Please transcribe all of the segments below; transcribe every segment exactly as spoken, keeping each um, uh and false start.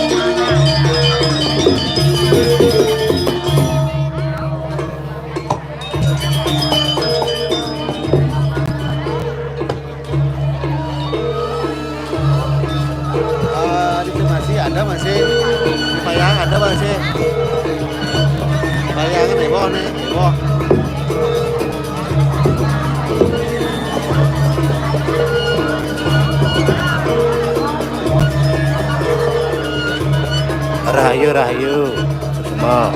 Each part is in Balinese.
Ah, di itu masih ada, masih. Di Payangan ada, masih. Payangan heboh nih, heboh. Rahayu, rahayu. Semua.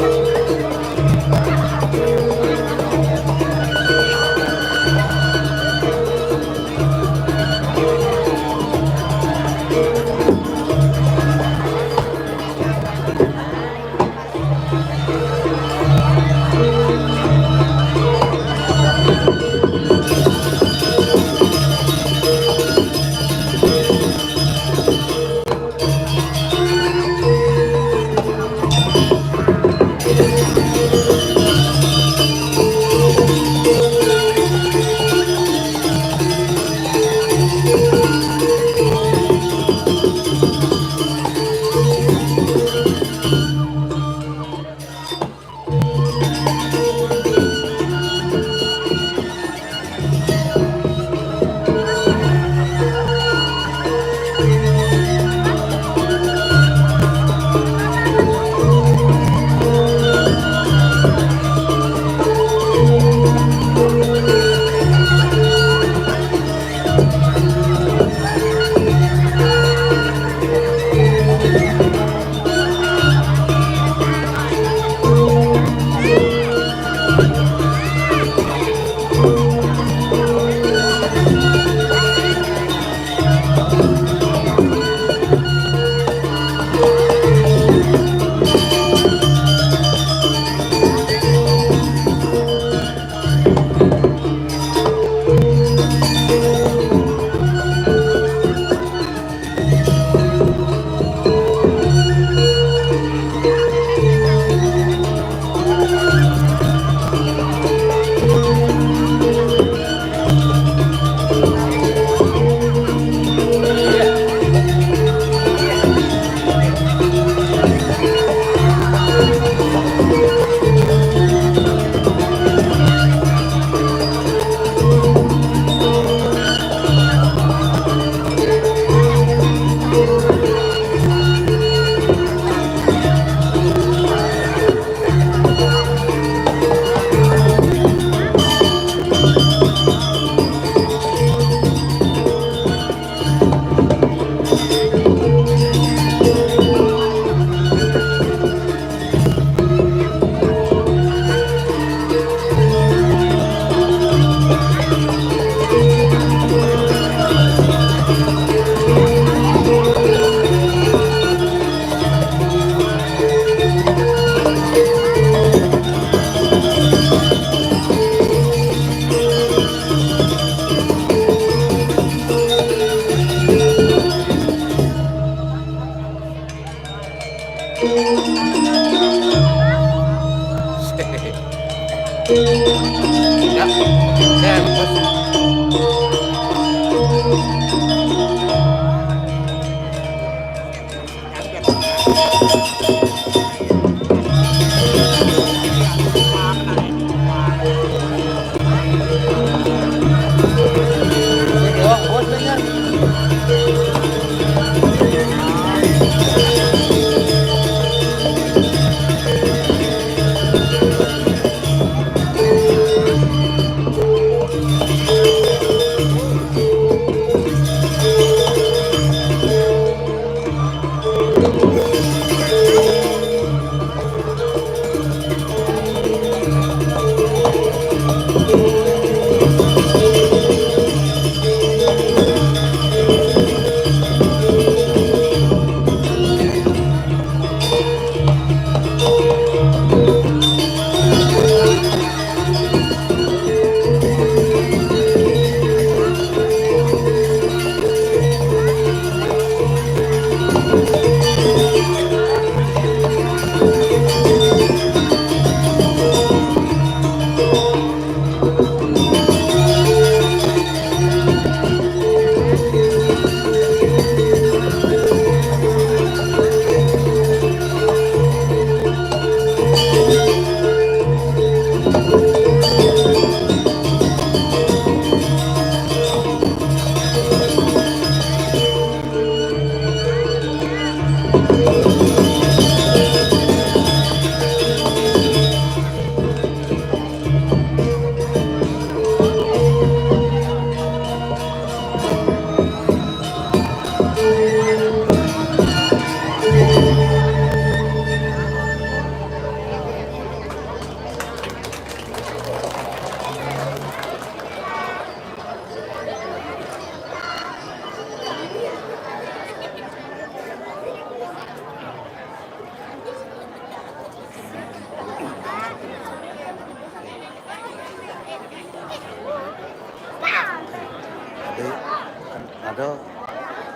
Ada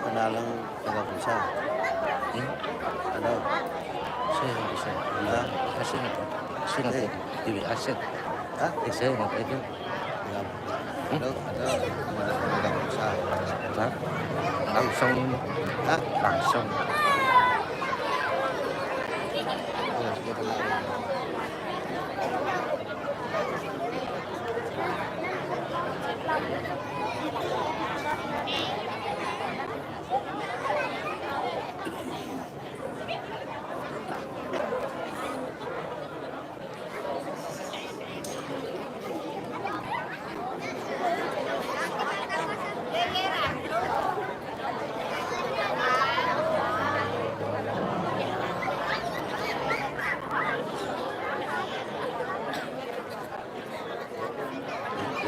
kenalan keluarga besar. Hmm? Ada. Saya, saya. Hah? Saya nak, saya nak, eh, di W A saya. Hah? Eh, saya nak itu. Ada, ada kenalan keluarga besar. Hah? Langsung. Hah? Langsung. Oh, dia kenal.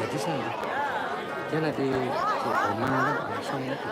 Jadi sana. Dia nak di, di rumah langsung itu.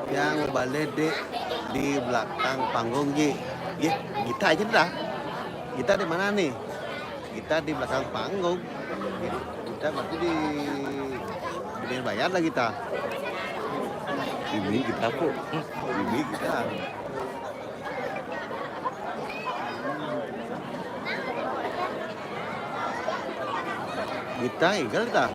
Yang balik di, di belakang panggung, Ji. Ji, kita aja dah. Kita di mana nih? Kita di belakang panggung. Kita berarti di, di bayar lah kita. Ini kita kok. Ini kita. Kita igal ta?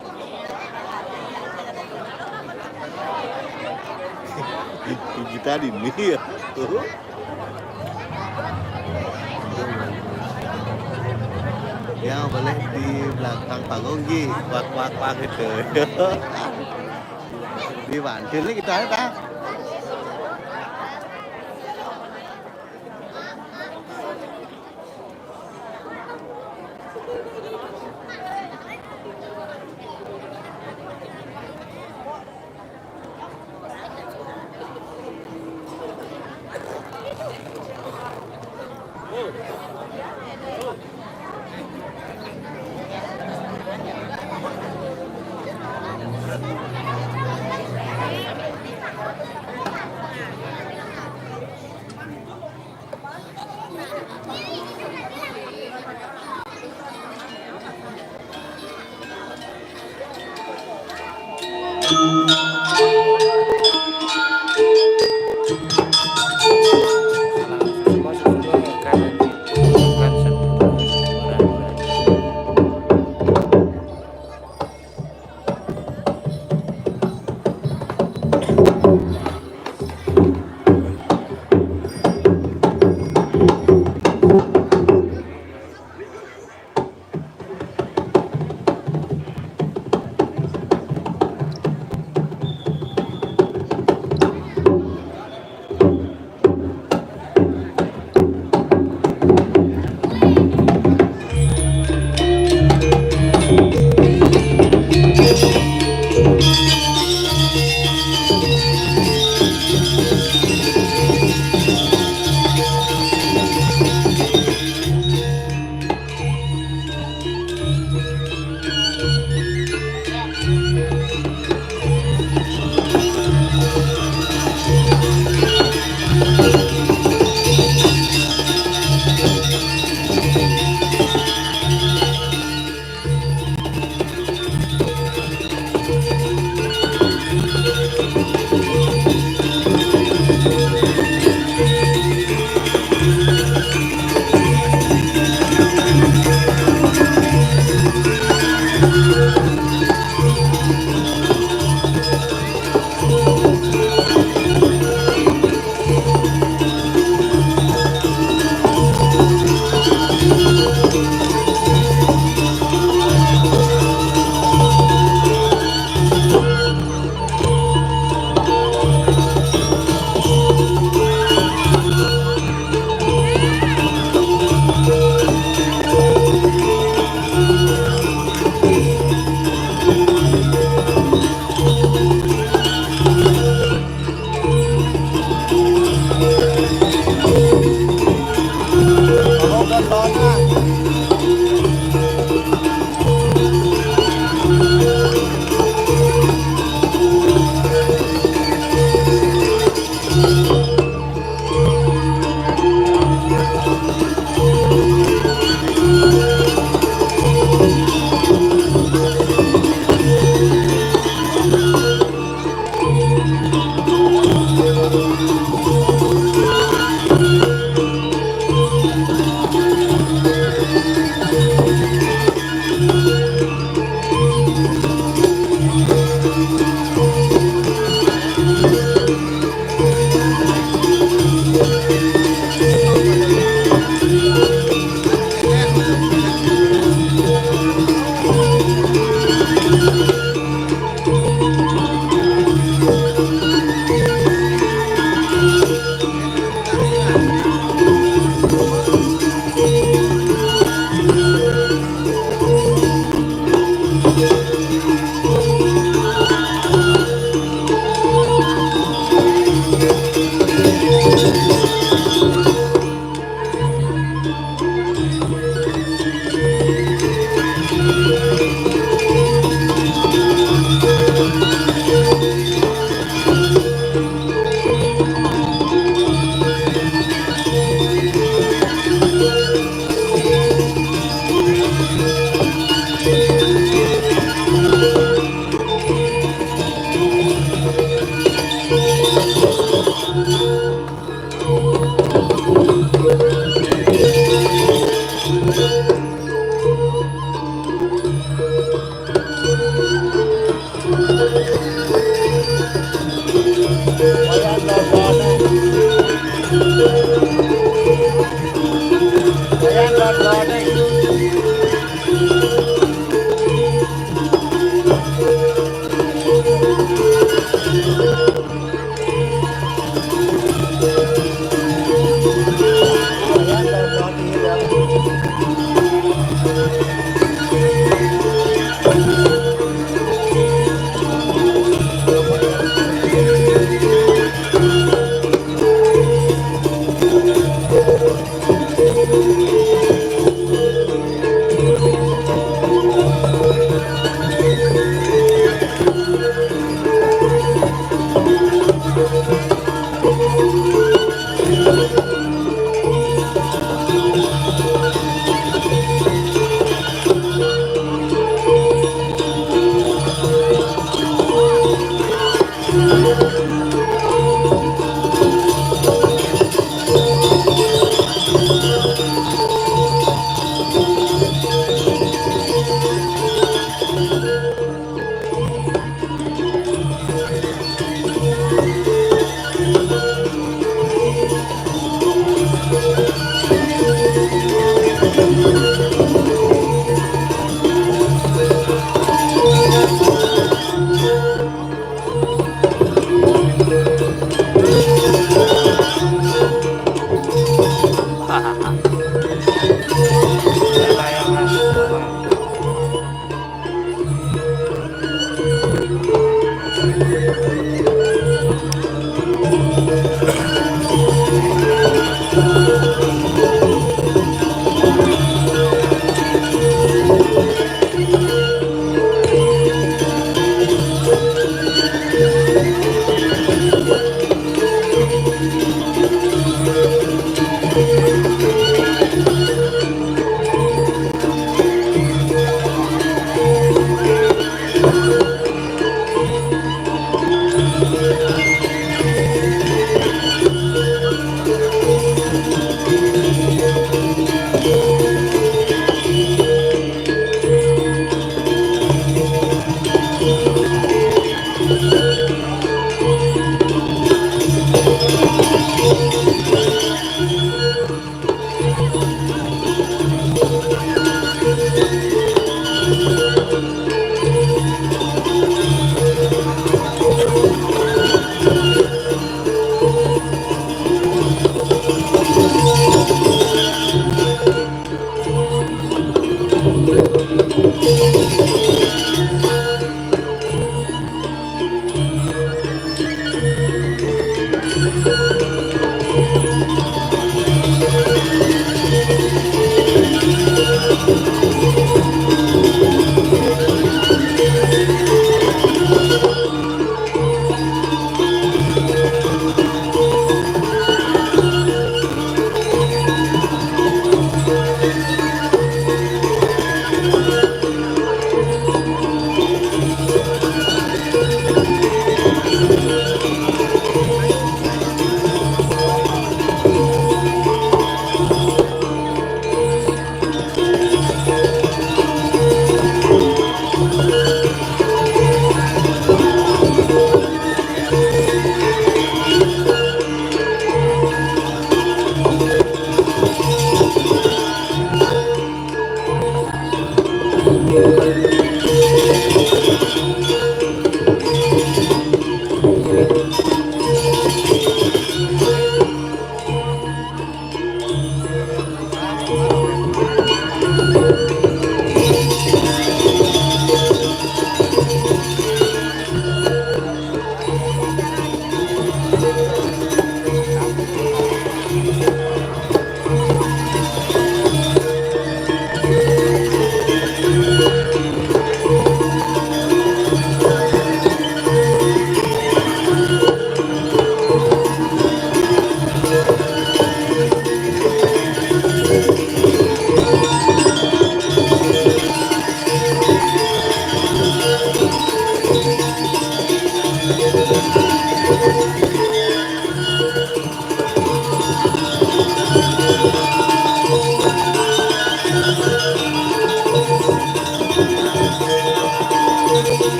Kita di ini ya. Tuh. Yang boleh di belakang panggung, Ji. Wak, wak, wak gitu. Di Banten nih kita ya, ta?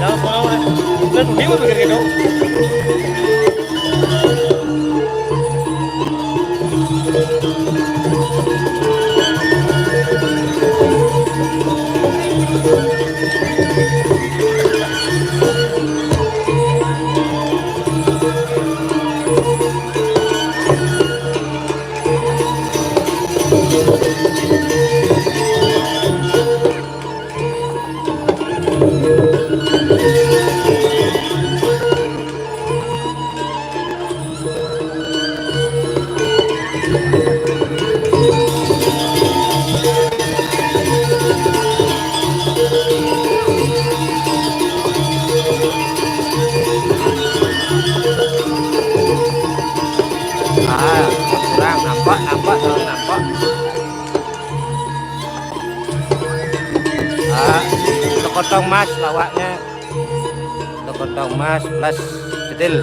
Jangan semua orang. Udah tuh, dia berpikir gitu. Ah, kurang nampak, nampak, kurang nampak. Ah, sekotong mas lawaknya. Sekotong mas plus cetil.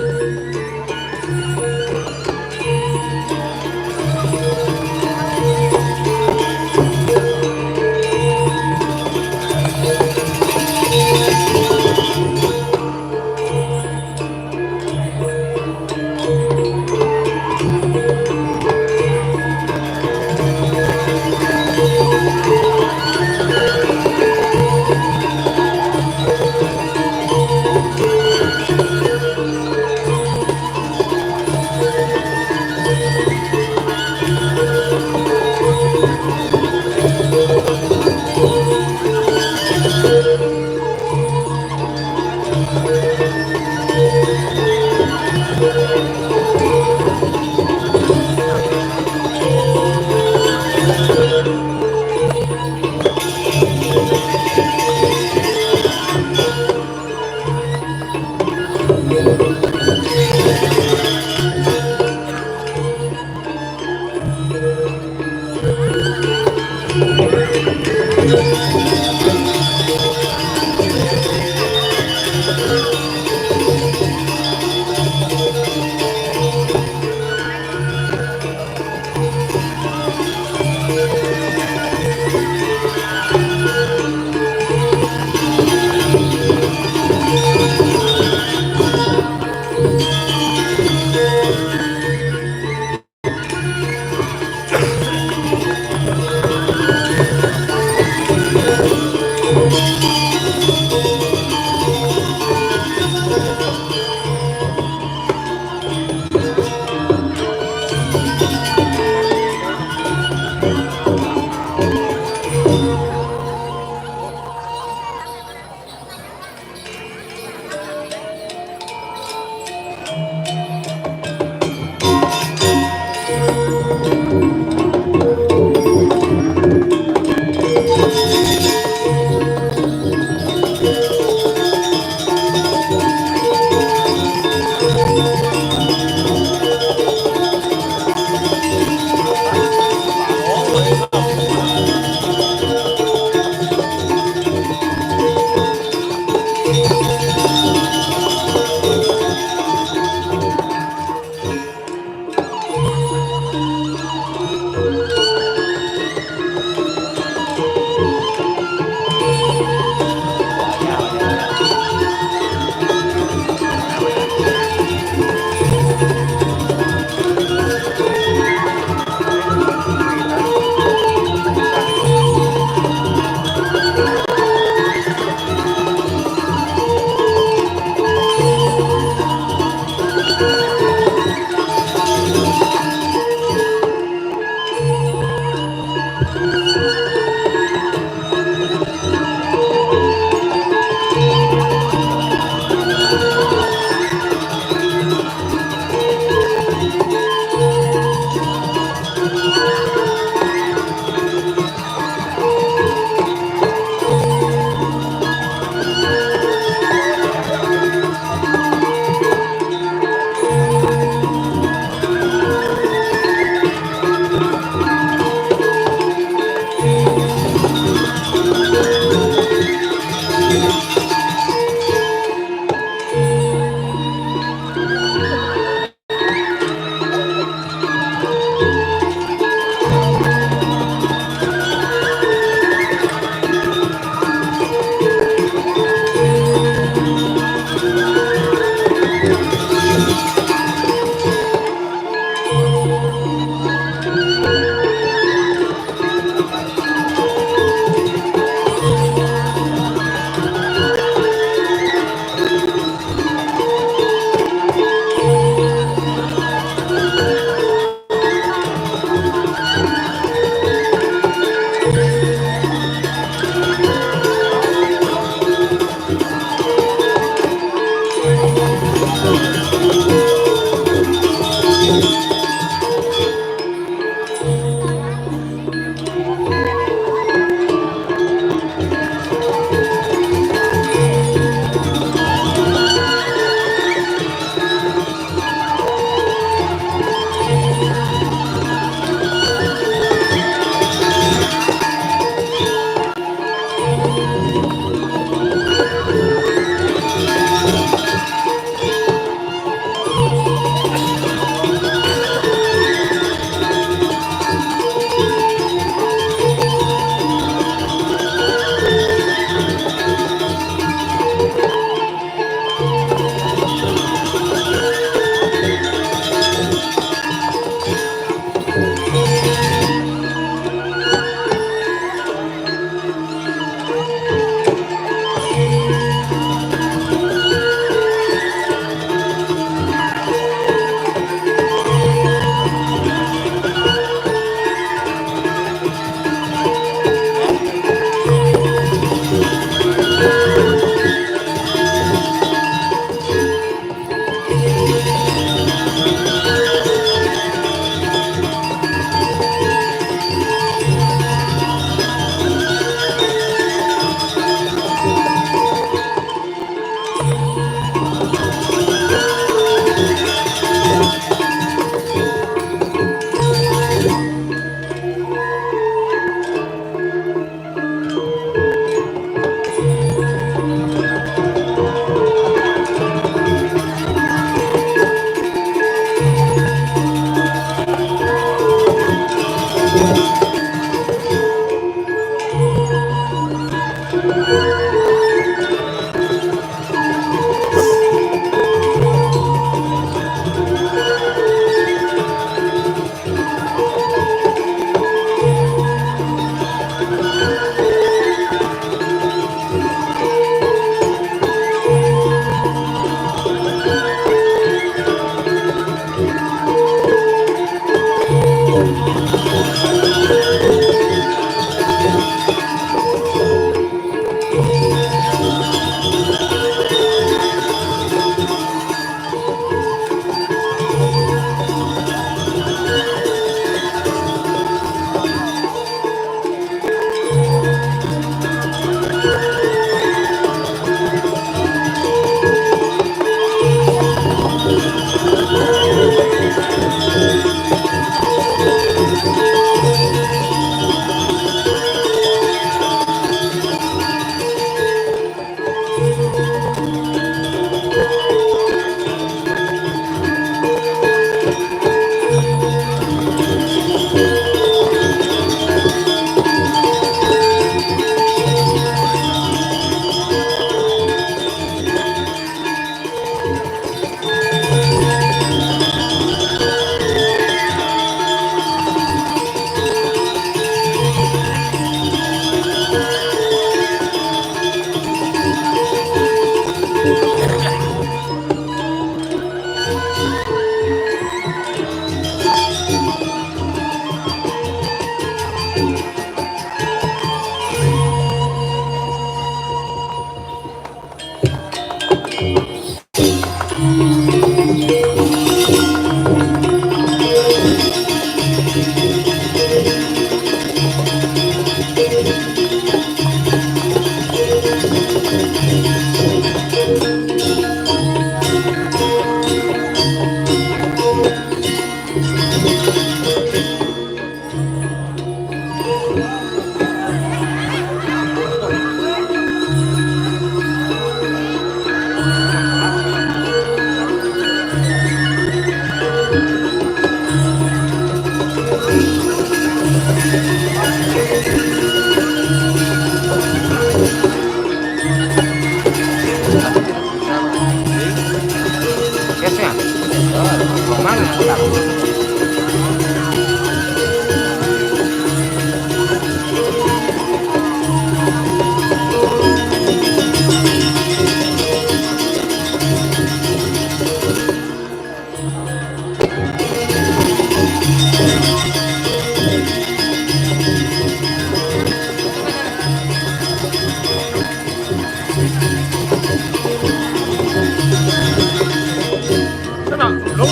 Sana, lolo.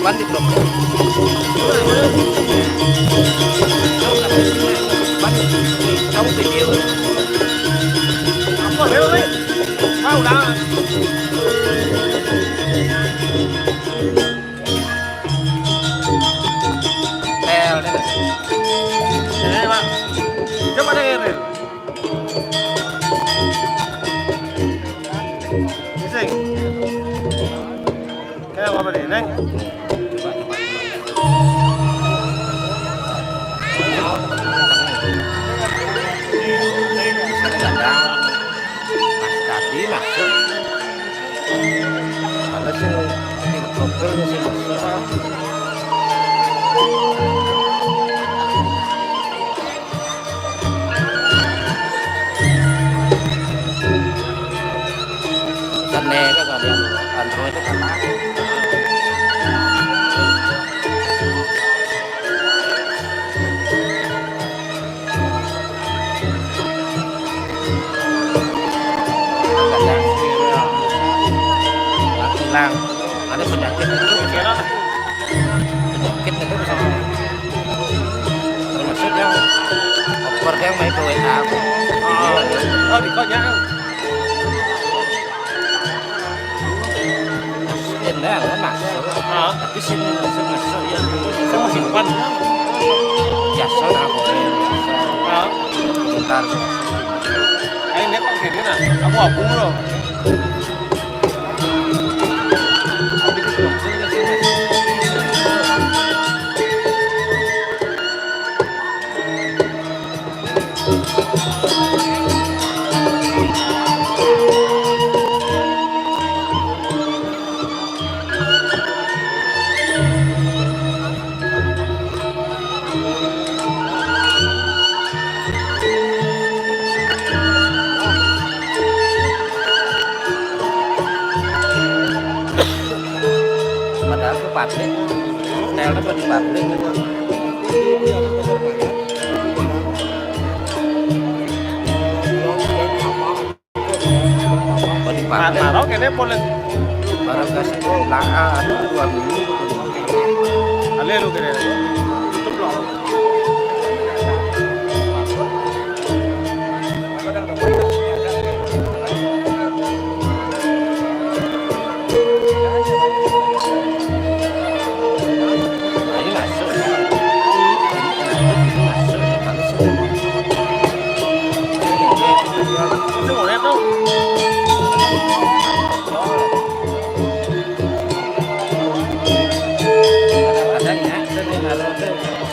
Pan di grup. Pan di, tahu video. Apa, Bel, Bel? Mau dah. Tel, tel. Ini, Pak. Coba dengerin. Bising. Kayak apa nih, Neng? Kadang pas tadi masuk. Ada sih, ini kopel sih masuk. Kan neka kan yang antro itu kan. Kadang hilang. Ada penyakit itu, penyakit itu bisa termasuk yang over yang main ke W A. Oh, oh, di kau jangan. Ini yang masuk. Ah. Tapi sini masuk, masuk ya. Saya mau simpan. Biasa lah pokoknya. Ah. Bentar. Ayo, ini kok gini nah. Aku abung loh. Padahal ke pabrik, hotel itu di pabrik itu. Oh, di pabrik. Nah, taruh kene polling. Barang kasih lah, ah, anu, dua minggu. Ale lu kene. Tutup loh.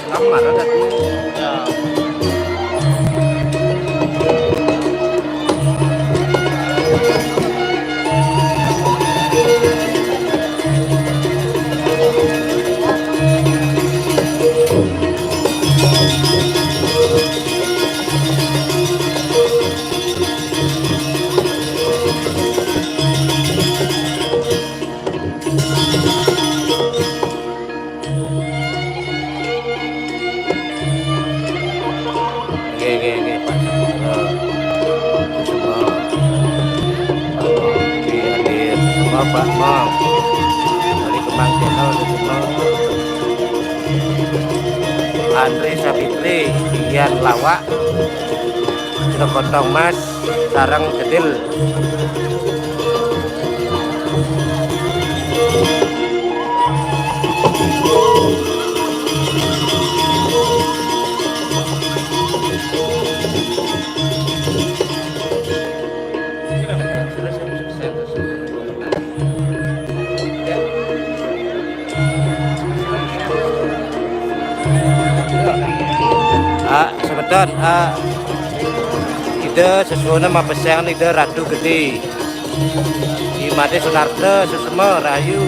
Lamar ada tuh. Ya. Nggih, nggih, nggih, Pak. Eh, semua, eh, di hadir semua, Pak, Mang. Dari Kemang Channel, dari Kemang. Andri Sapitri, Ian Lawak, Cina Kontong Mas, sareng Jedil. Ah, semeton, ah, Ida sesuunan mapesengan Ida Ratu Gedé. Imade Sunarta, sesema rahayu.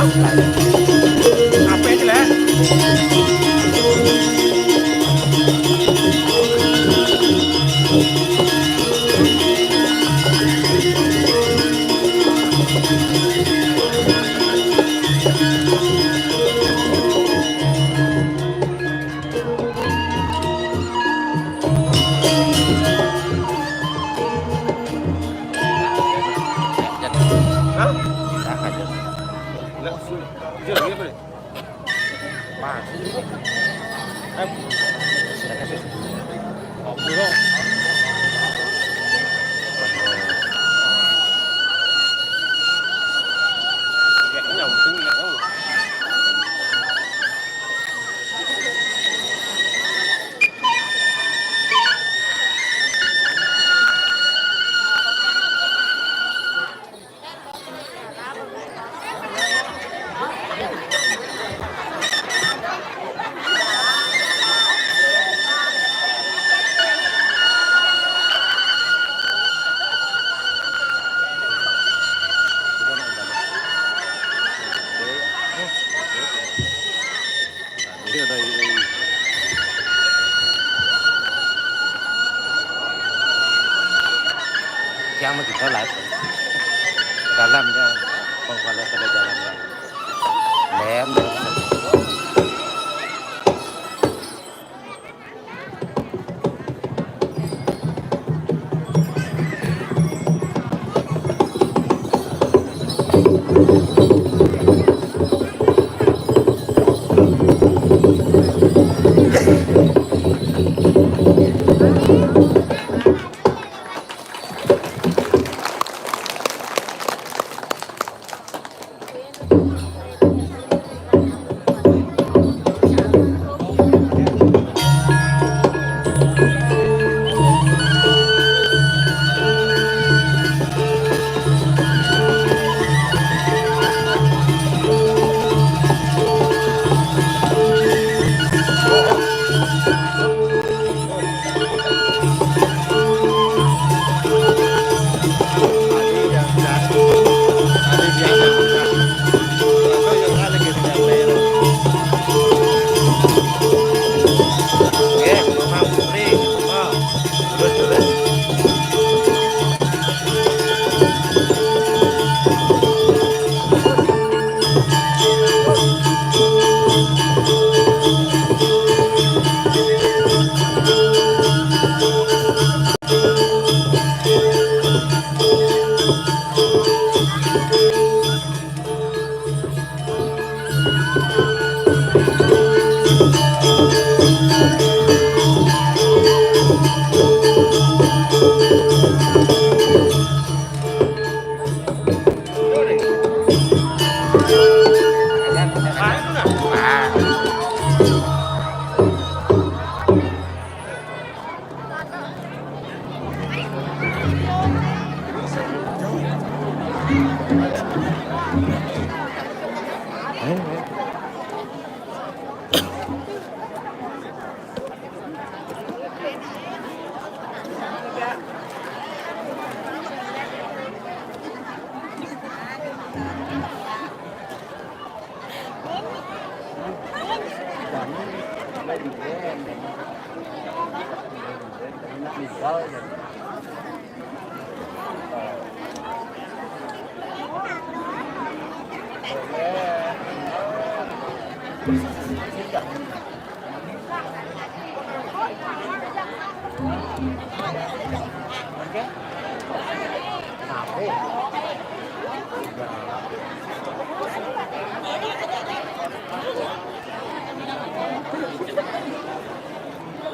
Apa ini, Lek? Hah? Enggak, jujur, iya, Bre. Pas. Eh, Yang mau kita live. Dalam ya, pengkala pada jalan ya. Lem.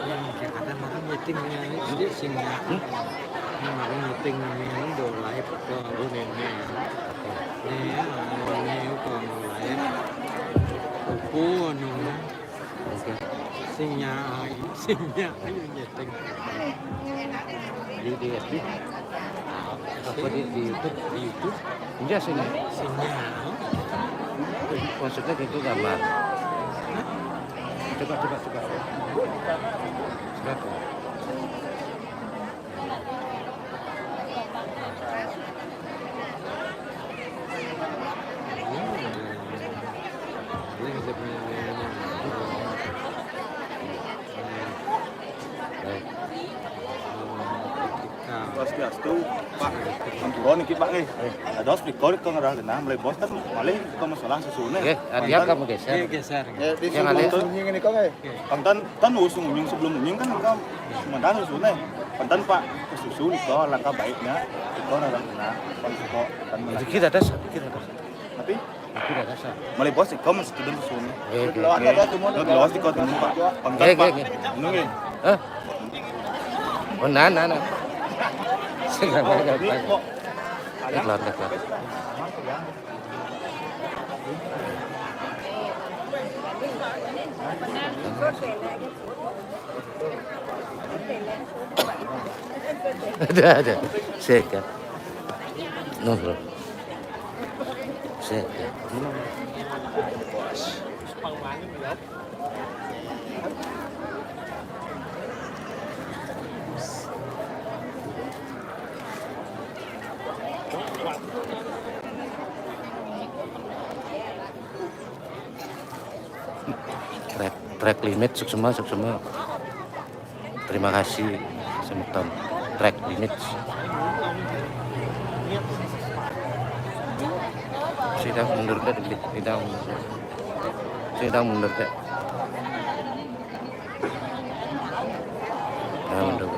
Yang Jakarta makan meeting ini, jadi sing ya. Ini makan meeting ini, ini udah live ke Brunei ini. Ini ya, ini udah live. Opo anu? Sing ya, sing ya, ayo meeting. Di, di F B? Apa di, di YouTube? Di YouTube? Enggak sih, Nek. Sinyal. Maksudnya gitu gambar. Coba, coba, coba. Coba. Astu, Pak. Ampura niki, Pak, nggih. Dados mriko, rika ngrah genah, mulai bos kan malih rika masalah sesuune. Nggih, ati-ati kamu geser. Nggih, geser. Nggih, di Yang sini alih. Sembunyi ngene kok, nggih. Konten, ten wis ngunyung, sebelum ngunyung kan rika sementara sesuune. Konten, Pak, kesusu rika langkah baiknya, rika ngrah genah, kon rika, kon Rezeki dados, rezeki dados. Tapi Iki ora rasa. Mulai bos, kau mesti turun ke sini. Nggih, nggih. Lo ada, ada, semua. Lo ada. Lo di kau temen, Pak. Pangkat, Nggih, Pak. Nggih, nggih. Ngono nggih. Hah? Oh, nah, nah, nah. Sing nggak, nggak, nggak, nggak. Ini kok. Teklon, teklon. Ada, ada. Sehat. No, bro. Sehat. Trek, trek limit, suksma, suksma. Terima kasih, semeton. Trek limit. Sida mundur deh, dikit. Sida mundur deh. Sida mundur deh. Nah, mundur.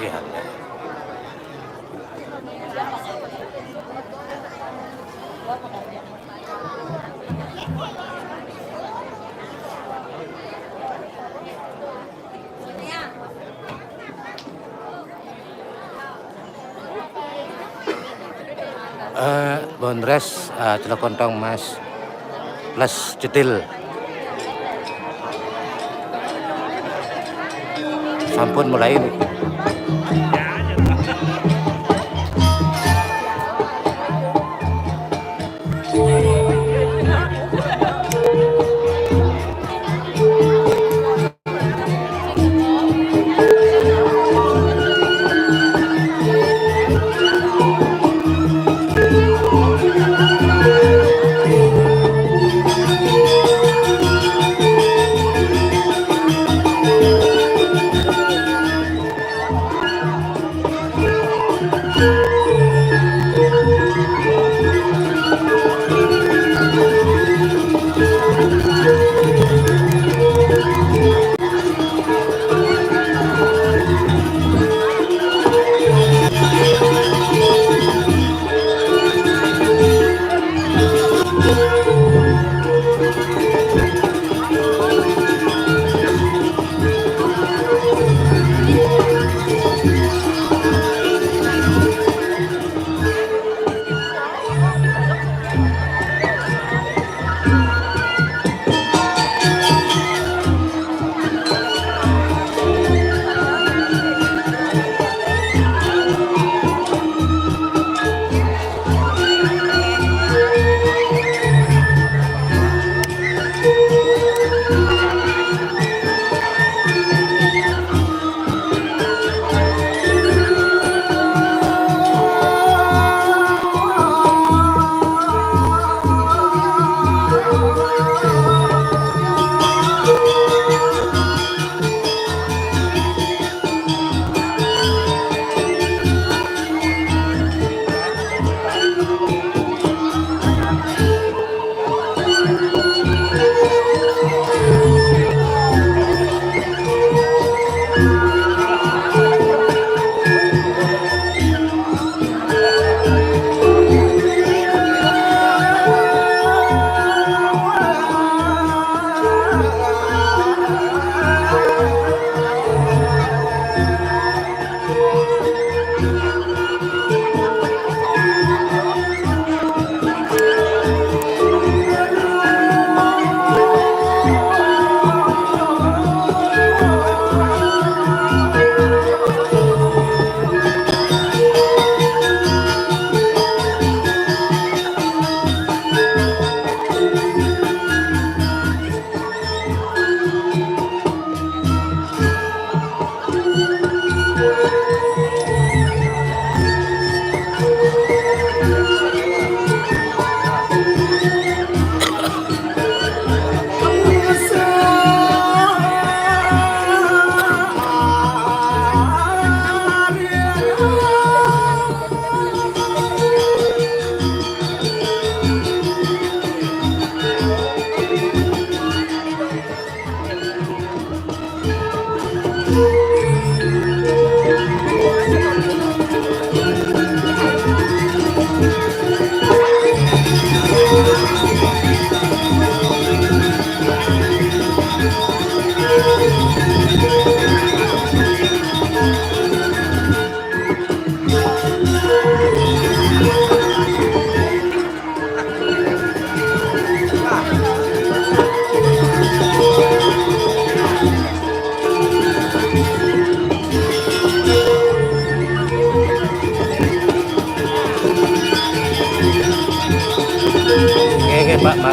Iya. Eh, Bondres, eh, Celok Kontong Mas plus Cetil. Sampun mulai niki.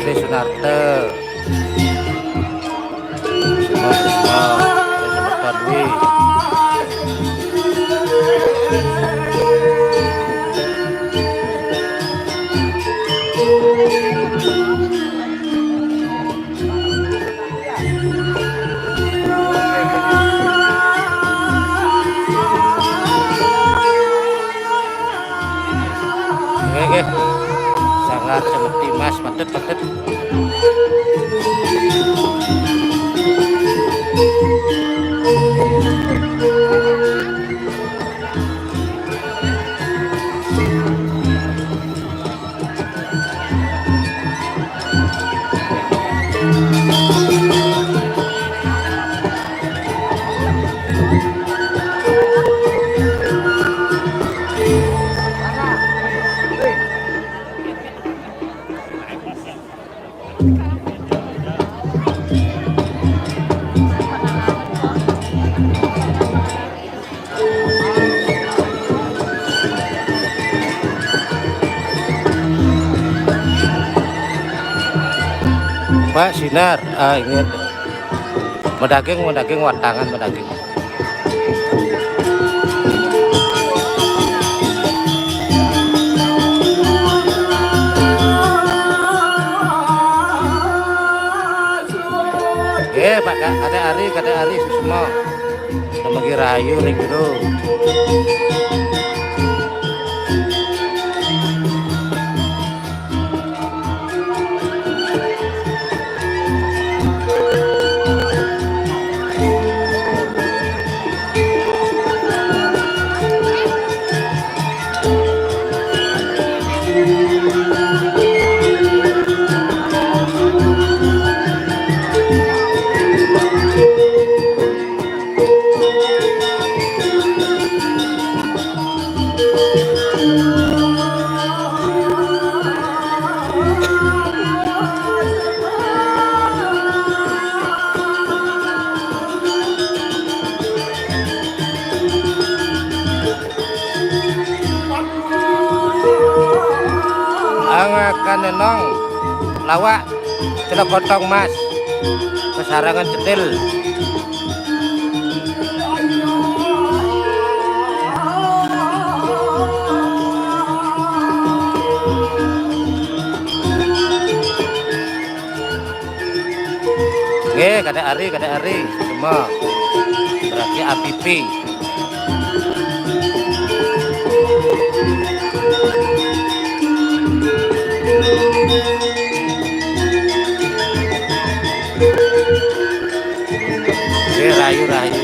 Sunarta. Semua, semua. Semua. Nggih, nggih. Sangat semeti Mas, patut, patut. Pak Sinar, ah, ingat. Medaging, medaging, watangan medaging. Eh, Pak, Kak, Kadek Ari, Kadek Ari, Susuma. Sama Rahayu nih, Guru. Angakan enong lawak celok kotong mas kesarangan cetil. Nggih, Kadek Ari, Kadek Ari. Semua. Berarti A P P. Nggih, rahayu, rahayu.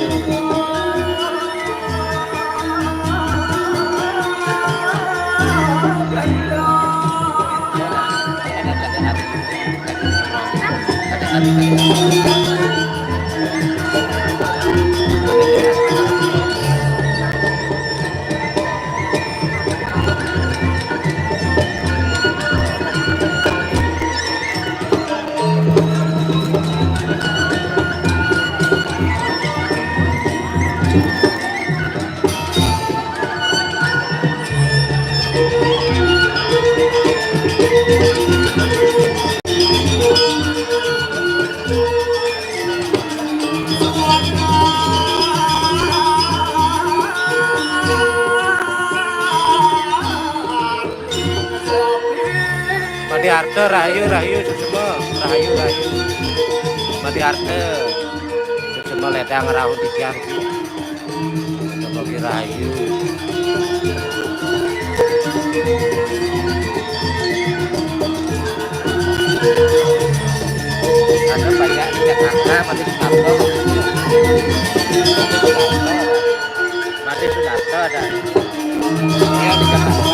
Madiarta, rahayu, rahayu, suksma, rahayu, rahayu. Madiarta, suksma ledang rauh titiang. Semoga rahayu. Ada banyak di Jakarta, masih Jakarta. Masih Jakarta ada. Yang di Jakarta.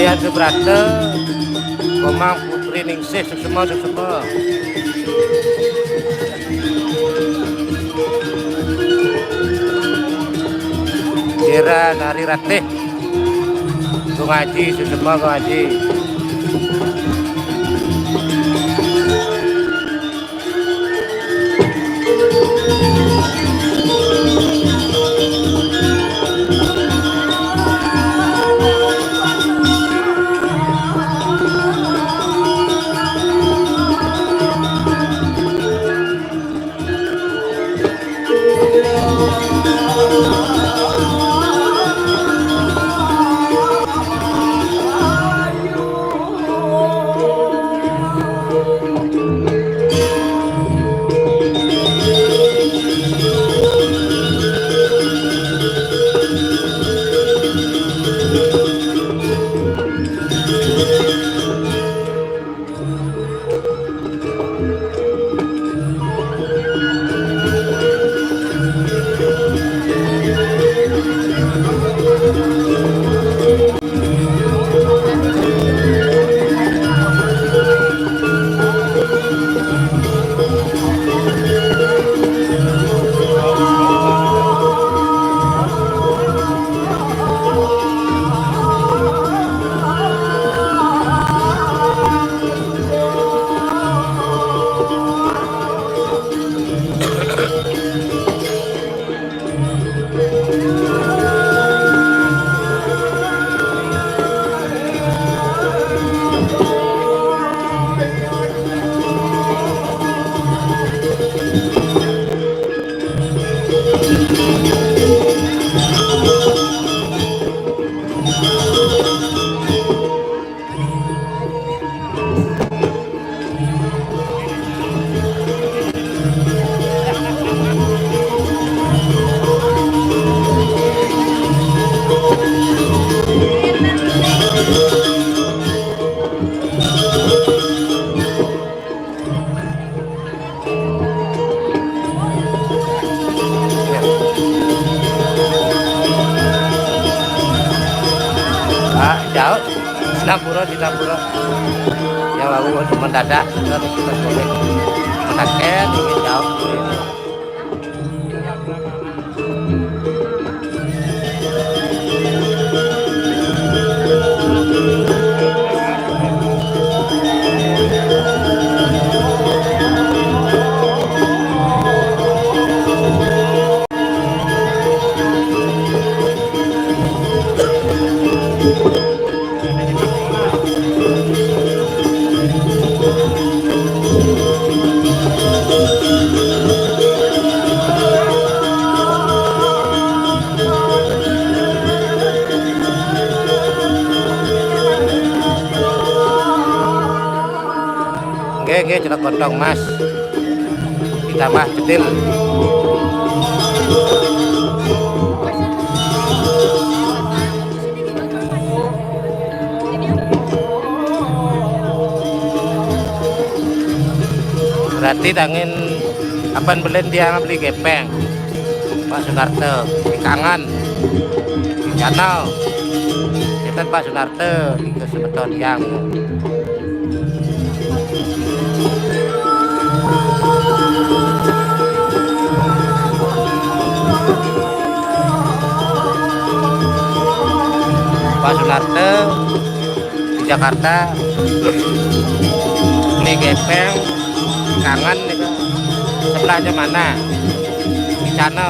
Yan Subrata, Komang Putri Ningsih, sesema, sesema. Kira Nari Ratih, Gung Aji, sesema Gung Aji. Ah, jauh. Sinampura, sinampura. Ya, wau, mendadak, terus kita boleh. Mendadak, ini jauh. Nggih, nggih, celek kontong, Mas. Ditambah jedil. Berarti tangin apan belen tiang beli gepeng. Pak Sunarto, di kangen, di channel. Kita Pak Sunarto, di semeton tiang. Pak Sunarto di Jakarta, ini gepeng, kangen nih. Sebelahnya mana? Di sana.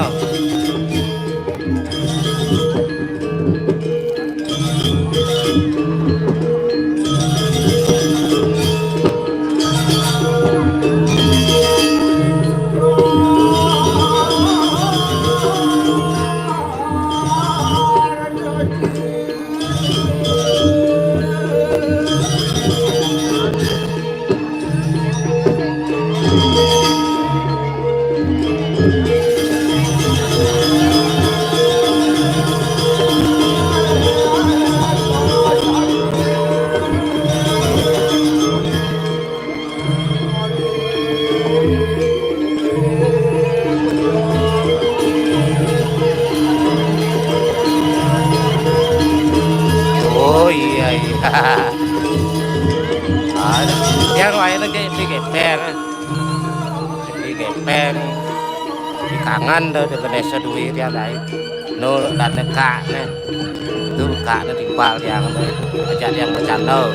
Ah, yang lain aja di gepeng. Di gepeng. Di kangen tuh, di Ganesha duit yang lain. Nul dan nekak nih. Itu kak nih timpal yang tuh. Aja yang bercanda.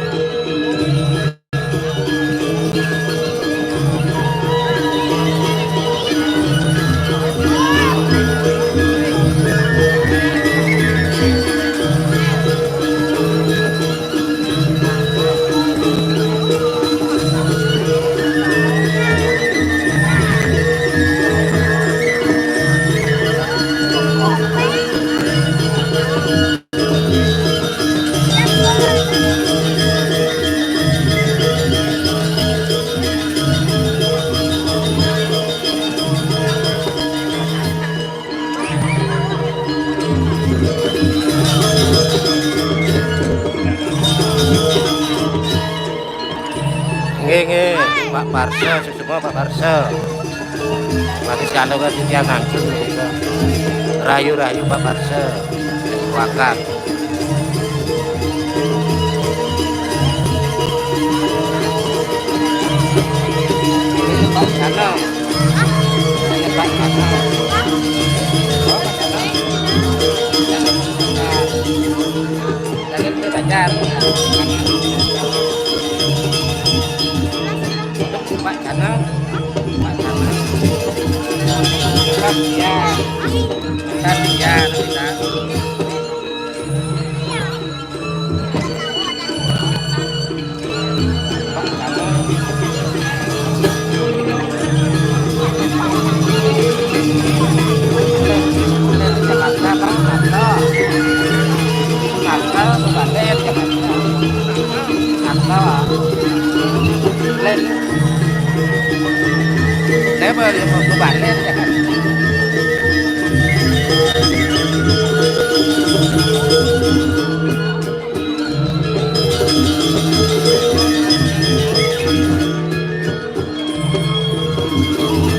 Nggih, nggih, Pak Parsa, semua Pak Parsa. Mati sekali kan dia nganggur. Rayu-rayu Pak Parsa. Wakar. Ini Pak Sana. Ini Pak Sana. Oh, Pak Sana. Jangan kita baca. Pak Sana. Pak Sana. Pak Sana. Pak Sana.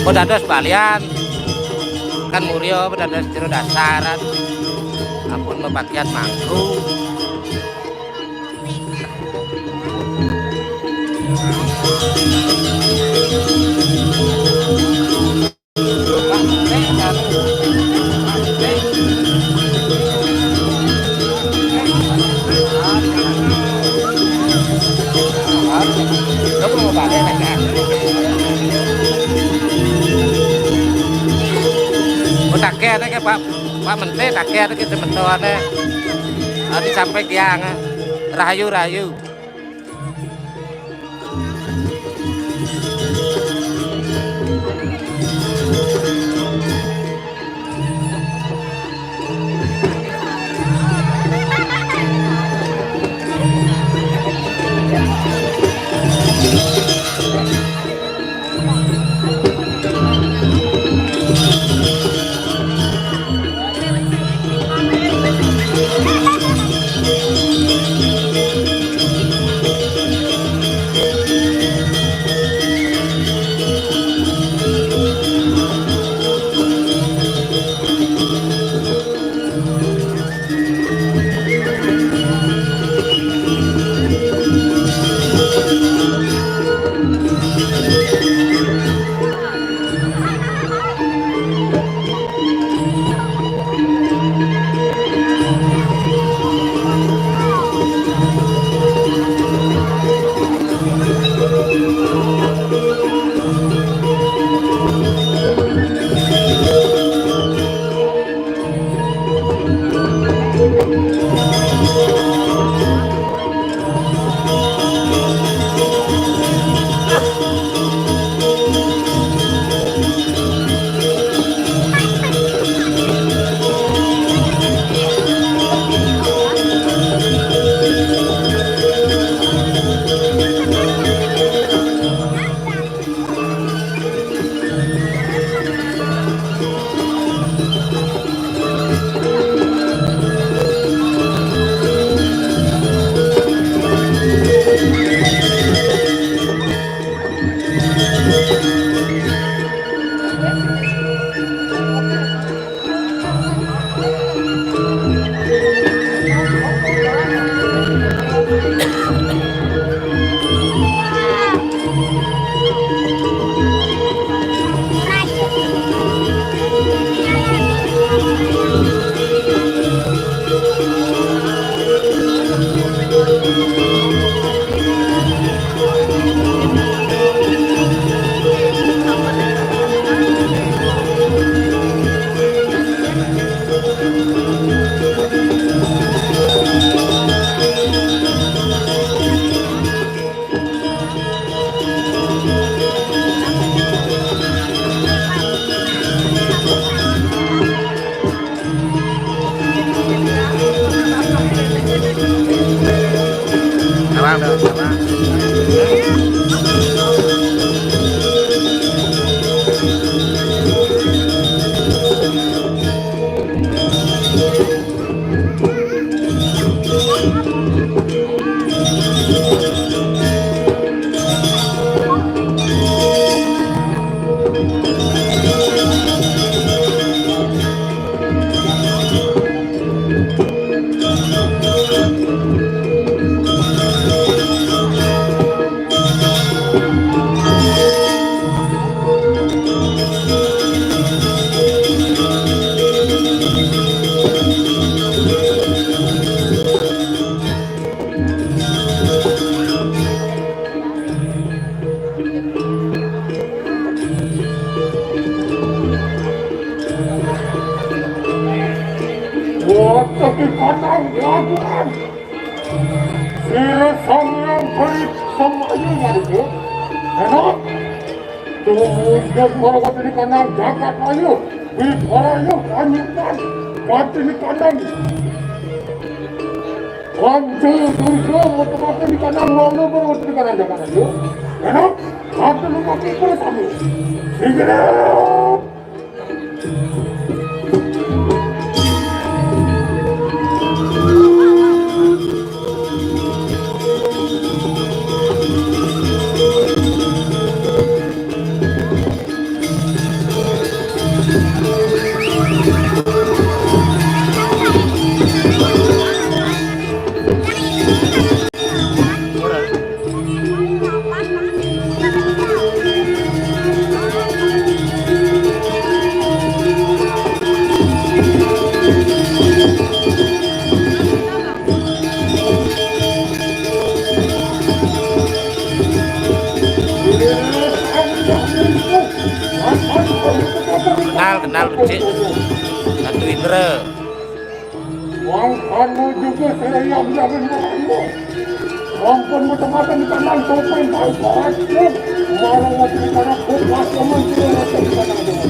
Pedados balian kan Muryo, pedados jero dasaran. Ampun, mepakaian mangku. Oh, takeh niki, Pak, Pak Menteri, takeh niki semetone. Ati sampai tiang, eh. Rahayu, rahayu. Wah, tapi kata jagoan. Sira sampeyan beri semayu nyariku. Enak. Tunggu, mau kata di kanan jagat ayu. Bicara ayu, lanjutkan. Kata di kanan. Raja Durga, mau kata di kanan, mau kata di kanan jagat ayu. Enak. Kata lu pakai bersama. Segera. Kenal, kenal, becik. Ratu Indra. Wong kono juga saya yang jangan mengaku. Ampun, mata-mata di kanan, topeng, bau, bau, bau. Malah mati di kanan, kupas, teman, tidak mati di kanan, teman.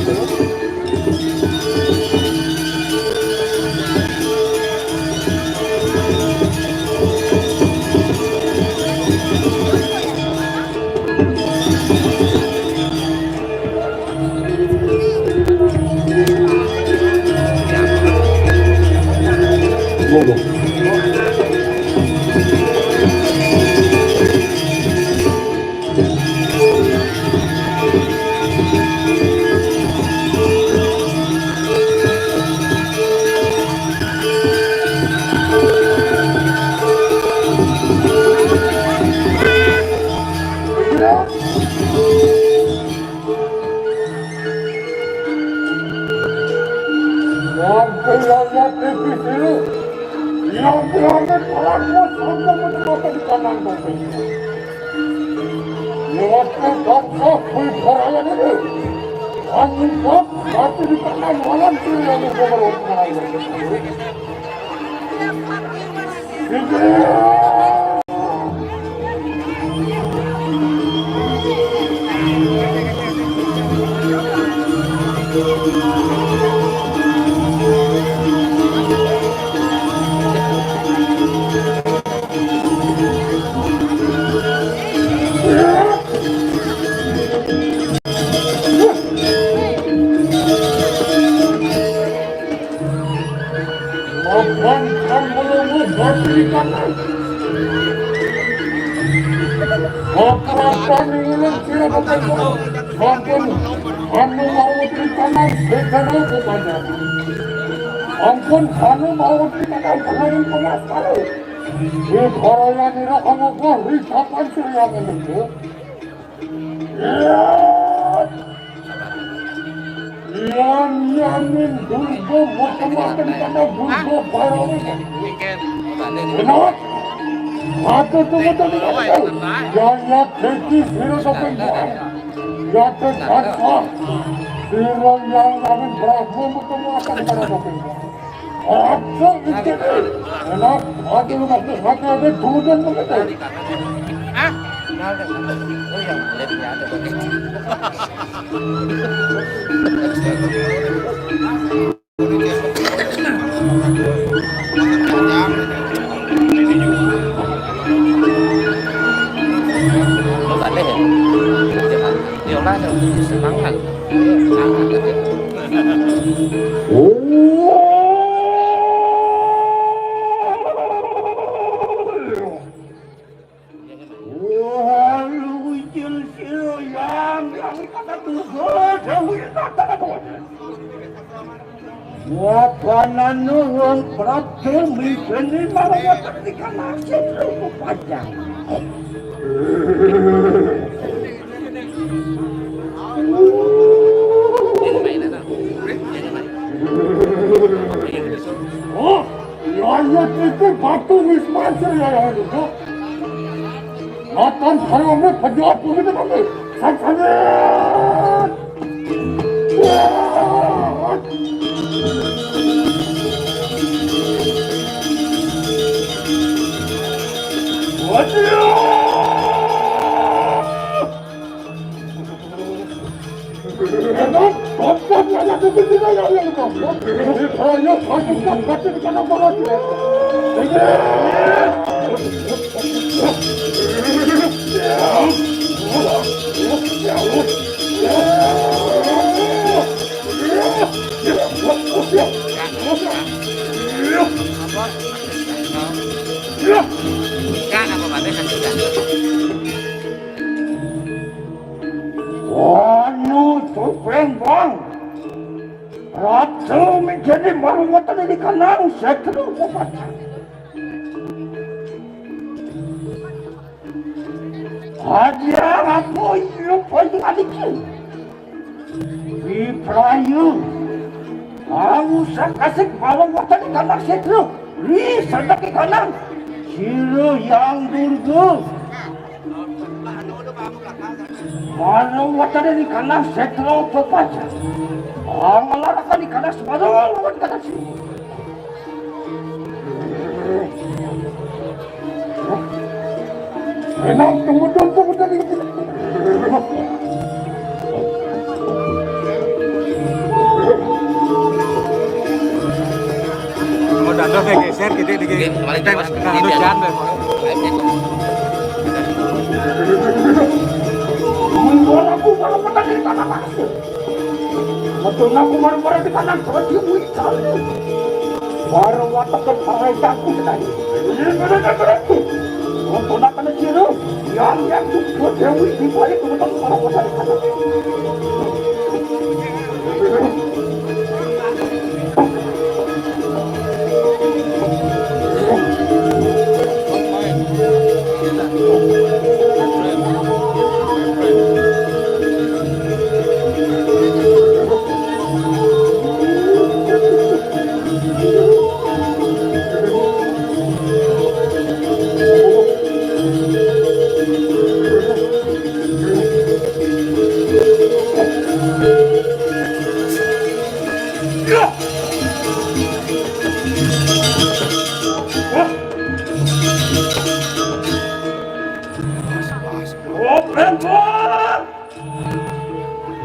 Sampai ayat T V dulu. Yang berangkat pelaku sampai mata-mata di kanan bangsa. Lewat tempat sampai perayaan ini. Angkat mati di kanan malam sini yang berlaku. Makan, kan menunggu batu di kanan. Kekerasan ini sira bapak ibu. Makan, anu mau di kanan, bekerja kepada. Ampun, anu mau di kanan, pengen pengas kali. Di Korea nira kamu gori kapan sih yang menunggu? Iya, iya, min, Durga, macam-macam karena Durga Barawi. Weekend, balik. Benar? Aku tunggu tadi. Ya, ya, Deki, sira sapa yang buang? Ya, Dek Hansa. Sira yang lawan Brahma bertemu akan pada sapa yang buang? Aku itu. Enak, aku lu masih hati ada turun begitu. Ah, nah, oh ya, lihat ya, ada. Wah, lu wijil sira yang, yang kata tuh, Dewi kata tuh. Wah, pananu wong Prabu Mijeni marang wonten tikan nasib luku panjang. Oh, ya, ya, itu batu wis mancur ya, ya, itu. Matan sarwane pejabat begitu kami. Saksana. Waduh. Anu, Suprembang. Ratu Mijeni marang wonten ing kanang setra upacara. Aja apa iya payu aliki. Wiprayu. Aku sakasik marang wonten ing kanang setra. Ri sedek ing kanang. Sira yang durga. Marang wonten ing kanang setra pepajar. Angelaraken ing kanang semarang lawan kanang sing. Enak tunggu tunggu tunggu tadi. Mau dados nih geser gitu dikit. Oke, kembali ke Mas. Nah, lu jangan deh. Menggoraku kalau pernah cerita apa? Betul aku baru pernah cerita nang berarti witan. Baru watak dan parai aku sedang. Ini benar berarti. Untuk nak kena siru, yang yang cukup dewi di balik untuk para watak.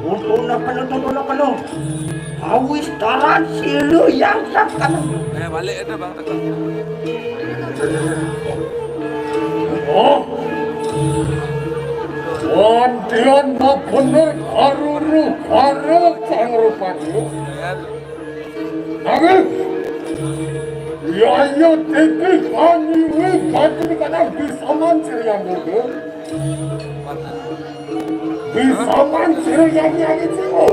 Untuk nak kena, untuk nak kena. Awis taran silu yang sakana. Eh, balik itu, Bang. Oh. Wantian bener karuru karuk sang rupanya. Nangis. Yaya titi kaniwi batu dikadang bisa mancir yang muda. Bisa mancir yang nyanyi jiwa.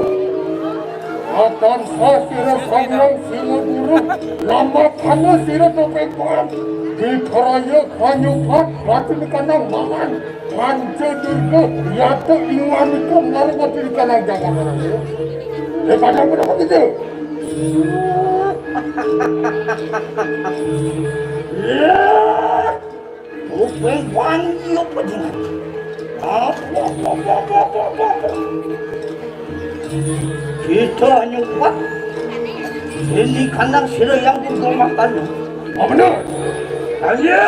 Akan sasira kanyang sila guru. Lama kana sira topeng kuat. Di keraya kanyupat batu dikadang mangan. Panca Durga, yata iwan itu ngaruh waktu di kanan jangan orang ya. Eh, pada apa dapat itu? Ya. Oh, Iya, panjenengan. Apa, apa, apa, apa, apa, apa? Kita hanya kuat. Ini kandang sira yang di rumah tanya. Oh, bener. Ayo.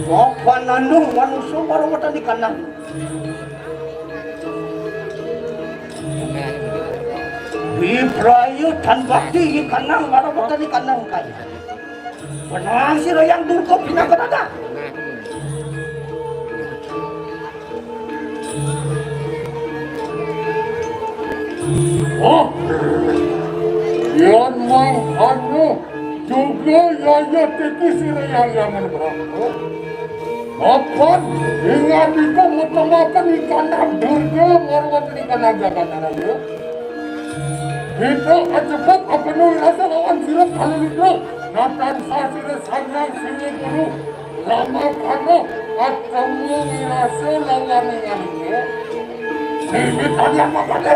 Apa nandung manusia baru di kandang? Wiprayu dan bakti di kandang baru di kandang kaya. Benang sira yang durko pinangka tata. Oh, yan mang anu juga yaya titi sira yang yang berangkat. Apan ingat iku mutamaken ikan durga marwati ikan jagat raya. Kita ajebak apa nu rasa lawan sira kalulitra. Natan sasira sanyang sini guru. Rama Karno, ketemu ngerasa lawan ngalike. Mimit kalian makanya.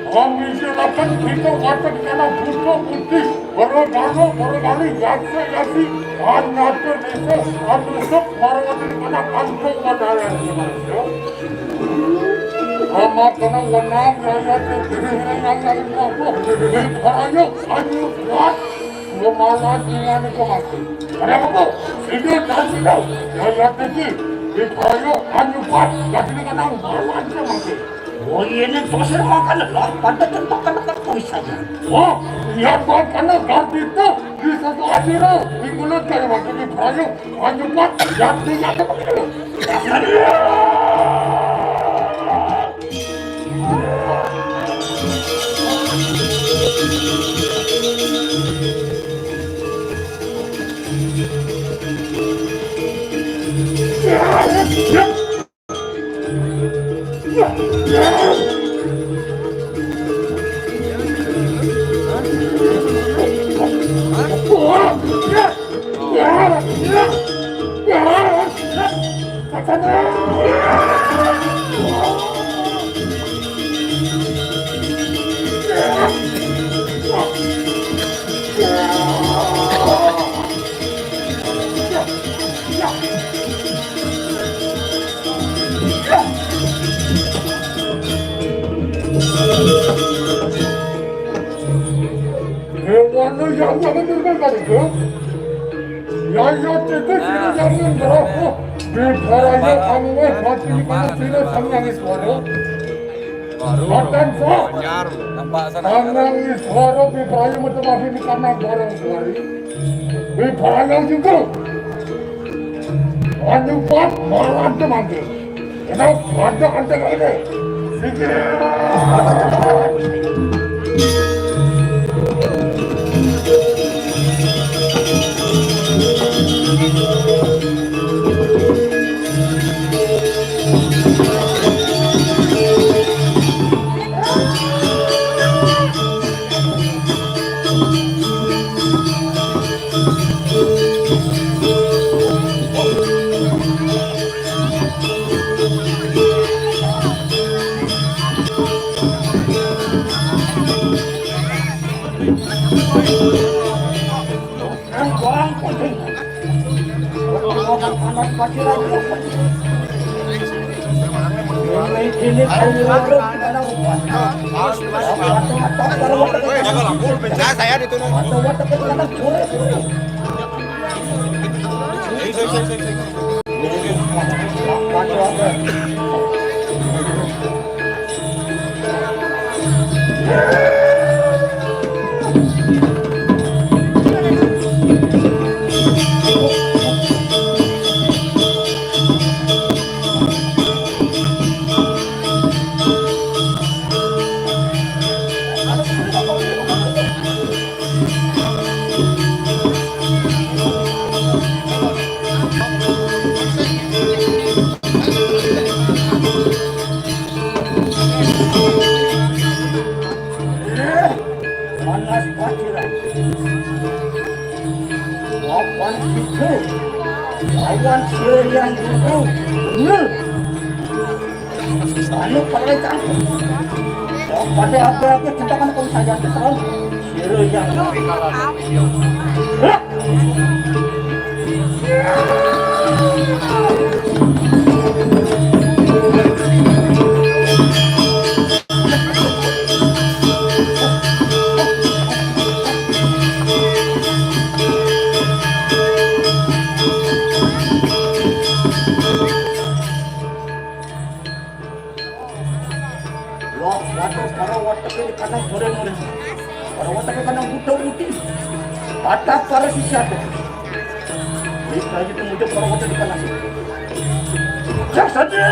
Kami silakan kita watak karena butuh putih. Boro Karno, boro kali, yaksa yaksi. Anyatur desa, anusuk, marwati karena pantung madalan. Rama kena wenang, raya terpilih, raya yang lain. Ayo, ayo, kuat. Lumayan ingane kok mati. Ada apa? Sini dan sini. Ya, ya, tadi. Di kayu, anu, Pak. Jadi ini kan yang baru aja mati. Oh, ini pasir makan lah. Pada tempat kan tak bisa ya. Wah, ya, Pak, karena ganti tuh. Di satu akhirnya. Di mulut kayak waktu di kayu. Anu, Pak. Gantinya tuh begini. Hewan yang jangan terbang tadi, ya? Ya, ya, tete sira jangan berapa. Bicaranya kamu, eh, mati di mana sira sang nangis suara. Makan, Pak. Nampak sana. Sang nangis suara, bicaranya macam apa ini karena barang suari. Bicaranya juga. Anu, Pak, malah teman. Kenapa ada anda ini? Sini. Nah, saya ditunggu. Panas paciran. Papan situ. Lawan sira yang dulu. Bener. Anu pakai campur. Pada apa-apa kita kan kalau saja terus. Sira yang dulu. Hah? Atap para sisya. Bisa aja temu jawab orang kota di Kalasi. Cek saja.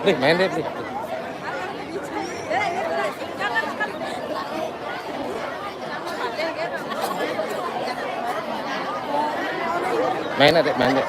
Nih, main deh, nih. Main, Dek, main, Dek.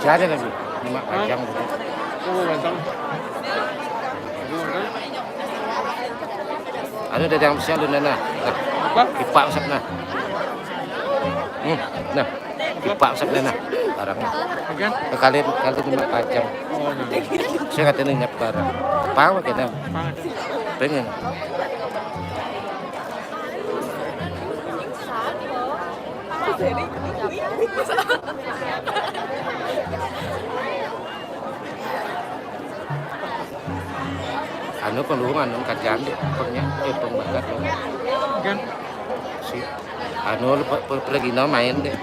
Masih ada lagi, lima panjang. Oh, ganteng. Anu, ada yang sial, nah, nah. Nah, apa? Kipak usap, nah. Hmm, nah. Kipak usap, nah, nah. Barangnya. Oke. Kekali, kali lima panjang. Oh, nah. Saya katanya nyap barang. Pang, pakai, nah. Pang. Pengen. Anu, peluru anu kajan deh, pengnya, eh, pengbakat dong. Kan? Si, anu, pe-, pe-, pergi no main deh.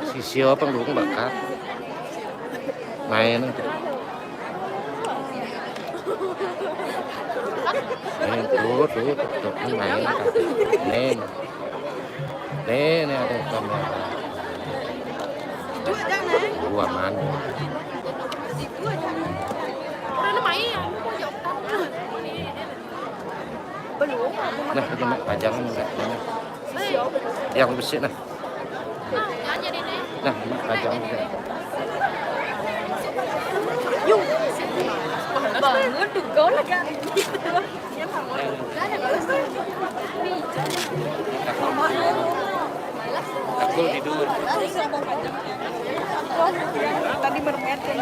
Si sio peluru bakat. Main aja. Nih, tuh, tuh, tuh, tuh, kan main, kan. Nih. Nih, nih ada ikan. Gua mana? Nah, ini, Mak, pajangan udah. Ini. Yang besi, nah. Nah, Mak, pajangan udah. Bangun tuh, kau lagi. Aku tidur. Tadi mermaid kan.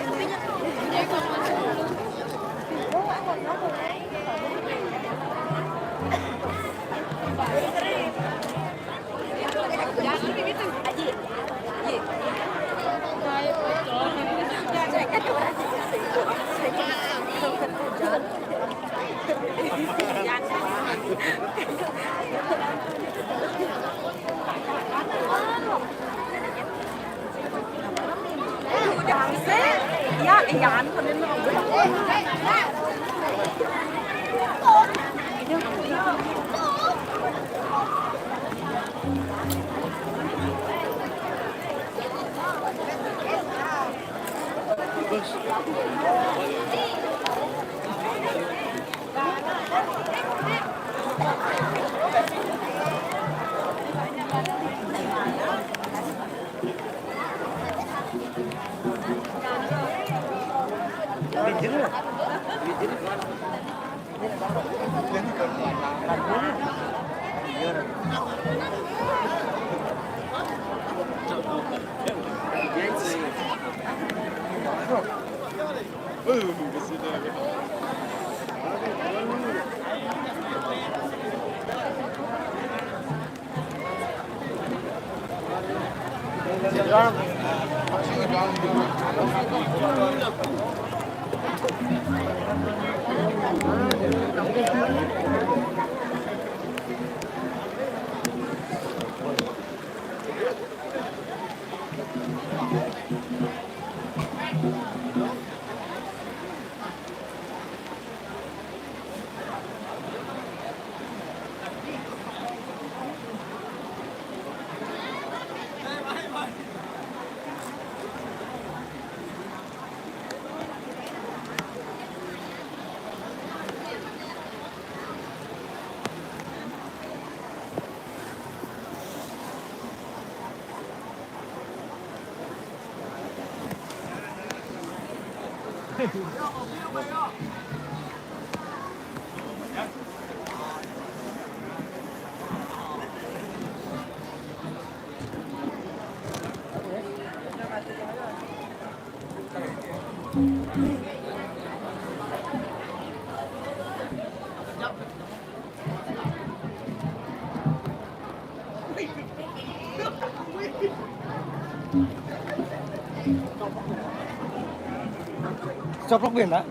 Coplok ben, Pak?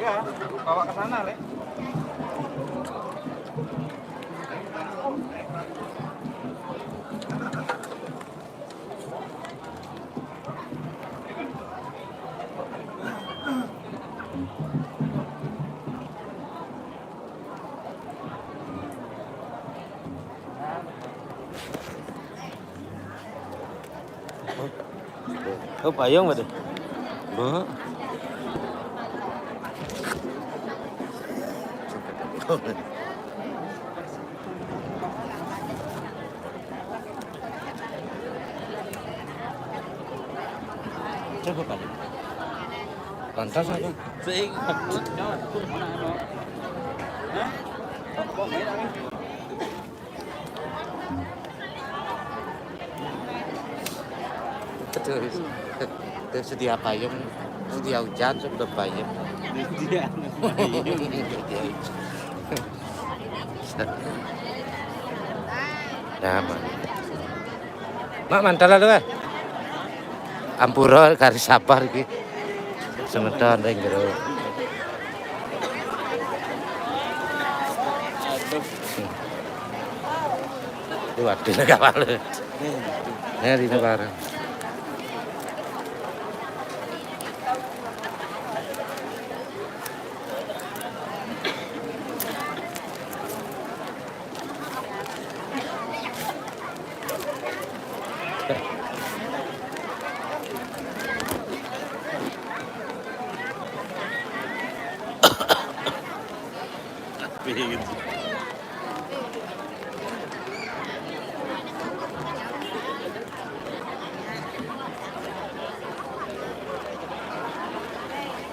Iya, bawa ke sana, Lek. Oh, payung berarti. Bu. Coba balik. Pantas apa? Sing. Terus, terus sedia payung, sedia hujan, sebelum payung. Sedia payung. Nah, Mak. Mak, mantel lho, eh. Ampura kari sabar iki. Semeton ring jero. Aduh. Waduh, nek kapal. Ya, dino bareng.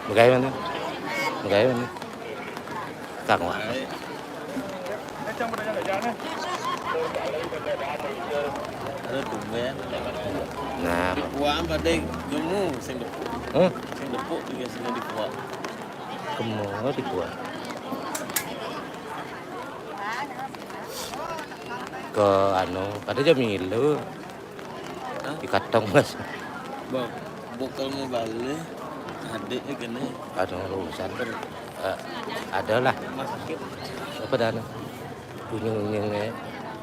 Megai mana? Megai mana? Kang Wak. Ada tumben. Nah, dibuang pada gemu sing depuk. Hmm? Sing depuk juga sing dibuang. Gemu dibuang. Ke anu, kada ja milu. Hah? Di katong, Mas. Bang, bokal mau balik, adiknya kena. Anu, urusan. Eh, adalah. Rumah sakit. Apa dah, anu? Unyung-unyungnya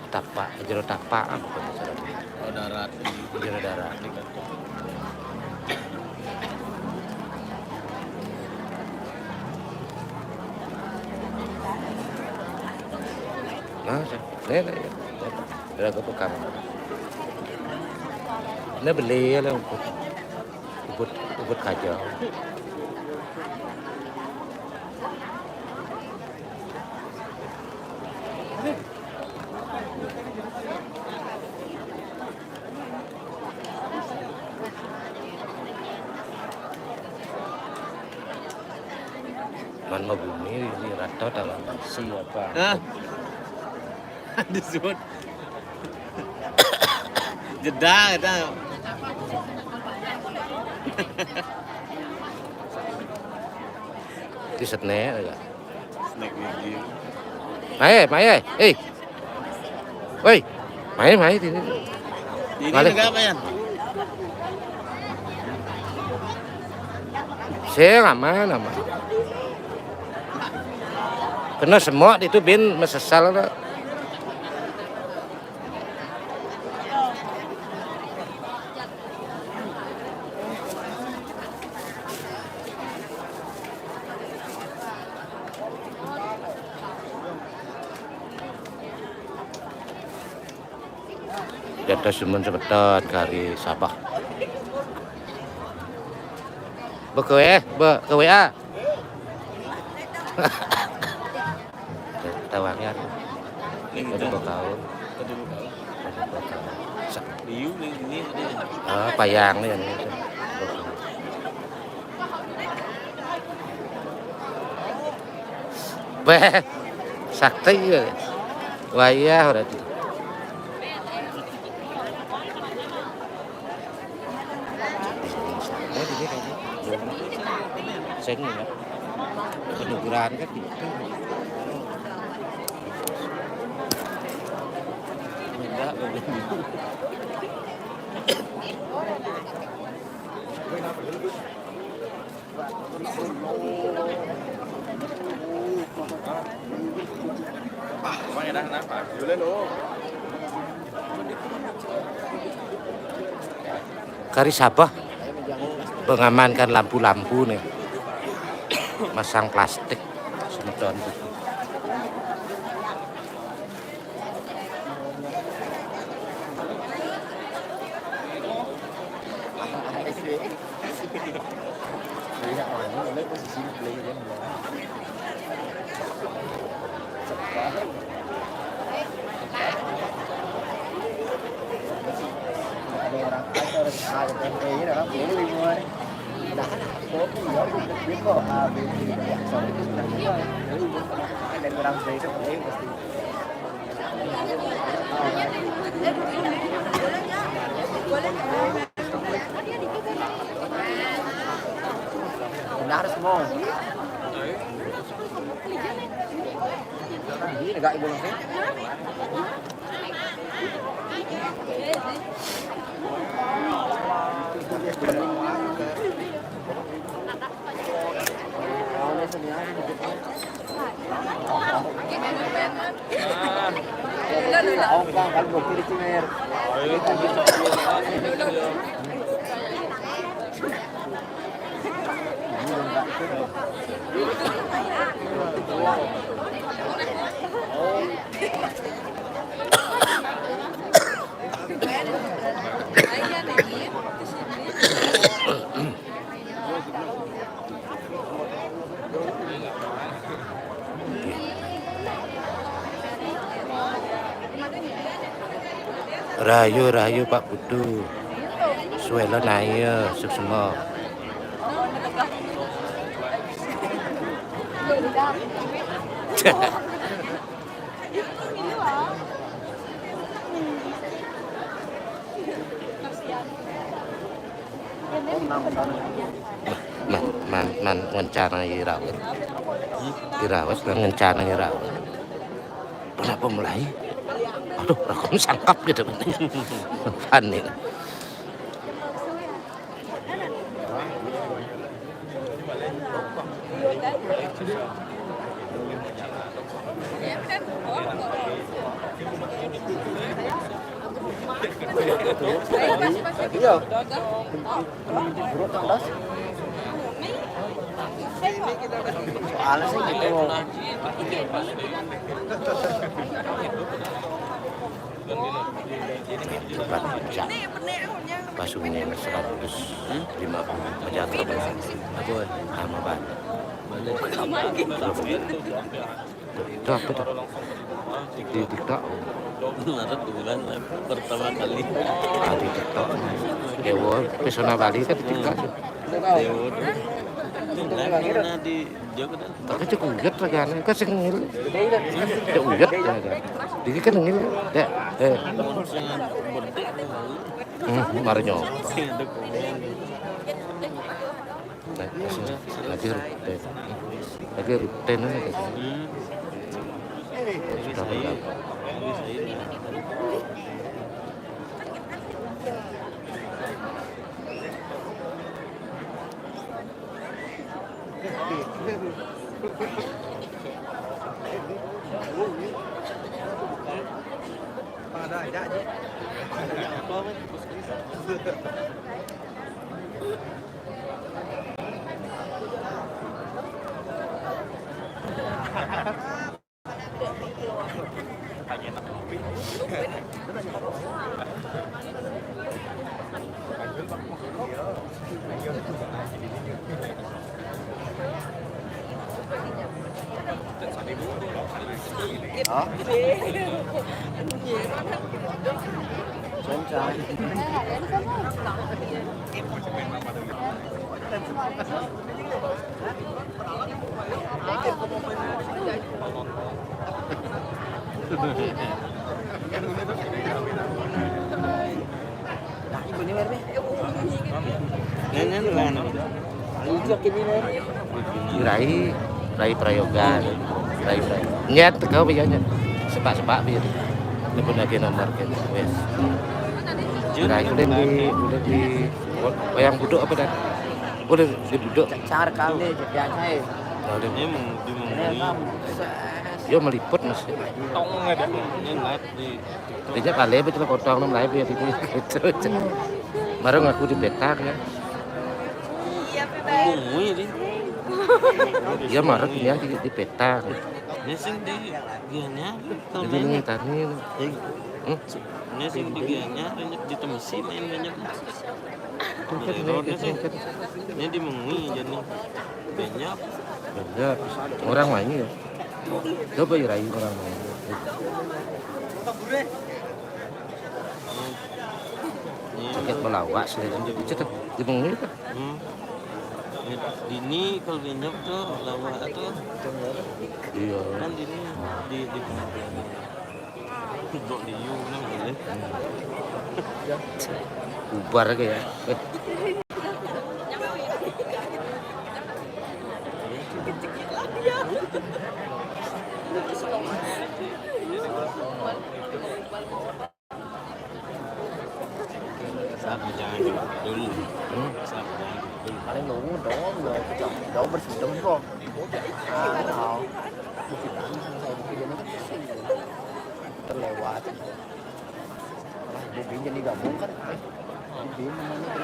tapak, jero tapak, apa masalah? Oh, darat. Jero darat. Nah, sa-, ne, ne, ne, ne, ne, beli ya lah, ubut, ubut, ubut kaja. Man mabumi di rata tangan bisi apa? Hah? Disebut. Jeda kita. Di setne ya. Snack gigi. Mai, mai, eh. Woi, mai, mai di sini. Ini balik. Enggak apa ya? Saya aman, aman. Kena semua itu bin mesesal lah. Jatah sumun sebetan kari Sabah. Bekewe, be, ke W A. Tawangan. Ini ada gitu. Bakal. Ada bakal. Ada bakal. Sa- Liu ni, ni ada. Ah, payang ni, ni. Beh, sakti ya. Wayah berarti. Sing ya. Penuturan kan gitu. Enggak, enggak. Kari Sabah mengamankan lampu-lampu nih. Masang plastik semeton. Benar semua. Ini negak ibu langsung. Rahayu, rahayu Pak Putu. Suwela naya suksma. Man, man, man ngencana irawat. Irawat nang ngencana irawat. Kenapa mulai? Aduh, rekam sangkap gitu. Panik. Iya. Buruk tak das. Soalnya sih gitu. Tempat puncak. Pas hunian seratus lima puluh meter. Apa? Sama Bali. Itu apa tuh? Di TikTok. Kemarin bulan pertama kali. Ah, di TikTok. Ya, wah, pesona Bali kan di TikTok tuh. Ya, udah. Nah, di Jogja kan. Tapi cek uyut lagi aneh, kan sing ngil. Cek uyut ya kan. Diki kan ngil. Dek, eh. Sing bedek. Hmm, mari nyoba. Sing ada komen. Lagi, lagi rute. Lagi rute ini. Hmm. Sudah berapa? Rai, rai prayoga, rai, rai. Nyet, kau biar nyet. Sebak-sebak biar. Telepon lagi nomor ke. Wes. Rai, udah di, udah di, wayang buduk apa dah? Udah di buduk. Car kali, biasa ya. Udah. Ini mau, dia mau. Yo meliput, Mas. Tong ada. Ini live di TikTok. Dia kali betul potong nom live ya, gitu. Marang aku di petak ya. Iya, Petak. Ngomongnya di. Iya, marang dia di, di petak. Ini sing di, dianya, kalau ini mainnya. Tani. Hmm? Ini sing di dianya, banyak di temesi main banyak. Ini di mengui jadi banyak. Banyak. Orang lain ya. Coba ya, rai orang lain. Sakit melawak sih. Itu tuh, di mengui tuh. Hmm. Dini kalau banyak tuh lawak tuh. Iya. Kan dini di, di Dok Liu nang boleh. Bubar ke ya. Saat jangan dulu. Hmm? Saat jangan dulu. Paling nunggu dong, dong, dong bersih dong kok. Ah, mau. Bukit Tinggi sama saya Bukit Tinggi kan pusing. Terlewat. Lah, Bukit Tinggi digabung kan. Bukit Tinggi namanya.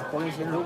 Polisi lu.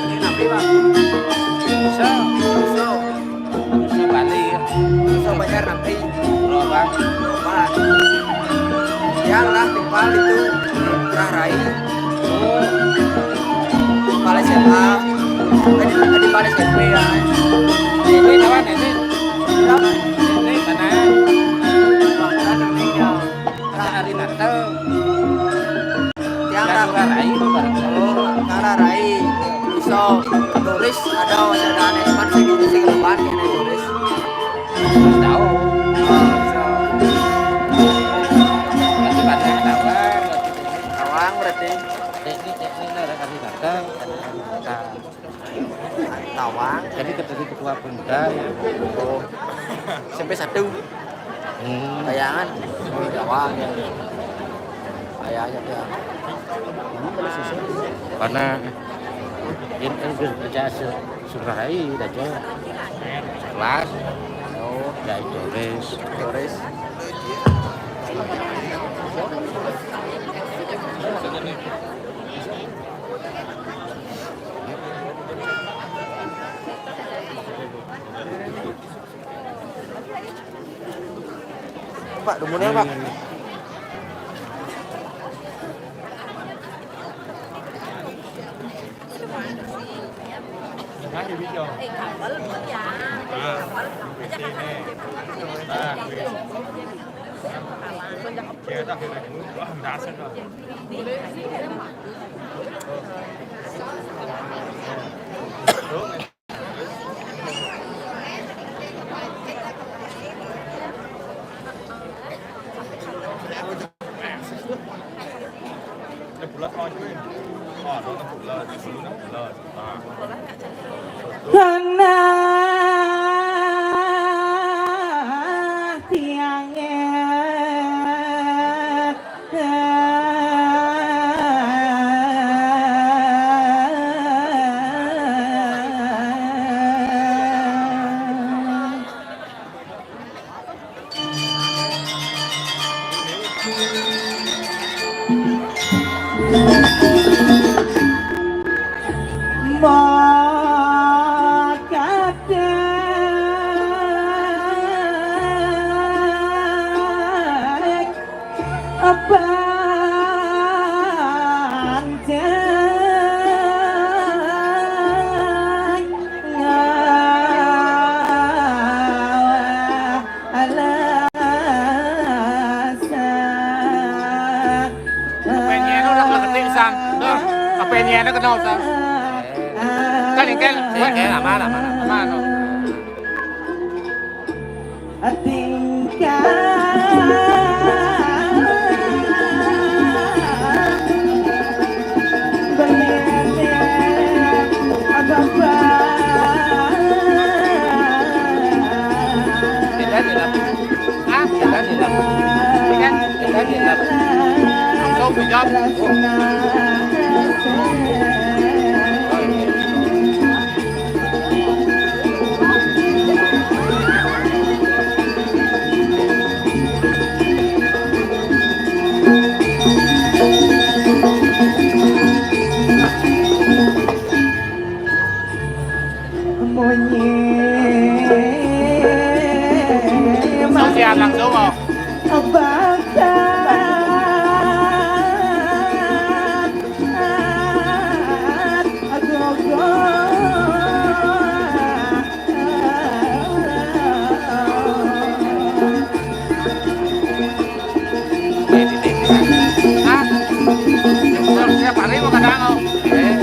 Ini napi, Bang? Bisa. Bisa. Bisa Bali ya. Bisa Banjar napi. Roba. Roba. Ya lah, timpal itu. Ngurah rai. Oh. Timpal S M A. Tadi, tadi timpal S M P ya. Ini kawan ini. Berapa? Ini mana? Bang, kan namanya. Hari Natal. Tiang ra-, ngurah rai, Bang. Oh, ngurah rai. Bisa turis ada, ada aneh, cuman sing, sing lepas ya, turis. Tahu. Berarti pada Tawang, berarti. Ini, ini, ini ada kali datang, ada kali datang. Tawang. Jadi ketemu ketua pemuda ya. Oh. S M P satu. Hmm. Kayangan. Tawang ya. Kayaknya dia. Karena ini kan kerja se-, sebelah hari, dah, Cok. Sekelas. Oh. Ya, Doris. Doris. Pak, dumunnya, Pak. Kan, kan, kan, aman, aman, aman. Aman, no. Tingkah beliné Bapak. Tidak, tidak. Hah? Tidak, tidak. Tidak, tidak. Langsung dijawab. Munyi Sosial langsung, oh. Bakat agogo. Hah? Terus tiap hari mau kadang, oh. Eh.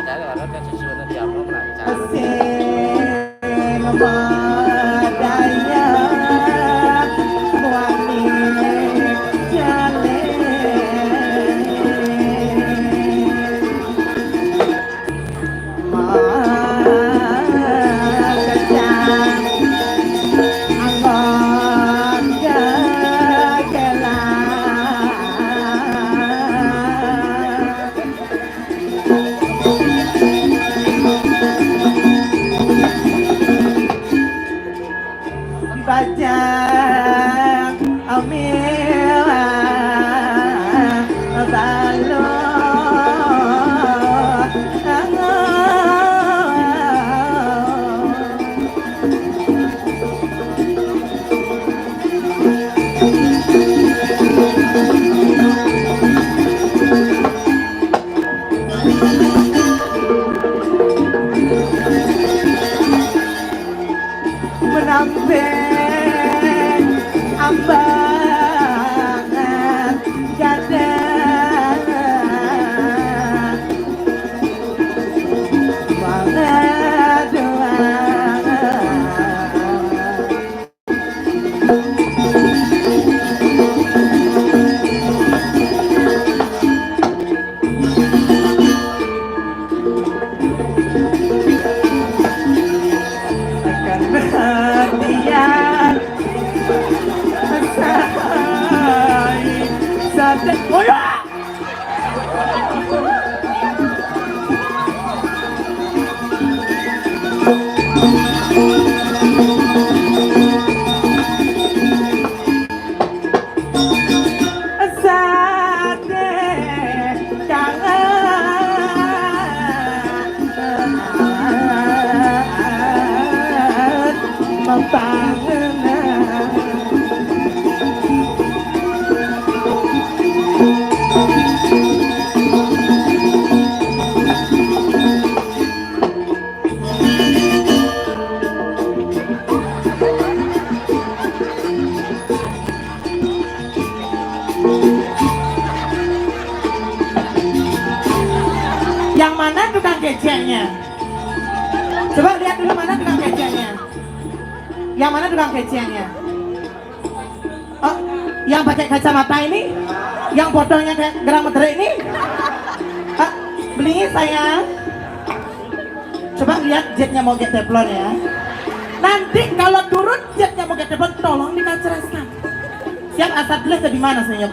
Ada, ada, ada sesuatu di apa, lancar. Sing madaya wani jalé. Makejang anggon gegelan. Bajang miwah balung. Menamping ambangan gadah mangaduan. Akan berhentian. Sahai. Sadar. Oh ya! Sate kangen membangun. Yang mana tukang keceknya? Coba lihat dulu mana tukang keceknya. Yang mana tukang keceknya? Oh, yang pakai kacamata ini, yang fotonya kayak gerang medere ini. Ah, beli sayang. Coba lihat jetnya mau get teflon ya. Nanti kalau turun jetnya mau get teflon, tolong dikacreskan. Siap, asal beli di mana senyum?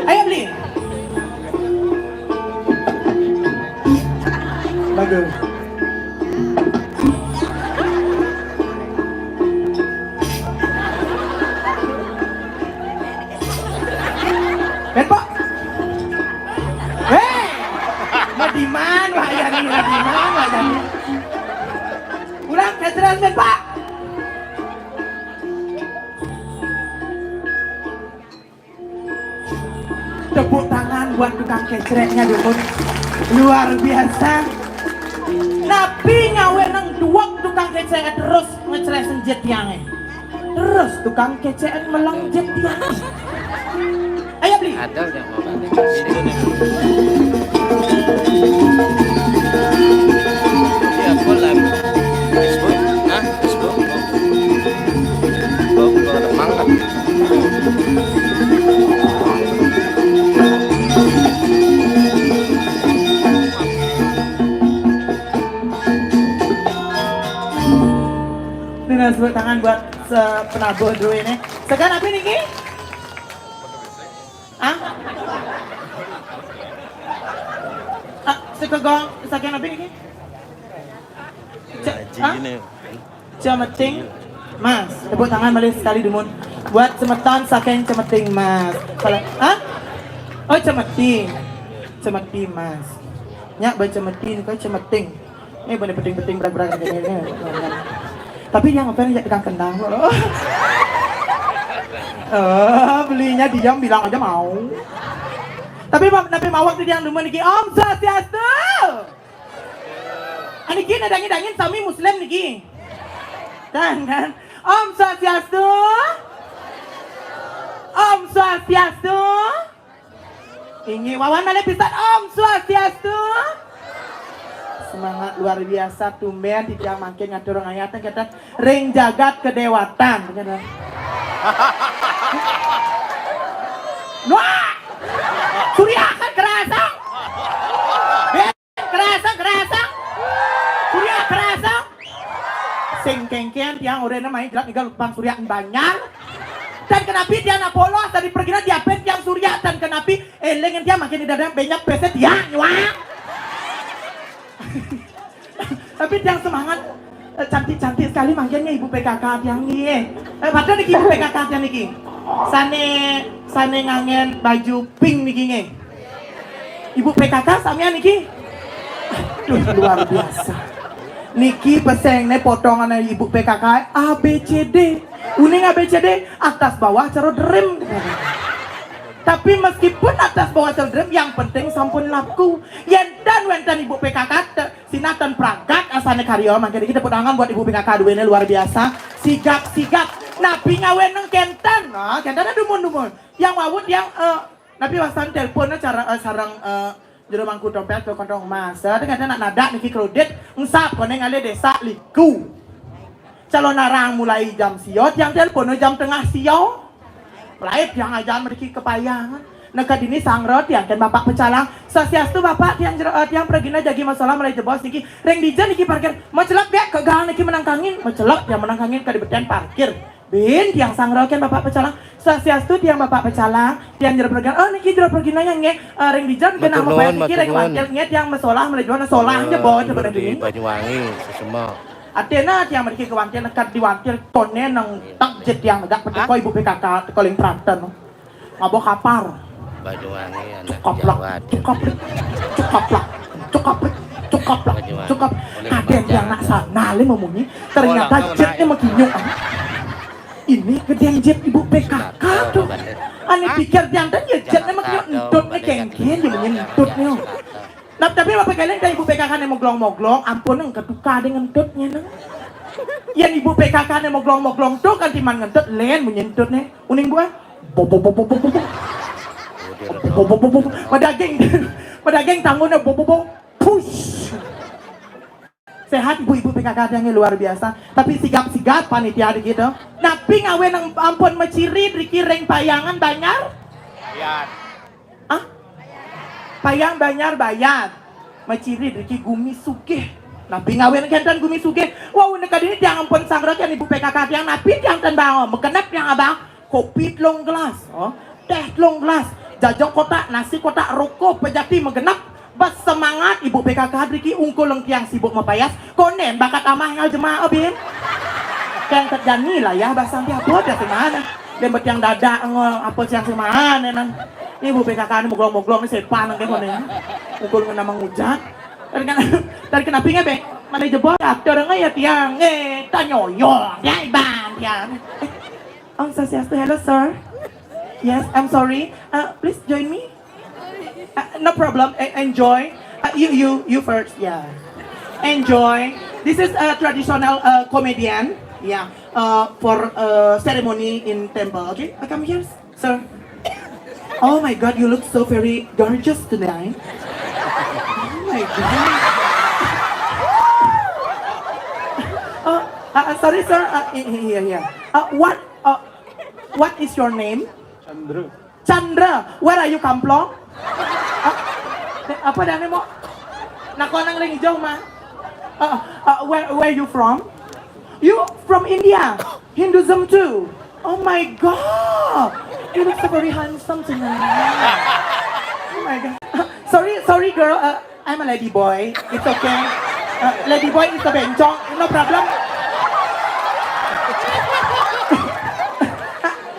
Ayo beli. Bagus. Bén, Pak. Hei, madiman wayani, madiman wayani. Kurang keterangan, Pak. Tepuk tangan buat tukang kecreknya, dukun. Luar biasa. Napi ngawé nang duwek tukang kecrek terus ngecrek senjet tiangé. Terus tukang kecrek melong jet tiangé. Ayo beli. Ada yang mau balik. Itu nih. Iya, full lah. Facebook, nah, Facebook. Bau, bau remang lah. Ini harus tepuk tangan buat se-, penabuh dulu ini. Saking napi niki? Ah? Ah, sing kagong, saking napi niki? Ce-, Ngaji ah? Ini. Cemeting Mas. Tepuk tangan malih sekali dumun. Buat semeton saking Cemeting Mas. Kalau, ah? Oh, Cemeting. Cemeting Mas. Nyak baca Cemeting, kau Cemeting. Ini bener penting-penting berat-berat ini. Tapi yang apa yang tegang kendang kok. Oh, belinya diam bilang aja mau. Tapi ma-, napi mawon titiang dumun niki. Om Swastiastu. Aniki nadangin-dangin sami muslim niki. Kan, kan? Om Swastiastu. Om Swastiastu. Inggih, wawan malih pisan. Om Swastiastu. Semangat luar biasa, tumben titiang mangkin ngatur ngayatan kata ring jagat kedewatan. Wah! Surya kerasa. Kerasa, kerasa. Surya kerasa. Sing kengken tiang orena main jelak niga lupang surya banjar. Dan kenapi tiang napolos tadi pergi na diapen tiang surya dan kenapi eling tiang makin di dada banyak peset tiang nyuang. Tapi tiang semangat. Eh, cantik-cantik sekali mangkin nggih Ibu P K K tiang nggih. Eh, padahal niki Ibu P K K tiang niki. Sane, sane ngangen baju pink niki nggih. Ibu P K K samian niki. Aduh, luar biasa. Niki pesengne potongan Ibu P K K A B C D. Uning A B C D, atas bawah cara derem. Tapi meskipun atas bawah cara derem, yang penting sampun laku. Yen tan wenten Ibu P K K te-, sinah ten pragat asane karya, mangkin iki tepuk tangan buat Ibu P K K duene luar biasa. Sigap-sigap. Napi ngawenang kenten? Nah, kenten dumun-dumun. Yang wawut yang, eh, napi wastan telepon cara, eh, sareng, eh, jero mangku dompet ke kantong emas. Eh, ternyata nak nadak niki kredit, engsap koneng ale desa liku. Calon arang mulai jam sio, tiang telepon jam tengah sio. Mulai tiang ajan meriki kepayangan. Neka dini sangro tiang ken Bapak Pecalang. Swastiastu Bapak, tiang jero, eh, tiang pragina jagi masalah mulai jebos niki. Ring dija niki parkir. Macelep gek ke gang niki menang kangin. Macelep tiang menang kangin ka dibetian parkir. Bin tiang sangro ken Bapak Pecalang. Swastiastu tiang Bapak Pecalang. Tiang jero pragina. Oh niki jero pragina yang nge, eh, ring dija kena mau bayar niki ring wantil nge tiang masalah mulai jebos solah aja bawa coba dini. Banyuwangi, Sesema. Atena tiang meriki ke wantil nekat di wantil kone nang tak jet tiang negak peteko Ibu P K K teko ling praten. Ngabo kapar. Banyuwangi anak Cukaplak, Jawa. cukaplak, cukaplak, cukaplak, cukaplak, cukap. Kaden yang nak sana le memunyi. Ternyata jetnya mekinyuk. Ini gedeng jet Ibu P K K tuh. Ane pikir jantan ya jetnya mekinyuk entut ne kengken ya menyentut ne. Nah, tapi apa kalian dari Ibu P K K ne moglong-moglong, ampun nang ketuka deh ngentutnya nang. Yang Ibu P K K ne moglong-moglong tuh kan timan ngentut len menyentut ne. Uning buah. Bob bob bob bob bob bob. Bob bob bob bob. Madaging. Madaging tanggungnya bob bob bob. Push. Sehat ibu-ibu P K K yang luar biasa. Tapi sigap-sigap panitia di gitu. Napi ngawe nang ampun maciri driki ring payangan banjar? Ah? Payang banjar bayat. Maciri driki gumi sugih. Napi ngawe nang kenten gumi sugih? Wah, unek kadini tiang ampun sangro tiang ibu P K K tiang napi tiang ten bang. Mekenep tiang abang. Kopi telung gelas, oh. Teh telung gelas, jajang kotak, nasi kotak, rokok pejati megenep. Bas semangat ibu P K K driki ungkul lengkiang sibuk mepayas. Konen bakat amah ngal jemaah bin. Kan terjani lah ya basang tiap apa dia semana. Dia betiang dada ngol apa siang semana nang. Ibu P K K ni moglong-moglong ni sepan nang konen. Ungkul ngena mengujat. Dari kan dari kenapi nge be? Mana jebol ya? Orang ya tiang. Eh, tanyoyong ya iban tiang. Eh, Om Swastiastu, hello sir. Yes, I'm sorry. Uh, please join me. Uh, no problem. E- enjoy. Uh, you, you, you first. Yeah. Enjoy. This is a traditional uh, comedian. Yeah. Uh, for uh, ceremony in temple. Okay. Uh, come here, sir. Oh my God, you look so very gorgeous tonight. Uh, uh, sorry, sir. Uh, here, here. Uh, what, uh, what is your name? Chandra. Chandra. Where are you come from? Uh, apa dah ni mo? Nako nang ring hijau mah. Uh, uh, where, where you from? You from India? Hinduism too. Oh my God. You look so very handsome tonight. Oh my God. Sorry, sorry, girl. Uh, I'm a lady boy. It's okay. Uh, lady boy is a bencong. No problem.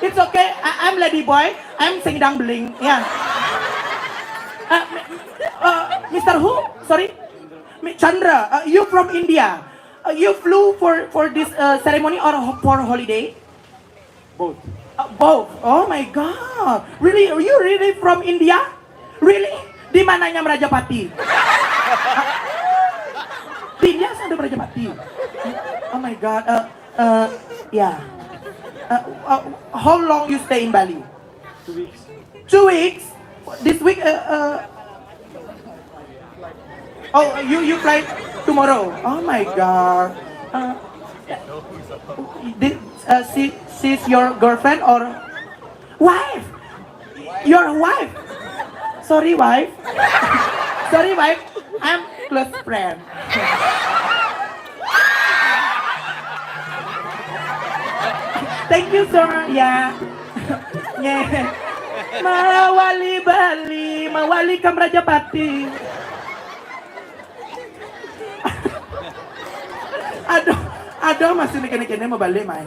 It's okay. I, I'm lady boy. I'm singdang beling. Yeah. Uh, uh, Mister Who? Sorry. Mi- Chandra. Uh, you from India? Uh, you flew for for this uh, ceremony or ho- for holiday? Both. Uh, both. Oh my God. Really? Are you really from India? Really? Di mananya Merajapati? Di India ada Merajapati. Oh my God. Uh, uh, yeah. Uh, uh, how long you stay in Bali? Two weeks. Two weeks? This week? Uh, uh, oh, you you fly tomorrow. Oh my God. Uh, this, uh, she she's your girlfriend or wife? Your wife? Sorry, wife. Sorry, wife. I'm close friend. Thank you, sir. Ya. Nggih. Mawali Bali, mawali ka Merajapati. Aduh, aduh masih nih kene-kene mau balik main.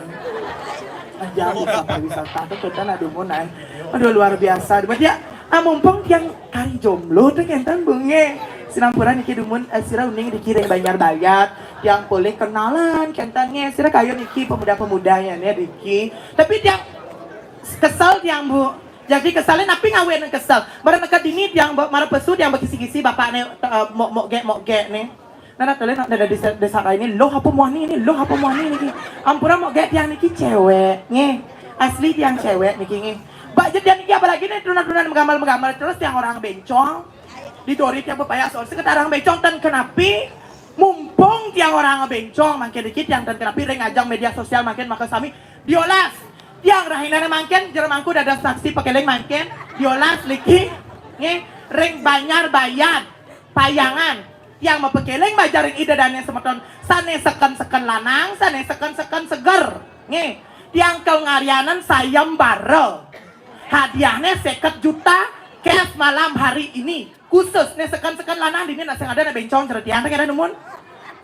Aja wisata, wisata tuh kita nak dumun, ay. Aduh, luar biasa. Buat ya, ah, mumpung tiang kari jomblo tuh kenten bunge. Sinampura niki dumun, eh, sira uning diki ring Banjar Bayat. Tiang boleh kenalan kenten nge, sira kayo niki pemuda-pemudanya nih diki. Tapi tiang kesel tiang, Bu. Jadi keselnya napi ngawen kesel. Mara neka dini tiang ba- mara pesu tiang bakisi-kisi bapakne, eh, mok mok gek mok gek nih. Nana tele nak dada desa desa ini loh apa muani ini, loh apa muani niki. Ampura mok gek tiang niki cewek nge. Asli tiang cewek niki nge. Bak je tiang niki apalagi nih tunan-tunan megamal-megamal terus tiang orang bencong. Di dori tiang bepaya soal sekedar orang bencong dan kenapi mumpung tiang orang bencong makin dikit tiang dan kenapi ring ajang media sosial makin maka sami diolas. Tiang rahina mangkin, jero mangku dados saksi pakeling mangkin, diolas liki, nggih, ring Banjar Bayat, Payangan. Tiang mapakeling majaring Ida dane semeton, sane seken-seken lanang, sane seken-seken seger. Nggih, tiang kaungaryanan sayembara. Hadiahne seket juta, cash malam hari ini. Khusus ne seken-seken lanang dini nak sing ada nak bencong cerita tiang tak ada numun.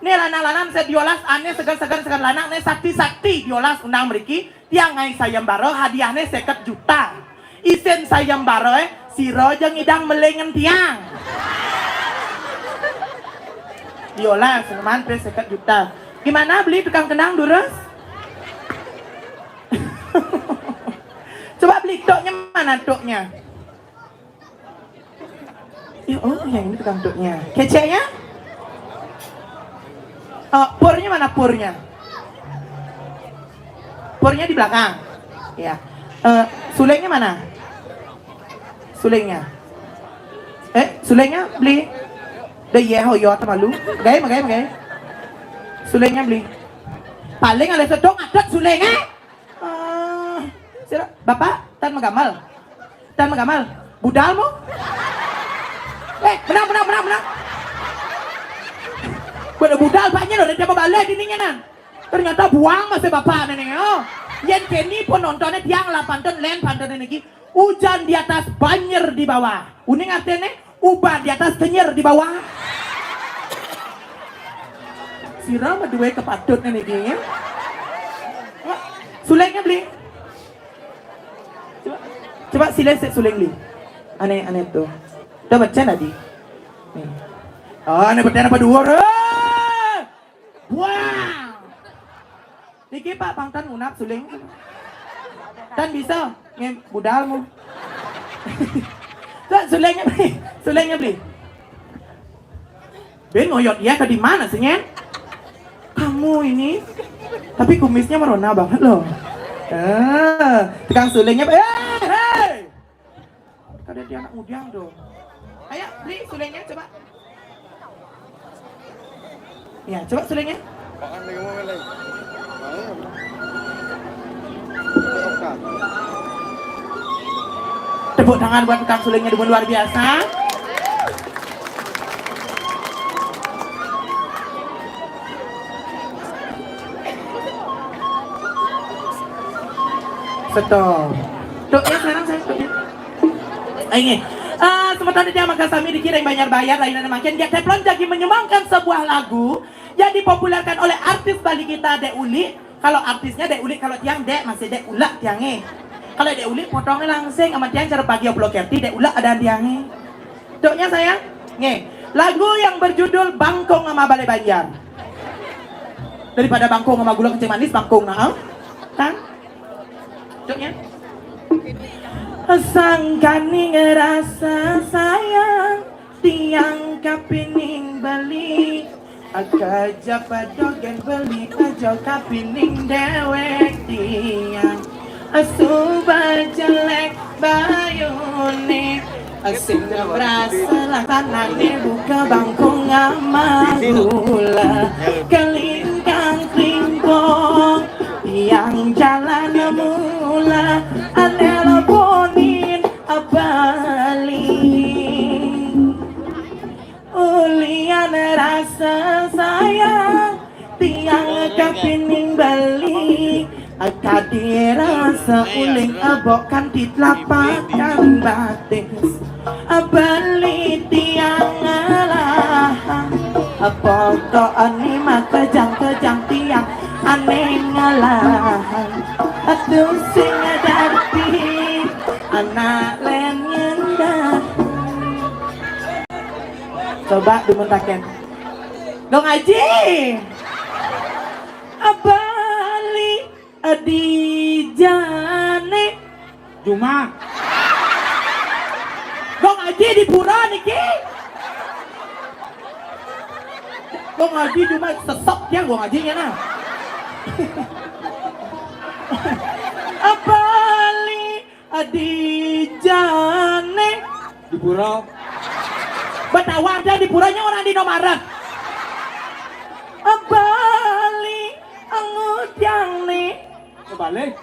Ne lanang-lanang saya diolas ane segan-segan segan lanang ne sakti-sakti diolas undang meriki tiang ngai sayembara hadiahne seket juta. Isin sayembara eh sira aja ngidang melengen tiang. Diolas seneman pe seket juta. Gimana beli tukang kendang durus? Coba beli toknya mana toknya? Ya, oh, yang ini tukang tuknya. Keceknya? Eh, purnya mana purnya? Purnya di belakang. Ya. Eh, sulengnya mana? Sulengnya. Eh, sulengnya beli. Dah iya ho yo malu. Gai magai magai. Sulengnya beli. Paling ada sedong adat sulengnya. Ah, sira, Bapak, tan magamal. Tan magamal. Budal mo? Eh, menang, menang, menang, menang. Pada budal banyak loh, dia balai dindingnya nan. Ternyata buang masih bapak nenek. Oh. Yen keni pun nontonnya tiang lah pantun, len pantun niki. Ujan di atas, banjir di bawah. Uning artinya uban di atas, kenyir di bawah. Sira mah duwe kepatutnya nih, Ding, ya. Sulengnya beli. Coba, coba sileng sik suleng beli. Aneh, aneh tuh. Udah baca tadi. Nih. Oh, aneh bertanya apa dua? Wah. Niki Pak pangtan unap suleng. Tan bisa nge budal mu. Tuh, sulengnya beli, sulengnya beli. Ben ngoyot ya ke di mana sih nyen? Kamu ini, tapi kumisnya merona banget loh. Eh, tukang sulengnya, eh, hei. Kada dia anak muda dong. Ayo, beli sulengnya coba. Ya, coba sulingnya. Tepuk tangan buat tukang sulingnya, demen luar biasa. Stop. Dok, ya, sekarang saya, Dok, ya. Ini, eh, sementara dia maka sami dikiring banyak bayar, lainnya makin dia teflon jadi menyumbangkan sebuah lagu yang dipopulerkan oleh artis Bali kita, Dek Uli. Kalau artisnya Dek Uli, kalau tiang Dek masih Dek Ulak tiangnya. Kalau Dek Uli potongnya langsing sama tiang cara pagi oplo kerti, Dek Ulak ada tiangnya. Coknya sayang, nge. Lagu yang berjudul Bangkung sama Balai Banjar. Daripada bangkung sama gula kencing manis, bangkung nah, kan? Coknya. Sangkani ngerasa sayang, tiang kapining beli. Aka japa dogen beli aja kapining dewek tiang. Asuba jelek bayune. Sing berasa lah tanane buka bangkung sama gula. Kelingkang klingkong yang jalan mula. Anel ponin abali. Ulian rasa sayang, tiang kapining beli. Kadi rasa uling ebok kan di telapak kan batis. Beli tiang ngalah. Pokok ni mah kejang-kejang tiang aneh ngalah. Atuh sing ngedapi anak len ngendah. Coba dimentakin. Dong Aji. Abali di jane. Juma. Dong Aji di pura niki. Dong Aji cuma sesok ya Dong Ajinya nah. Abali di jane. Di pura. Betawa aja di puranya orang di Nomaret. Abali angudang nih. Kebalik.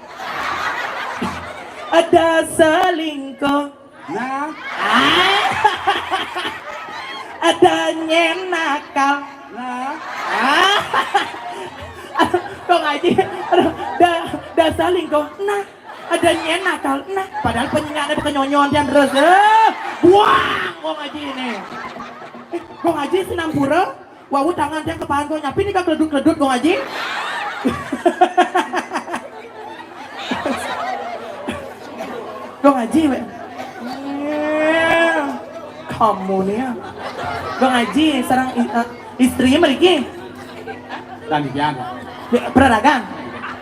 Ada selingkuh. Nah. Ah. Ada nyen nakal. Nah. Ah. Aduh, Kong Aji, aduh, da, da selingkuh. Nah. Ada nyen nakal, nah, padahal penyinyaknya bukan nyonyon dia terus. Eh, buang Kong Aji ini. Eh, Kong Aji sinampura, wau tangan dia ke pahan Kong Nyapi ini keledut-keledut Kong Aji. Kong Aji, we. Iya. Kamu nih ya. Kong Aji, sareng i-, eh, istrinya meriki. Dan Dian. Peraragan.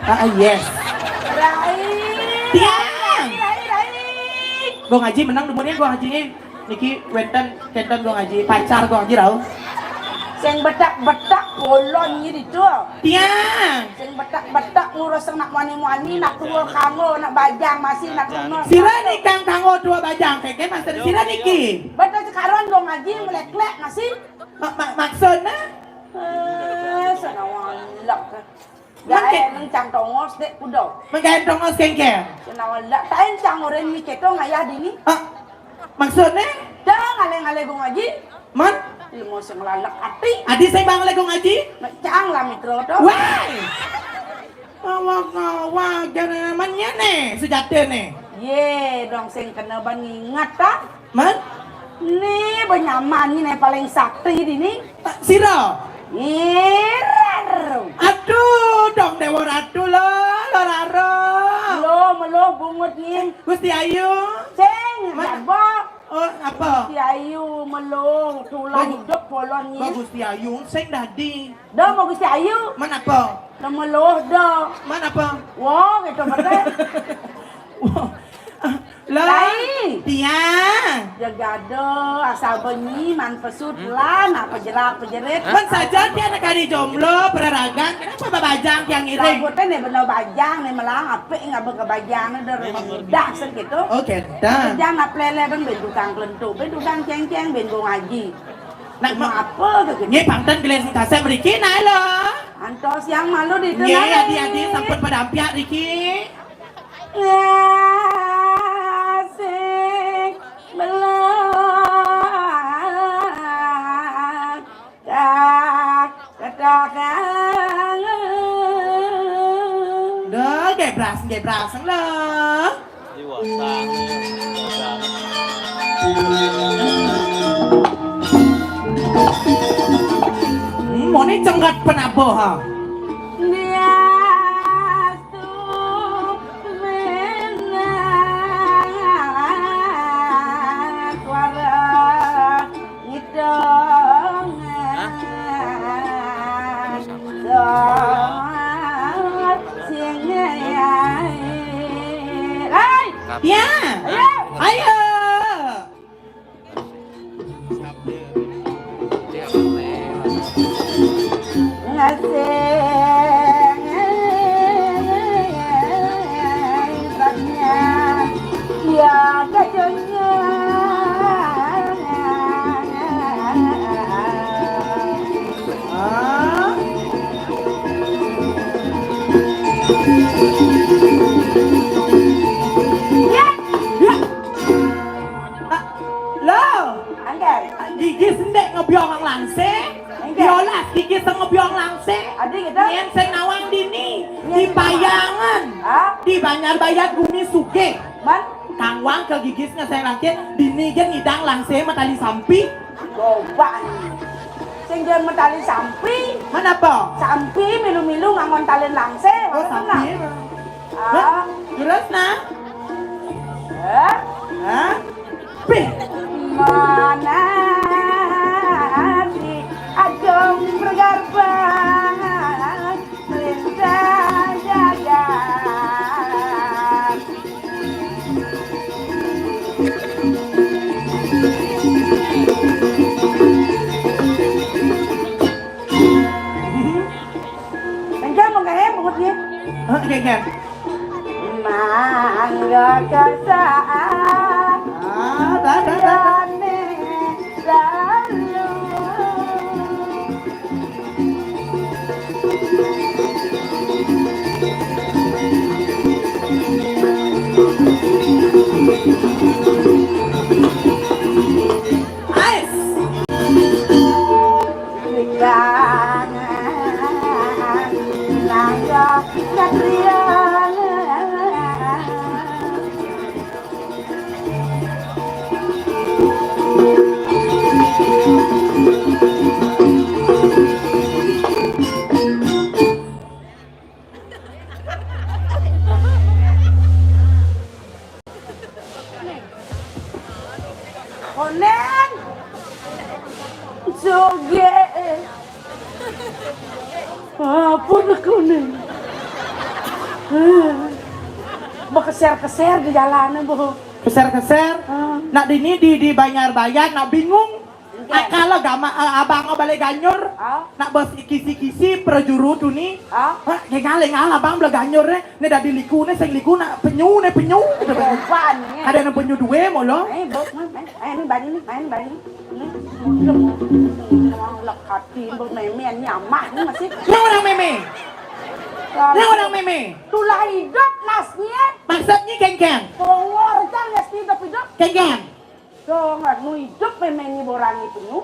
Ah, ah, yes. Rai. Tiang. Rai, rai, rai. Gong Aji menang nomornya Gong Aji. Niki wenten, kenten Gong Aji, pacar Gong Aji rau. Sing betak-betak bolon nyi ditu. Tiang. Sing betak-betak ngurus anak muani-muani, nak tua kanggo, nak bajang masih nak tua. Sira nikang kanggo tua bajang, keke master sira niki. Betul sekarang Gong Aji melek-lek masih. Ma-, ma-, maksudnya? Eh, sana walak. Gae nang cang tongos dek kudo. Menggae tongos kengkeng. Sana walak. Tain cang orang ni keto ngayah dini. Ah, maksudnya? Dah ngale-ngale Gong Aji. Man? Ilmu sing lalak ati. Adi saya bang Gong Aji. Cang lah mitro to. Wah. Awak-awak jangan namanya nih sejati nih. Ye, dong sing kena ban ingat ta. Man? Ni benyaman ni paling sakti di ni. Ah, sira. Ngirar. Aduh, dong Dewa Ratu lo, lo raro. Lo melo bungut ni. Gusti Ayu. Sing. Man? Jabok. Oh, apa? Gusti Ayu melo tulah hidup polon ni. Gusti Ayu sing dadi. Dah mau Gusti Ayu. Man apa? Lo melo dah. Man apa? Wah, gitu betul. Wah. Lah, Lai. Tiang. Jagado, asal benyi, man pesut, hmm, lan, apa jerak, pejerit. Man saja tiang nak kari jomblo, peraragan. Kenapa babajang tiang ngiring? Rambutnya nih bener bajang nih, melang, apik nggak berkebajang nih, udah rumah mudah, sen gitu. Oh, gitu. Bajang nak pelele, ben, ben tukang kelentuk, ben tukang cengceng, ben Gong Aji. Nak ma- apa ke gini? Nggih, pangten gelis kasep mriki, nah, lho. Antos yang malu di tengah. Nggih, adi-adi sampun pada ampiak riki. Ngasih belah. Dah, dah, dah. Dah, gebras, gebras, lho. Hmm, mone cengat penabuh, ha. Diastu menang kuara ngidong. Hah? Sing ai. Hai. Ya. Ayo. Ayo. Ngasih banyak ya kadonya. Ah. Ya. Ya. Loh, angger. Gigi sendek ngebiong langse. Angger. Biolas gigi sing ngebiong langse. Adi gitu? Yen sing nawang dini. Yen di Payangan. Hah? Di Banjar Bayat gumi sugih. Man? Kang wang ke gigi sing ngeseng langse, dini gen ngidang langse matali sampi. Coba. Sing gen matali sampi. Mana apa? Sampi milu-milu ngangon talin langse. Oh, sampi. Ah. Hah? Terus, nah? Hah? Hah? Pih. Mana si Agung bergarbang perintah jagat. Engke mengke bungut ye. Hah, engke, engke. Mangga kasaan. Ah, dah, dah, dah, dah. Lalu. Ais. Koneng. Joget. Apa koneng? Bekeser-keser di jalanan, Bu. Keser-keser. Ah. Nak dini di, di Banjar Bayat, nak bingung. Engke. Ah, kalau gama, eh, abang balik ganyur, ah, nak bos kisi-kisi prajuru tuni. Ah. Hah, ngengal, ngengal abang balik ganyur ne, ne dadi liku ne, sing liku nak penyu ne, penyu. Ada ne penyu due molo. Eh, bos, main, main, main, bani ni, main, bani ni. Ini, lek hati, bos, meme, ini amah, ini masih. Ini orang meme. Ini orang meme. Tulah hidup nasnya. Maksudnya kengkeng. Pongor kan nasnya hidup-hidup. Kengkeng. Dong, anu idup memenyi borangi penyu.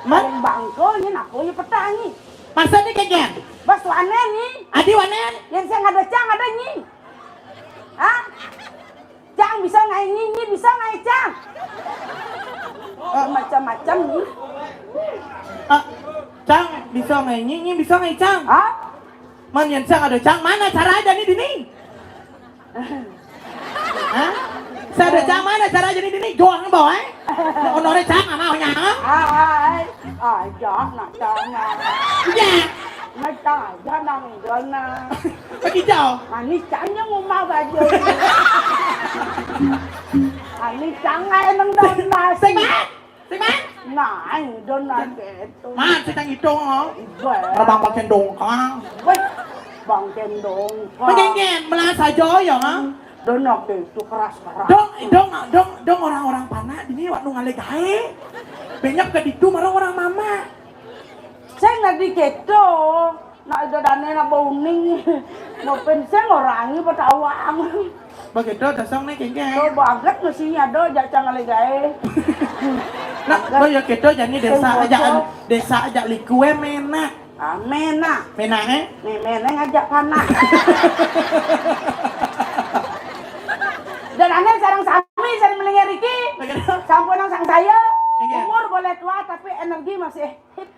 Man? Yang bangkel nyen apa ye petangi. Maksudnya kagak? Bas wanen ni. Adi wanen? Yang saya ada cang ada nyi. Hah? Cang bisa ngai nyi, nyi bisa ngai cang. Eh, macam-macam ni. Ah, cang bisa ngai nyi, nyi bisa ngai cang. Hah? Man yang cang ada cang mana cara aja ni dini? Hah? Saya ada cang mana cara jadi dini? Jual ngebau, eh? Honore cang sama nya. Ai, ai, aja nak cang. Ya. Nak cang aja nang dona. Bagi jauh. Manis cangnya ngomong baju. Manis cang ai nang dona. Sing, Mat. Sing, Mat. Nah, dona gitu. Mat, sing ngitung, oh. Iba. Ora bang pakai dongkang. Weh, bang kendong. Pengengen, melas aja ya, ha? Dona itu keras-keras. Dong, dong, dong, dong orang-orang panak ini waktu ngalih gae. Benyap ke ditu marang orang mama. Sing dadi keto. Nak ida dane nak bauning. Mau pen sing orangi petawang. Begitu dasang nih kengkeng. Oh, banget mestinya do jak cang ale gae. Nak, oh ya keto jani desa aja, desa aja likue menak. Ah, mena. Mena, eh? Nih, mena ngajak panak. Dan ane sareng sami, sareng melingkar iki. Begitu. Sampun nang sang saya, iya, umur boleh tua, tapi energi masih hit.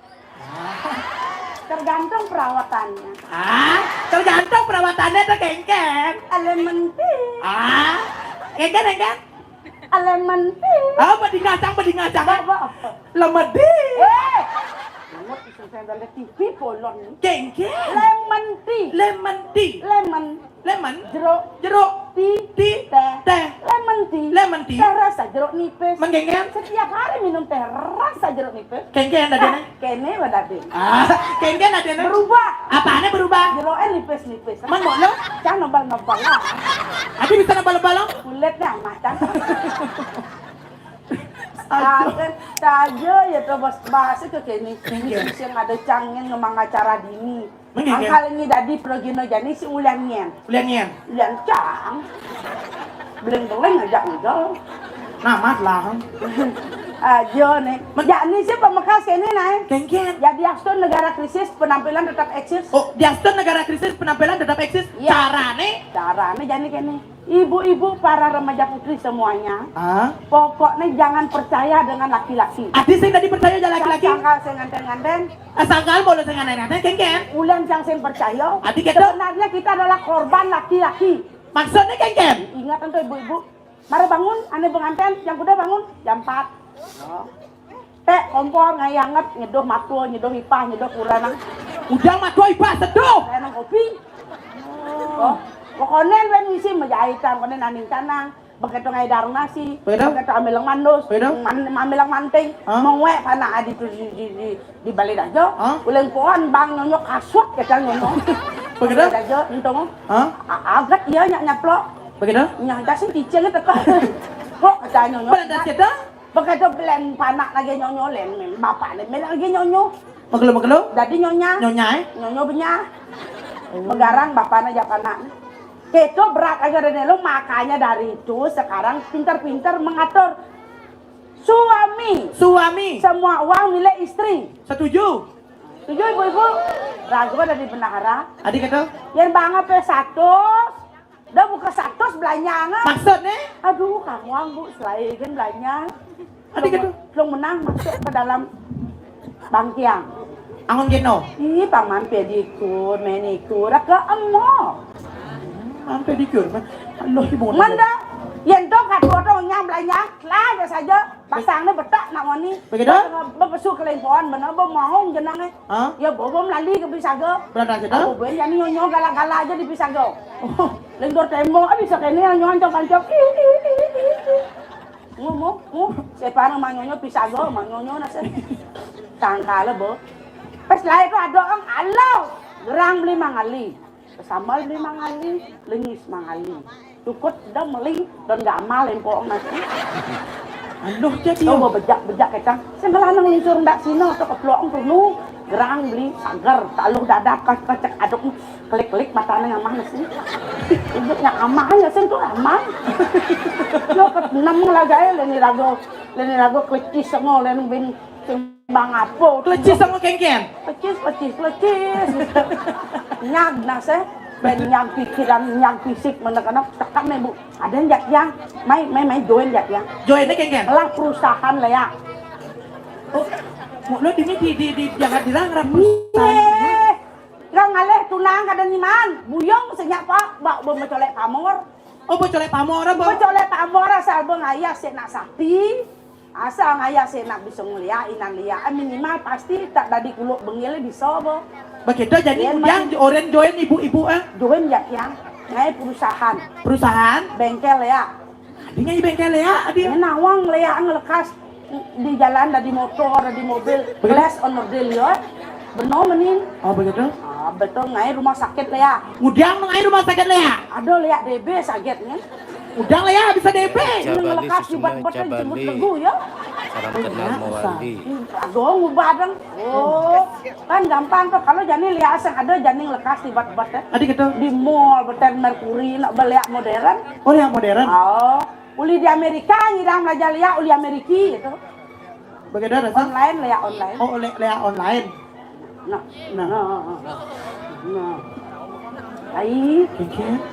Ah. Tergantung perawatannya. Ah, tergantung perawatannya tuh, kengkeng. Lemon tea. Ah, kengkeng, kengkeng. Lemon tea. Ah, bedingacang, bedingacang. Apa? Lemedi. Eh, lemot iseng saya dari T V polon. Kengkeng. Lemon tea. Lemon tea. Lemon. Lemon. Jeruk. Jeruk. Tea. Tea. Teh. Teh. Lemon tea. Lemon tea. Teh rasa jeruk nipis. Mengkengkeng. Setiap hari minum teh rasa jeruk nipis. Kengkeng tadi. Kene badading. Ah, kengkeng adene. Berubah. Apane berubah? Jeroke nipis-nipis. Man, mau lo? Cang nebal-nebal lah. Adi bisa nebal-nebal lo? Kulitnya macan. Aduh. Saja ya tuh bos bahasa ke kene. Iya. Sing ada cangin ngemang acara dini. Mengke, angkal ini dadi progino jani si ulian nyen. Ulian nyen. Ulian cang. Beleng-beleng aja udah. Namat lah. Ajo nih. Men- jani si pemekas kene nae. Kengkeng. Ya diastun negara krisis penampilan tetap eksis. Oh, diastun negara krisis penampilan tetap eksis. Iya. Carane? Carane jani kene. Ibu-ibu, para remaja putri semuanya, ah? Pokoknya jangan percaya dengan laki-laki. Adi sing tadi percaya aja laki-laki. Sangkal sing nganten-nganten. Eh, sangkal boleh sing nganten-nganten, kengkeng. Ulian yang sing percaya. Adi gitu. Sebenarnya kita adalah korban laki-laki. Maksudnya, kengkeng? Ingat tuh ibu-ibu. Mari bangun, ane pengantin, yang kuda bangun jam empat. Oh. Teh kompor ngai anget, nyeduh matua, nyeduh ipah, nyeduh kuranang. Udah matua ipah seduh. Renang kopi. Oh, pokoknya ben ngisi majahitan, pokoknya naning canang. Begitu ngai darung nasi, begitu? Begitu ambil mandus, begitu? Man-, ambil manting, hah? Mengwek panak adi tu di, di, di, di balik aja. Hah? Uling pohon bang nyonyo kasut kata nyonyo. Begitu? Balik aja, untung. Hah? A-, agat iya nyak nyaplok. Begitu? Nyak dasi cicing itu kok. Kok kata nyonyo. Begitu? Begitu belen panak lagi nyonyo len, men. Bapak len, men lagi nyonyo. Magelo, magelo? Dadi nyonya. Nyonya, eh? Nyonyo benyah. Oh. Megarang bapaknya aja panak. Keto berat aja dari lo, makanya dari itu sekarang pintar-pintar mengatur suami. Suami. Semua uang milik istri. Setuju. Setuju ibu-ibu? Ragu ada di bendahara. Adi keto? Yang banget pe satu. Dah buka satus belanja nggak? Maksudnya? Aduh, kamu Bu, selain belanja. Ada gitu? Belum menang masuk ke dalam bangkiang. Angon geno? Ih, pang mampir dikur, main ikur, ke emo. Mampir dikur, man. Aduh, ibu. Manda, yen to kat foto nyang belanja, lah ya saja. Pasang ni betak nak wani. Begitu? Bepesu kelimpuan, bener, bemahong jenangnya. Hah? Ya, bobo melali ke Pisaga. Berada aja dah? Bobo yang nyonyo galak-galak aja di Pisaga. Oh. Lendur tembok, ah, bisa kene nyonyo ancok-ancok. Ih, ih, ih, ih, ih. Ngomong, ngomong. Siapa nama nyonyo Pisaga, mang nyonyo nase. Tangkal, bo. Pas lahir tu ada orang, alo. Gerang beli mangali. Sambal beli mangali, lengis mangali. Cukup dah meli dan gamal empok nasi. Aduh, jadi. Tahu bejak-bejak kecang. Sing lanang lincur ndak sino, tu keplok tunu. Gerang beli sagar, taluh dadak kacek aduk, klik-klik matane ngamah nasi. Hidupnya amah ya, sing tu amah. Lo ke enam lagi ya, leni rago, leni rago klik cis sama, leni bin. Bang apo? Klecis sama kengken. Klecis, klecis, klecis. Nyag nase, ben nyag pikiran, nyag fisik, mana kena tekan nih, Bu. Ada yang jat yang, mai, mai, mai join jat yang. Join nih kengken. Lah perusahaan lah ya. Oh, mau lo dini di, di, di, jangan dirang perusahaan. Iya. Kang ngalih tunang kada niman, buyung senyak pak, bak bemecolek pamor. Oh, becolek pamor apa? Becolek pamor asal bengayah senak sakti. Asal ngayah sih nak bisa ngeliak, inan liak, ah, minimal pasti tak dadi kuluk bengil bisa bo. Begitu jadi. Yen yang masih oren join ibu-ibu, eh? Join ya yang ngai perusahaan. Perusahaan? Bengkel ya. Adi ngai bengkel ya, adi. Ini nawang liak ngelekas di jalan, dadi motor, dadi mobil. Begitu? Kelas owner deal ya. Benar menin. Oh begitu? Ah, betul ngai rumah sakit liak. Ngudiang ngai rumah sakit liak? Ada liak D B sakit kan. Udah lah ya, bisa D P. Cabali lekas sesama, dibat-bat aja, cabali. Jemput legu, ya. Salam kenal, iya, mawali. Agung ubah dong. Oh, kan gampang tuh. Kalau jani lihat asal ada jani lekas dibat-bat, ya. Tadi gitu. Di mall, beten Mercury, nak beli modern. Oh, yang modern? Oh, uli di Amerika, ngidang belajar lihat uli Ameriki gitu. Bagaimana rasa? Online, lihat online. Oh, le-, lihat online. Nah, nah, nah, nah. Nah. Ai. Kengkeng.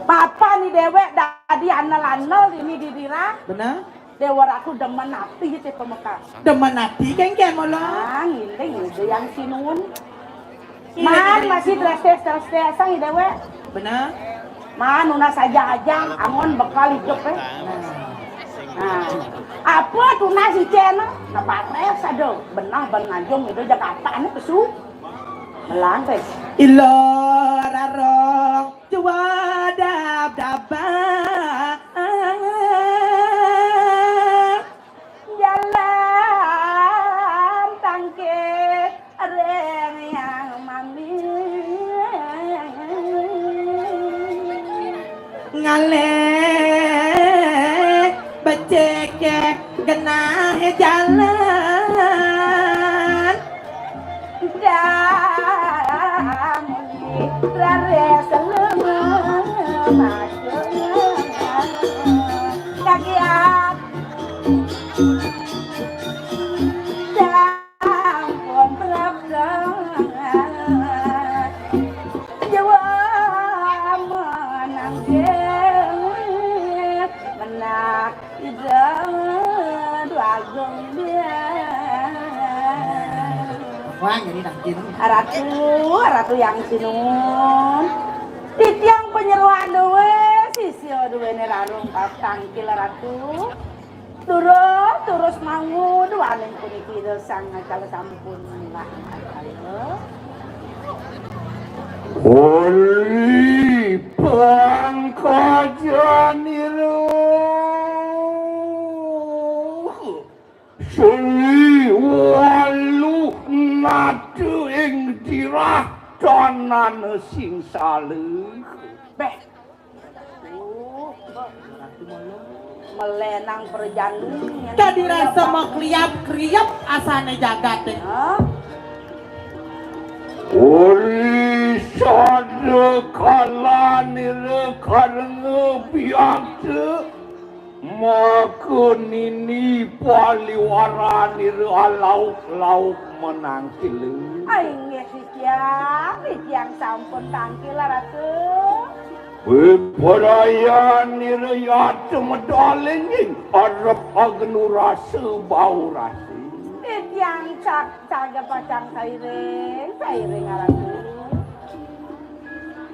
Papa ni dewek dadi anel-anel ini di dira. Benar. Dewa Ratu demen ati ti pemekar. Demen ati, kengkeng, mula. Ah, ngiling ide yang sinun. Iya, man, iya, masih iya. Drastis-drastis sang dewek. Benar. Man, nunas aja-aja, angon bekal hidup, eh. Nah. Nah, apa tunas icen? Nah, batres ada. Benah ban nganjung itu Jakarta anu kesu. Melantes. Ilo raro cuadab dabah. Jalan tangkis ring yang mami. Ngalih becik genah jalan. Damuni raris lemu masuk. Kagiat. Sampun prapta Jawa menanggih menah Ida Dwagung Biang. Wah, jadi nangkin. Ratu, Ratu yang sinun. Titiang penyeruan duwe, sisya duwe ne rarung tangkil Ratu. Durus, durus mangu, duaning puniki Ida Sang Acala sampun lah. Uli pangkajanira Sri Walu nata ing dirah tanana sing saleh. Beh, melenang perjandu. Dadi rasa makliap-kriap asane jagate. Hah? Uli sada kalanira karena biakta, maka nini paliwaranira alauk-lauk menangkila. Ai, inggih titiang, titiang sampun tangkil, Ratu. Bebrayan nira yata medal enjing arep agenu rasa bau rasa. Titiang cak caga pacang sairing, sairing Ratu.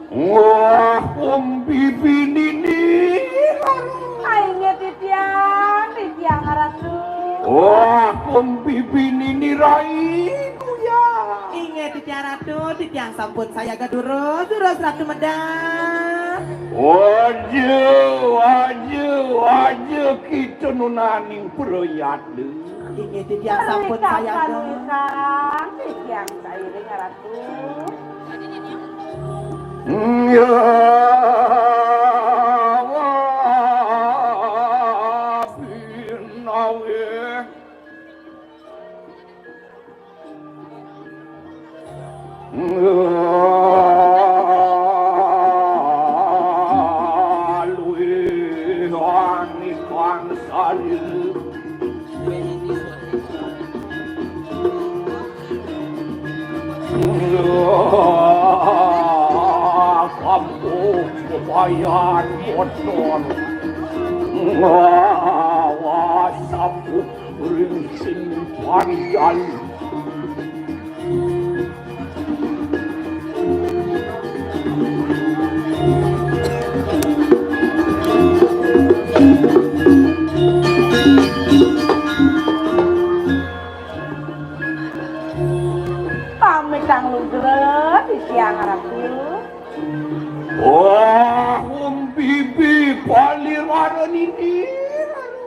Wah, pembibi nini. Ai, inggih titiang, titiang Ratu. Wah, pembibi nini rai kuya. Inggih titiang Ratu, titiang sampun sayaga durus, durus Ratu medal. Aja, aja, aja kita nunaning prayatna. Inggih titiang sampun sayaga. Titiang sairing Ratu. Ya, wa, binawe. Luwih anikang salila. Kampung kepayan motor. Ngawas sapu ringsing panjali. Pamit kang lugra titiang Ratu. Wah, umbibi palirara nini.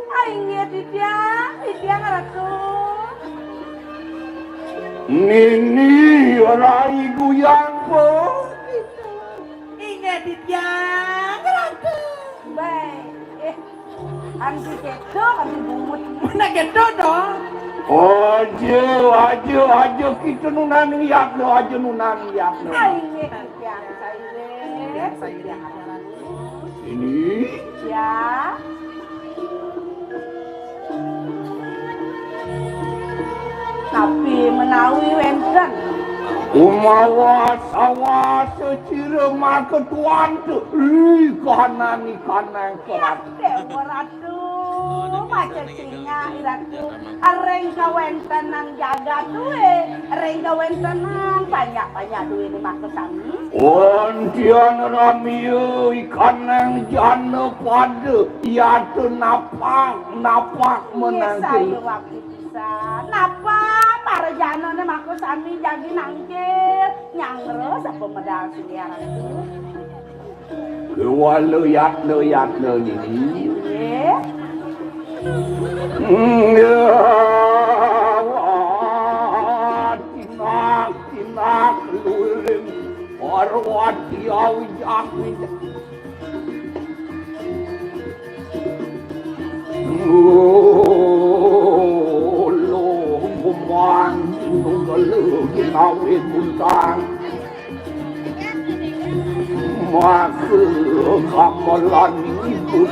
Ai, inggih titiang, titiang Ratu. Nini rai guyang po. Inggih titiang Ratu. Baik. Anti keto, anti bungut. Mana keto dong? Aja, aja, aja kita nunan lihat lo, aja nunan lihat lo. Ai, ini yang saya. Ini? Ya. Tapi menawi wénten. Umawas awas secira maka tuan tu. Ih, kanan ikan nang kerat. Déwa Ratu, maca singa Ratu. Ring kawéntenan jagat duwé, ring kawéntenan banyak-banyak duwé ni maka sami. Antian ramia ikan nang jana pada yata napak, napak menangkil. Saya waktu bisa. Napa para jana né maka sami jagi nangkil? Nyanggra sapa medal singgih Ratu? Kéwala yatna-yatna niki. Nggih. Hmm, ya, wah, tinak, tinak, luring, Parwati awijak-wijak. Lho, gumanti nunggala ginawe buntang. Maka gamelan ibu.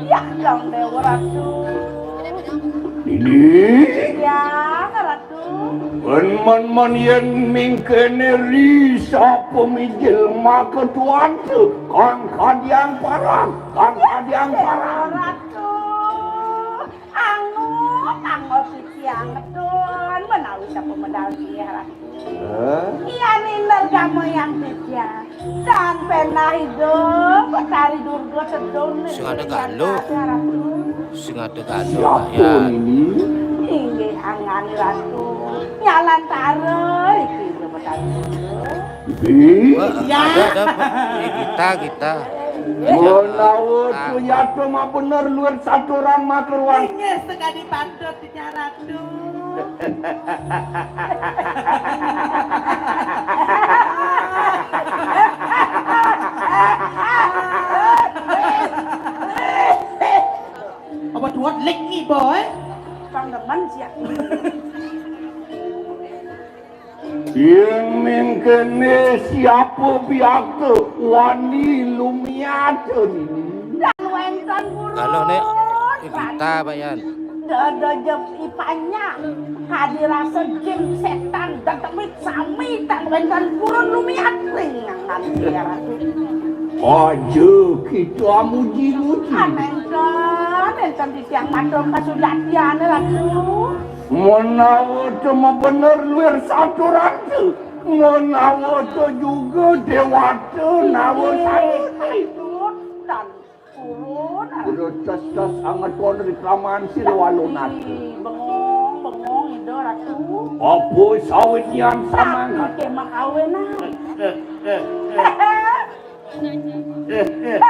Ya, Kang Déwa Ratu. Ini? Ya, Ratu. Men, men, men yén mingkéné ri sapa mijil maka tuansa, kang kadiang parang, kang kadiang parang. Ratu. Angot, angot titiang, Tun, menawi sapa medal singgih Ratu. Hah? Iya, ninder gamayang titiang. Dan penah Ida Betari Durga sedun. Sing ada galuh. Ratu. Sing ada galuh, Pak Yan. Inggih, angan Ratu. Nyalantara iki Ida Betari Durga. Wah, ya. Ada, ada, Pak. Eh, kita, kita. Menawa tuyata mabener luwih saturan matur wan. Inggih, sekadi pantun. Ratu. Apa tuat lek ni, boy? Kang demen siap. Yén mingkéné siapa biakta wani lumiat nini. Dan wénten purun. Halo, Nek. Kita, Pak Yan. Dada jep ipanya. Kadi rasa jin sétan dedemit sami tan wénten purun lumiat ring ngangan. Aja kita muji-muji. Anénten, nénten titiang matur kasujatiané, Ratu. Menawa ta mabener luwih saturanta, menawa ta juga déwata nawa sané. Dan turun. Udah tes-tes angeton reklaman si lalu nata. Bengong, bengong, Ida Ratu. Apa sawit nian samang? Kake makawinan. Eh, eh, eh, eh. Eh, eh.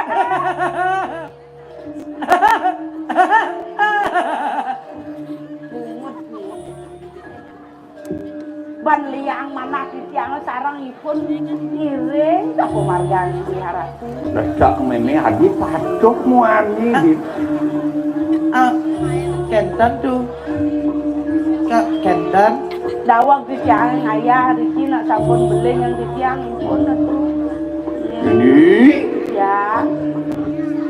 Ban liang manah titiang sareng ipun ngiring ka pamargan Sri Haratu. Dadak mémé adi patuh muani di. Ah, kénten tuh. Kak, kénten. Daweg titiang ngayah riki nak sampun beling yang titiang ipun tuh. Ini? Ya.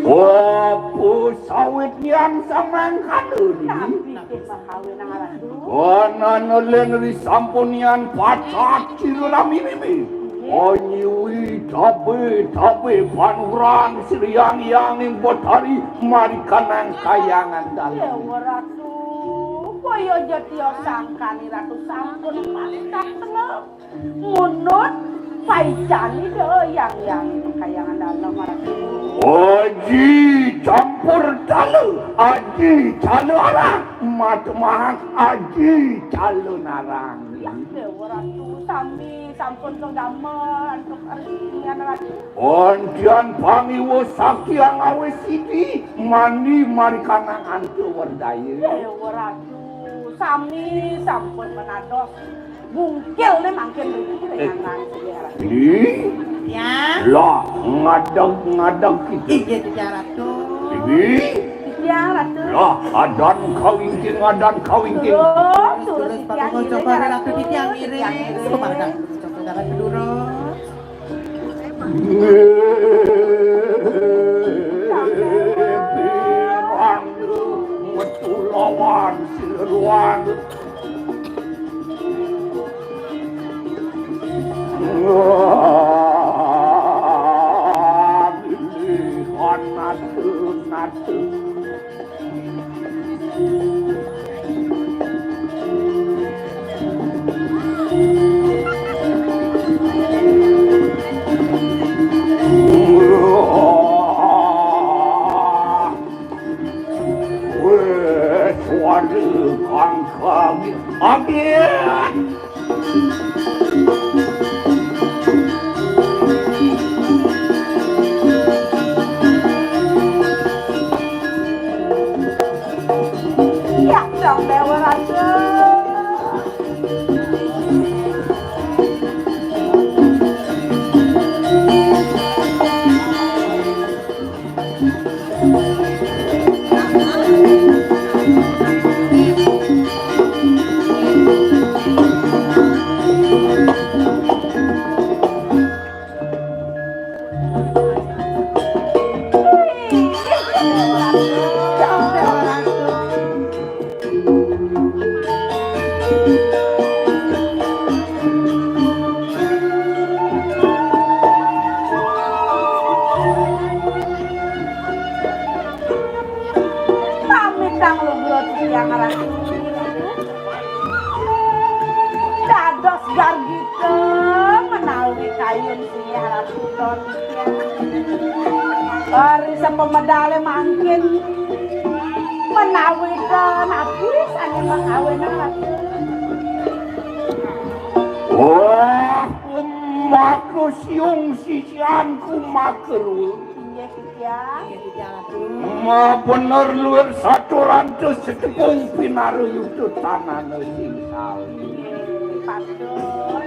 Apa sawit nian samangkana ini? Tapi kita kawin nang Ratu. Kanana lén risampunian pacak cira lami mimi. Anyiwi tabe-tabe panurang siriang yang ing betari marikanang kayangan dalem. Déwa Ratu, kaya ja tio sangkani Ratu sampun pacak telep. Munut paicani do yang yang kayangan dalem Ratu. Aji campur cala, aji cala arang, mat mahang aji cala narang. Ya, Déwa Ratu. Sami sampun kagama antuk rezekian, Ratu. Antian pangiwa sakti angawis sidi mandi marikanang antuk werdaya. Dewa Ratu, sami sampun menados bungkil nih mangkin riki. Eh. Ringanan sini, Ratu. Ini? Ya. Lah, ngadeg-ngadeg kita. Iya, Ratu. Ini? Titiang, Ratu. Lah, adan kawingking, adan kawingking. Terus, terus, terus, Pak Guru, coba Ratu, titiang ngiring. Coba, Ratu, coba, Ratu, terus. Metu lawan siluan. Wah, ini natu-natu. Wes, waduh, kangkang. Amin. Ya, dong, Dewa Raja. Pamit kang lugra titiang Ratu. Dados gargita menawi kayun singgih Ratu Don. Ari sapamedale mangkin menawi napi sane makawinan Ratu. Wah, maka siung sisianku maka ruwet. Inggih, titiang. Inggih, titiang, Ratu. Mabener luwih saturanta setepung pinarayuta tanana sing sami. Inggih, patut.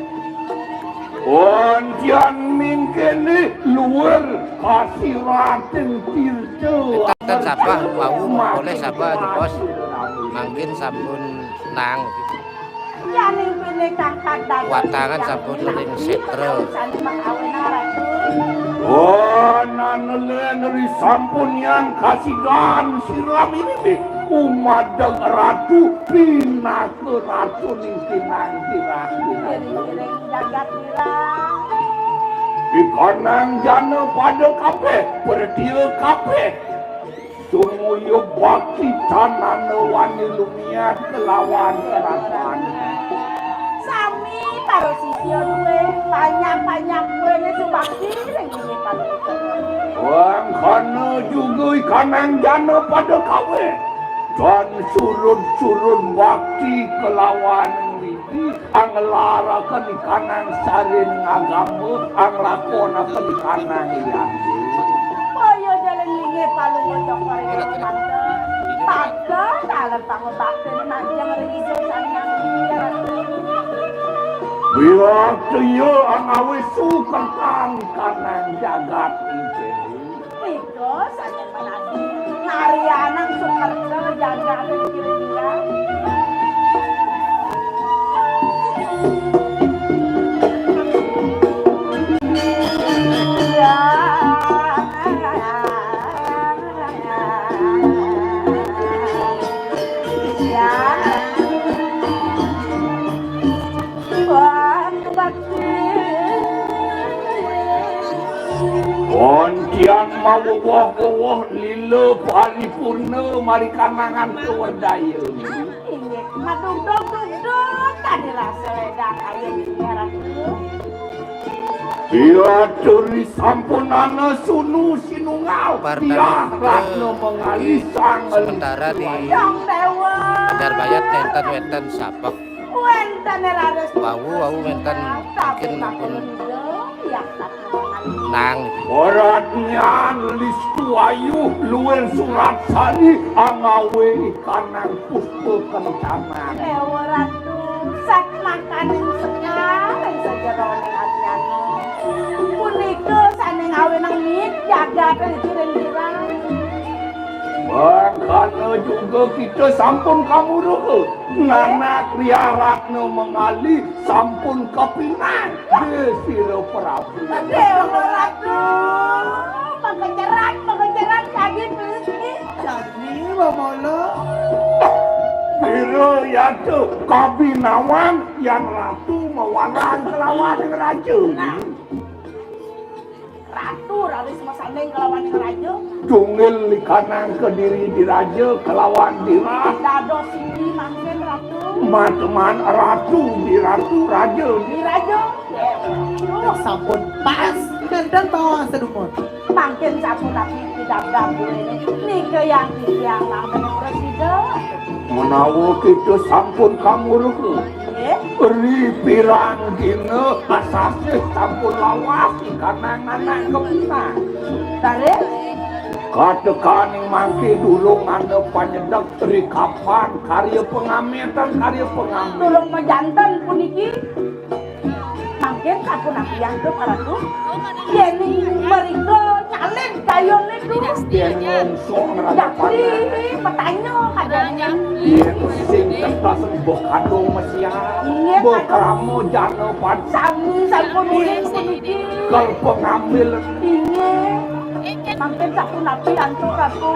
Antian mingkene luwih kasirating tirta. Tatan sabah wau oleh sabah jebos mangkin sampun nang. Watangan sampun ring setra. Oh, nanelen ri sampun yang kasidan siram ini deh. Umadeg ratu pinaka ratu ning pinang pirang. Jagat pirang. Ikanang jana pada kabeh, perdia kabeh. Sumuyu bakti tanana wani lumiat kelawan kerasan. Sami para sisya duwe banyak-banyak duwene subakti ring inggih panuwun. Wangkana juga ikanang jana pada kawe. Dan surut-surut bakti kelawan widi. Anglaraken ikanang saring agama, anglakonaken ikanang liyanti. Kaya jalan linggih palunga cokor ing manten. Pada dalem pangubakten majeng ring Ida Sang Hyang Widhi Ratu. Wiaktiya angawisu kentang ikanang jagat ing kene. Nika saking manadi ngarianang sukerta jaganing kira-kira. Wontian mawewoh-wewoh lila paripurna marikanangan kawedaya. Inggih, madugdug-dugdug kadi rasa ledang ayu nyerat. Iya turi sampunana sunu sinunggal. Partawi tiah ratna mengalih sang sementara di Dewa. Banjar Bayat nenten wenten sapek. Wénten raris. Wau, wau wénten mangkin ampun. Nang. Waratnyan Listu Ayu luwih surat sari angawé kanang puspa kencanan. Éwa Ratu, sat makaning sekar ing sajeroning adnyana. Punika sané ngawinang mit jagat ring kirang. Mangkana juga kita sampun kamuruha. Nanak Riah Ratna Mangali sampun kapinang. Déwa Prabu. Déwa Ratu, makeceran, makeceran, kadi pelisi. Jadi, Mamala. Pira yata kabinawan yang ratu mawanang kelawan raja. Nah. Ratu raris masanding kelawan ing raja. Tunggil likanang kediri diraja kelawan dirah. Dados sini mangkin ratu. Mateman ratu di ratu raja. Di raja. Duh, sampun pas. Kénten bawang sedumut. Mangkin sampun tapi didabdab duwene. Nika yang titiang lamun prasida. Menawa kita sampun kamuruha. Nggih. Ri pirang dina asasih sampun lawas ikanang anak kepisan. Tarik. Katekaning mangke durung ana panyedek ri kapan karya pangamitan karya pangamitan. Durung majanten puniki. Mangkin sapunapi antuk Ratu? Yening mrika nyalin kayun niku. Yen mungsuh ngradapan. Yakti petanya kadang. Yen sing tetas mbok kadung mesian. Inggih, mbok kadung. Krama jana pan. Sami sampun uling puniki. Kal pengambil. Inggih. Mangkin sapunapi antuk Ratu?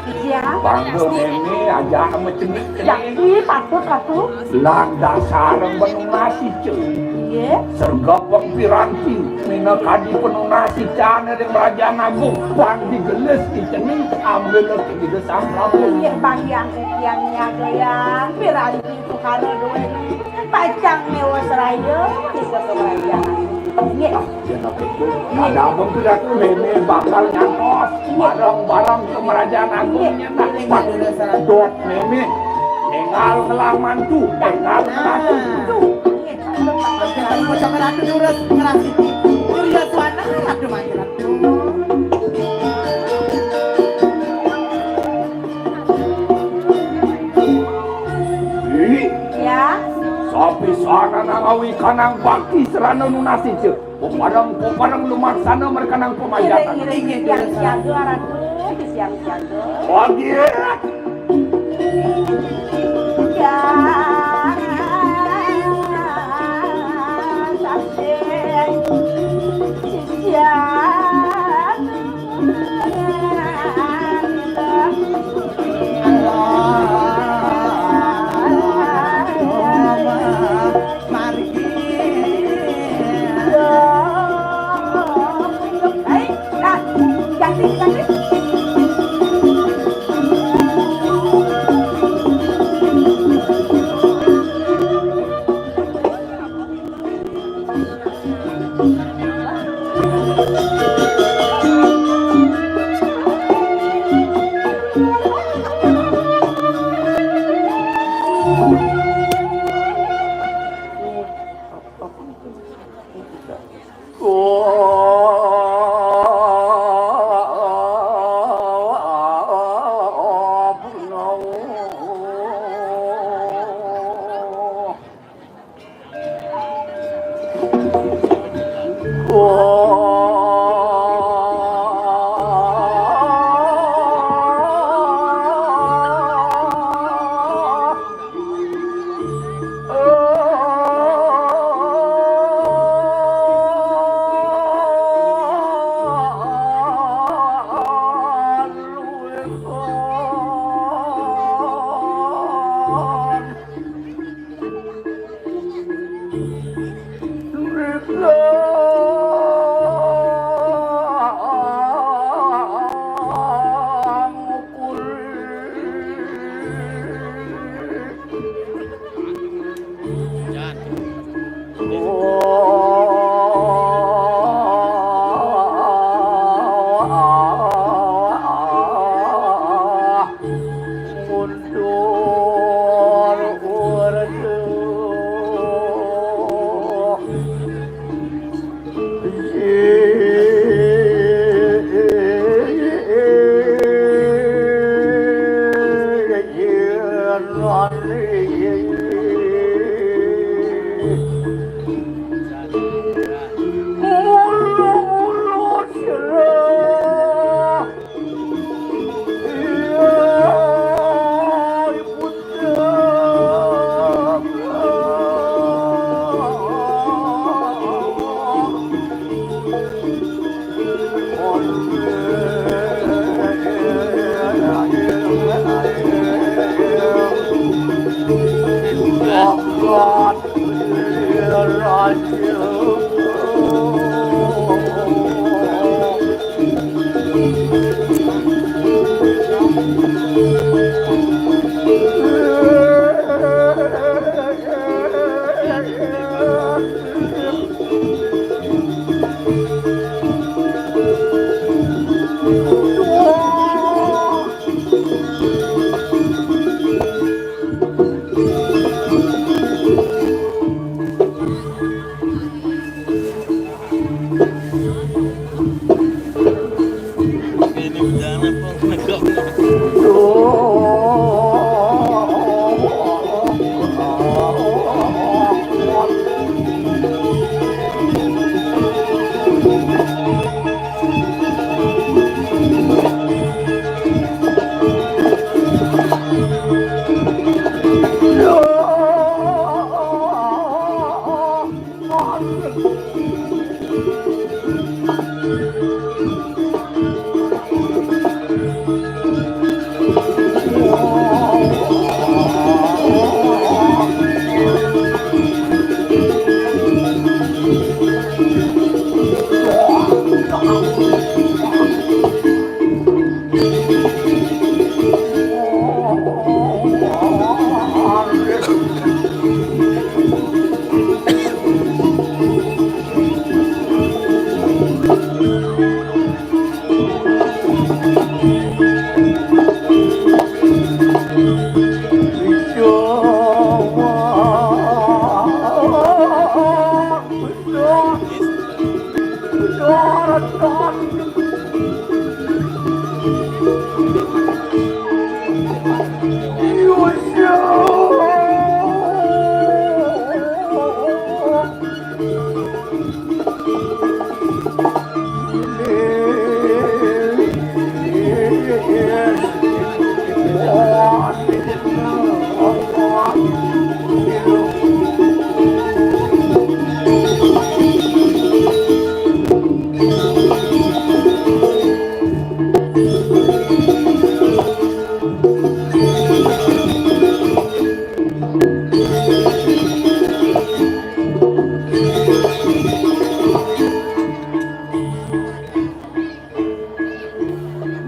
Iya. Bangga mene aja mecenik-cenik. Yakti patut Ratu. Lan dasar penunas ica. Nggih. Sergap piranti minakadi penunas icane ring Rajan Agung. Pang digelis icening ambil tiga sang Prabu. Inggih, Bang Hyang Titiang nyaga ya. Piranti Sukara duwene. Pacang Mesraya nika Rajan Agung. Nggih. Yen apiku, kadang pun tidak tuh Meme bakal nyantos bareng-bareng ke Merajaan Agung nyetak. Dot Meme, enggal ngelawan tuh, enggal ngelawan tuh. Tuh. Oke, kalau mau coba ratu terus ngerasiki. Surya Suwana, ratu mangga ratu. Ih, ya. Sapisanan ngawi kanang bakti serana nunas ica. Pepareng, pepareng lumaksana merkanang pemajatan. Iring, iring, titiang siaga, Ratu, titiang siaga. Pagi. Ya. Sasih. Titiang. Mundur urdu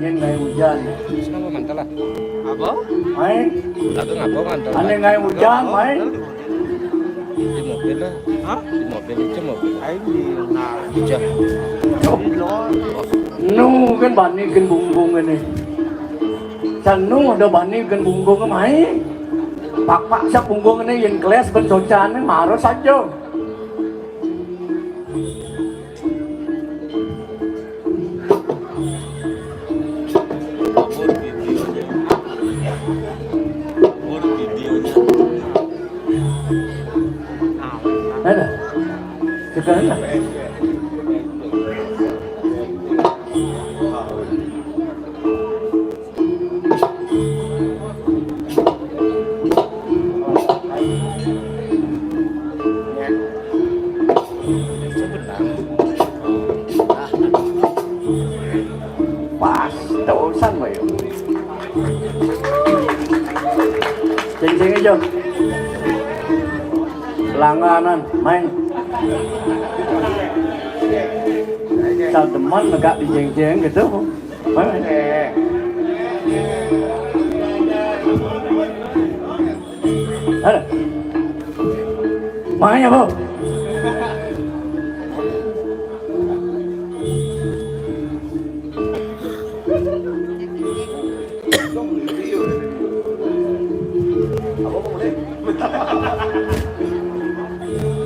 Nyén gaé ujan. Terus ngapa mantel lah? Apa? Mai. Aku ngapa mantel? Ané gaé ujan, mai. Di mobil lah. Hah? Di mobil aja mobil. Aing di nah. Hujan. Di luar. Nu kan bani gén bungkung ini. Can nu ada bani gén bungkung, mai. Pak-pak sak bungkung ini yén kelés ben socan, marah saja. Ada. Sekarang ada. Pas, terusan, Bayu. Céng-céng aja. Langganan, main. Sademan negak dijéng-jéng gitu. Mana? Ada. Makanya, Bu.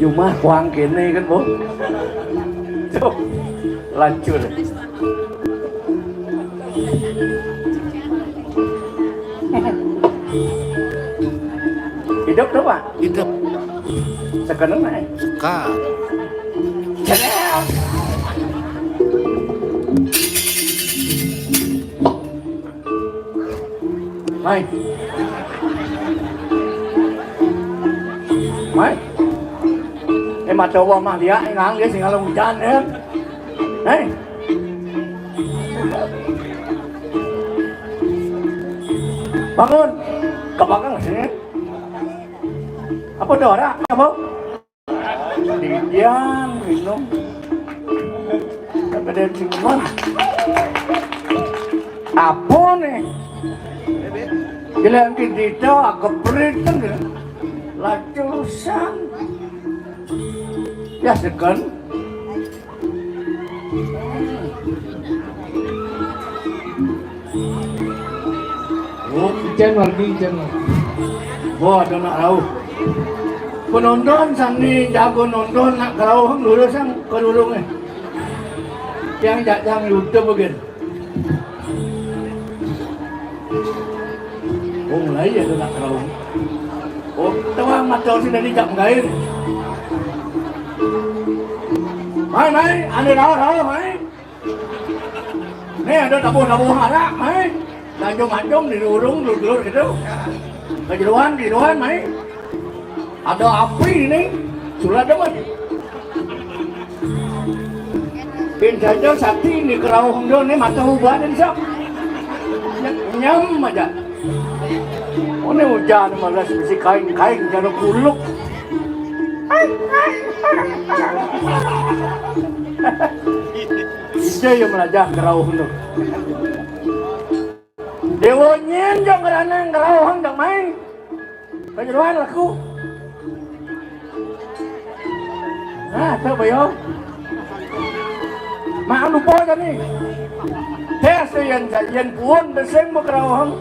Jumah kuang kéné kan, Bu. Tuh, lancur. Hidup tuh, Pak? Hidup. Sekarang naik. Sekarang. Mai. Mai. Eh, mata gua mah dia ngang dia sing kalau hujan ya. Hei. Bangun. Ke belakang sini. Apa Dora? Apa? Di, Yan minum. Tapi dia cuma apa nih? Gila, kita agak beritung ya. Lacusan. Ya, segan. Oh, icén wargi, icén wargi. Wah, ada nak rauh. Penonton sani jago nonton nak kerauh dulu sang ke dulu nih. Yang jak jang YouTube begin. Oh, mulai ya tu nak kerauh. Oh, tawang mata sini dari jak menggair. Mai, mai, ada rauh, rauh, mai. Nih ada tabuh-tabuh arak, mai. Tanjung-tanjung di urung, dulur-dulur gitu. Kejeruan, kejeruan, mai. Ada api ini, surat dapat. Pin saja sakti ini kerauh ndo nih mata ubah dan siap. Nyam aja. Oh, ini hujan malas bisi kain-kain cara kuluk. Ija yang melajah kerauh tu. Dewa nyen jang kerana kerauh hendak main. Kejeruan laku. Nah, tu bayo. Mak lupa tadi. Tes yan yan pun beseng bekerauh.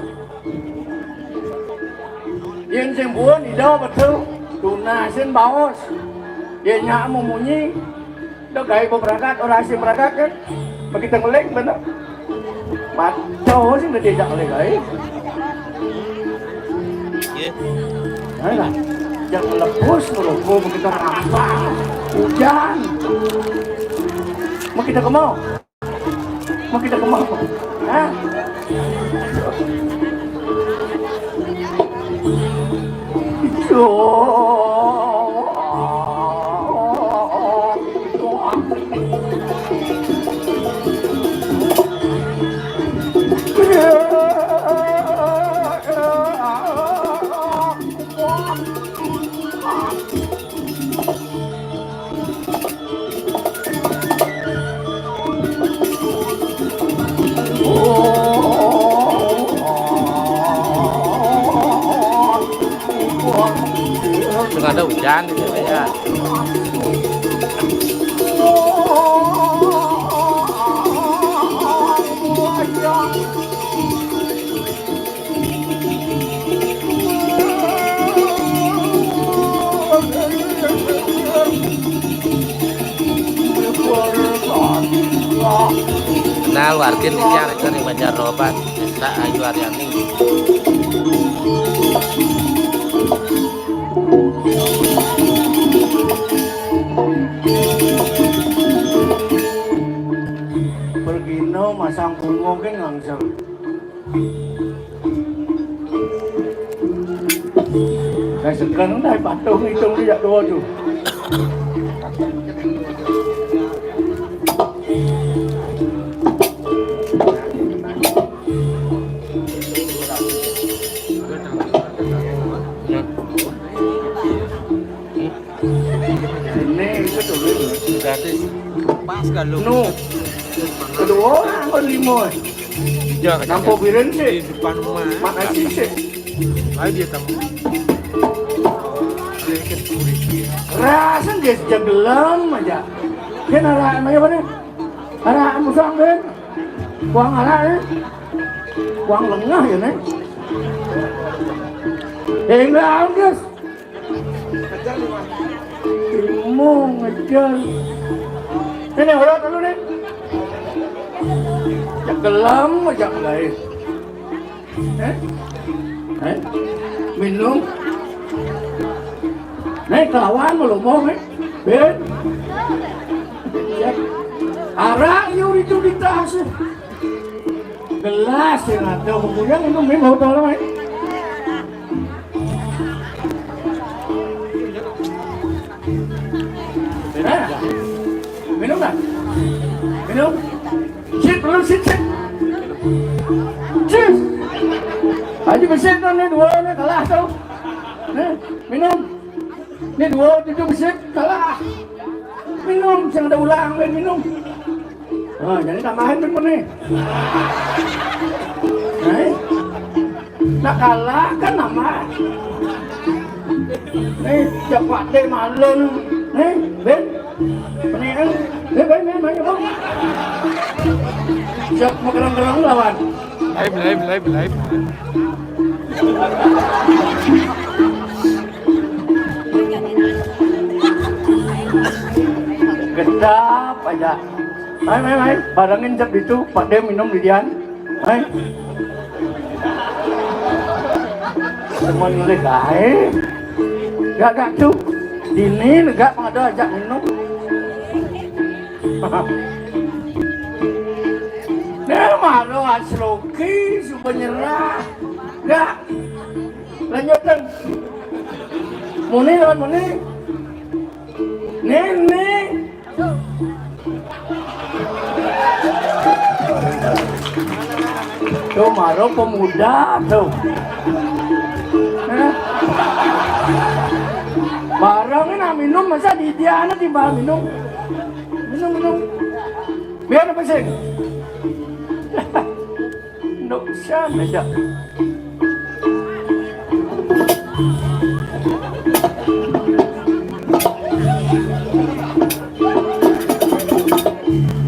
Yan sing pun ida betul. Tuna sin baos. Yan nyak memunyi. Dah gaya berangkat, orang asing berangkat kan. Bagi kita ngeling benar. Macau sih dah tidak oleh gaya. Ayolah. Jangan lepas merokok bagi kita apa? Hujan. Mau kita ke mall? Mau kita ke mall? Hah? Tengah ada hujan gitu ya. Nah, warga lincah, mereka nih Banjar Roban, Desa Ayu Aryani. Pergino masang bungo kan langsung. Dah sekarang dah patuh ngitung dia dua tu. Ini itu tu. Gratis. Pas kalau. No. Kedua orang berlima. Iya, nampak biren sih. Di depan rumah. Makasih sih. Ayo dia tamu. Rasa dia sejak gelam aja. Dia nara aja apa nih? Arah musang kan? Kuang arah ya? Kuang lengah ya nih? Enggak, guys. Mau ngejar. Ini orang dulu nih. Ya gelam aja mulai. Eh? Eh? Minum. Nih kelawan mau lomo nih. Ben. Ya. Arah yuk itu di tas. Gelas yang ada, kemudian itu minum tahu lah. Benar? Minum dah. Minum. Sit, belum sit, sit. Cheers. Aja besit tu ni dua ni kalah tu. Ni minum. Ni dua tu besit kalah. Minum, sing ada ulang, ben minum. Nah, jadi tambahin, ben, nih. Nih. Nak kalah kan nambah. Nih, cak Pak Dé malu. Nih, ben. Nih, eh. Nih, ben, ben, ben, ben. Siap magerang-gerang lawan. Lain, lain, lain, lain. Gedap aja. Mai, mai, mai. Barengin jep itu, Pak Dé minum di dian. Mai. Teman ngelih ae. Gak, gak tuh. Dini lega pang ada ajak minum. Nah, malu asloki, suba nyerah. Gak. Lanjutkan. Muni lawan muni. Nih, nih. Tuh, maro pemuda tuh. Hah? Bareng nak minum, masa di dia anak timbal minum. Minum, minum. Biar apa sih? Nduk sian aja.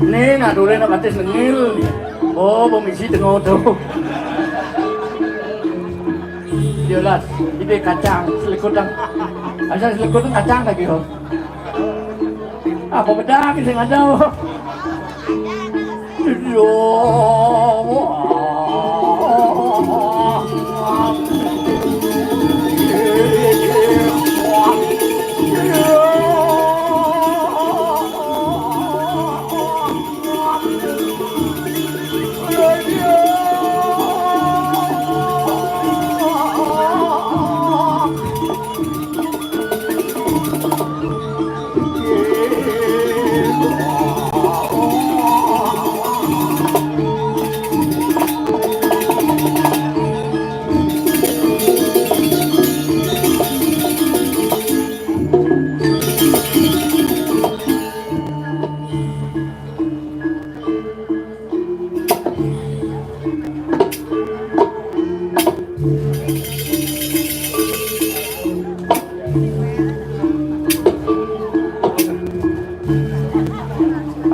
Nih, nak dulu nak batis nengil. Oh, pemisi tengok tuh. Jelas, ini kacang, selikutan. Asal selikutan kacang lagi, oh. Apa bedang sing ada?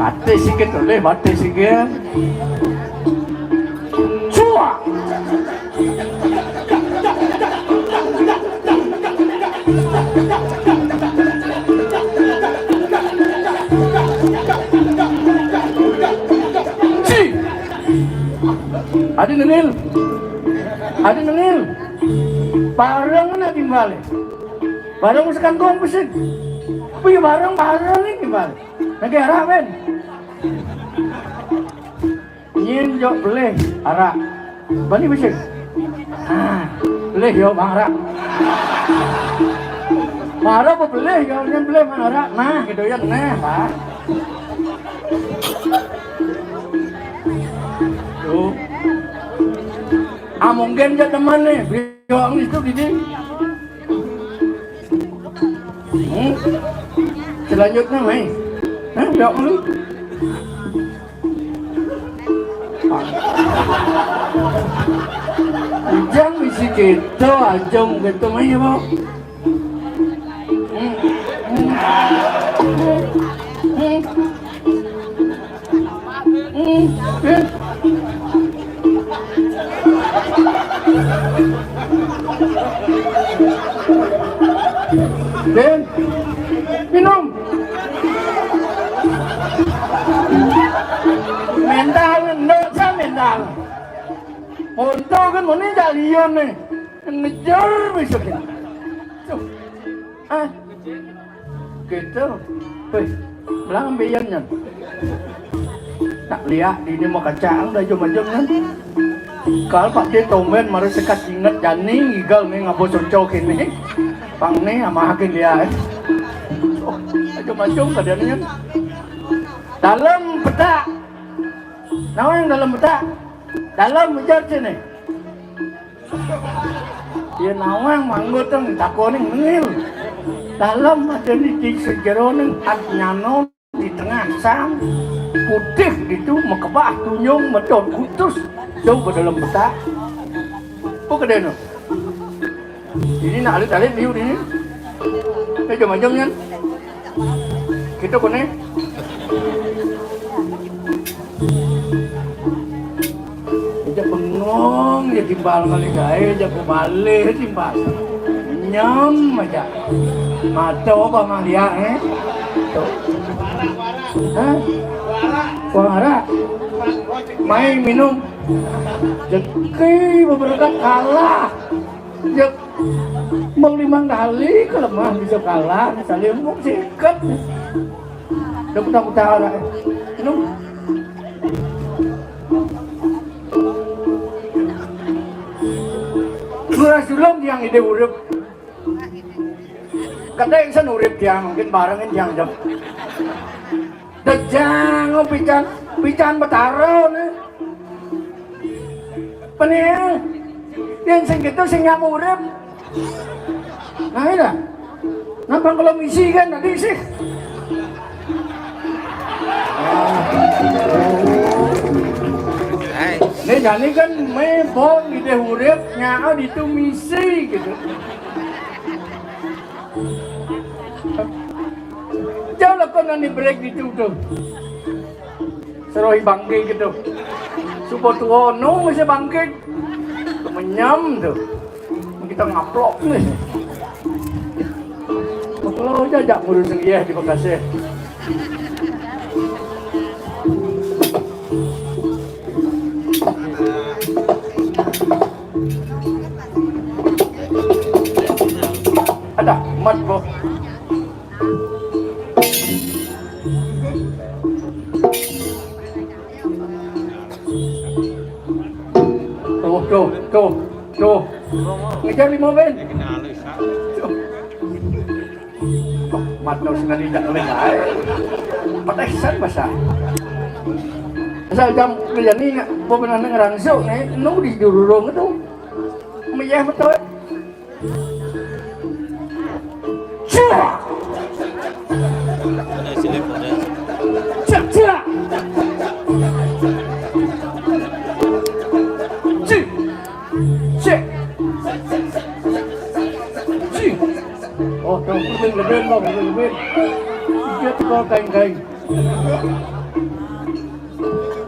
Batis sikit, oleh batis sikit. Cuak. Ci. Adi nengil. Adi nengil. Bareng na timbale. Bareng sekan gong pesik. Wih, bareng, bareng ini timbale. Lagi arah, Ben. Nyin jok belih arak. Bani besik. Nah, belih yo bang arak. Mara apa belih yo, nyin belih bang arak. Nah, gitu ya, nah, Pak. Tuh. Ah, mungkin jok teman nih, biong itu gini. Hmm? Selanjutnya, mai. Hah, biong lu. Ujang bisi gitu, ajong gitu, mai, Bu. Hmm. Hmm. Hmm. Hmm. Eh. Ben, minum. Mental, ndok sa mental. Monto kan muni jalian nih. Ngejar besok ini. Tuh. Ah. Gitu. Wih, belang ambeien nyan. Tak liak di ini mau kacang dah jom-jom nyan. Kal Pak Dé tomben mari sekat inget jani ngigal nih ngabo soco kini. Pang nih ama hakin dia, eh. Oh, jom-jom tadi nyan. Dalam petak. Nawang dalam petak. Dalam ujar sini. Dia nawang manggut teng takoni nengil. Dalem ada di, di sejeroning adnyana di tengah sang putih ditu makebah tunyung medot kutus jauh ka dalem petak. Apa kedéna? Ini nak alit-alit liu ini. Eh, jom-jom nyan. Kita koné. Aja bengong ya timbal kali gaé, aja kebalik timbal. Nyem aja. Mata apa mah liak, eh? Tuh. Hah? Kuang arak. Main minum. Jeki beberkat kalah. Ya, mau limang kali ke lemah bisa kalah, misalnya mau sikat. Udah putar-putar arak. Minum. Lurah sulung yang ide urip. Kadéng san urip tiang, mungkin barengin tiang jam. Dejang pican, pican Betara né. Pene, yén sing kéto sing nyak urip. Nah, iya. Nampang kalau misi kan tadi sih. Né jani kan mé bong ide urip nyak ditu misi gitu. Jauh lah kau nani break ditu tuh. Serohi bangkit gitu. Supo tuono masih bangkit. Menyam tuh. Kita ngaplok nih. Kalau jajak ngurus yang iya di Bekasi. Ada mat boh. Tuh, tuh, tuh, tuh. Ngejar lima ben. Tuh. Tuh, mat tau sengaja tidak oleh lain. Petesan masa. Asal jam kerja nih, nggak, gua pernah ngerangsuk nih, nu di dururung itu. Meyah betul. Cak! Cak, cak! Cik! Cik! Cik! Oh, dong, lebih, lebih, dong, lebih, lebih. Dia tuh kain-kain.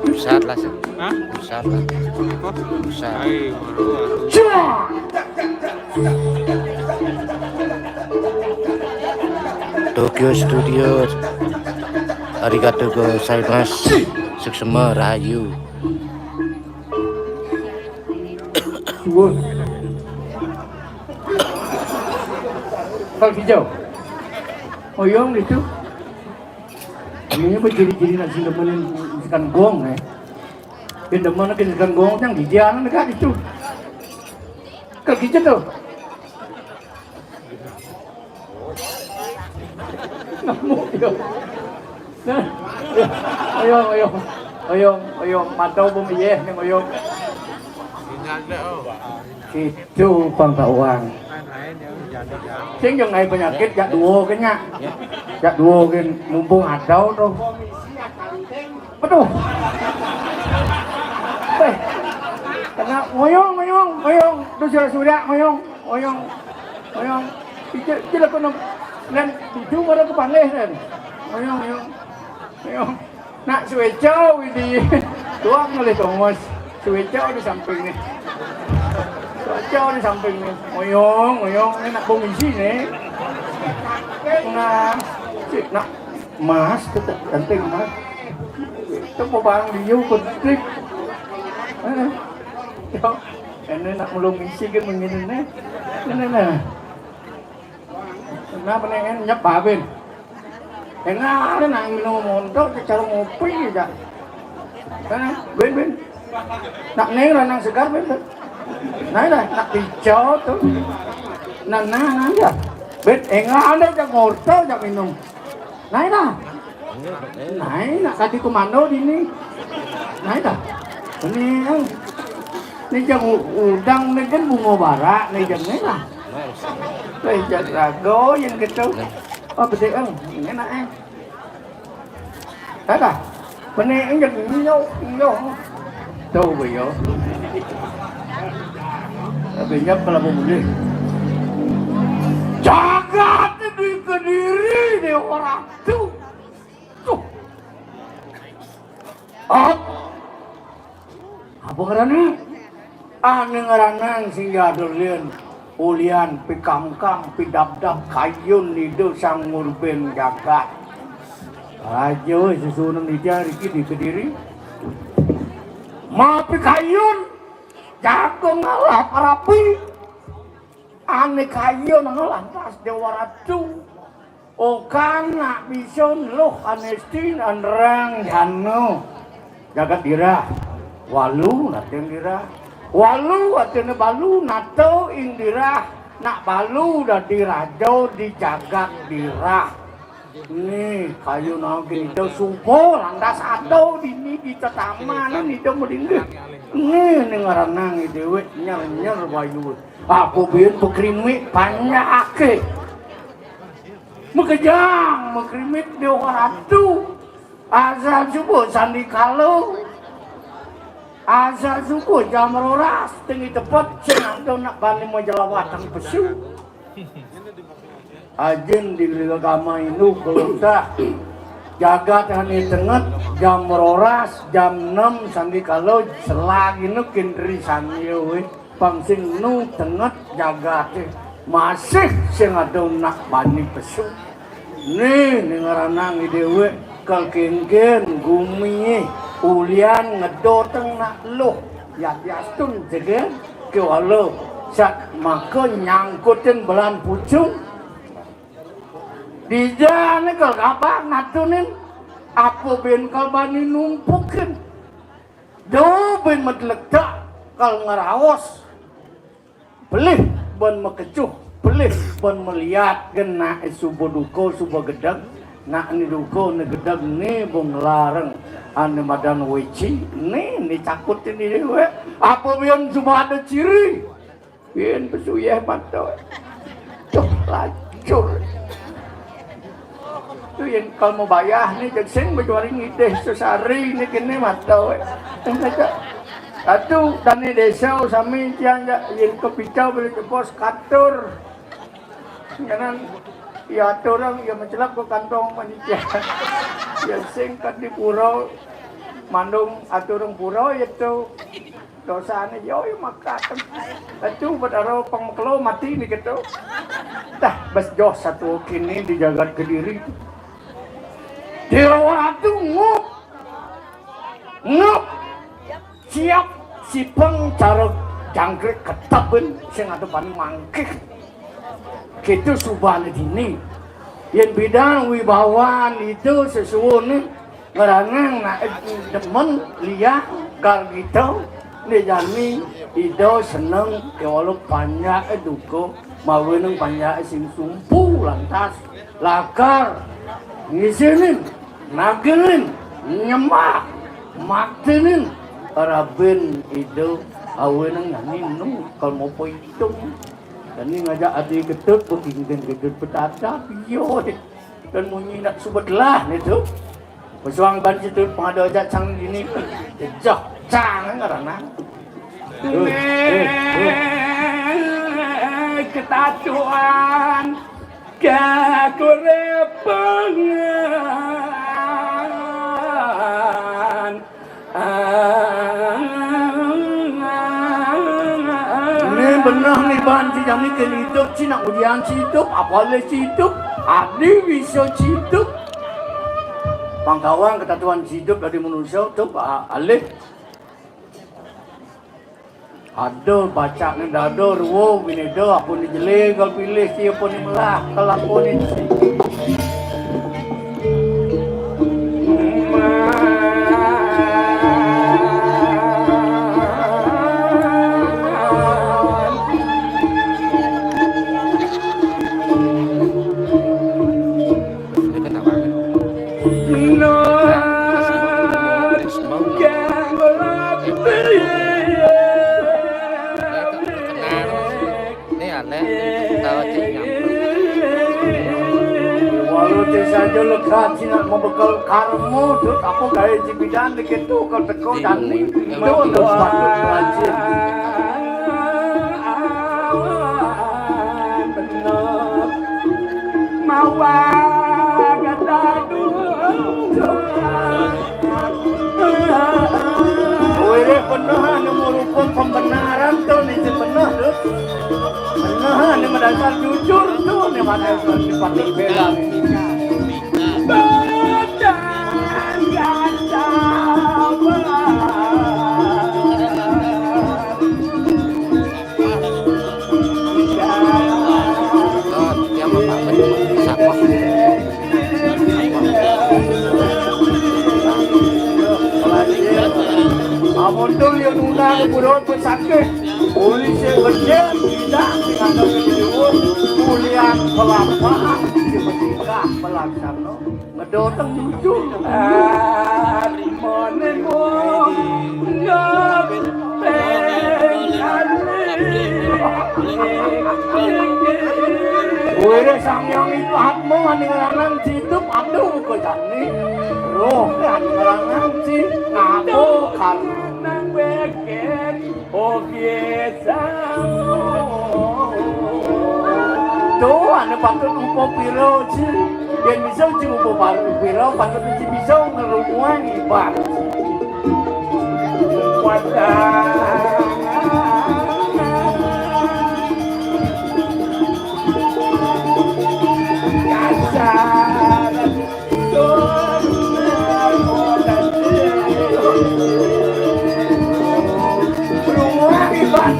Pusat lah, Sir. Hah? Pusat lah. Apa? Pusat. Ai, baru aku. Tokyo Studio. Arigato gozaimasu. Suksma rahayu. Suwun. Kang Hijau. Oyong gitu. Ini apa ciri-ciri nak sing demenin ikan gong, eh? Sing demen ikan gong, yang di jalan dekat itu. Kalau gitu tuh. Ngamuk ya. Nah, ayo, ayo, ayo, ayo, mantau bumi ya, nih ayo. Itu pangkauan. Sing jangan penyakit, jak dua kenya. Jak dua kan mumpung ada tuh. Aduh. Eh, kena ngoyong, ngoyong, ngoyong. Tuh sudah, sudah ngoyong, ngoyong, ngoyong. Pikir, pikir aku nang dan itu baru kepanggil kan. Ngoyong, ngoyong, ngoyong. Nak suweco ini. Tuang oleh Thomas. Suweco di samping nih. Suweco di samping nih. Ngoyong, ngoyong. Ini nak bongisi nih. Nah, si, nak Mas, tetap ganteng, Mas. Itu mau barang dia penting. Eh, yo, ini nak mulung misi kan begini nih. Ini nah. Kenapa nih, nyep babin? Enggak ada nak minum montok, cara ngopi aja. Eh, bin, bin. Nak neng, nang segar, bin, bin. Nah, dah, nak hijau tuh. Nah, nah, nah, ya. Bin, enggak ada, jak ngorto, jak minum. Nah, dah. Nah, nak kati komando dini. Nah, dah. Ini, eh. Ini jang u-, udang ni kan bunga barak ni jang ni lah. Wis jak raga yen gitu. Oh, bedhe, eng. Enak, eh. Dah, dah. Benih, eng, jak nyok, nyok. Tuh, boyo. Tapi nyap kalau mau beli. Jagat di Kediri, Dewa Ratu. Tuh. Op. Apa ngarane? Ane ngranang sing jadul yen ulian pikangkang pidabdab kayun Ida Sang Ngurben Jagat. Aja wis susunan iki riki di Kediri. Ma pikayun jago ngalah parapi. Ane kayun lantas Dewa Ratu. Okan nak bisa luh anesti anrang jana. Jagat dirah. Walu naten dirah. Walu atene balu nato ing dirah. Nak balu dadi raja di jagat dirah. Nih, kayu nangkin itu supo lantas ado dini di tetamanan itu melinggih. Nih, ning aranang dhewe nyer-nyer wayu. Aku biyen pekrimik panyake. Mekejang, mekrimik Dewa Ratu. Asal subuh sandikala. Asal subuh jam rolas tengi tepet sing ado nak bani majelawatan pesu. Ajin di Gama Indu kelutah. Jagat ane tenget jam rolas, jam enam sandikala selagi nu kendri sanye we. Pang sing nu tenget jagate masih sing ado nak bani pesu. Nih, ning aranang dhewe kal kengken gumi ulian ngedoteng nak luh. Yadiastun jegen kewala sat maka nyangkutin belan pucung. Dijane kal gabah natunin apa ben kal bani numpukin. Do ben medlektak kal ngeraos. Pelih ben mekecuh, pelih ben meliat gen nak suba duka, suba gedeg. Nak ni duka ni gedeg ni bung lareng ane madan weci ni ni cakut ni dhewe. Apa biyen suba ada ciri? Biyen pesuyeh mata. Tuh lacur. Tu yen kal mau bayah ni jeg sing bejuari ngidih sesari ni kene mata we. Atu dani desa sami tiang jak yen kepicau boleh jebos katur. Kanan ya atur orang ya mencelap ke kantong panitia. Ya sing kan di pura mandung atur orang pura ya tu. Dosane yo yo makaten. Atu Betara pengmekelo mati ni gitu. Dah bes joh satu kini di jagat Kediri. Dewa Ratu ngup. Ngup. Siap sipeng cara jangkrik keteben sing ada bani mangkih. Gitu subane dini. Yen bidang wibawan itu sesuwun Ngeranang nak demen liah gal gitu. Nek jani ida seneng kewala panjake duka mawinan panjake sing sumpu lantas lakar ngisinin nagenin nyembah maktinin raben ida awinan jani nu kal mopo itung. Jani ngajak adi getut bekinten getut petata piyo deh. Dan munyi nak subet lah ni tu. Pesuang ban situ pengada ajak cang gini. Jejah cang ngaranang. Eh, eh, eh. Ketatuan kakurepengan. Ni beneh ni ban ci jami ke idup ci nak ujian ci idup, apa le ci idup, adi bisa ci idup. Pangkawang ketatuan ci idup dari manusia tu alih. Ada bacakne dada dua bini da aku ni jele gal pilih sia pun ni melah kelakuan ni. Ini aneh, tahu cek nyampe. Saja lega jinak mabekel karma, Dut, apa gawe cipidan dikit tuh, kalau teko jani, itu lho sepatu pengajian. Mawa kata dudu. Wih, bener, anu, merukun pembenaran tuh, nih, si bener, Dut. Bener, anu, mendasar jujur tuh, nih, mana yang sifat bela. Badan gak sabar. Amun dul yo nundang burut pesakit, polisi gede, tidak dengan video, kuliah pelapaan, di menikah pelaksana. Ngedoteng jujur. Arimone mung nyopeng. Wire Sang Hyang itu atma ning larang hidup, aduh, kok jane roh ning larang si ngapo kan. Nang weket. Oke, sama. Tuh, ane patut upo piro, Ci? Yen bisa, Ci, upo paru piro, patut, Ci, bisa ngerumuan ibar. Wadah. Kasar. Perumuan iban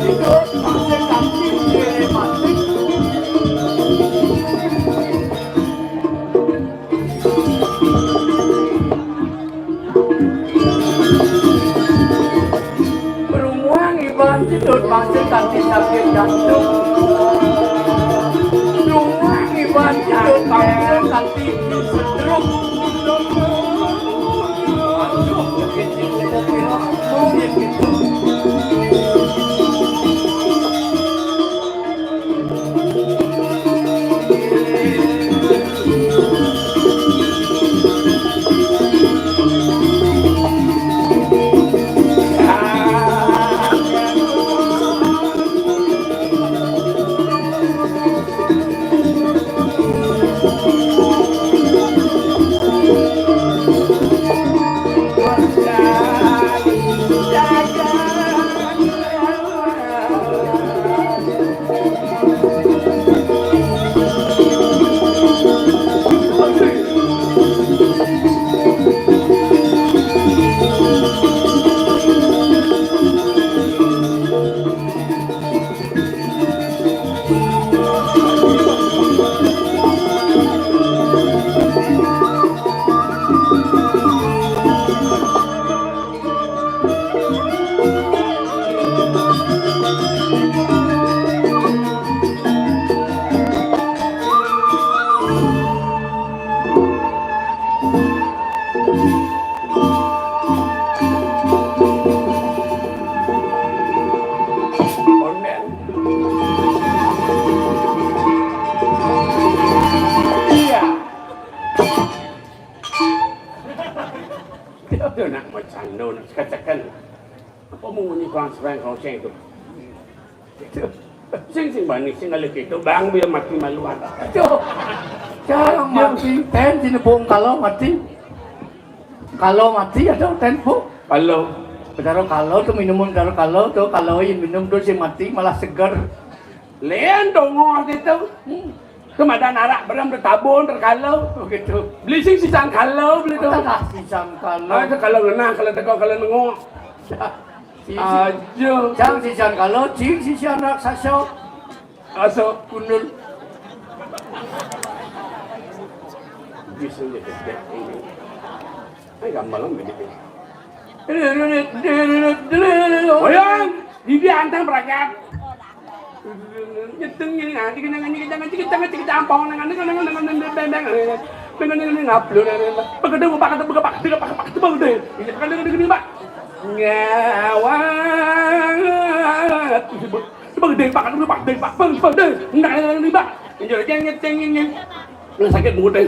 tidut masih kaki sakit jantung. Perumuan iban tidut masih kaki stroke. Iya. Aduh, nak macando, nak sekecekan. Apa mau muni kurang serang kalau saya itu? Itu. Sing, sing bani, sing ngalih itu, bang, biar mati maluan. Aduh. Jangan mati, ten, sini bung kalau mati. Kalau mati, ada ten, bu. Kalau. Betara kalau tuh minum, betara kalau tuh, kalau yang minum tuh si mati malah seger. Len dongor gitu. Hmm. Kemadan arak berem tetabun terkalo. Oh, gitu. Beli sing sisan kalo beli tuh. Tengah sisan kalo. Ah, itu kalau ngenah, kalau teko, kalau nengok. Si, si, aja. Jang sisan kalo, jing sisan raksasa. Asa kunul. Bisa jadi ini. Ay, gampang banget ini. Oyang, bibi anteng berangkat. Nyeteng ini, nanti kena, nanti kena, nanti kena, nanti kena, nanti kena, nanti kena, nanti kena, nanti kena, ngaplu, nanti kena. Pegede, pak, pegede, pak, pegede, pak, pegede, pak, pegede. Ini pegede, pegede, pak. Ngawat. Pegede, pak, pegede, pak, pegede, pak, pegede. Nanti kena, nanti kena, pak. Ini, ini, ini, ini. Ini sakit mulut, eh.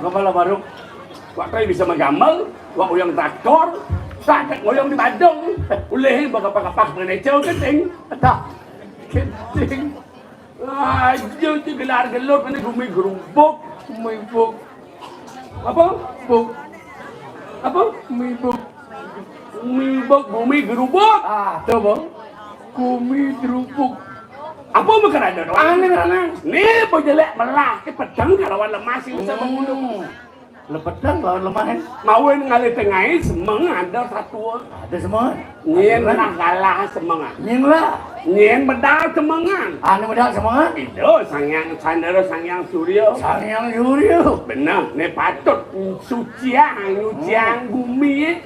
gambar lah baru. Wak Tri bisa menggambar, wak uyang traktor, sakit ngoyong di Badung. Ulih bakapak-kapak menecel keting. Dah. Keting. Aja tu gelar gelut ni gumi gerubuk. Gumi buk. Apa? Buk. Apa? Gumi buk. Gumi buk, gumi gerubuk. Ah, tu bang. Gumi gerubuk. Apa makan ada tu? Aneh, aneh. Ni pejelek melah ke pedang kalawan lemah sing bisa membunuh. Lepedang lawan lemah, eh. Mawin ngalih tengahé semeng ada satua. Ada semeng. Nyén nah kalah semengan. Nyén lah. Nyén medal semengan. Anu medal semengan. Ida Sang Hyang Candra, Sang Hyang Surya. Sang Hyang Surya. Bener, né patut suciang, nyuciang bumi, eh.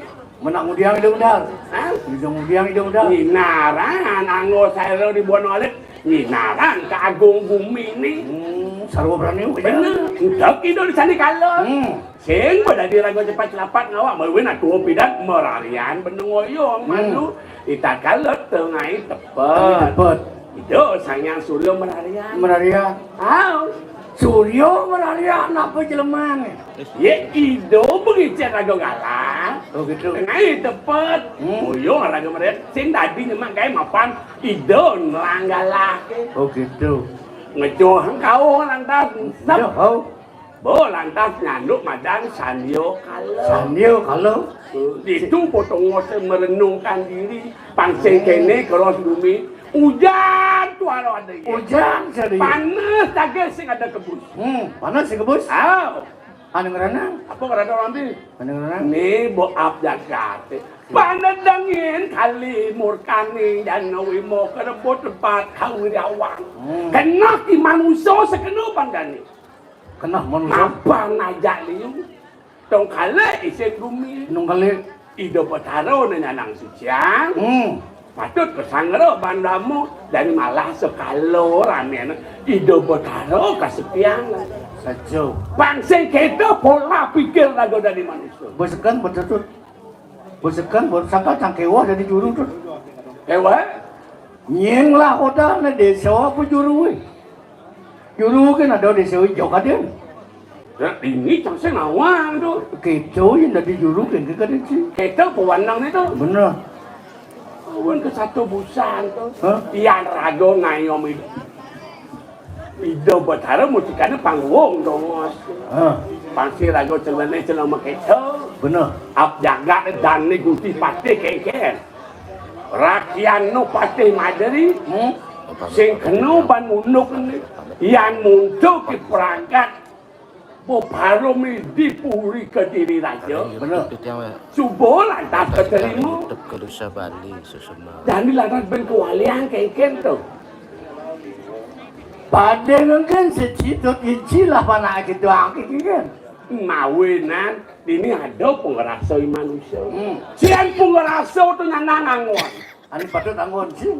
Menang ngudiang ida medal. Hah? Ida ngudiang ida medal. Nyinaran anggo saira di buana alit. Nyinaran ka agung bumi ni. Hmm, sarwa brani. Bener. Entek ida di sandikala. Hmm. Sing badadi raga cepat celapat ngawak mawin atua pidan mararian benung oyong malu. Itatkala tengai tepet. Tepet. Ida Sang Hyang Surya mararian. Mararian. Au. Surya mararian apa jelemané? Ya ida bengicen raga galah. Oh gitu. Tengai tepet. Hmm. Oyong raga mararian sing dadi nyemak gaé mapan ida nelang galahé. Oh gitu. Ngejoh engkau lantas. Sep. Ya, au. Bo lantas nyanduk madan Sandia Kala. Sandia Kala. Ditu potong ngose merenungkan diri, pang sing kéné keros bumi, ujan tuara ada. Ujan sari. Panas tagih sing ada kebus. Hmm, panas sing kebus. Ah. Anu ngeranang. Apa ngeranang nanti? Anu ngeranang. Ni bo ap jagaté. Panedengin kali murkani dan wimo kerebut tempat kawirawan. Hmm. Kena ki manusia sekena pandani. Kenah manusia. Mapan ajak liu. Tong kala isin bumi. Nung kali. Ida Betara nyanang suciang. Hmm. Patut kesangra ban damu dan malah sekala ramena. Ida Betara kasepian. Saja. Bangsa kita pola pikir raga dari manusia. Besekan betetut. Besekan bersangka cangkewa dari juru tu. Ewa. Nying lah kota na desa apa juru, eh? Juru kan ada desa hijau kadén. Nah, ini cang sing nawang tu. Kita yang dari juru kan ke kadén sih. Kita pewanang itu. Bener. Awan ke satu busan tu. Hah? Yang raga ngayom itu. Ida Betara mustikané panggung dongos. Hah. Pasti raga celené celama kita. Bener. Ap jagat dan ni Gusti Patih kéngkén. Rakyatno Patih Madri, hmm? Sing kena ban munduk ni. Yan muntuk ki perangkat bebarum di Puri Kediri Raja. Bener. Cuba lantas keterima. Jani lantas ben kewalian kéngkén tu. Padahal kan seci tut inci lah panak kita angkit kan. Mawinan. Dini ada pengerasa manusia. Hmm. Sian pengerasa tu nyanang anggon. Ani patut anggon sih.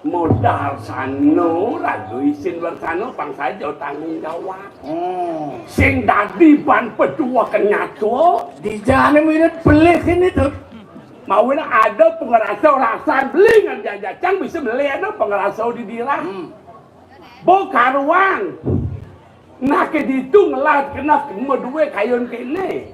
Modal sano, ragu isin bersano, bang saja tanggung jawab. Hmm. Sing dadi ban petua kenyato. Di jane minit beli sini tuh. Mawin ada pengerasa rasan beli ngan jajacang bisa beli ada pengerasa di dirah. Hmm. Bo karuan. Nah ke ditu ngelat kena medue kayun kene.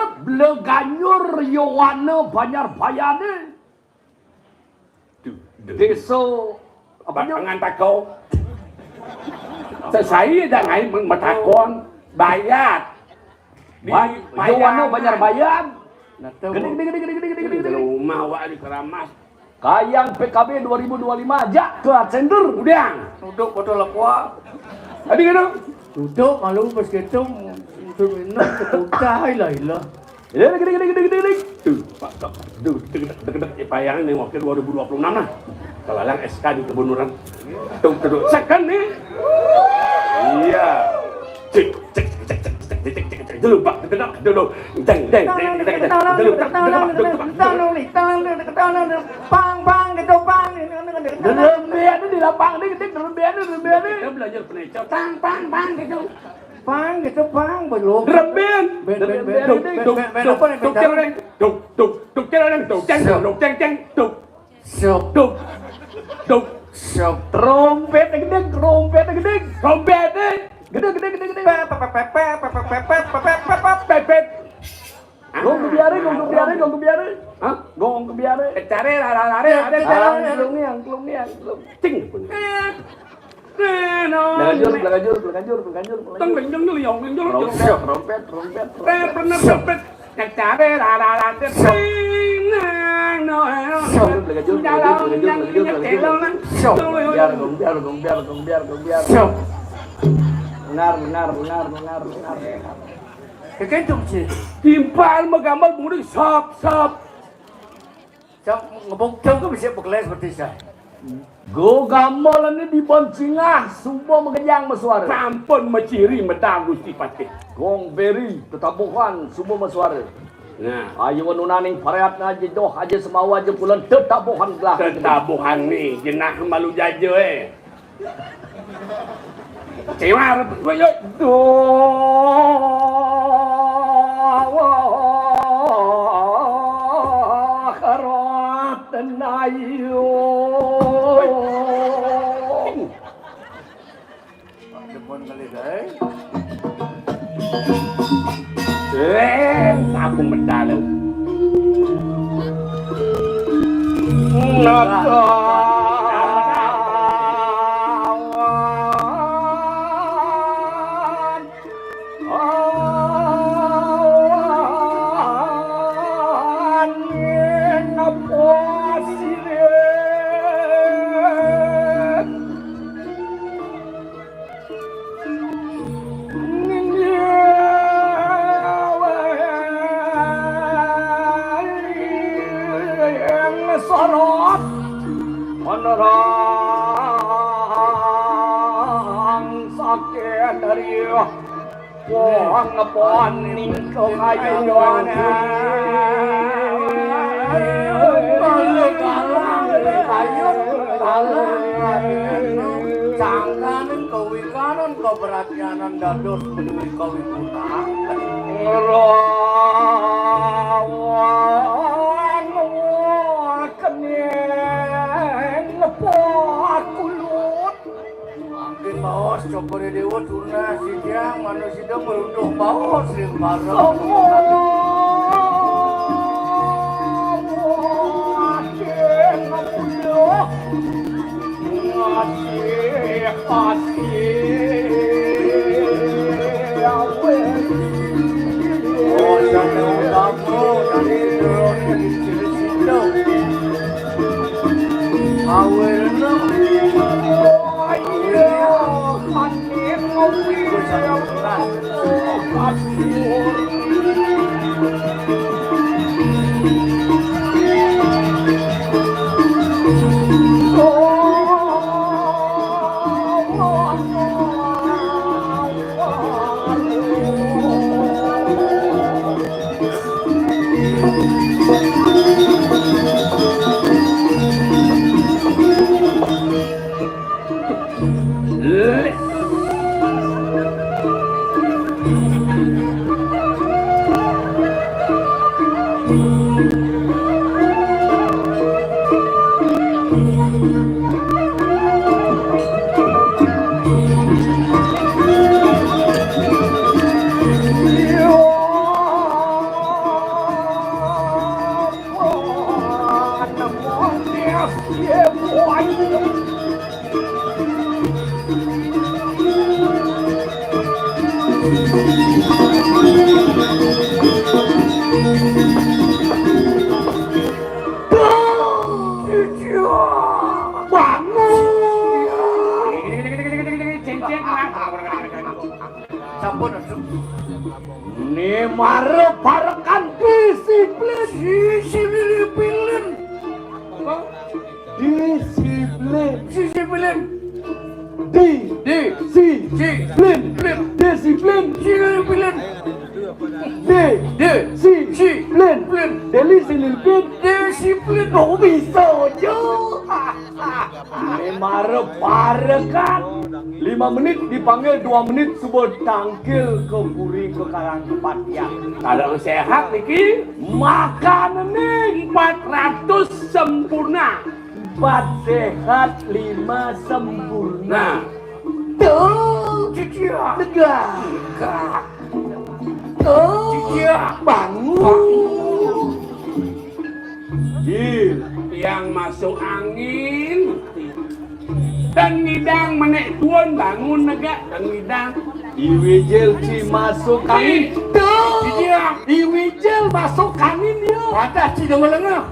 Bleganjur Yowana Banjar Bayane. Désa apa nyo? Ngantakau. Sesai dah ngai matakon. Bayat. Yowana Banjar Bayat. Nah, tuh. Gedé, gedé, gedé, gedé, gedé, gedé, gedé. Rumah awak di Keramas. Kayang P K B dua ribu dua lima aja ke center. Udah. Duduk foto lekua. Tadi gitu. Duduk malu pas gitu. Untuk minum sekutah ilah ilah. Gedé, gedé, gedé, gedé, gedé, gedé. Tuh, Pak Tok. Tuh, deket-deket, deket-deket, ya, payangan nih, wakil dua ribu dua puluh enam lah. Kalalang S K di kebenuran. Tuh, tuh, tuh. Second nih. Iya. Cek, cek, cek, cek, cek, cek, cek, cek, cek, dulu, Pak, dulu, dulu. Deng, deng, deng, deng, deng, dulu, Pak, dulu, Pak, dulu, Pak. Pang, pang, gitu, pang. Derembean di lapang nih, gedé, derembean, derembean. Kita belajar peneco, tang, pang, pang, gitu. Pang, gitu, pang, belum. Derembean. Ben, ben, ben, Duk, ben, duk, ben, ben, duk, apa nih, duk, ben, cereng. Duk, duk, duk, cereng, duk, ceng, duk, ceng, ceng, duk. Sok. Duk. Duk. Sok. Trompet gedé, trompet gedé. Trompet gedé. Gedé, gedé, gedé, gedé. Pepet. Gong kebiare, gong kebiare, gong kebiare. Hah? Gong kebiare. Kecare, lare, lare, lare, lare. Angklung nih, angklung nih, angklung. Cing. Eh, eh, no. Belakajur, belakajur, belakajur, belakajur, belakajur. Teng, leng, leng, leng, leng, leng. Rompet, rompet, rompet, rompet. Eh, pernah rompet. Kecare, lare, lare, lare. Cing, nang, no, eh, no. Belakajur, belakajur, belakajur, belakajur, belakajur. Nang, nang, nang, nang. Gombiar, gombiar, gombiar, gombiar, gombiar. Benar, benar, benar, benar, benar. Kekentung sih. Timpal magambal buri sop, sop. Sop ngebuk jauh ke bisa bekeles seperti saya. Go gambalane di Boncingah, suba makejang masuara. Sampun maciri medal Gusti Patih. Gong beri tetabuhan suba masuara. Nah. Ayo nunaning pareat ngaji doh aja semawa aja kulon tetabuhan gelah. Tetabuhan nih, jenah malu jaja, eh. Cewar, woi, yoi. Doh, karat tenayu. Depan kali, guys. Eh, aku medal. Nada. Angin apa sirih. Yang sorot menerang sakit dari pohon-pohon ningko kayu. Kalau kalang, kayu, kalang. Sangkaning kawikanan, kabratianan dados menuwi kawikunan. Nglawan kening pakulut. Mangkin baos cokore dewa turna sidiang manusida meruntuh baos ring bareng. Mangkin ngapula. Ngasih kasih awe. Oh, sampai utama dari terus dari situ. Awe renang. Oh, iya. Kasih kopi. Kasih. Bangun. Sampun, aduh. Ini mara parekan disiplin. Disiplin. Apa? Disiplin. Disiplin. Di. Di. Si. Si. Plin. Plin. Disiplin. Disiplin. Di. Di. Si. Si. Plin. Plin. Deli sililpin. Disiplin. Kok bisa aja? Ini mara parekan. Lima menit dipanggil, dua menit suba tangkil ke puri ke Karang Kepatihan. Kadang sehat niki. Makanane empat ratus sempurna. Empat sehat, lima sempurna. Nah. Tuh, Cicia. Tegak. Tegak. Tuh, Cicia. Bangun. Bangun. Ih, tiang masuk angin. Ten ngidang menek tuun bangun negak, ten ngidang. Iwijil ci masuk angin. Itu. Iya. Iwijil masuk angin, ya. Wadah ci demen lengeh.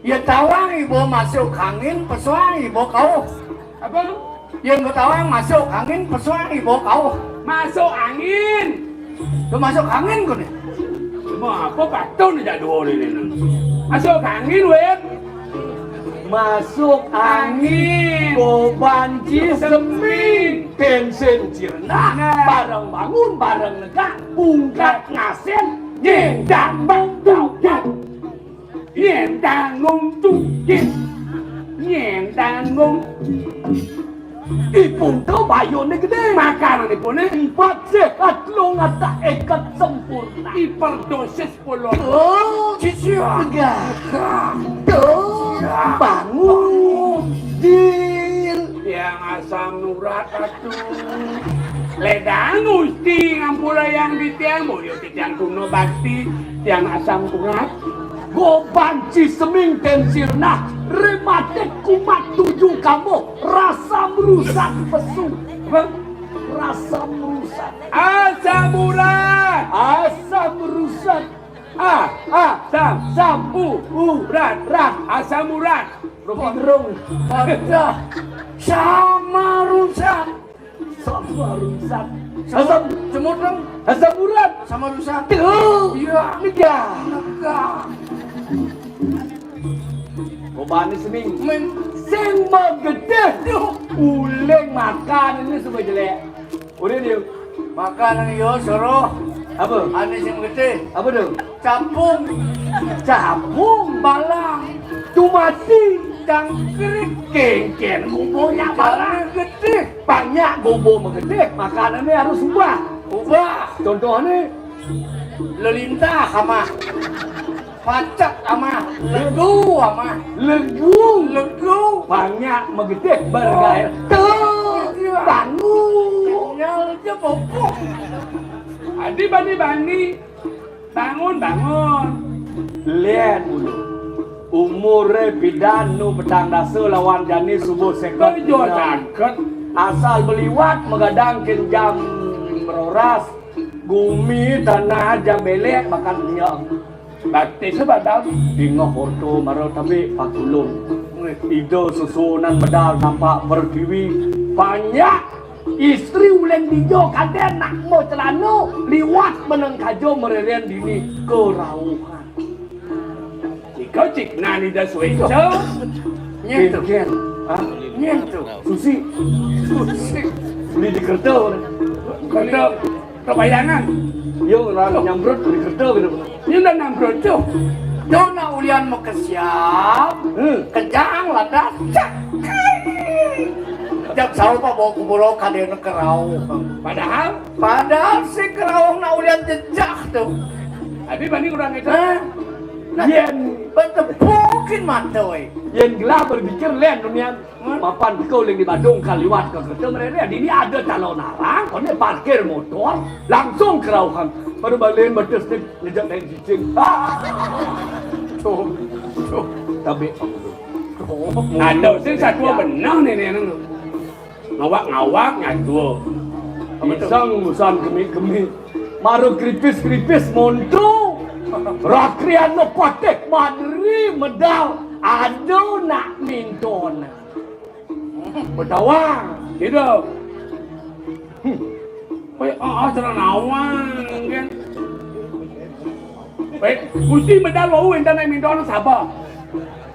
Ya tawang ibu masuk angin, pesuang ibu kauh. Apa? Yang ketawa masuk angin, pesuang ibu kauh. Masuk angin. Tuh masuk angin kau nih. Mau apa patun aja dua ini nih. Masuk angin, wet. Masuk angin. Angin. Goban ci seming. Bensin cirna. Nah. Bareng bangun, bareng negak. Bungkat ngasen. Nyendang bangkaukan. Nyén tanggung jugit. Nyén tanggung. Ipun to bayuné gedé. Makananipun empat séhat, telung atah éket sempurna. Hiperdosis pula. Oh, cicing. Tuh, bangun. Dil. Yang asam urat, aduh. Ledang Gusti ngampulayang di tiang, boyo tiang kuno bakti, tiang asam urat. Goban ci seming tensirna, rematik kumat tuju kamu, rasa merusak pesu. Apa? Rasa merusak. Asam urat. Asam merusak. A, a, sam, sam, u, u, rat, rat, asam urat. Rocky Gerung. Ada. Sama rusak. Sama rusak. Asam, cemut dong. Asam urat. Sama rusak. Tuh. Iya. Negah. Negah. Kobani seming. Men. Sing magedé. Duh. Uling makan ini suka jelek. Udah dia. Makanan yo suruh. Apa? Ane sing gedé. Apa tuh? Capung. Capung. Balang. Tumati. Cangkrik. Kénkén gobonya balang gedé. Banyak gobo magedé, makanannya harus ubah. Ubah. Contohnya? Lelintah amah. Pacet amah. Legu amah. Legu. Legu. Banyak magedé bergaé. Tuh. Iya. Bangun. Sinyal aja bopok. Adi bani-bani. Bangun, bangun. Lén dulu. Umuré pidan nu petang dasa lawan jani subuh séket. Kerja caket. Asal beliwat magadang kén jam roras. Gumi tanah jam belék bakal nyeng. Batis badal. Dingeh orto mara tabé patulung. Ida susunan medal nampak pertiwi. Banyak istri uling dija kadén nak mau celana liwat meneng kaja mererén dini kerauhan. Jika cik nani dah suéca. Nyén to. Kénkén. Hah? Nyén to. Susi. Susi. Beli di kereta. Kereta. Kebayangan. Yo, orang nyambrut di kereta gitu. Ini udah nyambrut tuh. Tuh nak ulian mau ke siap. Hmm. Kejang landas. Cak. Jak sauh pak bawa ke pulau kadén kerauh. Padahal? Padahal si kerauh nak ulian jejak tuh. Abi bani kurang itu. Hah? Nah, yén. Betepukin mata, wé. Yén gelah berpikir lén dunian. Mapan teka uling di Badung kal liwat ka kereta mererén. Dini ada calon arang, koné parkir motor, langsung kerauhan. Baru balikin batis dik, ngejak naik cicing. Ah! Tuh, tuh, tabé. Ada sing satua beneh nih, nih, nih. Ngawak-ngawak nyatua. Pisang musan gemi-gemi. Maru kripis-kripis monto. Rakriana patih madri medal. Aduh nak mintona. Bedawang. Gitu. Hmm. Wéh, ah, ah, cara nawang, kan? Wéh, Gusti medal wau énten naik mintona sapa?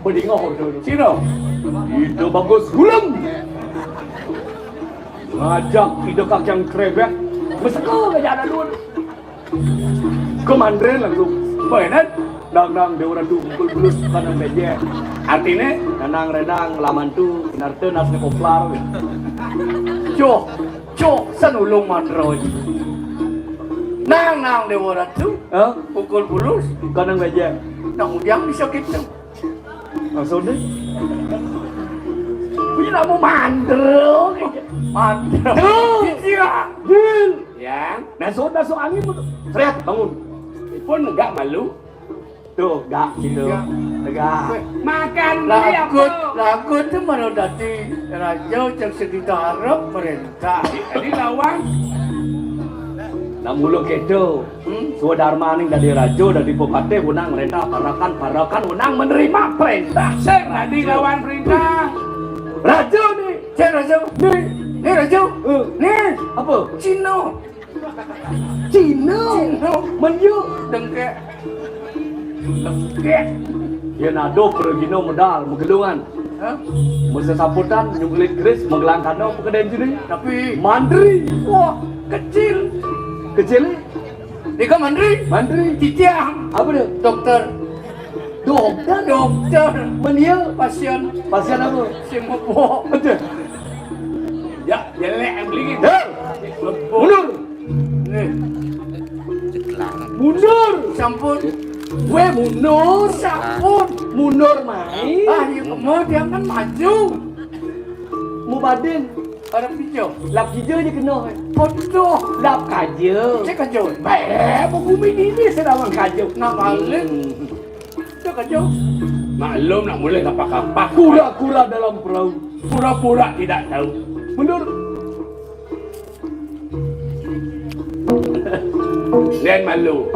Bedingeh dulu. Sira? Ida Bagus Gulem. Ngajak Ida Kakyang Krebek. Meseka ngajak anak dua. Komandan langsung. Apa enak? Nang nang Dewa Ratu pukul bulus kanang bejek. Artinya? Nanang renang lamantu narta nasne koplar. Cok, cok, sanulung mandroy. Nang nang Dewa Ratu. Hah? Pukul bulus. Kanang bejek. Nang ujang bisa gitu. Maksudnya? Punya nama mandro. Mandro. Tuh. Iya. Dil. Ya. Nah, sudah so angin betul. Seret, bangun. Pun enggak malu. Tuh, gak gitu. Gak. Gak. Makan lagut, lagut tuh mana dadi raja cek segitu arep perintah. Jadi lawan. Nah, mulu gitu. Hmm? Swadarmaning dadi raja, dadi bupati, wenang merintah, parakan, parakan, wenang menerima perintah. Sing dadi lawan perintah. Raja nih. Cek raja. Nih, nih raja. Eh. Nih. Apa? Cina. Cina. Cina. Menyu. Dengkek. Dengkek. Ya nado pergino medal, megelungan. Hah? Masa saputan, nyunglit keris, megelang kano, apa kedai judi? Tapi mandri. Wah, kecil. Kecil? Ika mandri. Mandri. Titiang. Apa dia? Dokter. Dokter? Dokter. Menio? Pasien. Pasien apa? Si mabok. Aduh. Ya, jelek yang beli. Hei! Mundur! Nih. Mundur! Sampun. Gue mundur, sampun. Mundur, mai. Ah, iya, kemana dia kan maju. Mau badin. Orang hijau. Lap hijau je kena. Bodoh. Lap kaja. Cek kaja. Baik, bumi ini sedang kaja. Nak balik. Hmm. Cek kaja. Maklum nak mulai kapah-kapah. Kura-kura dalam perahu. Pura-pura tidak tahu. Mundur. Dan malu.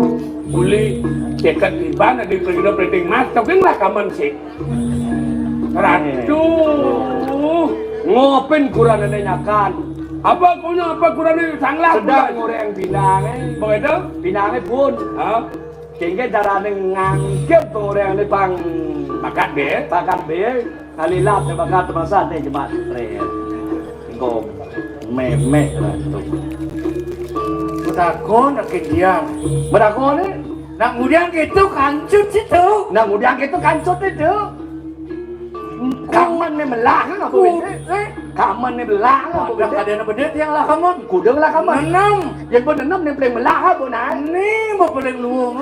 Uli, tekad iban ada pergi printing mas, tapi ngelak kaman sih. Ratu. Ngopin kurang ada nyakan. Apa kunya, apa kurang ada sanglah. Sedang kurang. Orang bilang, eh. Begitu? Bilangnya pun. Hah? Kengke carane ngangkep orang ini pang. Bakat be? Bakat be. Kali lah terbakar terpaksa deh jemaat. Re. Engko memek lah tu. Betakon akin dia. Betakon ni? Nak ngudian gitu kancut situ. Nak ngudian gitu kancut itu. Kaman ni melah kan apa benda? Eh? Kaman ni melah kan apa benda? Ada yang benda yang lah kaman. Kuda lah kaman. Enam. Yang pun enam ni paling melah apa nak? Ni apa paling luang?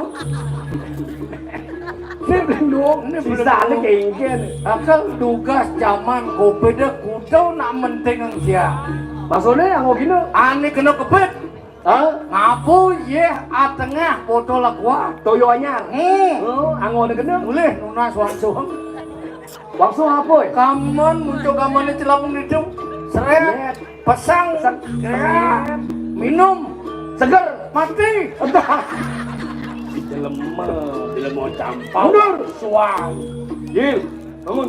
Ni paling luang. Ni paling luang. Sisa ni kengken. Akal tugas zaman covid dah kuda nak menting dia. Maksudnya yang gini? Ani kena kepet. Ha? Ngapo ye atengah botol aqua? Toyo anyar. Hmm. Oh, angone kena. Boleh nunas langsung. Langsung apa? Kaman muncul kamannya celapung hidung. Seret. Seret. Pasang. Pasang. Seret. Minum. Seger. Mati. Entah. Jelema, jelema campur. Mundur. Suang. Jil, bangun.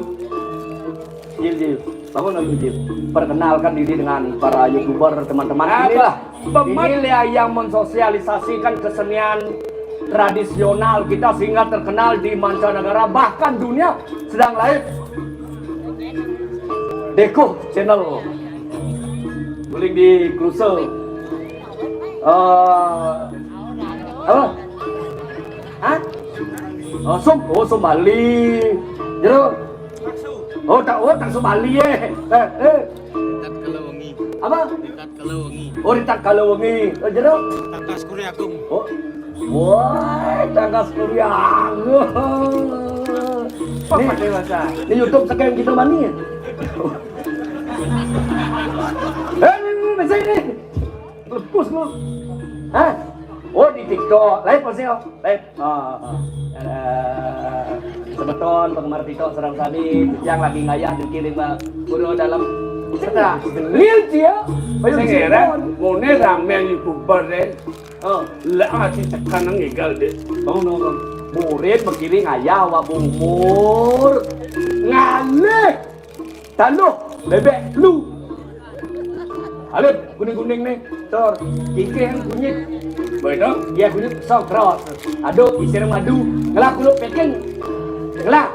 Jil, Jil. Bangun dulu, Jil. Perkenalkan diri dengan para YouTuber, teman-teman. Apa? Inilah, inilah yang mensosialisasikan kesenian tradisional kita sehingga terkenal di mancanegara, bahkan dunia sedang live. Deko Channel. Guling di Cruise. Eh, apa? Hah? Oh, som, oh, som Bali. Jero. Oh, tak, oh, tak som Bali, eh. Eh, eh. Tat Kalawengi. Apa? Tat Kalawengi. Oh, di Tat Kalawengi. Oh, jero. Tangkas Kuryagung. Oh. Wah, tangkas Kuryagung. Apa dewasa? Ini YouTube sekian kita mani ya? Eh, ini, ini, ini, ini. Lepus lu. Hah? Oh, di TikTok. Live pasti, oh. Live. Ah, ah. Eh, semeton penggemar TikTok serang sami yang lagi ngayah dikirim, Bang. Guru dalam. Serta. Real dia. Sing heran, ngene rame YouTuber deh. Oh. Lah, ah, si tekan nang egal deh. Bangun, bangun, bangun. Murid begini ngayah, awak umur. Ngalih. Taluh, bebek, lu. Alip, kuning-kuning nih, Tor. Kikih kunyit. Betul? Iya, kunyit songkrot. Aduh, isir madu. Ngelak kulo packing. Ngelak.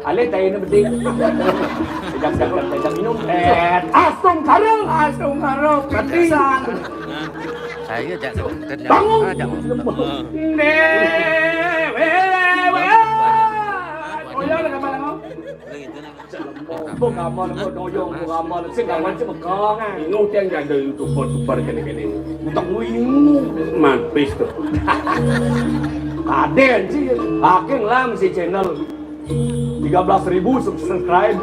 Alip, tai ini betik. Jam, jam, jam, jam minum. Eh, asam karo. Asam karo, pingsan. Saya jak kerja. Bangun. Ah, jak. Ndeh, weh, weh, weh. Oh, iya, ada gambar, oh. Kok gamal, kok doyong, kok gamal, sing gamal cuma kong, ah. Ino tiang jaga YouTuber, YouTuber kene-kene. Utang wingu. Mampis tuh. Aden sih, haking lam si channel. Tiga belas ribu subscribe,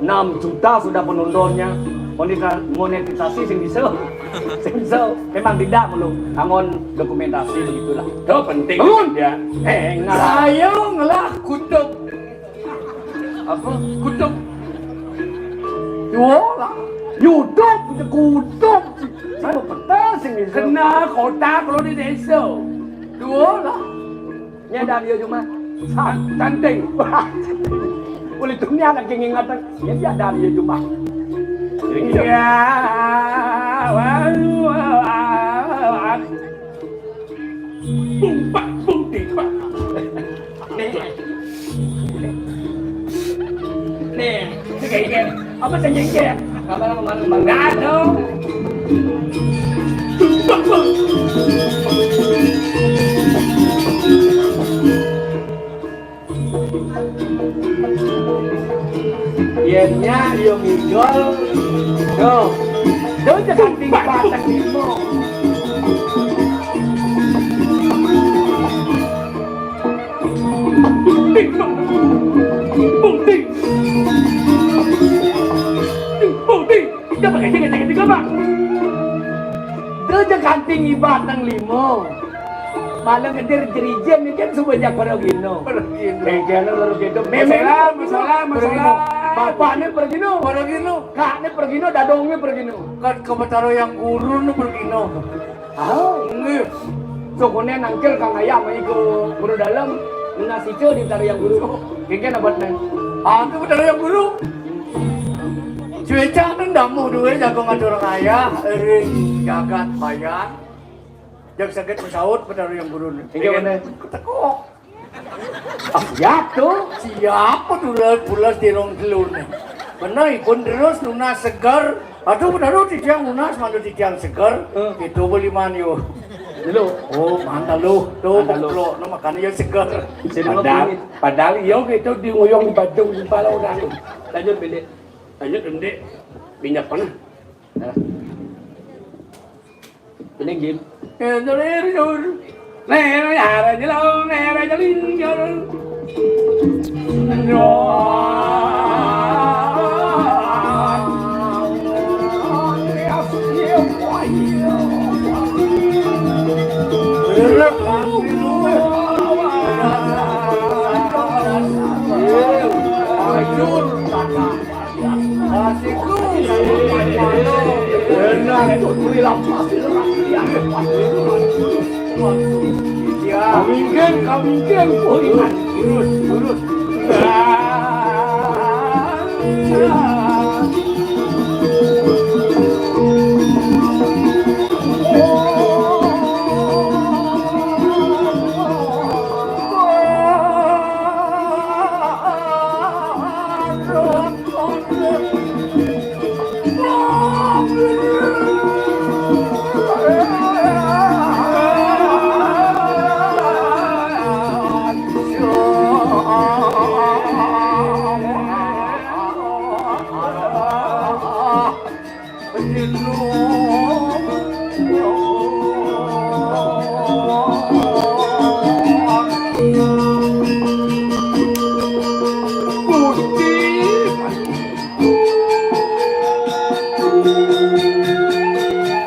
enam juta sudah penontonnya. Monetisasi sing bisa. Sing bisa. Memang tidak perlu. Namun dokumentasi begitulah. Itu penting. Bangun. Ya. Eh, ngelah. Ayo ngelah kutub. Apa? Kutub. Dua lah. Nyudup, kutub. Saya mau petas sing bisa. Kena kotak lo di desa. Dua lah. Nya ada dia cuma. Tan-, tanting. Wah. Oleh dunia lagi ngingatan. Nya dia ada dia cuma. Iya. Wah, wah, wah. Bung pak, bung tipak. Nih. Nih, ini kayak gini. Apa saya jengkel? Apa nama malu? Enggak dong. Bung pak, bung. Yén nyak yo ngigol. Yo. Yo, jangan tinggi batang limo. Bukti. Bukti. Kita pakai tiga, tiga, tiga, Pak. Dia je kanting ibat nang lima. Malah ngedir jerijen ni kan suba jak para gino. Para gino. Bengkelnya baru gitu. Memang masalah, masalah, masalah. Bapaknya pergi no. Para gino. Kaknya pergi no, dadongnya pergi no. Kan ke Betara Hyang Guru nu pergi no. Ah, nggih. Sokone nangkil Kang Ayam iki ke Guru Dalem. Nasica di Betara Hyang Guru. Kengken abot nang. Ah, ke Betara Hyang Guru. Cueca nang damu duwe jago ngatur ngayah ring jagat bayan. Jag saged masaut Betara Hyang Guru. Inggih, bener. Teko. Ah, siap tuh. Siap tuh, bulas, bulas dirong telun. Bener, ipun terus nunas seger. Aduh, bener, titiang nunas, mantu titiang seger. Hmm. Gitu, beli man, yo. Dulu. Oh, mantel lu. Tuh, mantel lu. Koplok, no, makanya ya seger. Padahal, padahal iya gitu, di nguyong di Badung, di Palau, kan. Lanjut, Bende. Lanjut, Bende. Minyak panas. Nah. Ini game. Benar itu, beri lapas itu, ya. Kawingking, kawingking, oh, ingat. Lurus, lurus. Gusti.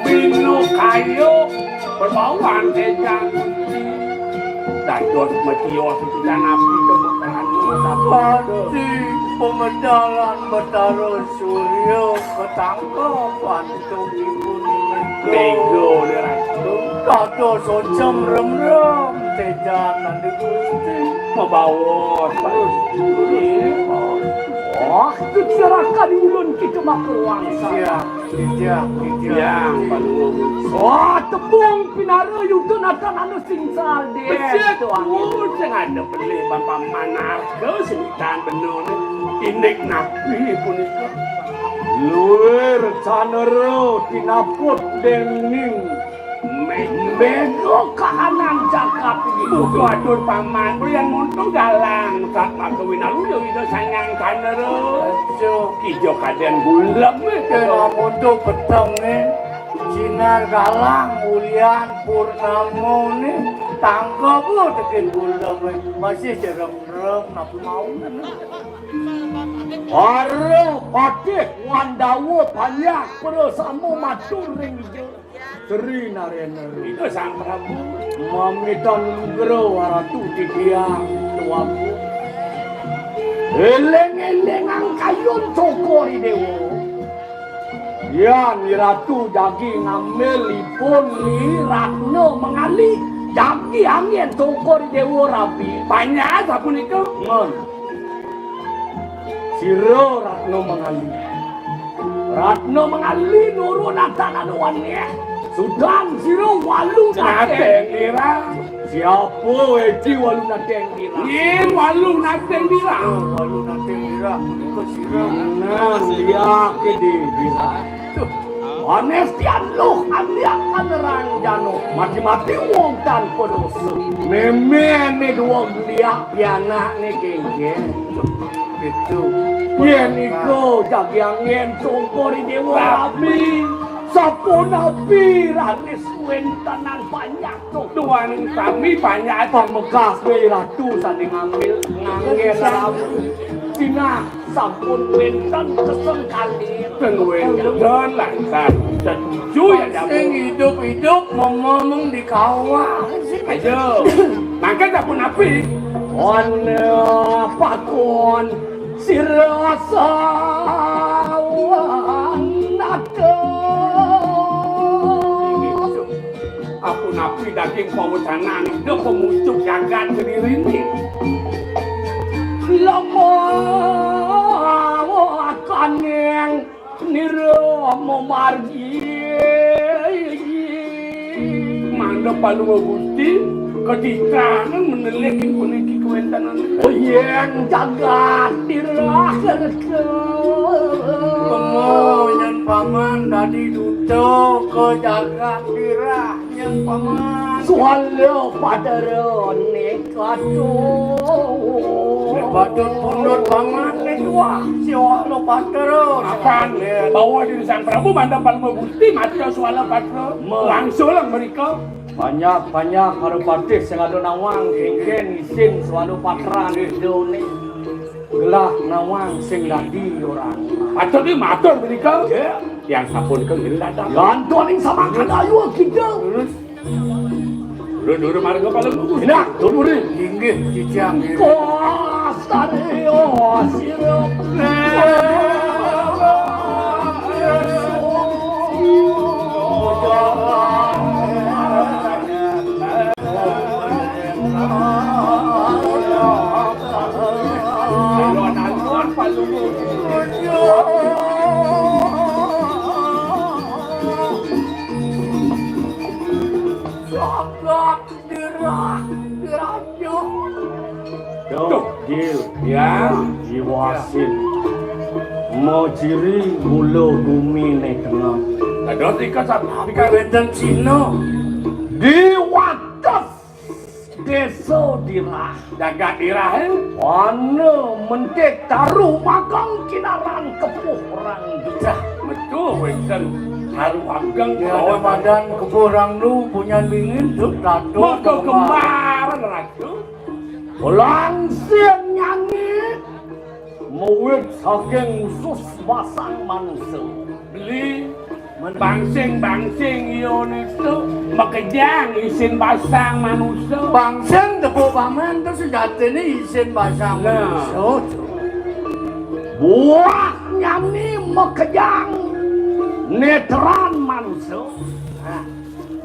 Bino kayo berbauan edan. Dados metios pidan api kebukahan mata. Pati pemedalan Betara Surya ketangkep antuk ibu Mega. Mega, Ratu. Dados oncem remrem tejan andi Gusti. Mabaos, Pak. Wah, kecerakan ulun kita makruang. Iya, iya, iya. Ya, Pak Luhur. Wah, tembung pinara yudun akan anu sing salde. Besit, tuan. Oh, sing ada pelih, Bapak Manarga, sing tan benung. Indik napi punika. Luwih recanara tinaput dening Mega kahanan jagat iki. Buka atur paman, kuwi yang untung galang, sak maka winalu ya wina sanyang kanara. Aduh. Ijo kaden gulem, eh. Kena muntuk peteng, eh. Sinar galang, ulian, purnama, nih. Tangkep, oh, tekin gulem, eh. Masih jerem-jerem, napi mau, kan? Para patih Wandawa panjak prasama matur ring Ida Sri Narendra. Ida Sang Prabu. Mamitan lugra Ratu titiang tuaku. Eling-elingang kayun Cokor I Dewa. Yan I Ratu jagi ngambil ipun I Ratna Mangali. Jagi angin Cokor I Dewa rabi. Panjak sapunika. Ngon. Sira Ratna Mangali. Ratna Mangali nurun atan anu waneh. Sudan sira walu nateng lirah. Siapa eci walu nateng lirah? Nggih, walu nateng lirah. Oh, walu nateng lirah punika sira. Nah, liake di lirah. Panestian luh andiakan ranjana. Mati-mati wong tanpa dosa. Mémé ané dua geliak pianakné kéngkén. Gitu. Yén ika jagi angin Cokor I Déwa rabi. Sapunapi raris wéntenan panjak Cokor. Tuan sami panjak pamekas wé ratu sané ngambil ngangin rabi. Sinah sampun wénten kesengkali. Ten wénten lantas setuju ya, Dabu. Sing idup-idup momong di kawah. Ayo. Mangke sapunapi? Ana pakon sira sawanaka. Apunapi daging pawecanan Ida pemucuk jagat kediriné. Lemah wakaning nira mamargi. Mangda Palungguh Gusti katitrang menelih puniki kawéntenan. Yén jagat dirah kerta. Kema yén paman dadi duta ka jagat dirah. Yang paman. Swala Patra né katuh. Nek patut pundut paman né tuah. Swala Patra. Apan bawa diri Sang Prabu mantap Palma Gusti maca Swala Patra. Langsung lah mereka. Banyak-banyak para patih sing ada nawang kéngkén isin Swala Patra né. Gelah nawang sing dadi orang. Patut dimatur menika. Ya. Yang sampun kenging datang. Lantoning samangkana ayu kita. Lurus. Lurus, lurus marga paling lurus. Nah, tuh lurus. Inggih, cicang. Kos tadi, oh, sirap. Jagat dirah, dirah. Tuh, Gil. Ya. Iwasin. Mau ciri mula gumi né kena. Dados ika sat-, ika wénten Cina. Di wates désa dirah. Jagat dirah, eh? Ana mentik taru magang kinaran kepuh rang dudah. Metu wénten taru magang. Ya, ada badan kepuh rang nu punyan bingin, dut ratu. Maka kembar, Ratu. Langsing nyanyi. Mawit saking usus basang manusa. Beli bangsing-bangsing iya niku makejang isin basang manusa. Bangsing tepuk paman to sejatine isin basang manusa. Buah nyani makejang netran manusa.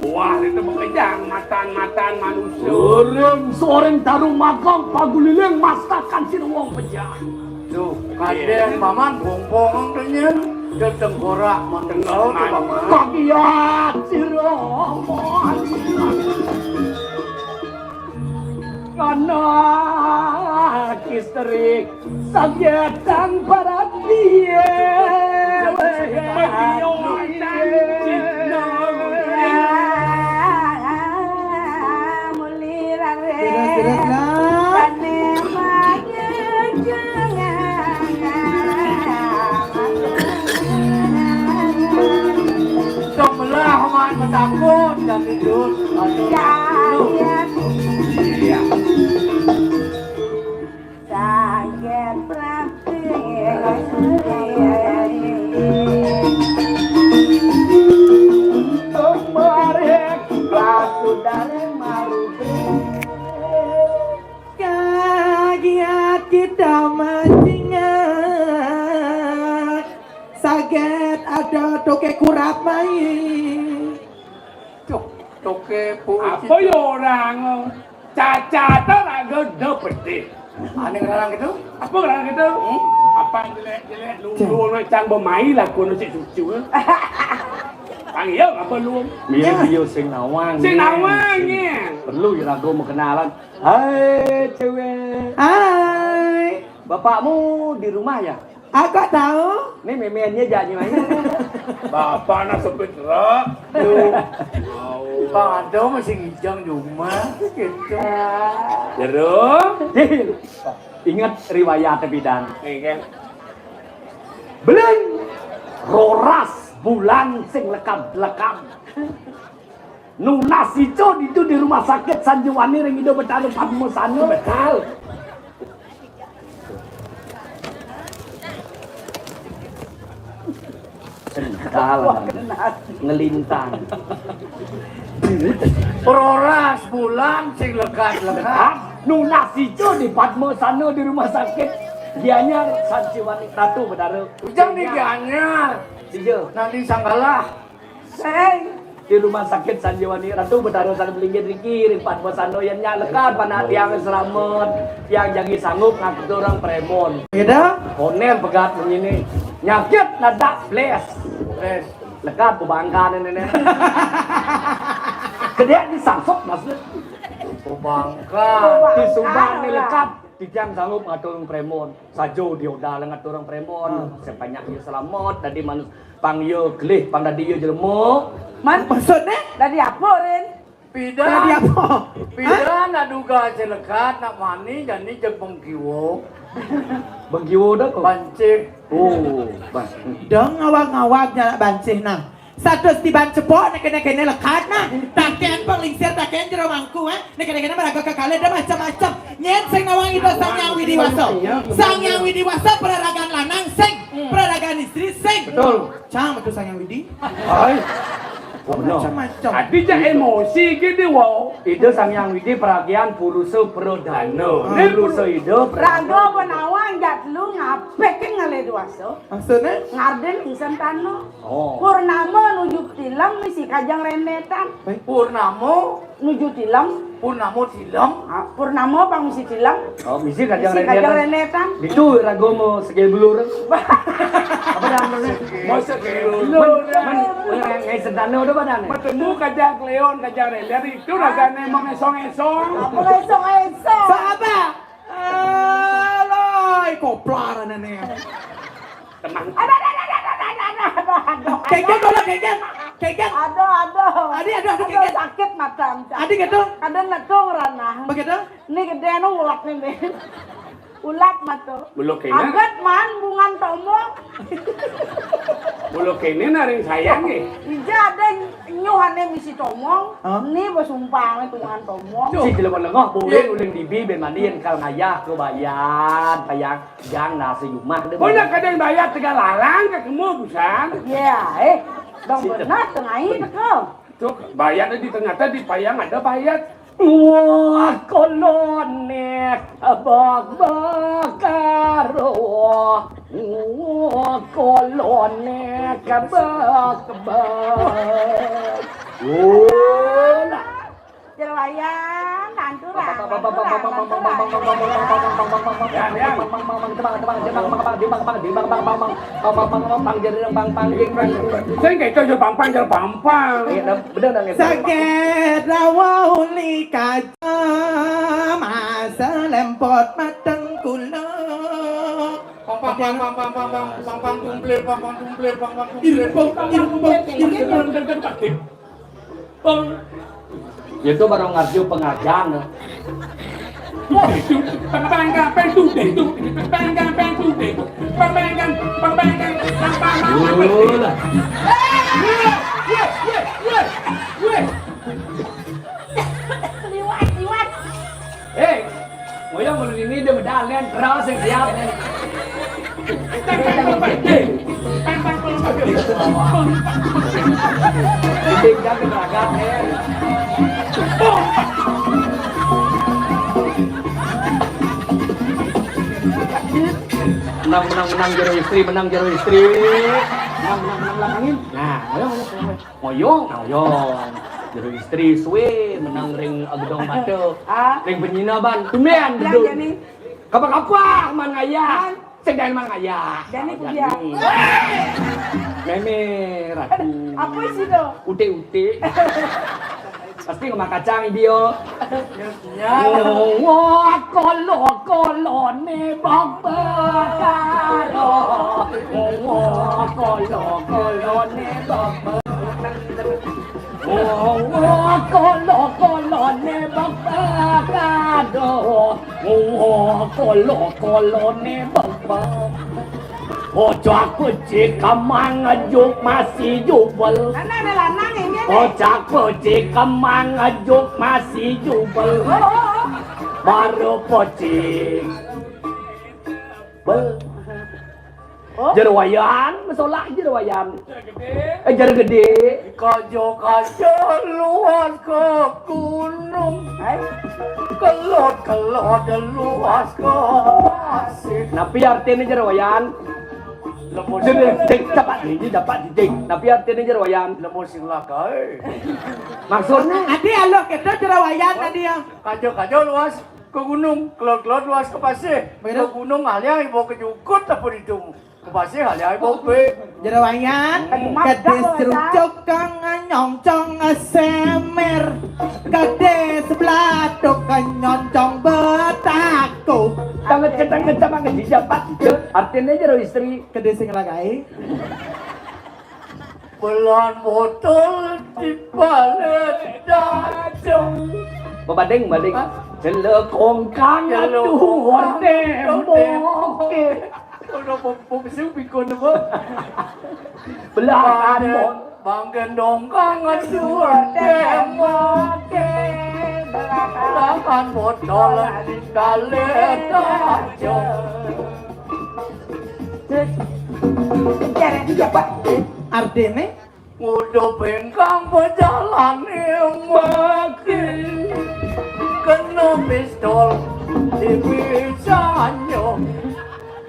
Wah, itu makejang matan-matan manusia. Soring-soring taru magang paguliling mastakan sira wong pejah. Tuh, kadén paman bongkong tenyen, tetengkorak mantengkau tuh paman. Kagiat sira, paman. Anak istri sagetang para dia. Sebelah mak takut dan tidur. Iya. Saged prapti Ket, ada toke kurap mai. Cuk, toke puisi. Apa ya orang? Cacata raga da pedih. Ane ngarang gitu? Apa ngarang gitu? Hmm? Apa jelek-jelek lu, cang bemai lah kono cek cucu. Pang iya apa lu? Mirip dia sing nawang. Sing nawang, ya. Perlu ya raga mau kenalan. Hai, cewek. Hai. Bapakmu di rumah ya? Aku tahu. Nih memennya janji main. Bapak nak sepit rak. Tuh. Bang Ado masih ngijang di rumah gitu. Jero. Ingat riwayat bidan. Iya. Beleng roras bulan sing lekam-lekam. Nunas ijo ditu di rumah sakit Sanjiwani ring Ida Betara Padmasana. Betul. Sental ngelintang. Roras bulan sing lekat-lekat. Nunas ijo di Padmasana di rumah sakit Gianyar Sanjiwani Ratu Betara. Ujang di Gianyar. Iya. Nanti sanggalah. Sing. Di rumah sakit Sanjiwani Ratu Betara Sari Belinggit riki ring Padmasana yen nyalekan panak tiang selamet, tiang jagi sanggup ngatur orang premon. Gitu? Konen pegat begini. Nyakit nadak bles. Bles. Lekat bebangkan ini nih. Kedek disangsok maksudnya. Bebangkan. Di Subang nih lekat. Titiang sanggup ngatur premon. Sajo dioda ngatur premon. Hmm. Sebanyak dia selamat dadi manus pang iya gelih pang dadi iya jelema. Man, maksudnya? Dadi apa, Rin? Pida. Dadi apa? Pida nak duga celekat nak mani jani jeg bengkiwo. Bengkiwo dah kok. Bancih. Oh, bang. Dong ngawag-ngawag nak bancih nah. Satus tiban cepok, nek kene-kene lekat nah. Taken penglingsir, taken jero mangku, eh. Nek kene-kene meraga kekalih, ada macam-macam. Nyen sing nawang Ida Sang Hyang Widi Wasa. Sang Hyang Widi Wasa peraragan lanang sing, peraragan istri sing. Betul. Cang betul Sang Hyang Widi. Hai. Macam-macam. Adi jak emosi gini, wow. Ida Sang Hyang Widi peragian purusa pradana. Ah. Purusa Ida pradana. Raga penawang jat lu ngapik ngalih dewasa. Maksudnya? Ngarden insan tanu. Oh. Purnama nuju tilem misi kajang rendetan. Eh? Purnama nuju tilem. Purnama tilem. Ah, purnama pang misi tilem. Oh, misi kajang rendetan. Misi kajang rendetan. Itu raga mau segel belur. Apa dah namanya? Mau segel belur. Men, men, ngai sedana udah badan. Matemu kajang kleon, kajang rendetan itu rasanya mau ngesong-ngesong. Apa ngesong-ngesong? Sabar. Alah, koplar ane ne. Tenang. Aduh, aduh, aduh, aduh, aduh, aduh, aduh. Kengkeng, kalau kengkeng. Kengkeng. Aduh, aduh. Adi, aduh, aduh, aduh, kengkeng. Sakit mata. Adi gitu? Ada netung ranah. Begitu? Ini gede anu ulat nih, Ben. Ulat mata. Belum kena. Agat man bungan tomong. Mula kene naring sayang nggih. Ija ada nyuhane misi tomong, hah? Ni besumpah ame tungan tomong. Si jelema lengah boleh uling dibi ben mandi yen kal ngayah ke bayan, payang jang nasi jumah de. Pun nak kadang bayar tegal larang ke kemu busan. Ya, eh. Dong benar tengai teko. Cuk, bayar di tengah tadi payang ada bayar. Wah, kolone kebak-bak karo. Wah, kolone kebak-bak. Wah. Jero wayan, lanturan, lanturan, lanturan. Sing keco yo pampang, yo pampang. Iya, bener, bener, bener. Saged rawa uli kaja, masa lempot mateng kula. Pampang, pampang, pampang, pampang, pampang, tumple, pampang, tumple, pampang, tumple. Irpung, irpung, irpung. Pang. Ya itu baru ngarjo pengajian. Wah, itu pang, pang, pang, pang, tuh deh, tuh. Pang, pang, pang, tuh deh, tuh. Pang, pang, pang, pang, pang, pang, pang, pang, pang, pang. Weh, weh, weh, weh, weh. Liwat, liwat. Eh, ngoyong mulu ini dia medal nih, terus yang siap nih. Titik dah ke belakang nih. Menang, menang, menang jero istri, menang jero istri. Menang, menang, menang, lakangin. Nah, ayo, ayo, ayo. Ngoyong, nah, ngoyong. Jero istri suwe menang ring gedong mata. Ah. Ring penyinaban. Tumben, ya, duduk. Jani. Kapah-kapah man ngayah. Man. Sing dadi man ngayah. Jani. Oh, pujian. Jani. Meme, ratu. Apa isi to? Utik-utik. Pasti ngemak kacang dia. Ya. Wah, kolo-kolone bebekaro. Wah, kolo-kolone bebek. Wah, kolo-kolone bebekaro. Wah, kolo-kolone bebek. Ojak becik kemang ngejuk masih jubel. Karena ada lanang ini nih. Ojak becik kemang ngejuk masih jubel. Oh, oh, oh. Baru becik. Bel. Oh. Jero Wayan, mesolak Jero Wayan. Jero gedé. Eh, jero gedé. Kaja-kaja luas ke gunung. Hai. Kelot-kelot luas ke pasir. Napi artine Jero Wayan? Lemu sing, ding, ding, dapat ding, dapat ding. Napi artine Jero Wayan? Lemu sing lagae. Maksudnya? Adi alok itu Jero Wayan tadi ya. Kaja-kaja luas ke gunung, kelot-kelot luas ke pasir. Begitu. Ke gunung alih ibu kejukut apa itu? Ke pasir alih ibu be. Jero Wayan, hmm. Aduh, gedé serucuk kang nyongcong semer. Gedé sebelah tok nyongcong betaku. Tangan ketang ketang makan di japat. Artine jero istri. Gedé sing lagae. Belan botol di balik dacung. Bebading balik. Hah? Jelekongkang. Jelekongkang aduh, aduh, temboke. Udah pom-, pom siu pikun apa? Belahan bot. Banggen dongkang aduh, temboke. Belahan botol di balik dacung. Terus, cara dia, Pak. Artine? Ngudup ingkang pejalan mati. Kena pistol di pisanyo.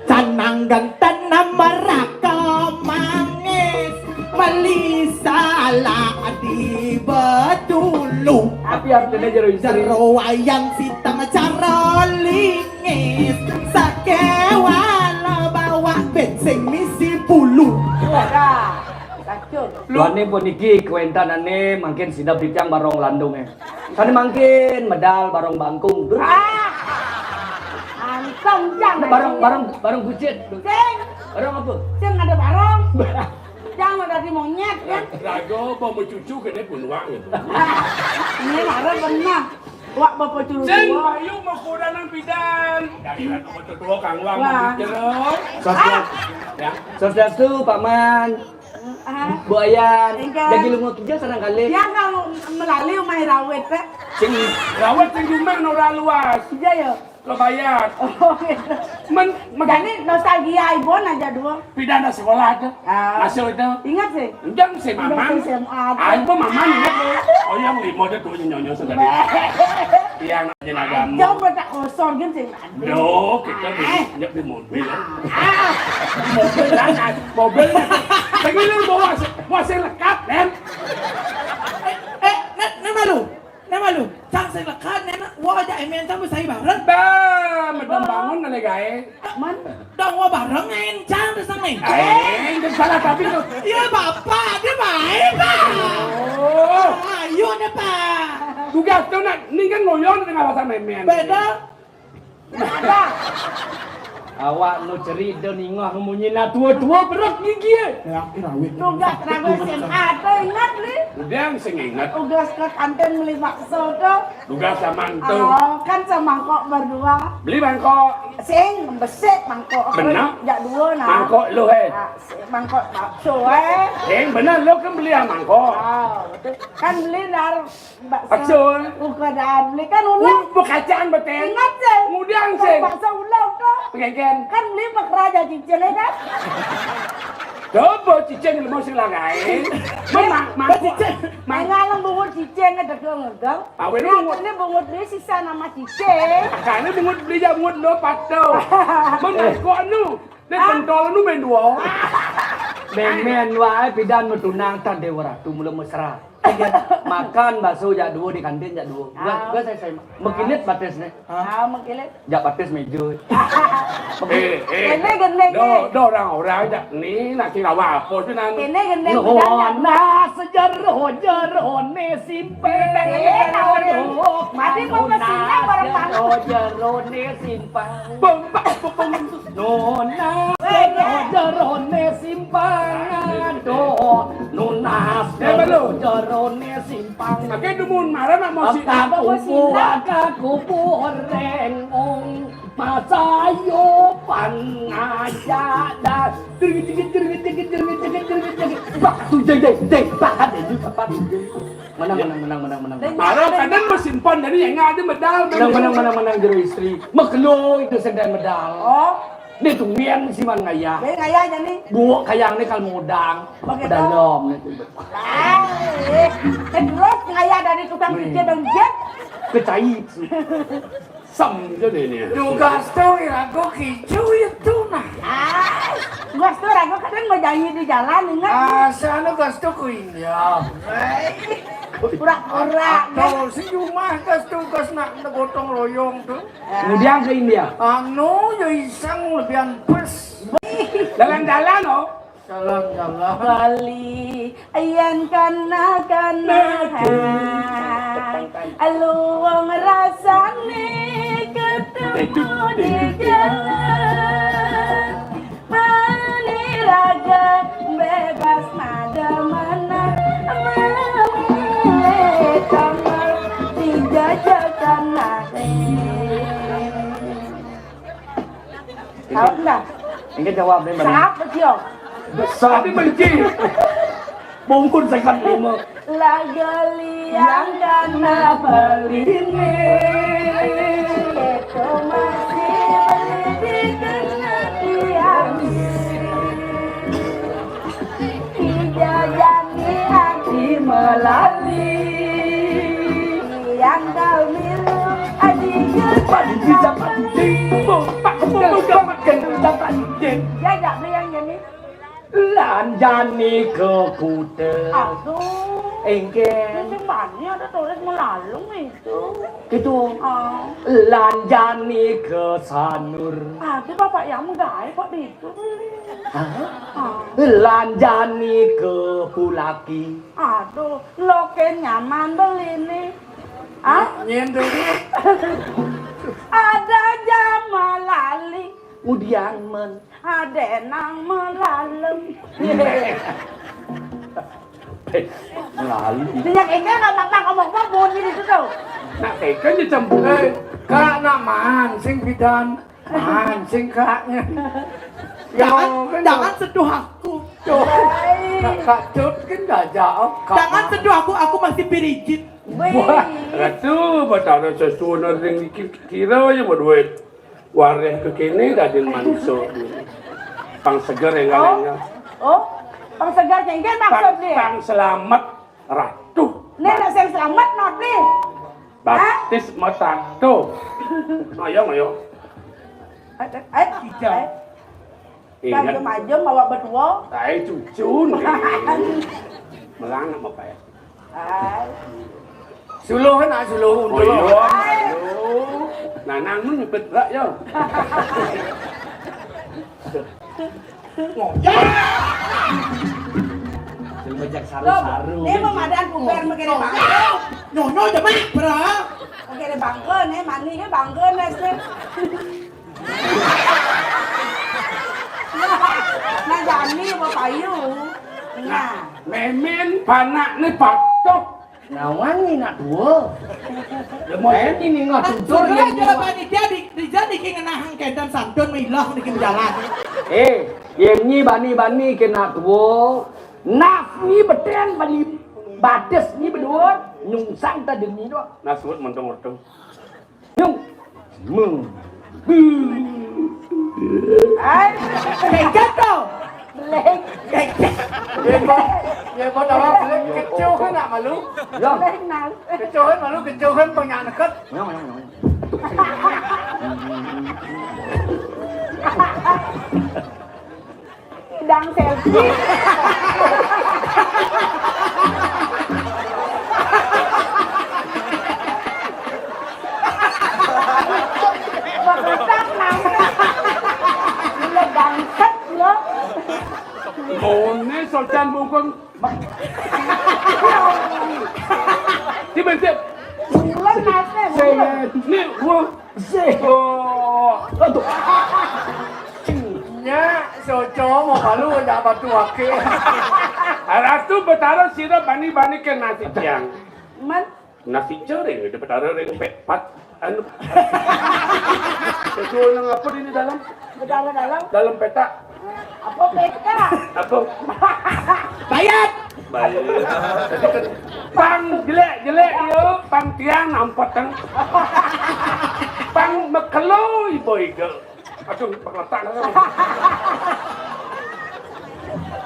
Canang genten meraka mangis. Meli salah di betulu. Tapi artine jero istri. Jero Wayan siteng cara lingis. Sakewala bawak ben sing misi bulu. Ora. Kacur. Luane puniki kawentanane mangkin sineb titiang barong landunge. Sane mangkin medal barong bangkung. Ah! Anteng, Cang. Barong, barong, barong bucit. Sing. Barong apa? Sing ada barong. Cang udah dadi monyet, ya. Raga apa mau cucu kene pun wak gitu. Ini marah pernah. Wak bapak cucu. Sing, ayo mau kuda nang pidan. Dari ratu mau cucu kang wak mau bicara. Swastiastu, ya. Swastiastu, Pak Man. Ah. Bu Ayan, enggak. Jadi lu mau kerja sarang kali. Ya, nggak mau melalui rumah rawit, Pak. Sing rawit sing rumah ora luas. Iya, ya. Lo bayar. Oh, gitu. Men, men- Jadi nostalgia Ibon aja dua. Pindah anak sekolah tuh. Ah. Masuk itu. Ingat sih? Enggak sih, Ingat Maman. Sih, S M A tuh. Ah, itu Maman ingat lo. Oh, yang lima ada tuh nyonyo sendiri. Yang nanya agama. Jauh tak kosong gitu sih. Loh, kita di, di mobil ya. Di mobil kan, mobil. Lagi lu bawa, bawa sing lekat, men. Eh, eh, ne, ne malu. Ne malu. Cang sing lekat, ne, wah, aja emen cang bisa bareng. Bah, medem bangun nane gae. Man, dong wah bareng, en cang terus ne. Eh, enggak salah tapi lo. Iya, Bapak, dia baik, Pak. Oh. Ayo, ne, Pak. Tugas tuh, nak, ini kan ngoyon dengan alasan emen. Beda. Ada. Awak nu cerik do ningah munyi na tua-tua berat gigi. Ya, rawit. Tugas raga S M A tuh ingat, Li? Udah sing ingat. Tugas ke kantin beli bakso tuh. Tugas sama tuh. Oh, kan semangkok berdua. Beli mangkok. Sing besik mangkok. Benar. Jak dua nah. Mangkok lu, eh. Ah, si mangkok bakso, eh. Sing benar lu kan beli yang mangkok. Oh, betul. Kan beli dari Bakso. Bakso. Bukan beli kan ulah. Uh, bekacaan beten. Ingat sih. Ngudang sih. Bakso ulah tuh. Pengenken. Kan beli mek raja cicil ya kan? Coba cicil ilmu sing lain. Memang mangkok. Cicil. Mang- Engalang bungut cicil ngedegang ngegang. Awe lu bungut. Ini bungut beli sisa nama cicil. Karena bungut beli ya bungut lo pato. Memang kok anu. Né pentol nu mén dua. Mén-mén waé pidan matunang tan Déwa Ratu mula mesra. Makan bakso jak dua di kantin jak dua. Gua, gua saya, saya makilit batisné. Ah, makilit. Jak batis méja. Eh, eh. Kéné gending, do, eh. Do orang-orang jak ni nak kira apa tu nan? Kéné gending. Nona sejeroh-jerohné simpang. Eh, tahu deh. Tadi mau ke sini bareng Bang. Sejeroh-jerohné simpang. Bang, bang, bang, bang. Nunas jero-jeroné simpang, aduh. Nunas jero-jeroné simpang. Oké, dumun marah nak mau si. Aku kubu, aku kubu rengong. Masayo pangajak dah. Jegit, jegit, jegit, jegit, jegit, jegit, jegit, jegit. Bah, tu, jeng, jeng, jeng, bah, ada juga, bah. Menang, menang, menang, menang, menang. Marah kadang bersimpan dari yang ada medal. Menang, menang, menang, menang, jero istri. Makelo itu sedang medal. Oh. Dia tungguan si man ngayah. Dia ngayah aja nih. Buat kayang nih kalau modang. Pakai dalam nih. Ah, eh. Terus ngayah dari tukang kerja dong, Jet. Kecai. Sem jadi ini. Tugas tu irago kicu itu nah. Ah, tugas tu irago kadang mau janji di jalan, ingat. Ah, sana tugas tu ku India. Pura-pura, ya. Kalau si rumah tugas tu, tugas nak gotong royong tu. Kemudian ke India. Anu, ya iseng lebihan pes. Jalan-jalan, oh. Jalan-jalan. Bali, ayan kana-kana. Aluang rasane ketemu di jalan. Mani raga bebas nada mana. Mani kamar dijajakan nasi. Tahu nggak? Engké jawab deh, Mbak. Siapa dia? Tapi benci. Bungkun sekat lima. Laga liang kana beline. Itu masih beli di kena tiang. Dijajani ati melali. Yang kau milu adi. Padi bisa padi. Pak, pak, pak, pak, pak, padi. Dia jak beli yang ini. Lan jani ke kuta. Aduh. Engké. Di sini ada tulis melalung itu. Gitu. Ah. Lan jani ke Sanur. Aduh, bapak yang menggawe kok di itu. Hah? Ah. Lan jani ke Pulaki. Aduh, loke nyaman beli nih. Ah? Nyen tuh. Ada jama lali. Udian men. Ada nang melalem. Melalem. Minyak ini nggak mak ngomong apa bunyi di situ. Nak tekan je campur. Eh, kak nak mancing bidan. Mancing kaknya. Jangan, jangan sentuh aku. Tuh. Hai. Kak, Kak Cut kan gajah. Oh, Kak. Jangan sentuh aku, aku masih pirijit. Wih. Wah, ratu, batara sesuatu ring kira aja berduit. Wareh ke kene dadi manso. Pang seger ya, oh. Oh, pang seger cengkeh maksud dia. Pang selamat ratu. Nih, nak sing selamat, not nih. Batis matato. Ayo, ayo. Eh, eh, eh. Ingat. Ajem-ajem bawa berdua. Saya cucu nih. Melang apa ya? Hai. Suluh nak suluh. Oh, iya. Nanang nu nyebut bak ya. Ngojek. Sing ngojek saru-saru. Ini pemadaan puber makin bangga. Nyonya demen, bro. Makin bangga nih, mani nih bangga nih. Nah, jani apa payu? Nah. Memen panak ni patok. Nawang ni nak dua. Ya mau ini ni ngah tutur ya. Dia di, di jadi ke ngenahang kedan santun mailah di jalan. Eh, yang ni bani-bani ke nak dua. Naf ni beten bani batis ni berdua. Nyungsang tak demi dua. Nasut mentong-mentong. Nyung. Mu. Ai, lengket to. Leng. Lengket. Nyebut, nyebut apa? Leng kecoh kan nak malu? Ya. Leng nang. Kecoh kan malu, kecoh kan banyak neket. Mana, mana, mana, mana? Tuk sini. Dang selfie. Bakal tak nangkep. Gila, bangsat, gila. Mone socan bungkung. Tiba-tiba. Bulan nate, bulan. Nih, wah. Oh. Aduh. Nya, soco mau malu dak batu ake. Ratu Betara sira bani-bani ke nasi tiang. Man? Nasi jering, ada Betara ring pepat. Anu. Soco nang apa di dalam? Betara dalam? Dalam petak. Apa petak? Apa? Bayat. Bayat. Jadi kan pang jelek-jelek yo, pang tiang nampet kan. Pang mekeloi boy girl. Aduh, pang letak kan.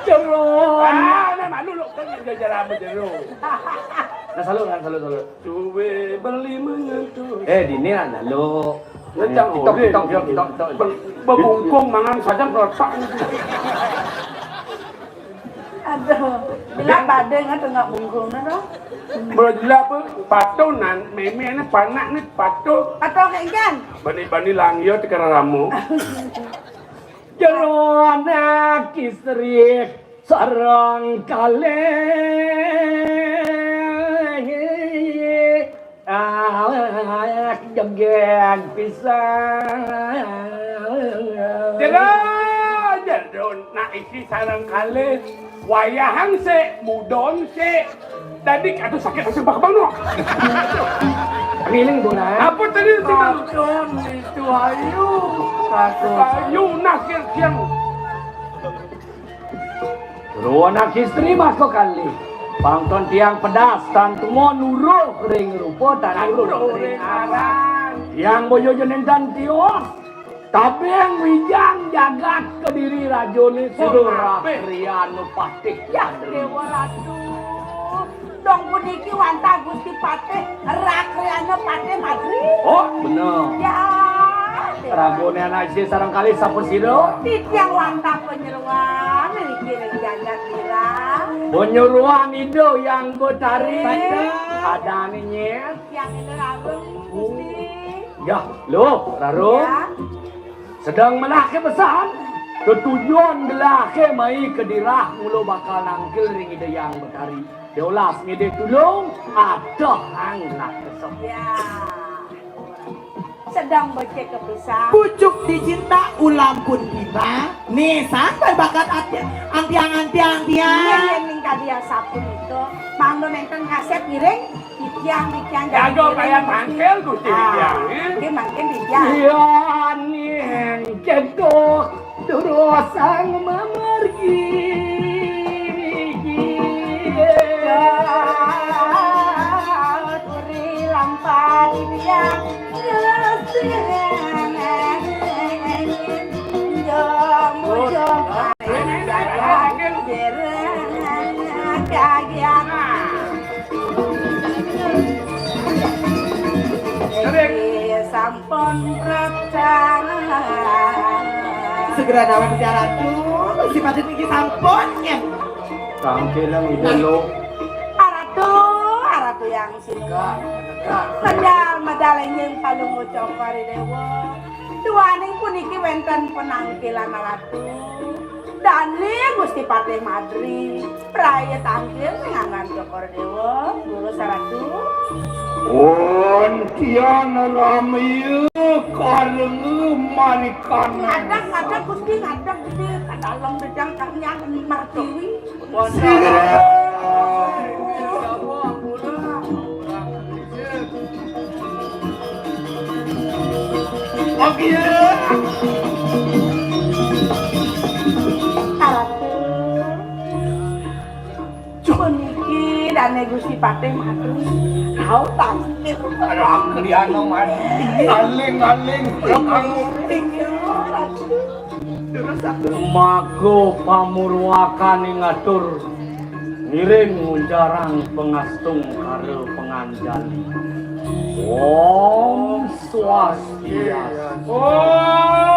Jeroan. Ah, nah, malu lo kan jajar apa jero. Nah, salut, nah, salut, salut. Duwe beli menyentuh. Eh, dini lah, lalu. Ngecang TikTok, oleh. TikTok, TikTok, TikTok, TikTok. Be-, bebungkung mangan saja meletak. Aduh, gelap badai nggak tengah bungkung, nah, toh. Berjelap, patuh, nan, meme, ini panak, nih, patuh. Patuh kayak ikan. Bani-bani langyo, tiga ramu. Jero anak istri sareng kalih. Ah, jegeg pisan. Jero, jero, nak isi sareng kalih. Wayahan sik, mudon sik. Dadi aduh sakit asam bakal no. Keliling bola. Apa tadi sih? Pangton itu ayu. Ayu nah kir kiang. Ruwana istri mako kali. Pangton tiang pedas tan tumo nuruh ring rupa tan nuruh ring aran. Tiang boyo jeneng tan tios. Tabing wijang jagat kediri rajone. Suruh Rakriyana Patih. Ya, Dewa Ratu. Dong puniki wantah Gusti Patih Rakriyana Patih Madri. Oh, bener. Ya. Ragone anak isi sareng kali sapa sira? Titiang wantah panyeroan niki ring jagat Lirang. Panyeroan Ida Hyang Betari. Bener. Adane nyet. Tiang Ida Rawung, Gusti. Yah, lo, Raro. Ya. Sedeng melahke pesan, tetujon gelahke mai kedirah mula bakal nangkil ring Ida Hyang Betari. Diolas ngidih tulung, atehang nak kesep. Ya. Sedeng becik kepisan. Pucuk dicinta ulam pun tiba. Nih, sampai bakat ati-, antiang-antiang tiang. Iya, iya, ning kadi asapunika. Mangda nenten ngasep ngiring. Titiang, titiang, jago kaya tangkil, Gusti. Ah, titiang, eh? Nggih, mangkin titiang. Iya, ning kedo durusang mamargi. Turi lampah titiang, Gusti. Njo mujo kagian. Sampun pracaya. Segera nawan Gusti Ratu, sipatipun iki sampun, nggih. Tangkilang ida lo. Aratu, aratu yang sinuwun. Medal, medal enjing palungguh Cokor I Dewa. Duaning puniki wenten penangkilan aratu. Dane Gusti Patih Madri, praya tangkil ning anggan Cokor Dewa, lurus Ratu. Wontian ramya karena marikana. Ngadeg, ngadeg, Gusti, ngadeg, Gusti. Kadalem bedang kang nyang mertiwi. Sira. Oke. Ratu. Puniki dane Gusti Patih Madri. Kau tangkil. Aduh, kliano mati. Aling, aling. Inggih, Ratu. Maka pamurwakane ngatur ngiring ngunjarang pangastungkara panganjali. Om Swastiastu. Om.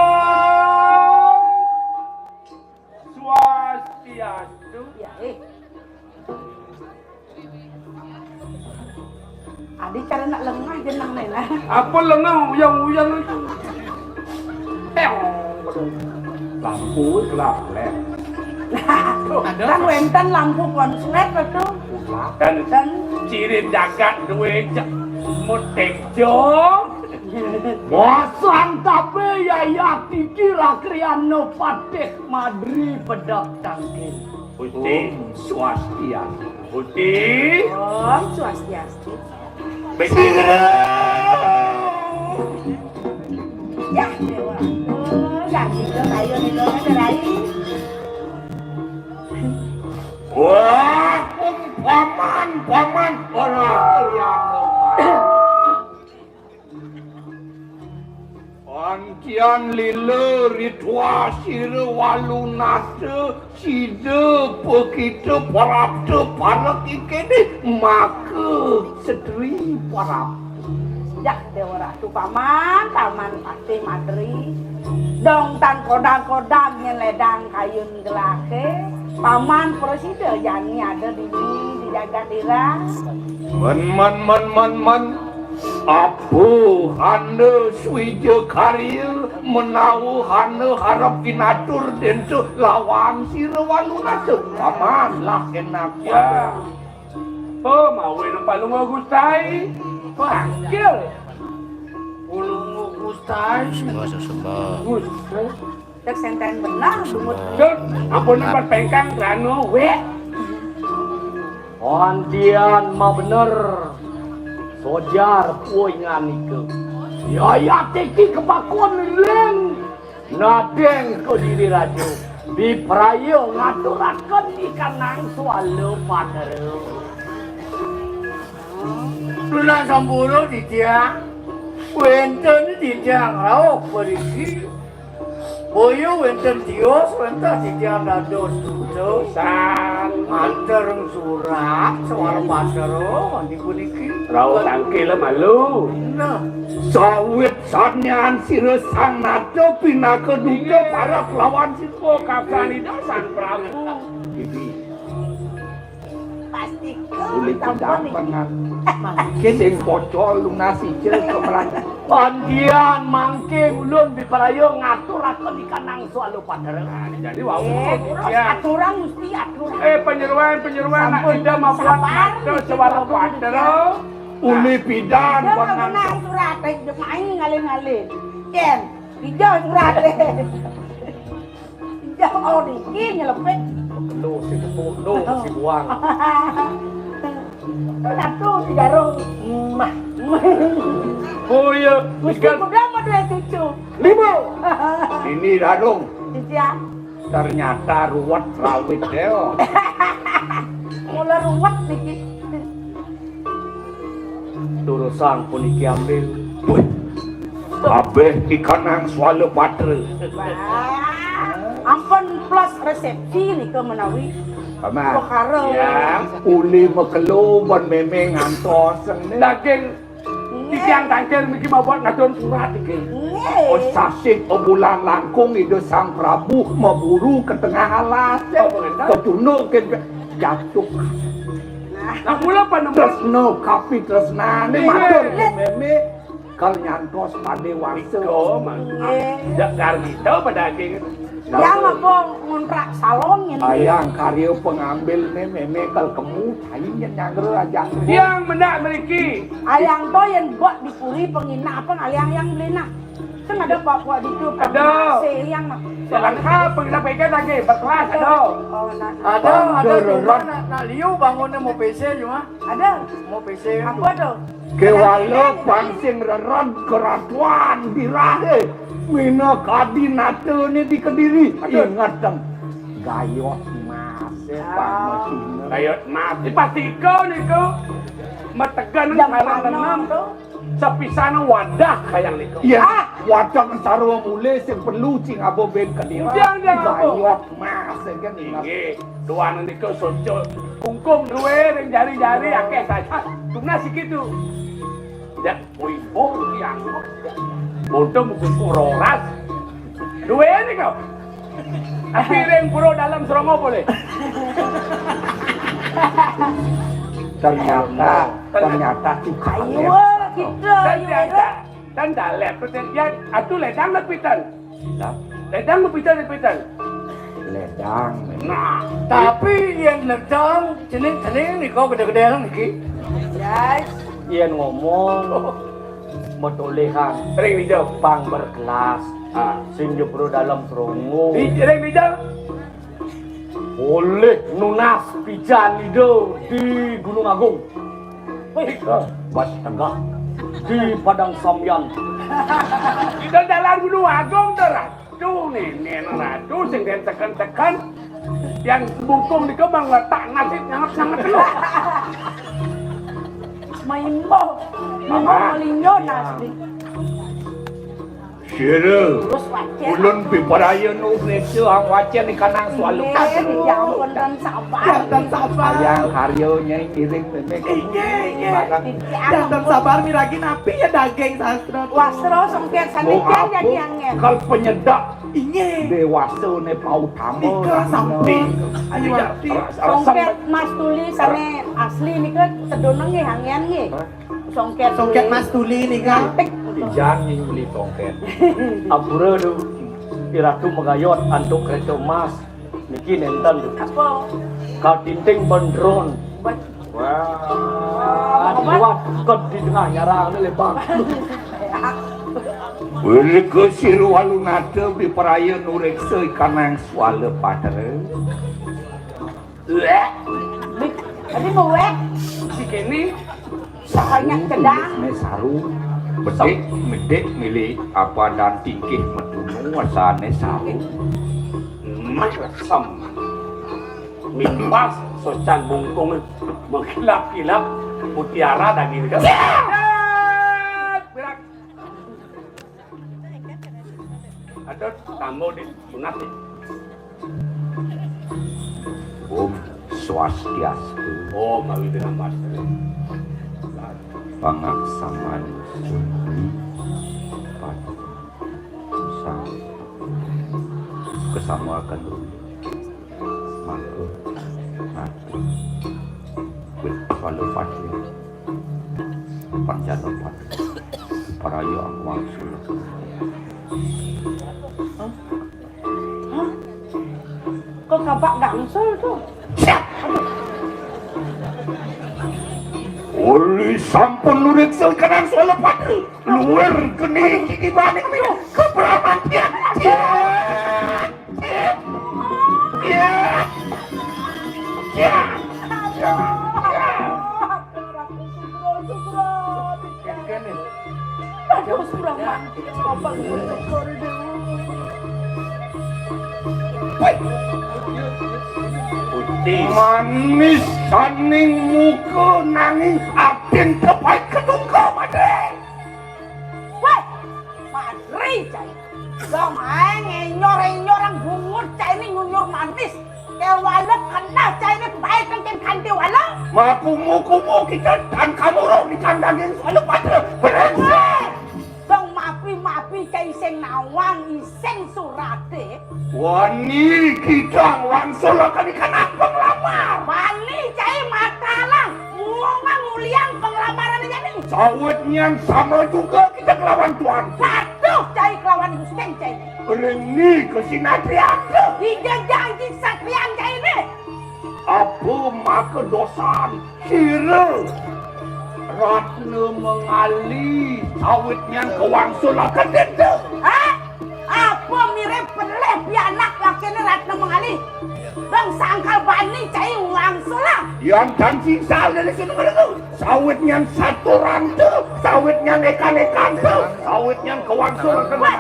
Ya, eh. Adi cara nak lengah jeneng nena. Apa lengah uyang-uyang itu? Teng. Lampu gelap leh. Kan wénten lampu konslet itu. Dan, dan ciri jagat duwe cek mutik jo. Masang tabe yayat iki rakriana patih madri pedhak tangkil. Gusti. Om Swastiastu. Gusti. Om Swastiastu. Betul. Ya, Dewa. Oh, ya, gitu. Ayo, Dewa, cerai. Wah, paman, paman, ora kalian. Antian lila ritwa sira walunasa sida pekita prapta parek ikene maka setri prapta. Yah, Dewa Ratu paman, paman patih madri. Dong tan kodang-kodang nyen ledang kayun gelake. Paman prasida jani ada dini di jagat Iras. Men, men, men, men, men. Apa hana swija karya menawa hana harap pinatur denta lawan sira walunasa? Paman lah enak. Ya. Oh, mawin palungguh Gustai. Panggil. Palungguh Gustai. Sembah, sembah. Gustai. Cek senten benar, bungut. Cek, ampun empat pengkang, rano, wek. Antian ma bener. Sojar puingan nika. Yayat iki kepakon ling. Nadeng kediri raja. Bipraya ngaturaken ikanang swala panera. Nunas sampura titiang. Wenten titiang rauh periki. Boya wenten tios, wenten titiang dados duta. San. Manter surat, sawara patra, mandi puniki. Rauh tangkil malu. Nah. Sawit sanyan sira sang nata pinaka duta parak lawan sira. Oh, kapsan ida sang Prabu. Bibi. Pasti. Uli sampun pindang niki. Pengan. Sing pocol lunas icil kemeran. Pandian mangke ulun bipraya ngaturaken ikanang swala panera. Nah, jadi wau. Eh, terus ya. Aturan mesti aturan. Eh, penyeruan, penyeruan, nak sampun, tidak mampuan sabar, ngatur swala panera. Uli pidan. Dia pengan. Menang surat, eh, dia main ngalih-ngalih. Yen, dia surat, eh. Ijah, oh, niki nyelepit. Lo si tepuk, lo si buang. Satu si garung. Mah. Oh iya, mesti kuda mau dua cucu. Lima. Ini garung. Titiang. Ternyata ruwet rawit ya. Mula ruwet niki. Durusang puniki ambil. Wih, kabeh ikanang swala patra. Wah, ampun plus resepsi nika menawi. Paman. Perkara. Ya, uli makelo ban meme ngantos ne. Daging titiang tangkil niki mabot ngadon surat iki. Nggih. Oh, sasih bulan langkung Ida Sang Prabu maburu ke tengah alas. Oh, bener. Ketunduk ke jatuh. Nah, mula panemu tresna, kapi tresnane. Iya. Matur ke meme kal nyantos pade wangsa. Iko, Mang. Nggih. Jak gargita pada daging. Yang apa ngontrak salon ngene? Ayang karya pengambil ne meme kal kemu, ayo nyen nyanggra aja. Yang mendak meriki. Ayang to yen bok dipuri pengina apa ngaliang yang beli nah. Kan ada pak buat itu, pak. Ada. Yang mah. Jalan apa kita pegang lagi, berkelas, ada. Oh, nah. Ada, ada. Ada, ada. Nak, nak liu bangunnya mau P C cuma. Ada. Mau P C. Apa tuh? Kewala pancing reran keratuan dirahe. Mina kadi nata ni di Kediri. Aduh. Ingat dong. Gayot Mas, eh, ah. Pak Mesina. Gayot Mas. Ini pasti kau ni kau. Mategan yang salah tanam tuh. Sepisan wadah kayang niku. Iya, ah. Wadah sarwa mule sing perlu cing abo ben kedira. Jangan, jangan, abo. Gayot Mas, kan, Mas. Inggih, duan niku sucul. Kungkum duwe ring jari-jari akeh saja. Tunas iki tu. Ya, wibuh iki anggot. Untung kungkum roras. Duwe niku. Tapi ring pura Dalem Srongo boleh. Ternyata, ternyata kita. Ayo, kita, ayo, ternyata, dan dalem, terus yang, ya, atuh ledang nek piten. Lah? Ledang nek piten, piten. Ledang. Nah, tapi yang ledang, cening-cening nih kok gede-gede niki. Yes. Yang ngomong, metolehan. Ring di Jepang berkelas. Ah. Sing jebro Dalem Srongo. Di, ring di Jepang. Oleh nunas pican Ida di Gunung Agung. Wih, Bas Tengah di Padang Samyan. Kita jalan Gunung Agung tuh, Ratu. Nenek Ratu sing den teken-teken. Yang bungkung niku mang letak nasib nyanget-nyanget lho. Maimbo, maimbo malinyo nasib. Sira, ulun piparaya nulis ang wacén ikanang swaluk. Inggih, ya ampun, dan sabar. Ya, dan sabar. Yang karya Nyai ngiring mimik. Inggih, inggih. Dan, dan sabar miragi napi ya daging sastra. Wastra songket sanikian ya kiangen. Kal penyedap. Inggih. Dewasa ne pautama. Nika sampi. Ayo, Wati. Songket Mas Tuli sane asli nika teduneng nggih, angen nggih. Songket. Songket Mas Tuli nika. Ijan ning beli songket. Ampura tu, Iratu magayot antuk kereta emas. Niki nenten tu. Apa? Katinting bendron. Wah, liwat ked di tengah nyarang ni lebang. Wili ke siru alunata biperaya nureksa ikanang swala patra. Wek. Tadi mau wek. Si kene. Sahanya kedang. Ne saru. Bedik, medik milih apa dan tingkih metunu asane saru. Mas sem. Mimpas socan bungkung mengkilap-kilap mutiara daging. Ada tambah di sunat ni. Om Swastiastu. Om Awi Dinamastu. Pangaksaman Suci Pati Sang Kesama akan dulu. Maka nanti wit swala pati. Panjana pati. Paraya angkuang sulit. Hah? Kok kapak dangsul tu? Uli sampun lurik sulkanan suala pati. Luar geni gigi banik milo. Keberamatian. Manis saning muka nanging atin tepai ketunggal madre. Weh, madre cai. Dong ae ngenyor-enyor ang bungut cai ini nyunyur manis. Kewala kena cai ini baik kan ken kanti wala. Makumu-kumu kita dan kamu roh di kandang yang selalu pada berhasil. Weh, dong mapi-mapi cai sing nawang ising surate. Wani kita wangsul akan ikan ampang lamar. Bali cai matalang. Muang uliang penglamaran ini. Sawit nian sama juga kita kelawan tuan. Patuh cai kelawan gusting cai. Reni ke sinatri ada. Tiga janji satrian cai ini. Apa maka dosan sira Ratna Mengali sawit nian kewangsul akan denda? Hah? Apa mirip pelih pianak lakene Ratna Mengali? Bang sangkal bani cai wangsul lah. Yan tan sisa dari sini mereka. Sawit nian satu rante, sawit nian ekan-ekan, sawit nian kewangsul akan. Wah,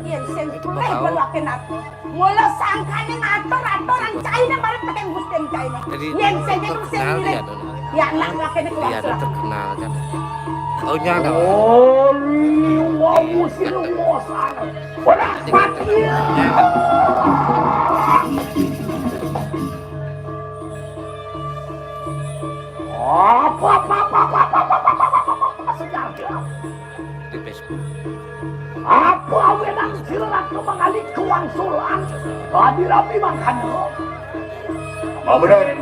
yen sing pelih belake aku. Mula sangkane ngatur-atur ang caine marang peteng gusting caine. Yen sing itu sing mirip. Ya anak lakene kuwi. Terkenal kan. Taunya ada. Oh, wah, musim wah sana. Ora mati. Apa, apa, apa, apa, apa, apa, apa, apa, apa, apa, sejarah. Di Facebook. Apa awinan sira Ratu Mangali kawangsulan? Dadi rabi mangkana. Apa bener?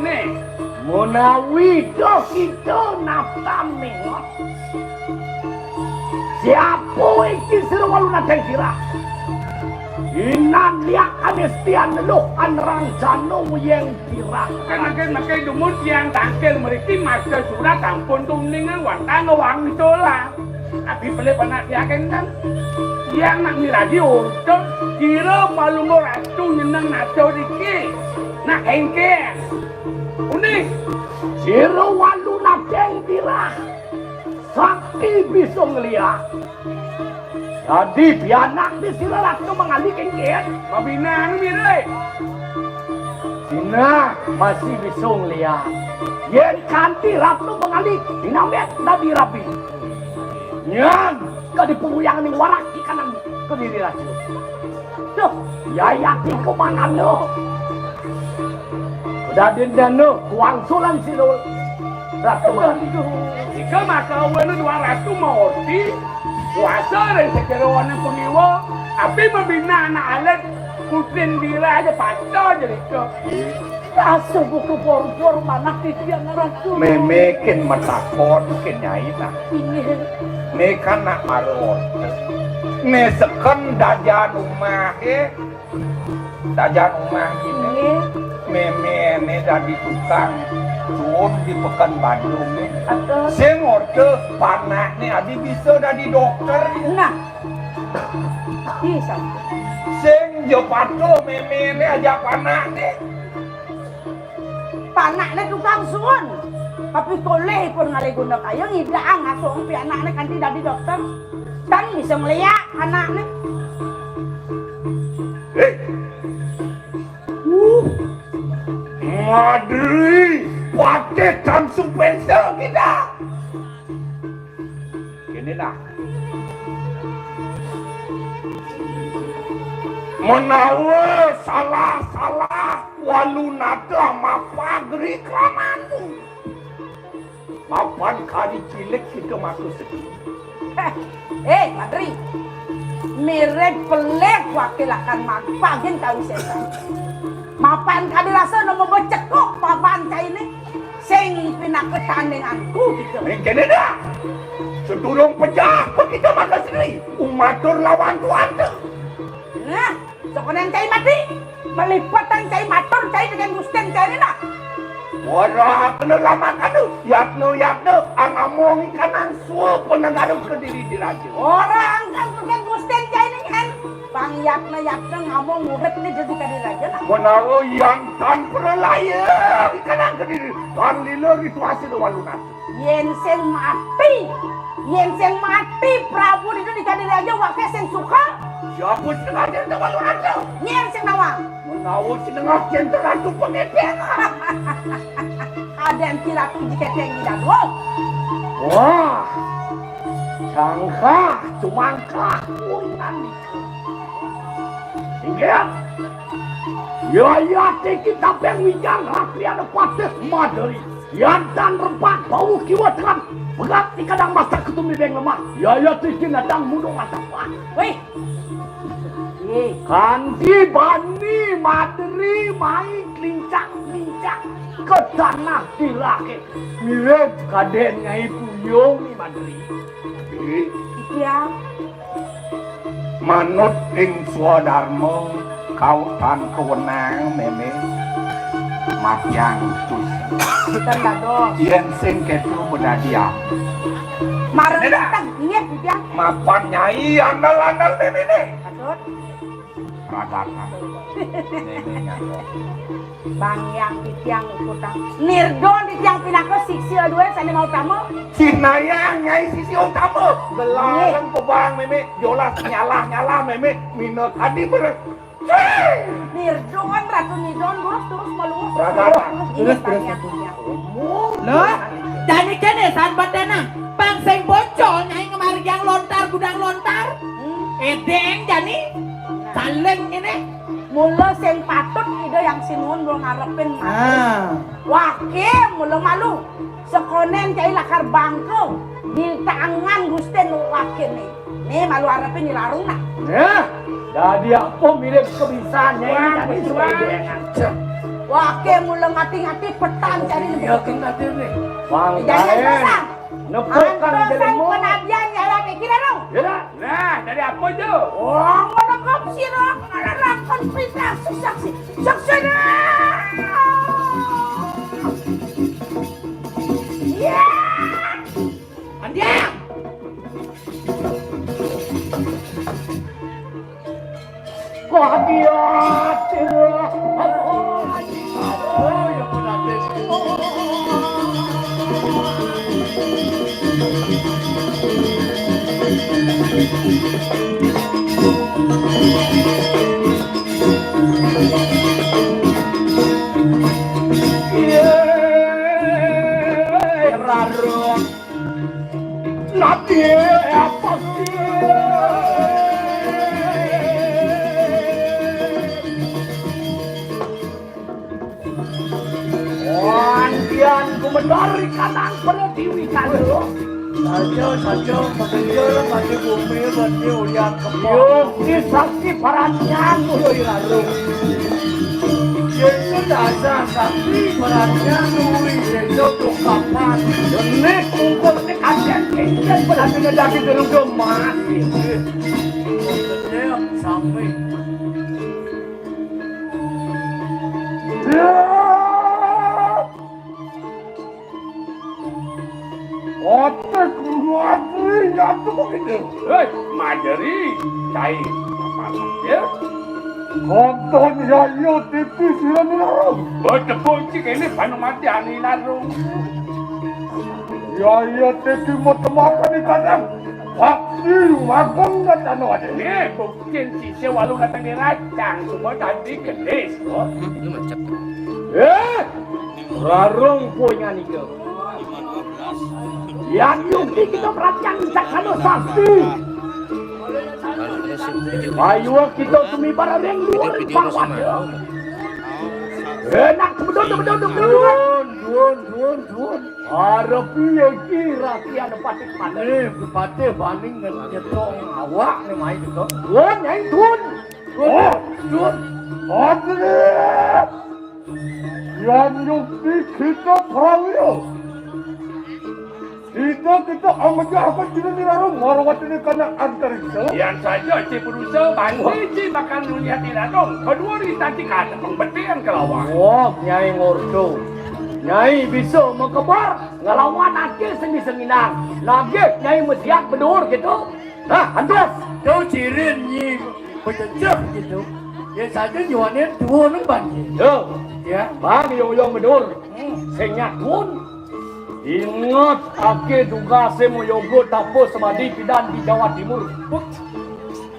Menawi dah kita natan ningot. Siapa iki sira Walu Nateng Sirah? Inan liak anistian luh anrang jano wiyeng sirah. Kan makin-makin dumun tiang tangkil mriki maca surat ampun tuningan watang ngewang dola. Abi pelih panak tiang kan. Tiang nak miradi untung kira Palungguh Ratu nyeneng nata riki. Nak engkeng. Uning. Sira Walu Nateng Sirah. Sakti bisa ngeliat. Dadi pianak di sira Ratu Mangali kengken. Mabinang mirip. Sina masih bisa ngeliat. Yen kanti Ratu Mangali dinamit dadi rabi. Nyan kadi puruyang ning warak di kanan kediri Ratu. Duh, yayat iku mangan lo. Dadin dano kuangsulan sidul. Ratu Mangali. Ika maka wena dua ratu maorti kuasa ring sajeroning pangiwa, api mabina anak alit kutin dira aja pacah jadi ke. Rasa buku bor-bor manah titiang ratu. Meme kin matakon kin nyai nah. Inggih. Ne kan nak marot. Ne seken dajan umah eh. Dajan umah gini. Nggih. Meme ne dadi tukang sun di Pekan Bandung ne. Aduh. Sing orte panakne adi bisa dadi dokter. Nah. Ih, sampai. Sing jo patuh meme ne aja panakne. Panakne tukang sun. Tapi koleh pun ngalih guna kaya ngidang ngasuh pianakne kanti dadi dokter. Dan bisa ngeliak anakne. Hei. Uh. Madri, patih tan supensel kita. Kene nah. Menawa salah-salah Walu Nateng mapagri kramanu. Mapan kadi cilik kita maka sedih. Heh, eh, Madri. Mirip pelik wakilakan magpagin kawisesan. Mapan kadi rasa nemu becekuk papan caine. Sing pinaka tandinganku gitu. Ning kene dah. Sedurung pejah pun kita maka sedih. Umatur lawan tuan tu. Nah, sokonen cai mati. Melipat tan cai matur cai dengan Gusten cai ni nah. Ora kena lama kanu. Yatno, yatno, ang among ikanan suwa penegara kediri diraja. Ora angkan dengan Gusten cai ni kan. Bang yatno, yatno ngamong murid ni jadi kadiraja nah. Menawa yang tan perlaya ikanan kediri. Tan lila gitu hasil walungan. Yen sing mati, yen sing mati Prabu ditu dikadi raja wake sing suka. Siapa sing ngajar tawang raja? Yen sing nawang. Menawa sing nengah yen ratu pengedeng. Ada yang kiratu diketeng di dadua. Wah, sangka, cumangka, kuinan. Inggih. Yayat iki tapeng wijang rakyat patih maderi. Yantan rempak bau kiwa dengan berat di kadang masak ketumbi beng lemah. Yayat iki nadang munung atapan. Wih. Kanti bani maderi mai klincak-klincak ke tanah tilake. Mirip kaden ngai puyung ni maderi. Iya. Manut ing swadarma kautan kewenang meme matiang tus. Ten dados. Yen sing ketu bedadian. Marang Neda. Ten, inggih, Bujang. Mapan nyai andal-andal meme ne. Patut. Ragatan. Meme nyai. Bang yang titiang ikutang. Nirdon titiang pinaka siksi dua sane mau utama. Sinayang nyai sisi utama. Gelarang pebang meme jolas nyalah-nyalah meme mina tadi ber. Nirdon ratu nidon terus terus malu. Ragatan. Ini terus, terus, bang yang titiang. Loh, jani kene sanbatana. Bang sing bocol nyai ngemargiang lontar gudang lontar. Hmm. Edeng jani. Saling ngene. Mula sing patut Ida Yang Sinuhun mula ngarepin mati. Ah. Wake mula malu. Sekonen cai lakar bangka di tangan Gusten wakene. Nih, malu arepin Nyi Larung nah. Nah, dadi apa mirip kebisaannya ini tadi suara. Wah, ke mula ngati-ngati petang cari. Iya, kena dene. Wong jangan gaen. Pasang. Nepuk kang antosan jelema. Penadian ya lagi kira dong. Ya dah. Nah, dari apa tu? Wong menangkap sirah, ngarang konspirasi saksi. Saksi dah. Iya. Andiang. Kok hati-hati lah. Aduh, ya benar deh. Iya, raro. Nanti apa sih? Wandian gumedar kanang pertiwi kalu. Saja, saja, pekerja, mati bumi, mati ulian kembang. Yogi sakti paranyan, ulo irarung. Yesus dasar sakti paranyan, ui, yesus tukapan. Jenis kumpul ni kasihan, kasihan, berarti daging geruduk mati. Sampai. Otek matri nyatu begitu. Hei, majeri, cai, apa ya? Konton ya yo tipi sira ni larung. Betul cik ini panu mati ani larung. Ya yo tipi mau temakan di kandang. Waktu makan nggak tanu ada. Nih, Yen sisih walu dateng diracang, semua tadi gelis, kok. Hmm, ini macet. Eh, rarung punya nika. Yang yuki kita perhatian cak kano sakti. Ayo kita semi bareng dua. Enak, bedon, bedon, bedon, bedon. Duun, duun, duun, duun. Arep piye iki rakyat Patih Patih? Eh, Patih paling nyetok awak ne mai juga. Wah, nyai tun. Wah, tun. Patih. Yang nyupi kita perawi. Kita, kita amat akan tidak dilarang marawat ini karena antariksa. Yang saja si berusaha bantu si bakal nuliat dilarang. Kedua di tadi kata pembetian ke lawan. Wah, nyai ngordo. Nyai bisa mengkebar. Ngelawan ake seni-seninan. Lagi nyai mesiak bedur gitu. Nah, antus. Tuh cirin nyi pececeh gitu. Ya saja nyuanin dua neng banjir. Yo. Ya. Bang yong yong bedur. Hmm. Sing nyakun. Ingat ake duga semo yogo tapo semadi pidan di Jawa Timur.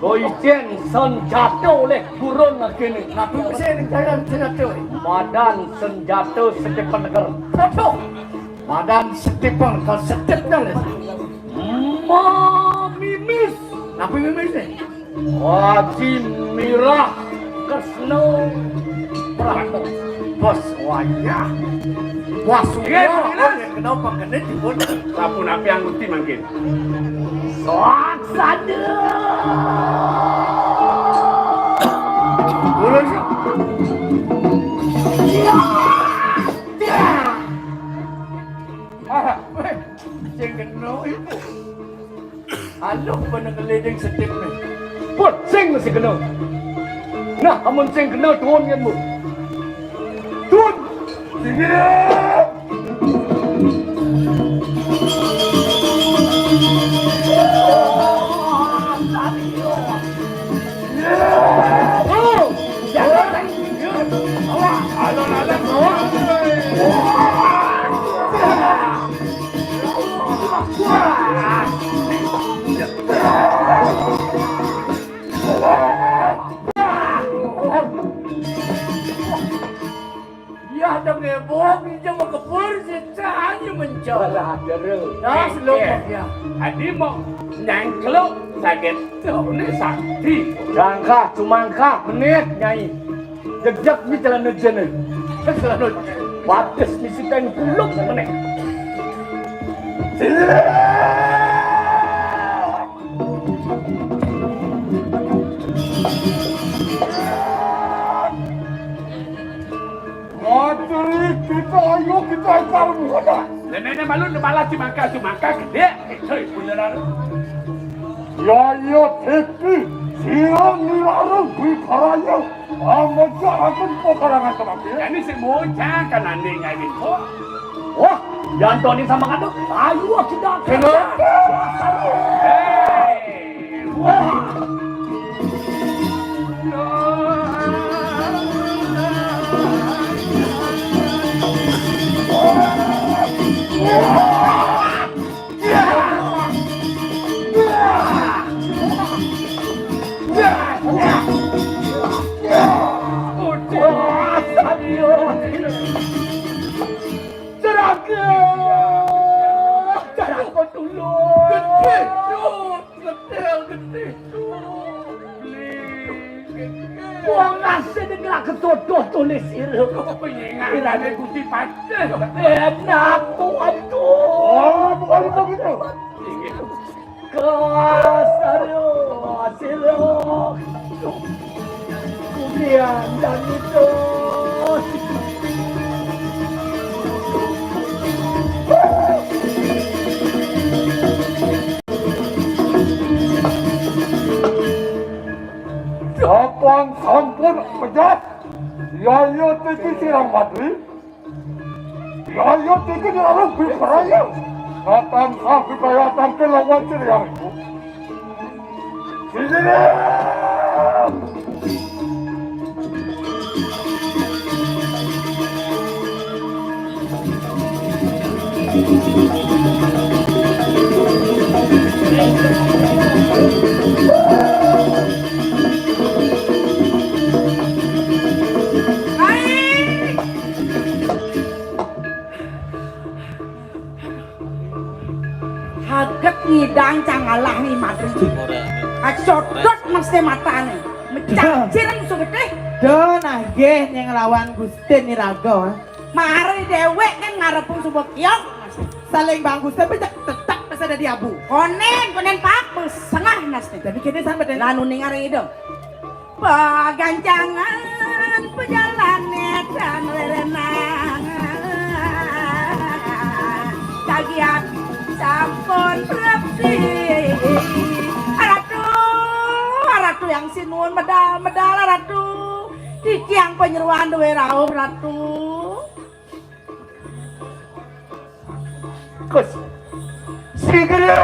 Koicen senjata oleh gurun kene. Nah, bisa ning jalan senjata. Madan senjata sekepen neger. Aduh. Madan setipang kan setip kan. Mamimis. Napi mimis nih? Haji Mirah Kresno Prahmo. Bos wayah. Bos wayah. Kenapa kena timbul? Sapu napi angguti mangkin. Soak sada. Ulun sih. Ya. Ya. Ah, weh. Sing kena ibu. Aluh bana ngeliding setip ne. Pun sing mesti kena. Nah, amun sing kena turun kan bu. Turun. Sini. Iya, ada ngebok, iya, mau kebur, sih, hanya mencok. Dah, selomok, ya. Adi mau nyangklok, sakit, ini sakti. Jangka, cumangka, menit, Nyai. Jejak ni celana jene. Celana. Batis ni siteng pulung, menit. Siap. Ayo kita ingkar muda. Nenek malu malah cimaka, cimaka gedé. Hei, beneran. Ya, ya, Titi, sira nilarang Dwi Baraya. Amoja akan pekarangan terakhir. Ini si bocah kan anding ngawin kok. Wah, Yantoni sama kado. Ayo kita. Kenapa? Hei. Wah. Ceraka! Ceraka dulu! Gedé, Cuk! Gedé, gedé, Cuk! Wong asing iki lagi jodoh tulis ira. Kok penyengan Ira. Gusti Patih? Enak, aduh. Oh, bukan begitu. Kasar yo, hasil yo. Kudian dan itu. Sampun, sampun, pejas. Ya, ya, titi sirang madri. Ya, ya, tiki dilalu bibraya. Katan sah bibraya tangke lawan ciriang ibu. Sini. Haget ngidang cangalah ni madri. Acodot mesti matane. Mecancir musuh getih. Do nagih nyeng lawan Gusti Niraga. Mari dewek kan ngarepung subuh kiok. Saling bang Gusti becak tetap pas ada di abu. Konen, konen pak, besengah nasti. Jadi kini sampai deh. Lanu ningar ida. Pagancangan pejalan edan lerenang. Kagiat sampun repti. Ratu, Ratu yang sinuun medal-medal, Ratu. Titiang penyeruan duwe rauh, Ratu. Kus. Sigera.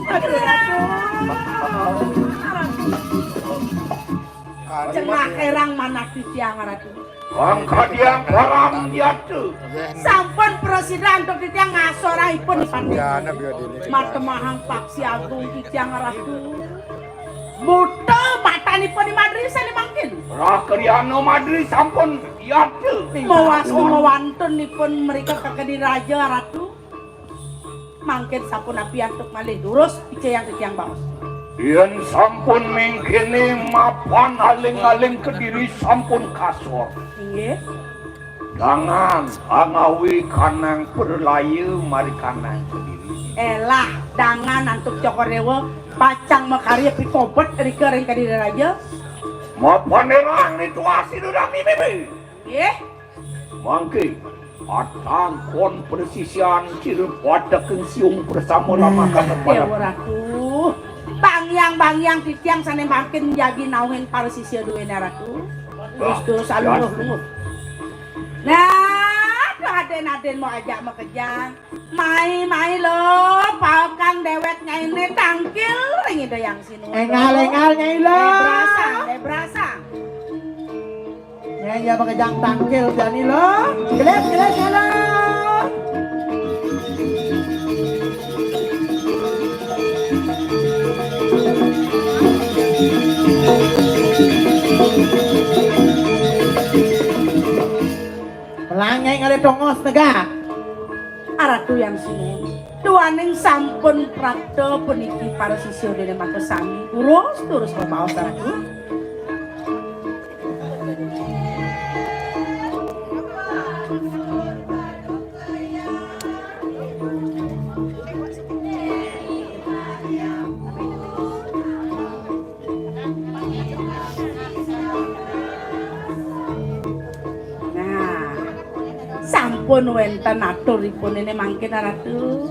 Aduh, Ratu. Cengah erang manah titiang, Ratu. Wong kadiang barang diatu. Sampun prasida antuk titiang ngasorahipun. Matemahang paksi agung titiang, Ratu. Buta matanipun di madri sane mangkin. Rah Kriana madri sampun yata. Mawastu mawantunipun mrika kakadi raja, Ratu. Mangkin sapunapi antuk malih durus picayang titiang baos. Yen sampun mengkene mapan aling-aling kediri sampun kasor. Inggih. Dangan angawi kanang perlaya mari kanang kediri. Elah, dangan antuk Cokor Dewa pacang makarya pikobet rika ring kediri raja. Mapan erang nituasi durami bibi. Nggih. Mangke atangkon presisian ciri wateking siung bersama lamakan. Dewa Ratu. Bangyang-bangyang titiang sane mangkin jagi nauhin para sisia duwene Ratu. Terus-terus aluh-aluh. Nah, tuh aden-aden mau ajak makejang. Mai, mai lo, paekang dewek nyaine tangkil ring Ida Yang Sinuhun. Engal-engal nyai lo. Lebrasang, lebrasang. Nyai ya makejang tangkil jani lo. Gelis, gelis lo. Melanyai ngalih tongos negak. Aratu Yang Sinuhun. Duaning sampun prapta puniki para sisya dene maka sami. Durus, durus pamaos, Aratu. Nah, Pun wénten aturipun ini mangkin, Ratu.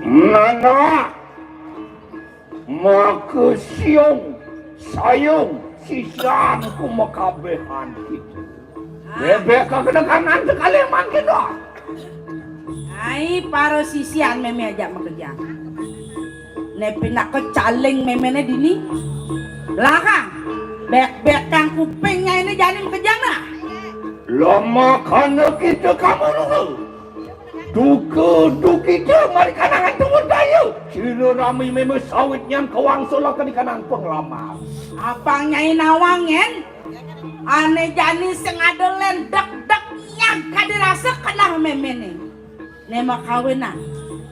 Nana, maka siung, sayung, sisian kumakabéhan kita. Bébék kagedeganan sekali mangkin, Dok. Ai, para sisian mémé ajak makejang. Né pinaka caling méméné dini. Lakang, bék-békang kupingné ini jani makejang nah. Lamakana kita kamu dulu. Duka dukita mari kanangan tumut daya. Sira rami mémé sawit nyan kawangsulaka di kanang panglamar. Apang Nyai Nawang yén ané jani sing ada lén dek-dek nyag kadi rasa kenah méméné. Né makawinan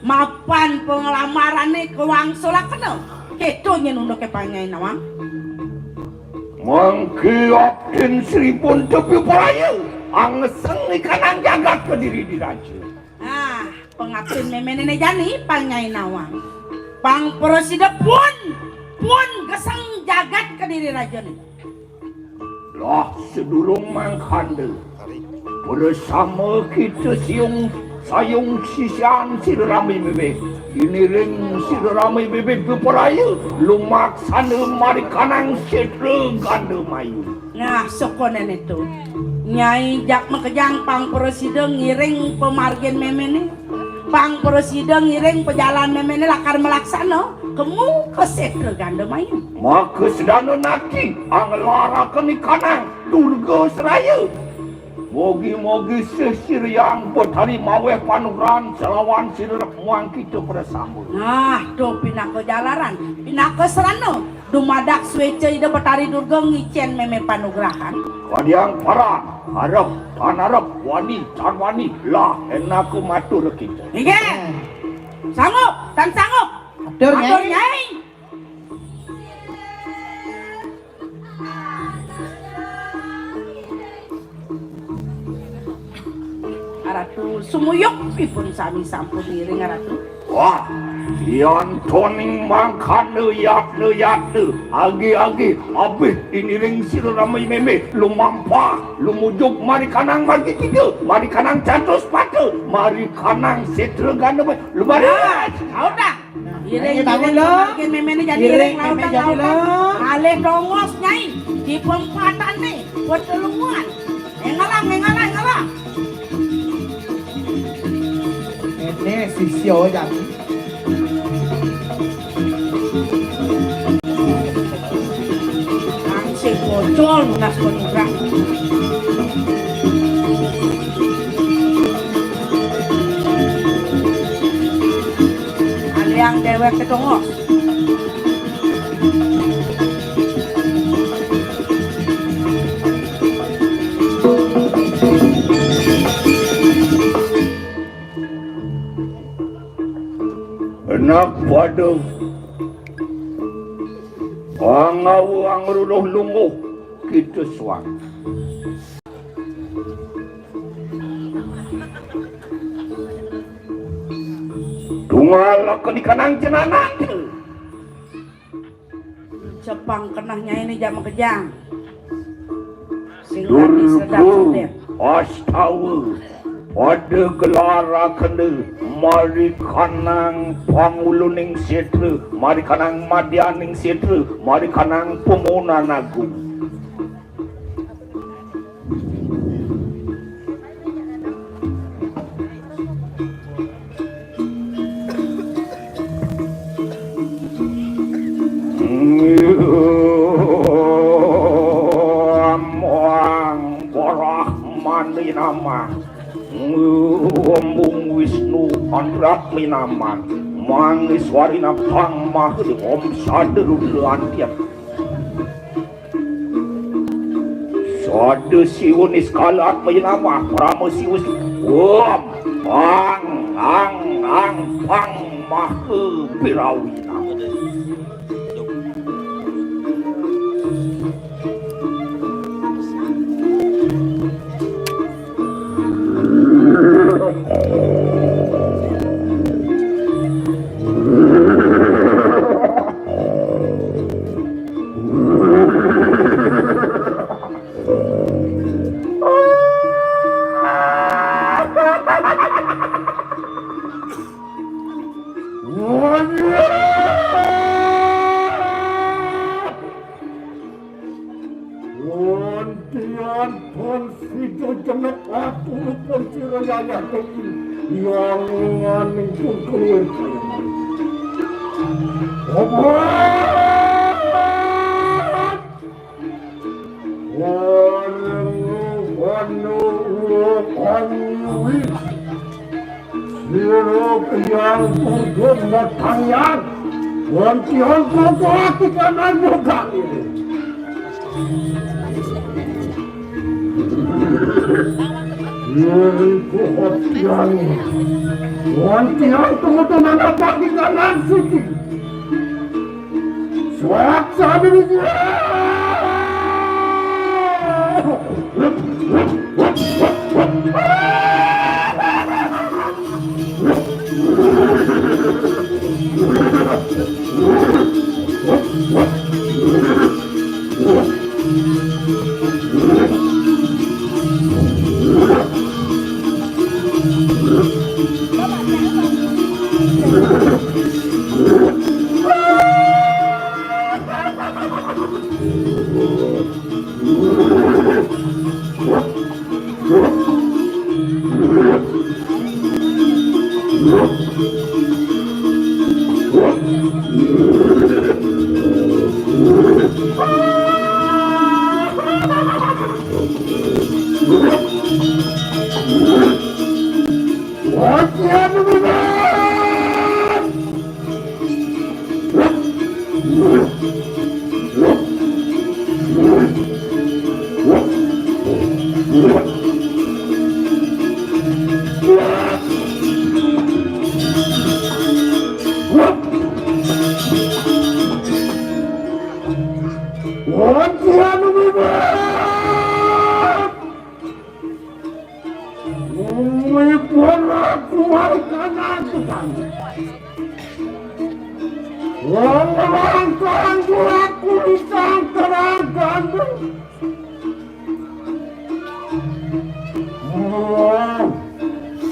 mapan panglamarané kawangsulakena. Kéto nyén unduké Pang Nyai Nawang. Mangké abdin Sri pun tepi paraya angeseng ikanang jagat Kediri Diraja. Ah, pangabdin méméné né jani Pang Nyai Nawang. Pang prasida pun, pun geseng jagat Kediri Rajané. Lah sedurung mangkanda, prasama kita siung sayung sisian sira rami bébék. Iniring sira rami bébék beparaya lumaksana mari kanang sétra ganda mayu. Nah, sakonén itu. Nyai jak makejang pang prasida ngiring pamargin méméné. Pang prasida ngiring pajalan méméné lakar malaksana kemu ka sétra ganda mayu. Maka sedana nati anglaraken ikanang Durga Seraya. Mogi-mogi sih sira Hyang Betari maweh panugrahan salawan sira muang kita prasama. Nah, to pinaka jalaran, pinaka serana. Dumadak suéca Ida Betari Durga ngicén mémé panugrahan. Kadiang paran, arep, tan arep, wani, tan wani, lah, énak ku matur kita. Inggih. Sanggup, tan sanggup. Atur, Nyai. Aratu, sumuyup ipun sami sampun ngiring, Aratu. Wah, yantoning mangkana yatna-yatna, agi-agi, abih iniring sira rami mémé, lumampah, lumujug, mari kanang margi tiga, mari kanang catus pata, mari kanang sétra ganda, lumaris. Nah, udah. Iring, iring, bangun, lo. Pamargin méméné jani iring, iring, mémé jani, lo. Alih dongos, Nyai. Di pempatané, buat kelungan. Engalah, engalah, engalah. Ini sisya jani. Angsih bocor, nunas penugrah. Aliang déwék ketongos. Enak pada pangawa angruluh lungguh kita suang. Tunggal akan ikanang jenangan. Cepang kenah Nyai né jak makejang. Sing Durga sedap sedep. Astawa. Pada gelar akena mari kanang panguluning sétra, mari kanang madyaning sétra, mari kanang pamunan agung. Muang borah mandi nama. Embung Wisnu andrat minaman. Mang Iswarina pang maha di om sadru lantian. Sada Siwa niskala atma yenamah Parama Siwa. Om ang ang ang pang maha pirawina. Sida jenek watu pun sira yayah iki. Yang nganing pun keluar. Obat. Warung wanu ulo kami. Sira kiyang pundhut matangian, wonten kok ati kanan mugang ini. Yaiku hotian, wonten tumutunan apa di kanan suci. Suat sabi. Wong aku mari kanan tukang. Wong orang kanggo aku isang terang gandeng. Wong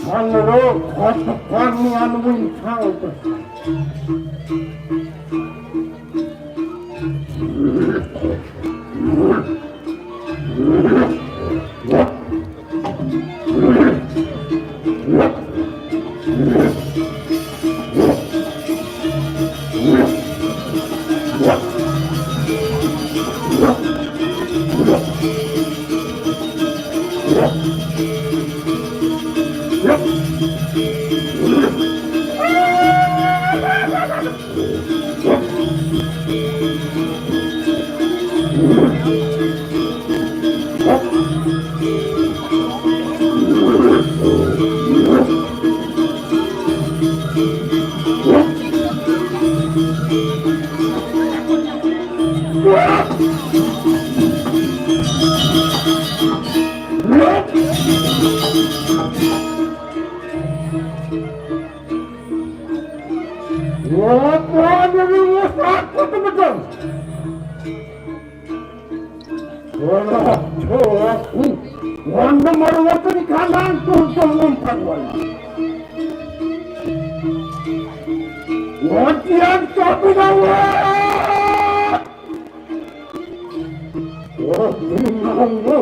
sanero kotekan nian wincang. Apa ada wis aku temeton? Ora, ora, aku. Wanda marwata di kanan tuntung umpan wali. Wadian tapi nawa. Oh, minangka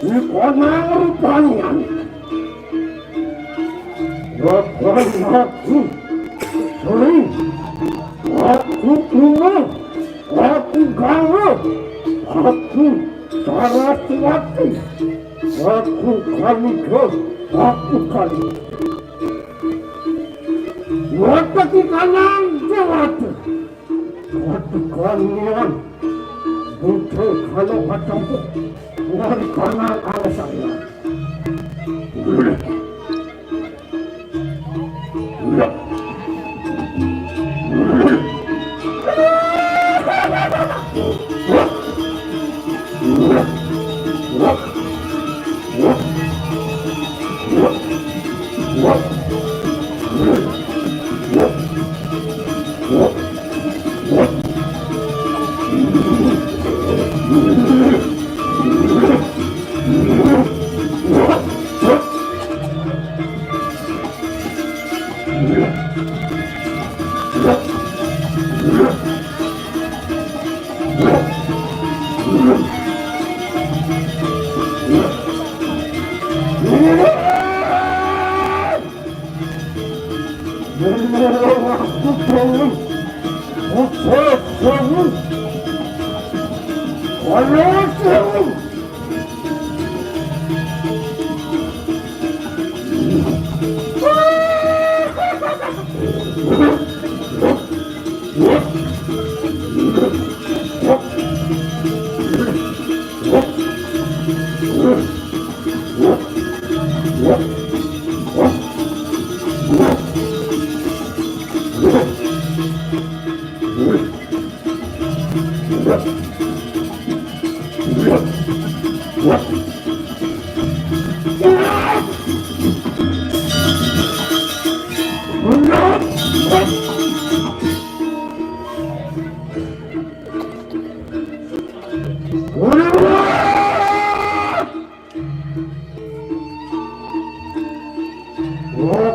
ikanang rupanian. Bapak aku, Sri, aku Uma, aku Gawa, aku Saraswati, aku Kaliga, aku Kali. Wonten ing kanang Dewata. Waduh, Nian. Butuh kalau macam tu. Dari kanang alasannya.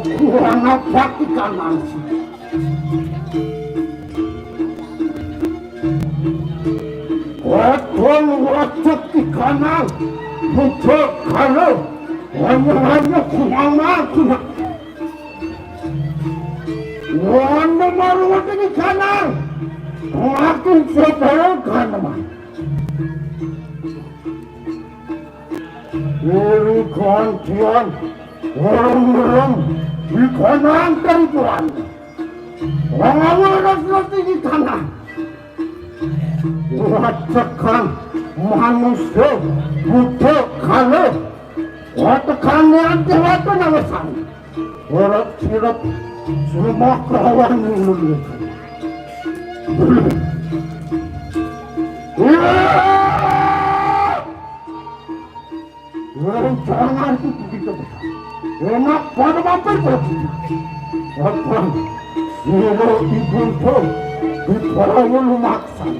Aku anak baki kanang si. Waton watuk di kanang. Muncul kalau. Hanya-hanya kumang-kumang. Wanda maruwat di kanang. Aku sepuluh kanang. Iri kantian, orang-orang di kanang dari Tuhan. Orang-orang di kanang. Watekan manusia buta kalau watekan yang dewata nawasan. Orang sirap semua kawan yang lebih. Rencana itu begitu besar. Enak pada mampir pada kita. Apa? Sira ibu pun dibawa lumaksan.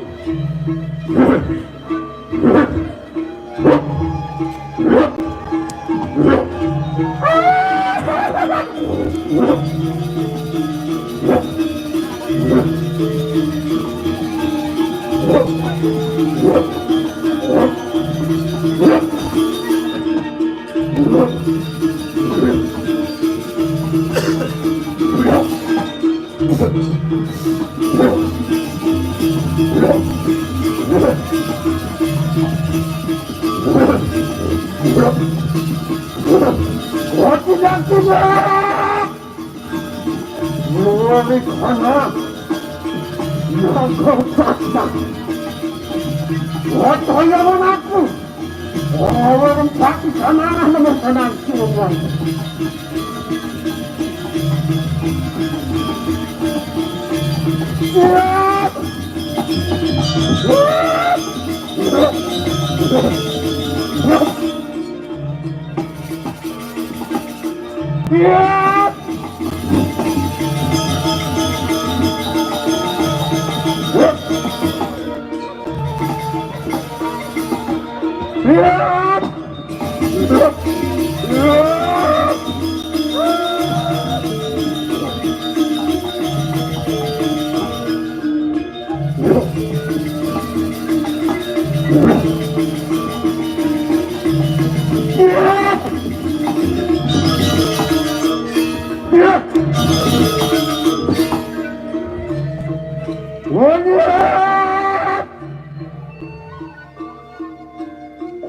Aku yang tidak. Luwih kana. Naga Sakti. Wataya aku. Orang sakti sana nomor sana.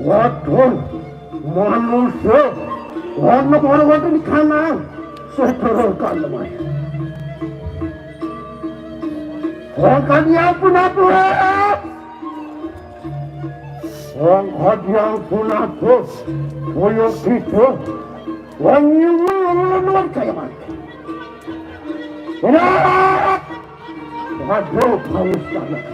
Waduh, manusia, ono baru waduh di kanan, seteruskan namanya. Wong kadiang pun apa? Wong kadiang pun apa? Koyo gitu. Wong ini luar kaya mana? Berat! Waduh, haus banget.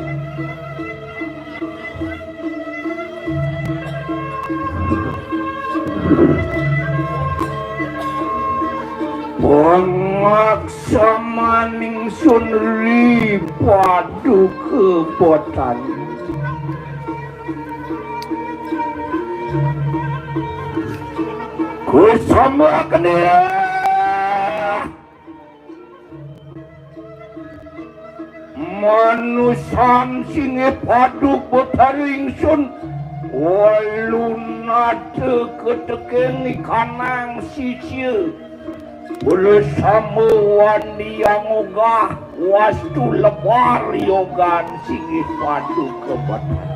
Pangaksamaning sun ri paduka botan. Kusambakne. Manusan singgih paduk betari ingsun, walunata ketekeng ikanang sisia, belasama wandiyang ogah, wastu lebar yogan singgih paduk kebatan.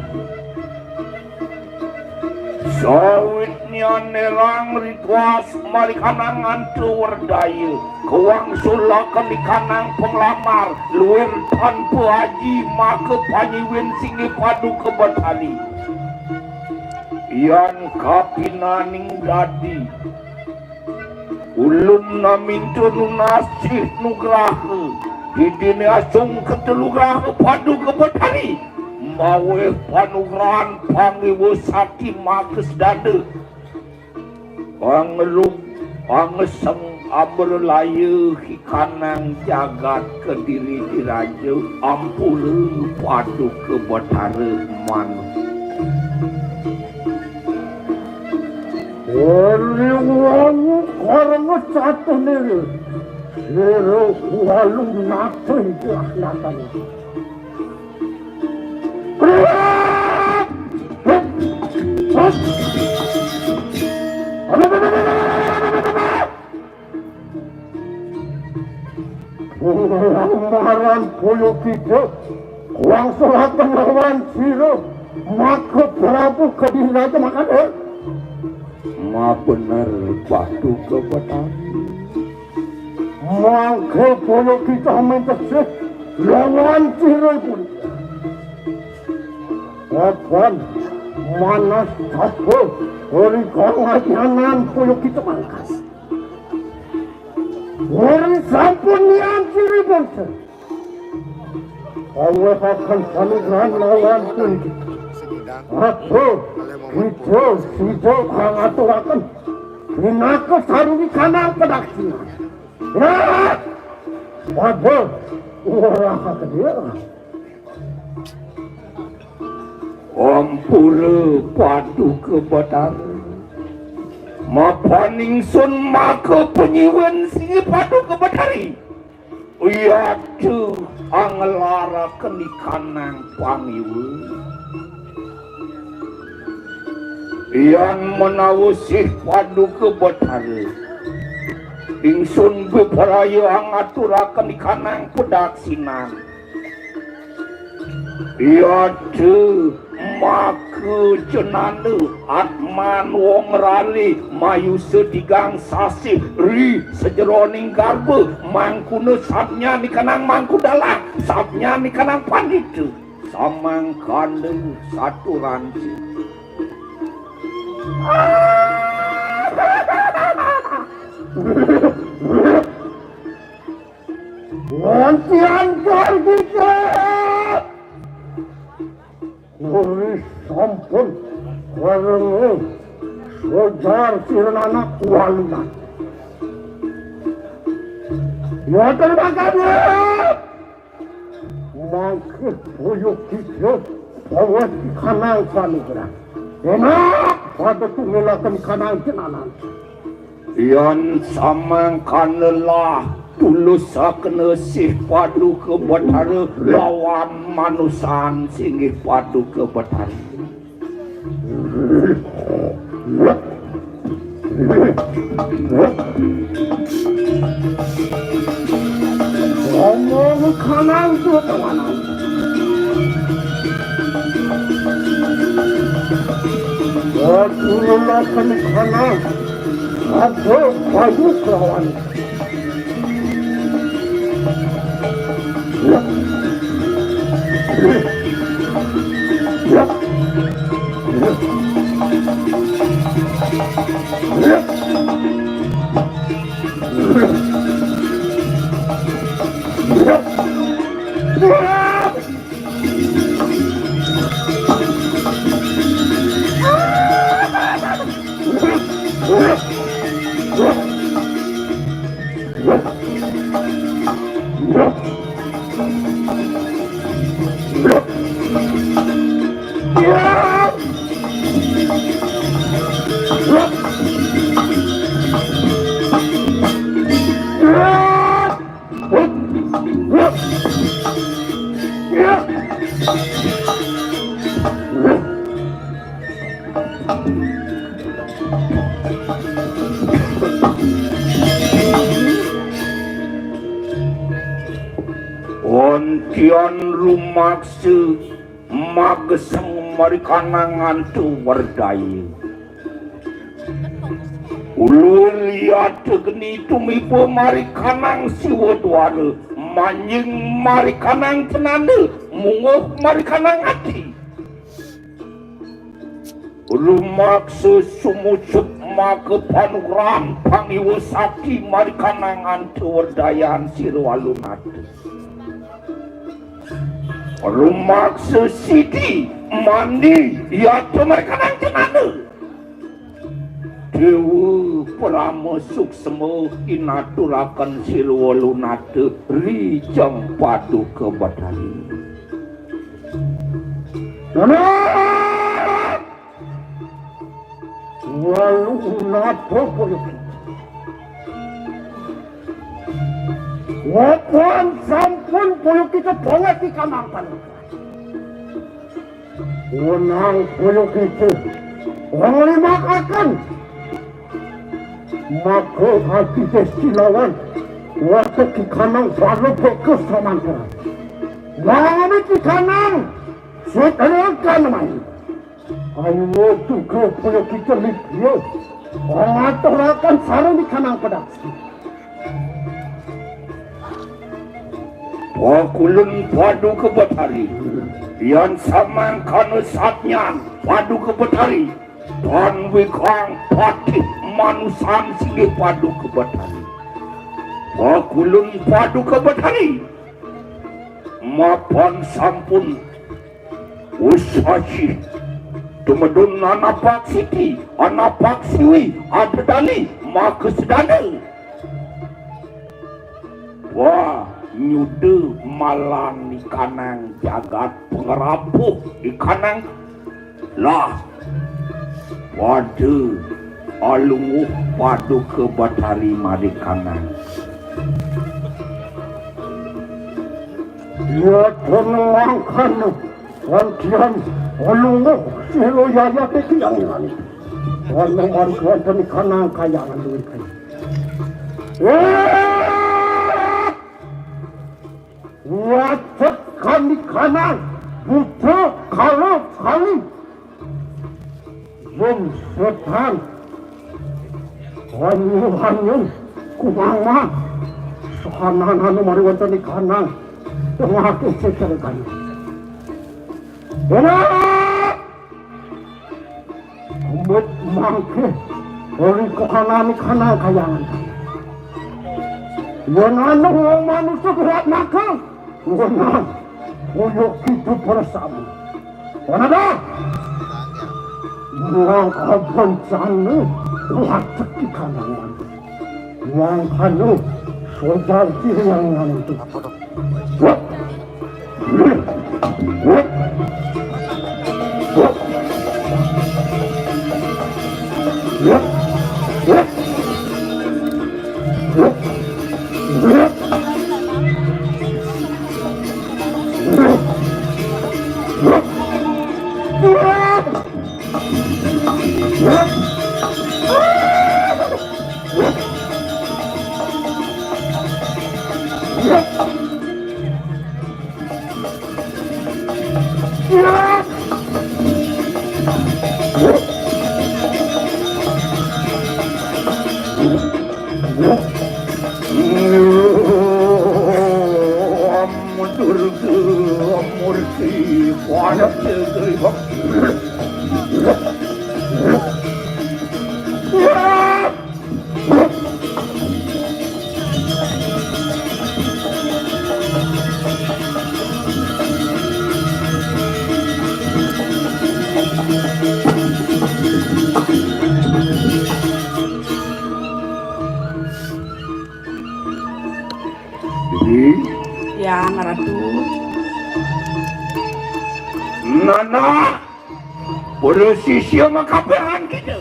Sawit nyanerang rituas marikanang antu werdaya, kawangsul lakon ikanang panglamar, luir tanpa aji maka panyiwin singgih paduka Betari. Yan kapinaning dadi, ulun naminta nunas sih nugraha, didine asung ketelugraha paduka Betari, maweh panugrahan pangiwa sakti makes dada. Pangelung, pangeseng, amrelaya, hikanang jagat kediri diraja, ampura paduka Betara manut. Ori wau karma catunir, sira walu nating kuah natana. Maran Puyo Kidul, wangsul lawan sira, maka Prabu Kediri Raja Makadar. Mabener paduka Betari. Mangke Puyo Kidul mintesih lawan sira pun. Kapan manas tapa ori kangayanan Puyo Kidul mangkas. Ori sampun nian sira pun. Awehaken panugrahan lawan pundi. Aduh, kita sida kang aturaken. Pinaka sarwi kanang pedaksina. Ya! Waduh, ora kedia. Ampura paduka Betara. Mapan ingsun maka penyiwen singgih paduka Betari. Yatu anglaraken ikanang pangiwa. Yan menawa sih paduka Betara, ingsun bepraya angaturaken ikanang pedaksinan. Yatu maka jenana atman wong rali mayusa tigang sasih ri sajeroning garba mangkuna satnya nikanang mangku dalang, satnya nikanang pandita, samangkana saturanci. Wantian gargita. Uri sampun warenge sojar sirnana kualinan. Ya terima kasih. Mangke Puyo Kidul bawah kanang panugrah. Enak pada tunggelaken kanang jenanan. Yan samangkana lah tulusakena sih paduka Betara lawan manusan singgih paduka Betara. Omong kanang tu kawanan. Aku lelakan kanang. Aku kayu kawan. Ontian rumaksa mageseng marikanang antu werdaya. Luliat geni tumiba marikanang siwa dwara, manjing marikanang cenanda, munguh marikanang ati. Rumaksa sumucuk maka panugrahan pangiwa sakti marikanang antawerdayan sira alunata. Rumaksa sidi mandi yata marikanang cenanda. Dewa Parama Suksma inaturaken sira alunata rijeng Paduka Betari. Nana! Walu napa boyo kita? Wapan sampun boyo kita banget di kamar panugrahan. Wenang boyo kita. Wong lima akan. Maka ati destilawan. Waktu di kanang baru fokus samantara. Nangani di kanang. Setelkan main. Ayo tuga boyo kita libya. Ngaturaken sareng di kanang pedaksi. Pakulun Paduka Betari, yan samangkana satnyan Paduka Betari, tan wikang patih manusan singgih Paduka Betari. Pakulun Paduka Betari, mapan sampun Usaci tumedun anapak siti, anapak siwi, adedali, maka sedana. Wah, nyuda malan ikanang jagat pangerapuh ikanang lah pada alunguh Paduka Betari marikanang. Iya, tenang kan. Wantian alunguh sira yayate tiang nani. Wanang ari wonten kanang kayangan duwe kai. Eh! Wacet kami kanang buta kala kali. Yen setan wanyu-wanyu kumama sahanan anu mari wonten ing kanang tengah kecekel kanang. Enak! Ambut mangke ori kokanani kanang kayangan. Yen anu wong manusa kuat nakal, wenang. Kaya kita para sami. Ora dah. Mula kabencana watek di kanangan. Wong kanu sodar kiri yang ngantuk. Durga Murti Kuala Negeri. Yang Ratu. Nana, para sisya makaperan kita.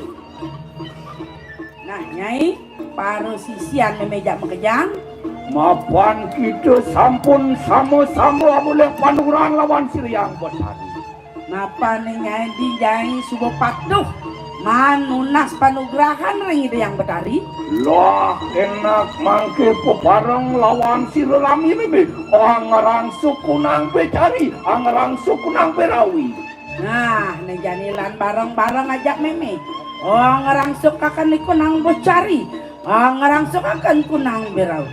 Nah, Nyai, para sisian memejak makejang. Mapan kita sampun sama-sama mulih panugrahan lawan Sri Hyang Betari. Mapan Nyai di Nyai suba patuh manunas panugrahan ring Ida Hyang Betari. Lah, enak mangke pepareng lawan sira lami meme. Angrang sukunang becari, angrang sukunang berawi. Nah, ne jani lan bareng-bareng ajak meme. Oh, ngrangsukaken iku nang becari. Ah, ngrangsukaken ku nang berau.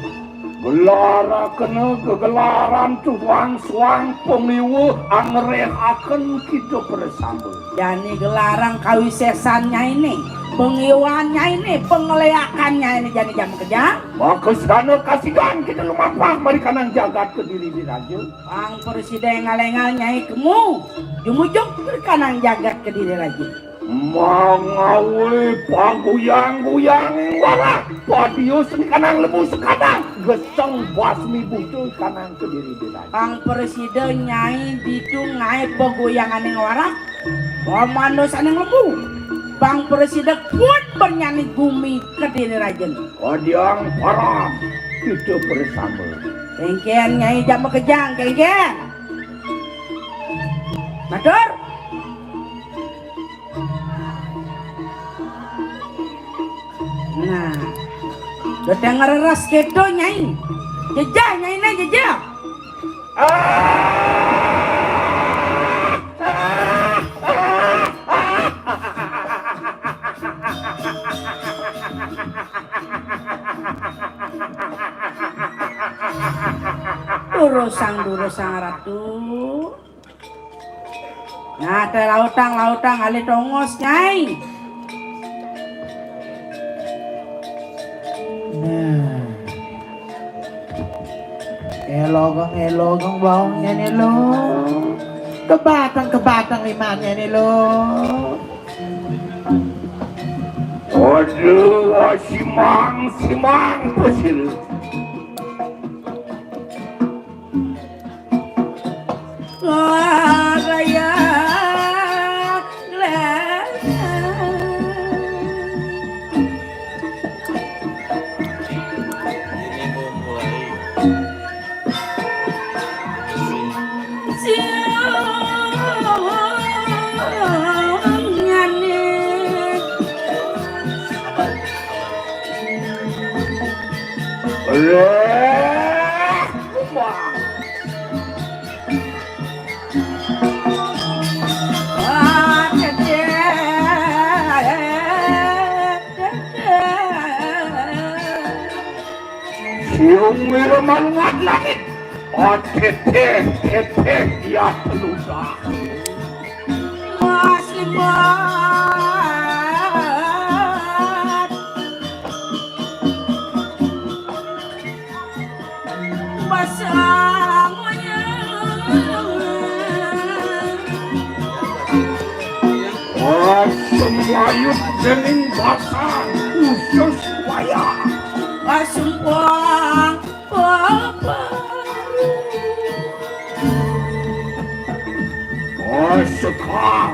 Gelarakena gegelaran tuang suang pengiwa angrehaken kita bersama. Jani gelarang kawisesan nyaine, pengiwan nyaine, pengeleakan nyaine jani jam kejang. Maka sedana kasihan kita lumampah marikanang jagat Kediri Diraja. Pang presiden ngalengal nyai kemu, jumujuk marikanang jagat Kediri Raja. Mangawe paguyang-guyang warak, padius kanang lebu sekadang, geseng basmi bucu kanang Kediri Diraja. Pang presiden nyai ditu ngae paguyanganing warak, komando saning lebu. Pang presiden kuat bernyani gumi Kediri Raja. Kadiang paran, kita bersama. Kengken nyai jam kejang, kengken. Matur. Nah, udah ngereras keto nyai. Jejah nyai nah jejah. Durusang, durusang ratu. Nah, teh lautang, lautang, alih tongos, nyai. Nah. Elo gong, elo gong, baong nyai elo. Kebatang, kebatang, liman nyai elo. Aduh, simang, simang, pesir. Siung mira malungat langit. Ateteh, teteh, ya peluda. Mas limat. Basang wayah. Asem wayut dening basang khusus wayah. Asem wang peparu. Asekar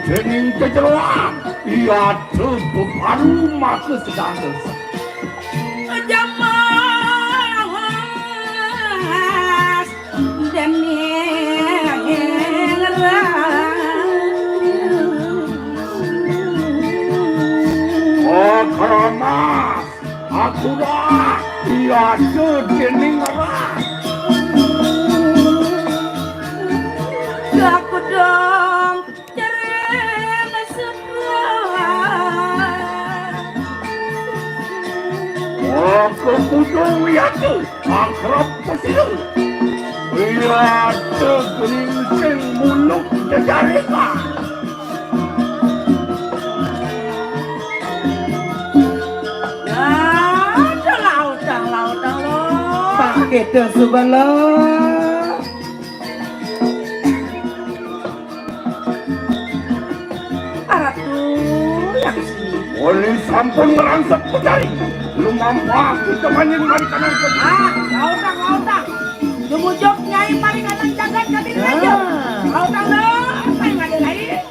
dening jejeroan, iya bebaru maka sedanges. Jamas dening rang. Oh, keramas, akurat, iya dening rang. Aku dong. Jereng sebelah. Aku kudu yatu akrab pesila. Iya tegeringsing muluk jejaringan. Ada lautang, lautang, lo. Pakai dah sebelah. Aratu yang sini. Oli sampun ngerangsak pejari. Lumampah kita manjing mari kanan ke. Ah, lautang, lautang. Jumujok nyai mari kanan jagat jadi raja. Ah. Lautang, lautang, ada lain.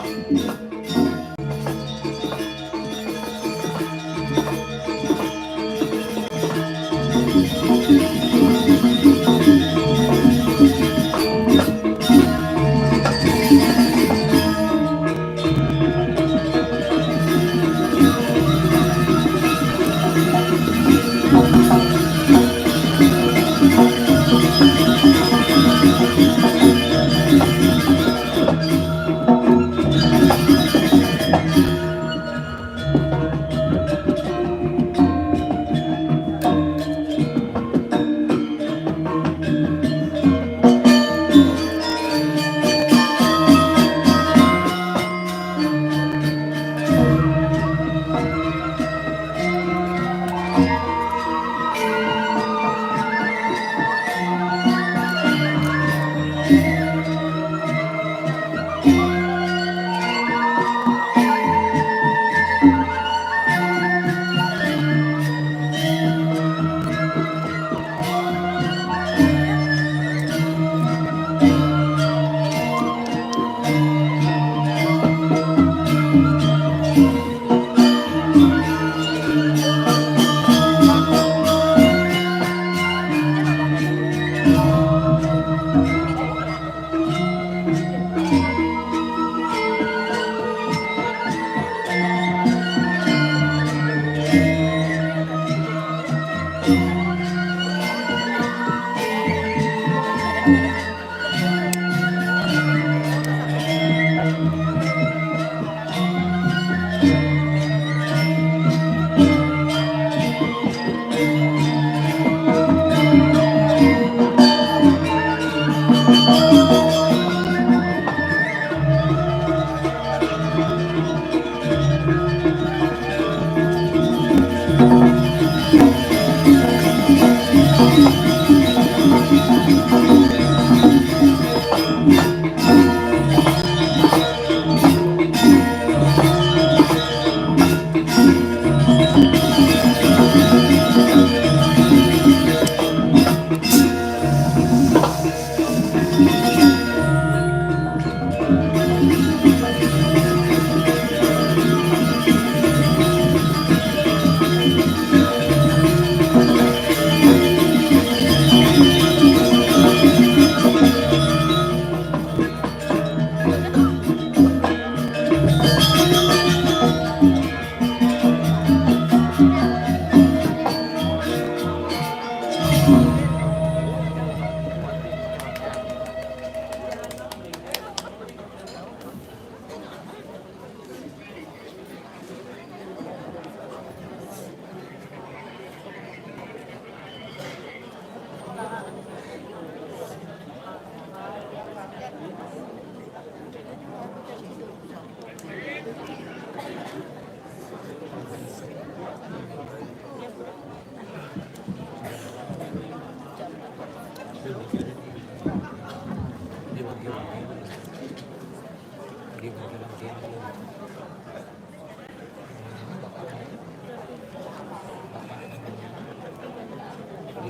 Oh,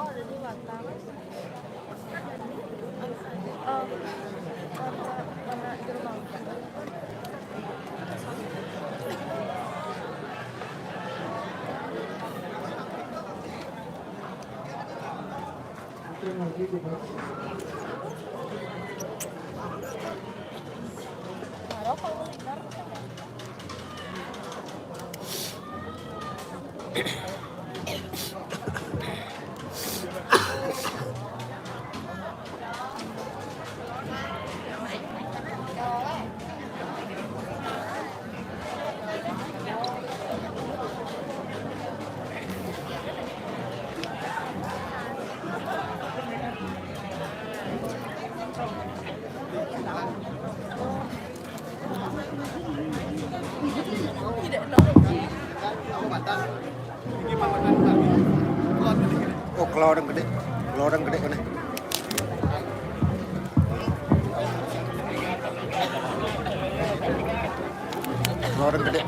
ada di Batam. Oh, warna, warna jeruk bangka. Oh, keloreng gede. Keloreng gede kene. Keloreng gede.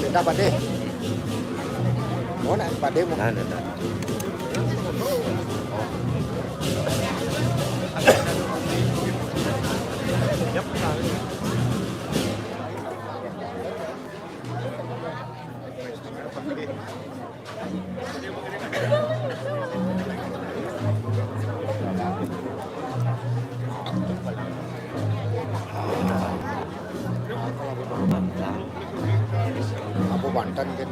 Dah, Pak Deh. Oh, nak Pak Deh mau. Nah, nah, nah. Apa Banten kan?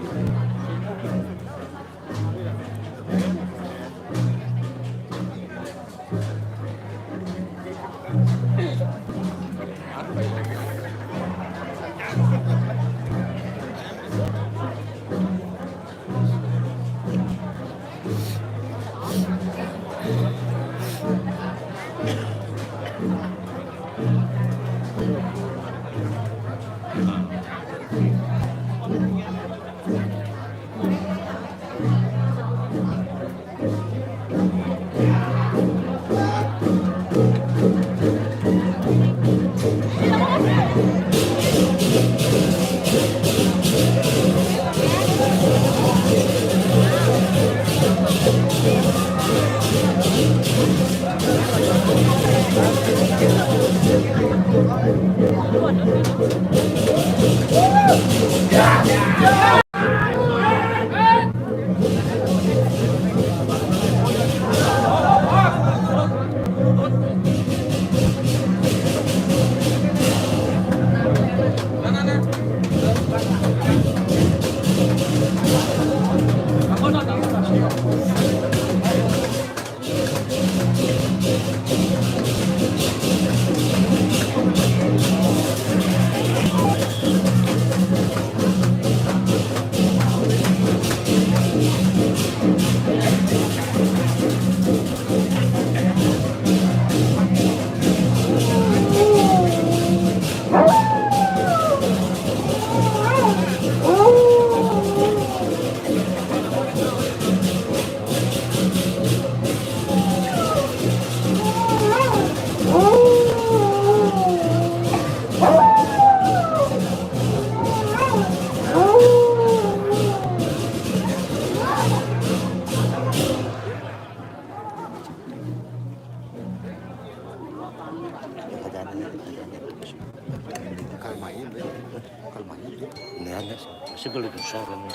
Iku lho sarung.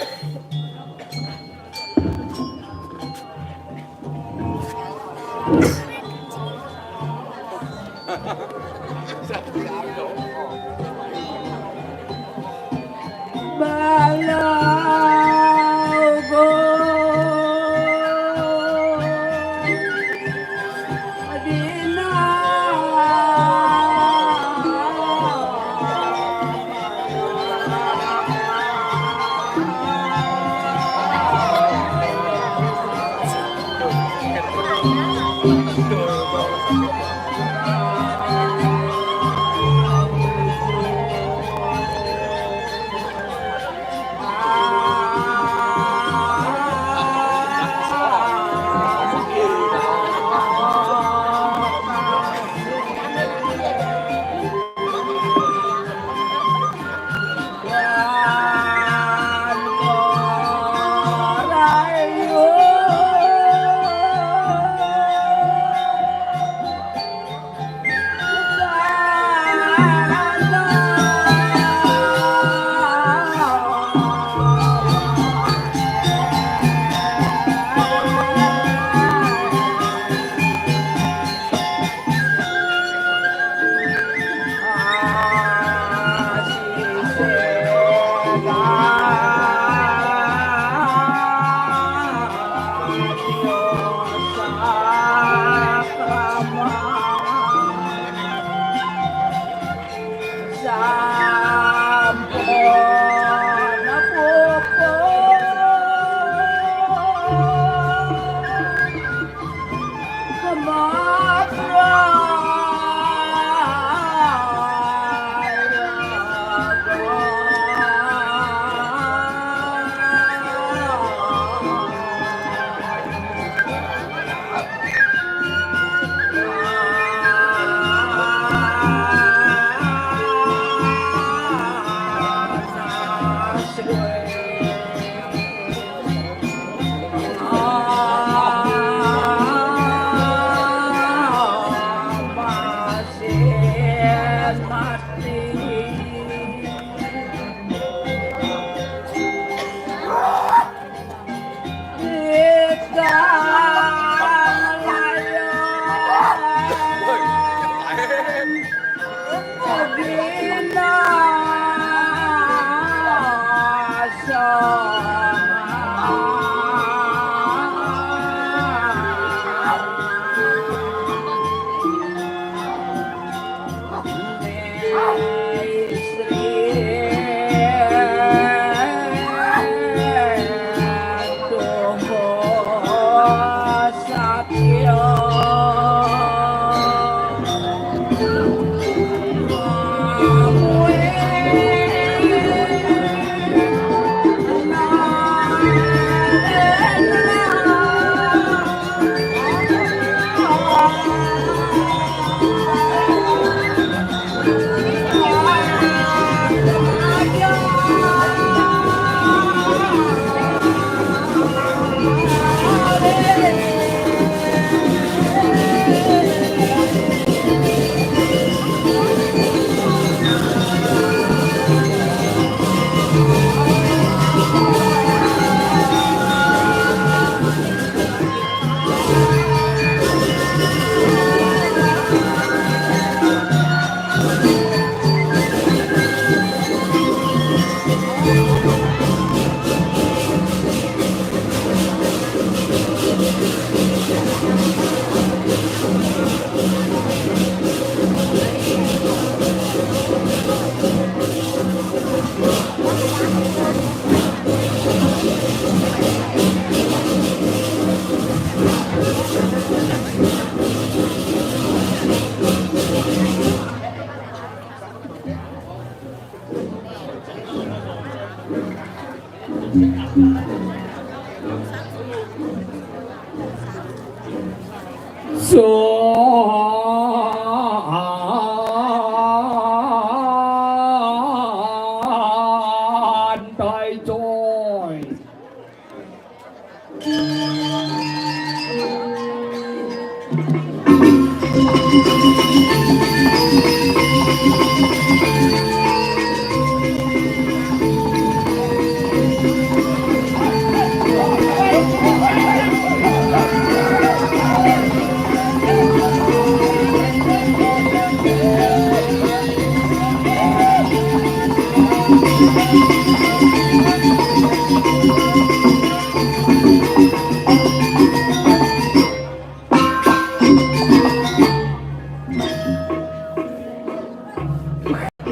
Santai, coy.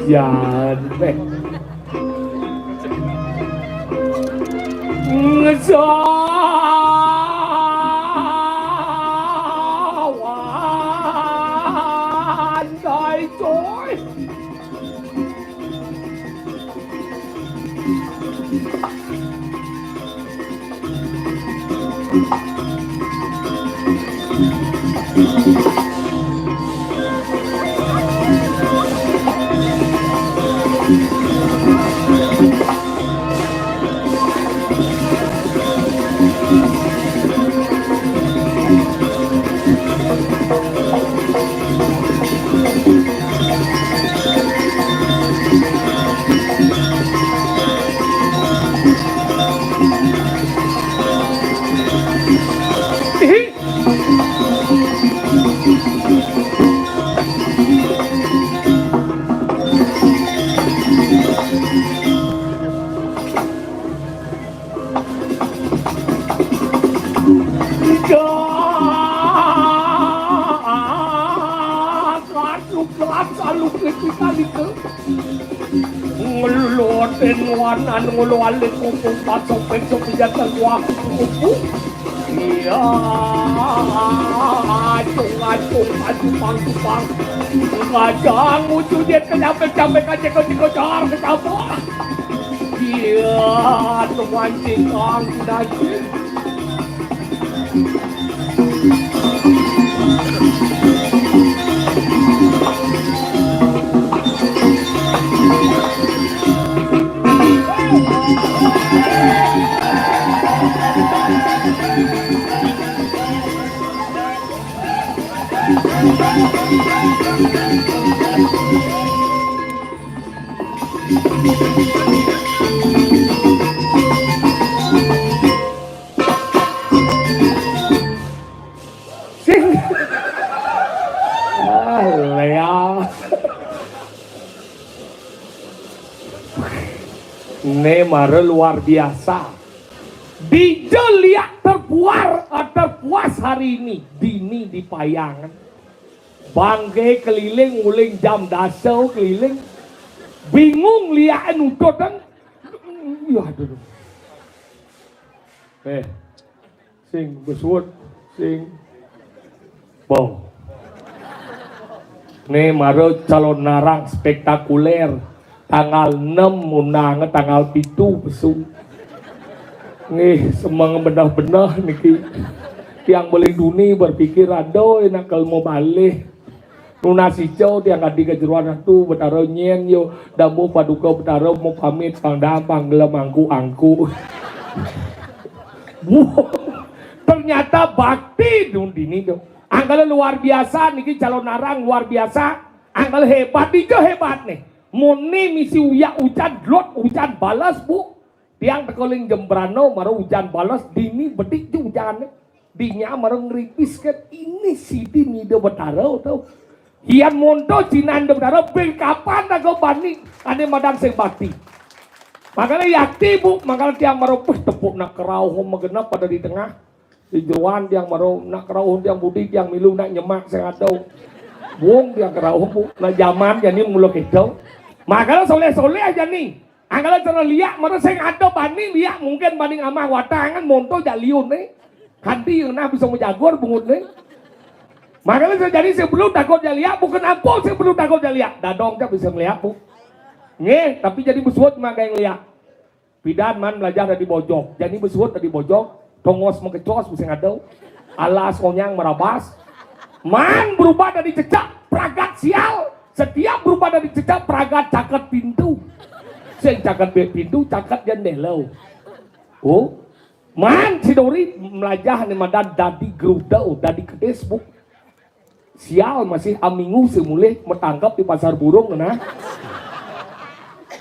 Jan, eh. Ngesawan, dai, coy. Gas, gas, gas, gas, gas, gas, gas, gas, gas, gas, gas, Ngeloten wanan ngolo alit kumpung pasopek sepijan tengkuah kupu-kupu. Iya, acung, acung, acupang, cupang. Kacang mucu jet kecapek-capek, kacek, kacek, kejar, kecapek. Iya, tuan cikang, daging. Sing. Ah, Lea. Né mara luar biasa. Dija liak terpuar, eh, terpuas hari ini. Dini di Payangan. Bangké keliling, uling jam dasa keliling. Bingung liaké nututan. Ya, aduh. Eh, sing besuut, sing bau. Né mara calonarang spektakulér. Tanggal enam undangé tanggal pitu pesu. Nggih, semeng beneh-beneh niki. Tiang beling duni berpikir, "Aduh, enak kalau mau balik." Nunas ica tiang kadi ka jeroan Ratu Betara nyén yo, dambuh paduka Betara mau pamit pang dampang gelem angku-angku. Wuh, ternyata bakti dun dini to. Angkala luar biasa niki calonarang luar biasa. Angkala hébat, dija hébat nih. Mun né misi uyak ujan, dlot ujan bales, Bu. Tiang teka ling Jembrana mara ujan bales, dini bedik ja ujané. Dinya mara ngripis kan, ini sidin Ida Betara to. Yan monto cinan Ida Betara, beng kapan da go bani, ané madan sing bakti. Mangkana yakti, Bu, mangkana tiang mara, puh, tepuk nak kerauh magenep pada di tengah. Di jeroan tiang mara, nak kerauh tiang budi, tiang milu nak nyemak sing ada. Wong tiang kerauh, Bu, nak jaman jani mula kéto. Mangkana soléh-soléh jani. Angkala cara liak, mara sing ada bani liak, mungkin bani ngamah watangan, monto jak liun né. Kanti ngenah bisa majagur bungut né. Mangkana sing jani sing perlu takut jak liak, bukan ampun sing perlu takut jak liak. Dadong jak bisa ngeliak, Bu. Nggih, tapi jani besuut makai ngeliak. Pidan man melajah dadi bojog. Jani besuut dadi bojog, tongos makecos bisa ngada. Alas onyang marabas. Man berubah dadi cecak, pragat sial. Setiap berubah dadi cecak, pragat caket pintu. Sing caket bé pintu, caket jendéla. Oh. Man si Dori melajah né madan dadi geruda, dadi kedis, Bu. Sial masih aminggu sing mulih matangkep di pasar burung nah.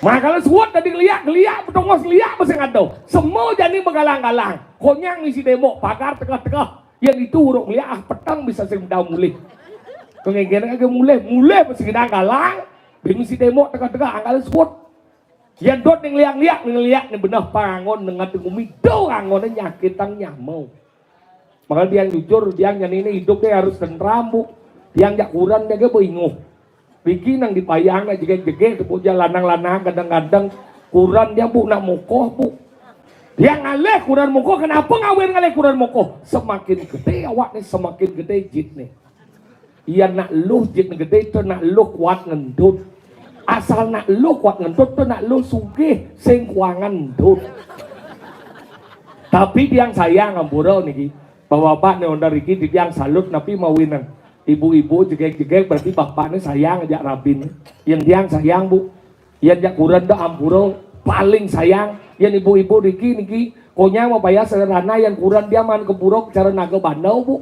Mangkana suut dadi ngeliak-ngeliak, betongos ngeliak masih ngada. Sema jani begalang-galang. Konyang misi témbok, pagar tegeh-tegeh. Yén ditu uruk liak, ah, peteng bisa sing medal mulih. Kengengkén ké mulih, mulih misi gedang galang, bini misi témbok tegeh-tegeh, anggal suud. Yén dot ning liak-liak, ning liak ning beneh pangon, ning ngadeg umi, do angoné nyakitang nyama. Makanya tiang jujur, tiang jani né idup té harus tentram, Bu. Tiang jak kurenan tiang ké beinguh. Riki nang dipayang nak jegég-jegég, Bu, jak lanang-lanang kadang-kadang kurenan tiang, Bu, nak mokoh, Bu. Tiang ngalih kurenan mokoh, kenapa ngawin ngalih kurenan mokoh? Semakin gedé awakné, semakin gedé jitné. Yén nak luh jitné gedé, to nak luh kuat ngendut. Asal nak luh kuat ngendut, to nak luh sugih, sing kuangan endut. Tapi tiang sayang ampura niki. Bapak-bapak né wénten riki tiang salut napi mawinan. Ibu-ibu jegég-jegég berarti bapakné sayang jak rabiné. Yén tiang sayang, Bu. Yén jak kurenan to ampura, paling sayang. Yén ibu-ibu riki niki, konyang mapayah sederhana, yén kurenan tiang maan ka pura cara naga bandau, Bu.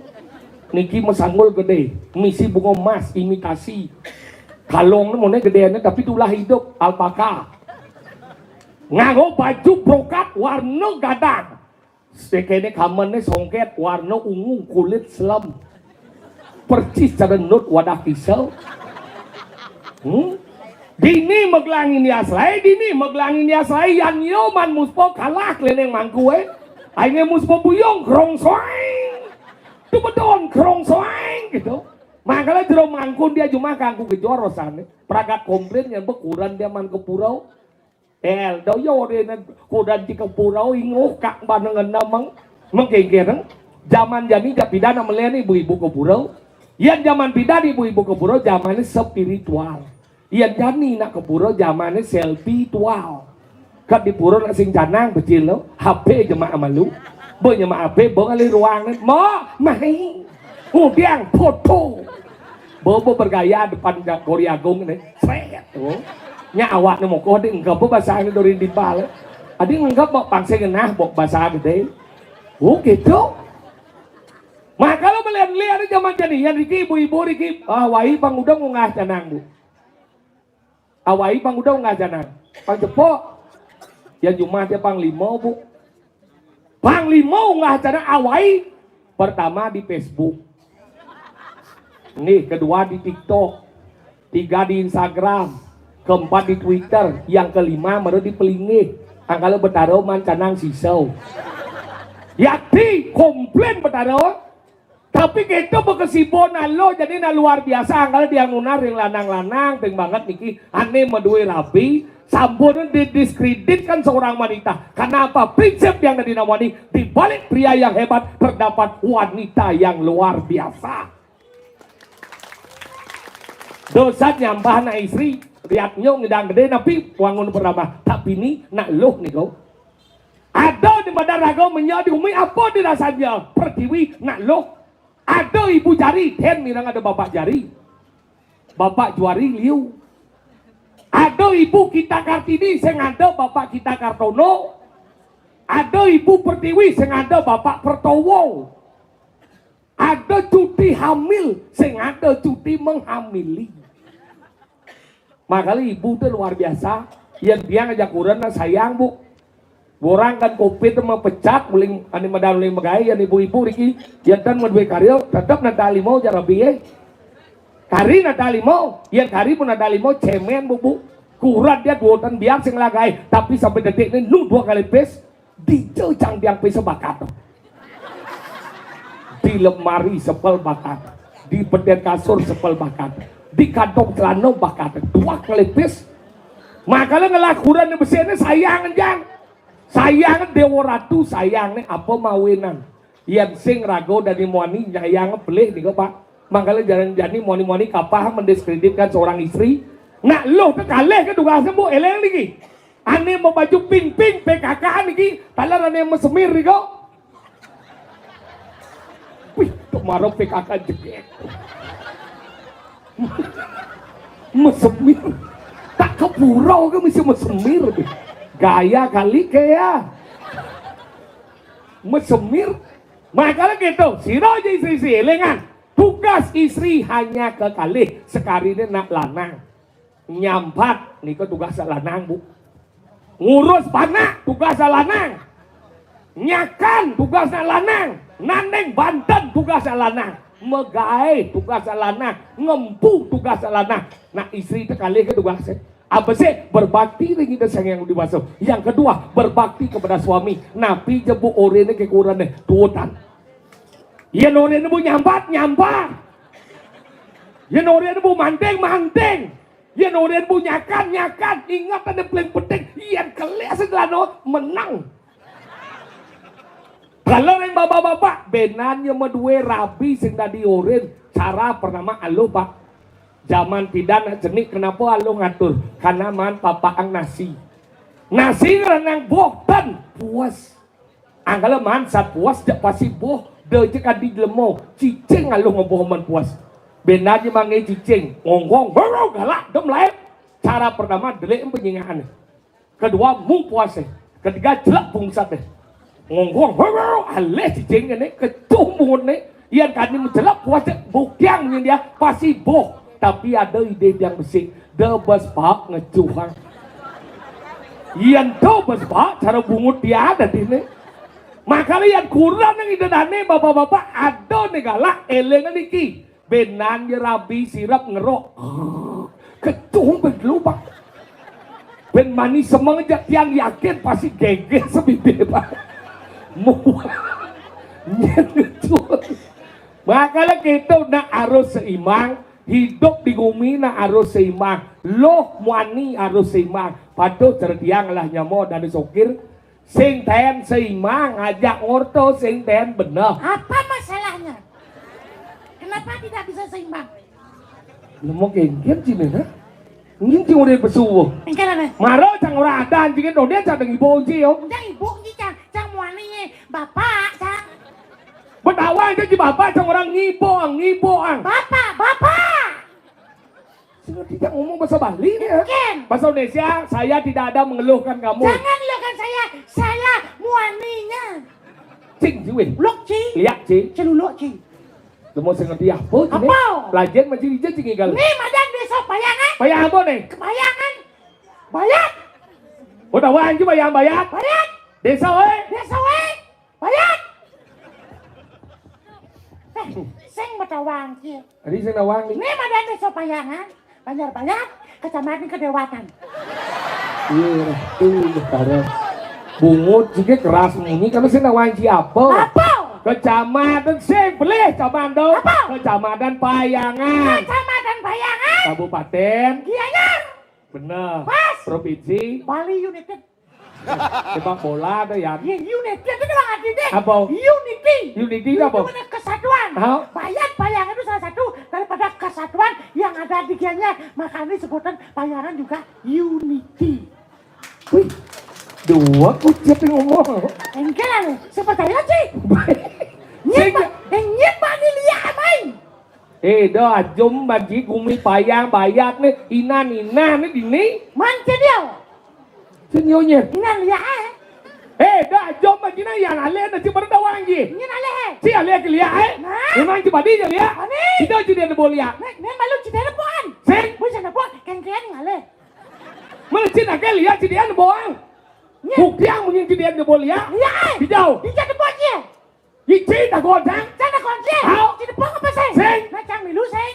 Niki masanggul gedé, misi bunga emas, imitasi. Kalung né moné gedéné, tapi tulah idup, alpaka. Nganggo baju brokat warna gadang. Sekéné kamené songkét, warna ungu, kulit selem. Persis cara nut wadah pisau. Hmm? Dini magelang India Serai, dini magelang India Serai, yan yo maan muspa kalah kelining mangkué. Aingé muspa buyung, krong soeng. Tu bedon, krong soeng, gitu. Makanya jero mangkun tiang jumah kangku gejor rosané. Pragat komplain yén bé kurenan tiang maan ka pura. El, do yo dé né kurenan ci ka pura, inguh kak banengan namang. Mengkengkén, jaman jani jak pidan nak melén ibu-ibu ka pura. Yén jaman pidan ibu-ibu ka pura, jamané spiritual. Yén jani nak ka pura, jamané selfie tual. Kat di pura nak sing canang, becil lo, H P jemaah malu. Bé nyema H P, bé ngalih ruang né. Mo, mai. Ngudiang foto. Bé, bé bergaya depan ja-, Gori Agung né. Sret. Oh. Nya awakné mokoh, adi ngenggep bé basah né duri di bal. Adi ngenggep bé pang sing ngenah bé basah gedé. Oh, gitu. Maka lo melihat-lihat jaman jani, yén riki ibu-ibu riki, ah, wai pang uda ngunggah canang, Bu. Awai pang uda ngunggah canang. Pang cepok. Yén jumah tiang pang lima, Bu. Pang lima ngunggah canang awai. Pertama di Facebook. Nih, kedua di TikTok. Tiga di Instagram. Keempat di Twitter. Yang kelima mara di pelinggih. Angkala Betara maan canang sisa. Yakti komplain Betara. Tapi kéto bé kesibukan nak luh, jani nak luar biasa, angkala tiang nunas ring lanang-lanang, ting banget niki, ané madué rabi, sampun didiskreditkan seorang wanita. Kenapa? Prinsip tiang dadi nawani, di balik pria yang hebat terdapat wanita yang luar biasa. Dosa nyambah anak istri, liat nyo ngidang gedé, napi wangun pertama. Tapi ni nak luh niko. Ada di badan raga, menyak di umi, apa di rasanya? Pertiwi nak luh. Ada ibu jari, den mirang ada bapak jari. Bapak juari liu. Ada ibu Kita Kartini, sing ada bapak Kita Kartono. Ada ibu Pertiwi, sing ada bapak Pertowo. Ada cuti hamil, sing ada cuti menghamili. Makanya ibu tuh luar biasa. Yén tiang ajak kurenan sayang, Bu. Orang kan covid mah pecat, uling ané medal uling magaé, yén ibu-ibu riki, yén tan madué karya, tetep nak talimo jak rabi, eh. Kari nak talimo, yén kari pun nak talimo, cemén, Bu, Bu. Kurenan tiang duo tan biar sing lagaé, tapi sampai detik né nu duo kali pis, dija cang tiang pis bakat. Di lemari sepel bakat, di bedén kasur sepel bakat, di kantong celana bakat, duo kali pis. Makanya ngelah kurenan besi né sayang, jang. Sayang Déwa Ratu, sayang né apa mawinan. Yén sing raga dadi muani nyayang pelih nika, Pak. Mangkala jalan jani muani-muani kapah mendiskreditkan seorang istri. Nak luh té kalih ké tugasé, Bu, éling niki. Ané mabaju pink-pink P K K niki, taler ané masemir nika. Wih, kemaro P K K jegég. Masemir. Tak ka pura ké mesti masemir. Gaya kali ké ya. Masemir. Makanya gitu, sira aja istri-istri, élingan. Tugas istri hanya kekalih, sekaliné nak lanang. Nyambat, nika tugas lanang, Bu. Ngurus panak, tugas lanang. Nyakan tugasné lanang, nanding banten tugasné lanang, magaé tugasné lanang, ngempu tugasné lanang. Nah, istri té kalih ké tugasé. Abesik berbakti ring Ida Sang Hyang Widhi Wasa. Yang kedua, berbakti kepada suami. Napi ja Bu oriné kekurené tuutan. Yén oriné Bu nyambat, nyambat. Yén oriné Bu manting, manting. Yén oriné Bu nyakan, nyakan. Inget ané paling penting, yén kelih sedelano menang. Kalau ring bapak-bapak, bénan ya madué rabi sing dadi orin, cara pernama aluh, Pak. Jaman pidan nak cenik, kenapa aluh ngatur? Karena maan papaang nasi. Nasi ngranang boh tan puas. Angkala maan sat puas jak pasi boh, da ja kadi jlema, cicing aluh ngeboh maan puas. Bénan ya mangé cicing, ngongkong, galak, dem laé. Cara pernama delik penyingakan. Kedua, mu puasé. Ketiga, jelek bungsaté. Ngongkong, alih cicing kéné, kecuh mungutné. Yén kani menjelek puasé, bukiang nyen dia, pasi boh. Tapi ada idé tiang besik. Da bes paak ngecuhang. Yén da bes paak, cara bungut dia ada dini. Makanya yén kurenan ida dané, bapak-bapak, ada né galak, élingan niki. Bénan ya rabi sirep ngerok. Kecuh bén lubang. Bén mani semeng jak tiang yakin pasti gégéh sebibih, Pak. Mu-, nyén kecuh. Makanya kita nak harus seimbang. Hidup di gumi nak harus seimbang. Luh muani harus seimbang. Patuh cerdiang lah nyama dan sokir. Sing taén seimbang, ajak ngorta sing taén beneh. Apa masalahnya? Kenapa tidak bisa seimbang? Nemu kéngkén cing, ha? Nggih cing udah pesu. Engké lah. Mara cang ora ada anjingé dodén cang deng ibu unci yo. Cang ibu unci cang, cang muani bapak cang. Betawa aja di bapak cang orang ngibo, ngibo ang. Bapak, bapak. Sing ngerti cang ngomong bahasa Bali nih ya. Mungkin. Bahasa Indonesia, saya tidak ada mengeluhkan kamu. Jangan eluhkan saya, saya muaninya. Cing, ci wéh. Luk, ci. Liak, ci. Celuluk, ci. Lemu sing ngerti apa, ci, né? Apa? Lajén maji ija, ci, ngégal. Né, madan désa Payangan. Payang apa, né? Kepayangan. Bayat. Oh, tahu anjing payang bayat? Bayat. Désa, wé. Désa, wé. Bayat. Eh, sing matawang ki. Tadi sing nawang nih. Né madan désa Payangan, Banjar Bayat, Kecamatan Kedewatan. Iya, tuh, sekarang. Bungut juga keras munyi, kalau sing nawang siapa? Apa? Kecamatan sing belih, Kecamatan. Apa? Kecamatan Payangan. Kecamatan Payangan. Kabupaten Gianyar. Bener. Pas. Provinsi Bali United. Sepak bola ada ya. Iya, unity itu doang artinya. Apa? Unity. Unity itu apa? Itu mana kesatuan. Hah? Bayat, Payangan itu salah satu daripada kesatuan yang ada di Gianyar. Makanya sebutan Payangan juga unity. Wih, dua kucit yang ngomong. Engké lah, siapa tanya sih? Nyit, Pak. Eh, nyit, Pak, dilihat, main. Eh, dah, jom bagi gumi Payang, Bayat né, inan, inan né dini. Man, cédél. Sing nyonyet. Inan liak, eh. Eh, dah, jom bagi né, yan alih né, ci baru tawang ji. Inan alih, eh. Ci alih ke liak, eh. Nah. Memang ci badi ja liak. Ani. Ci dah, ci dia né bo liak. Né, né malu ci dia né boan. Sing. Bu, ci dia né boan, kéngkén ngalih. Mula ci nak liak, ci dia né boan. Nyé. Buktiang munyin ci dia né bo liak. Liak, eh. Hijau. Hijau né boan, nyé. Icin dah goncang. Cang dah goncang. Hau. Cin dah buang apa sih? Sing. Nah, cang milu sing.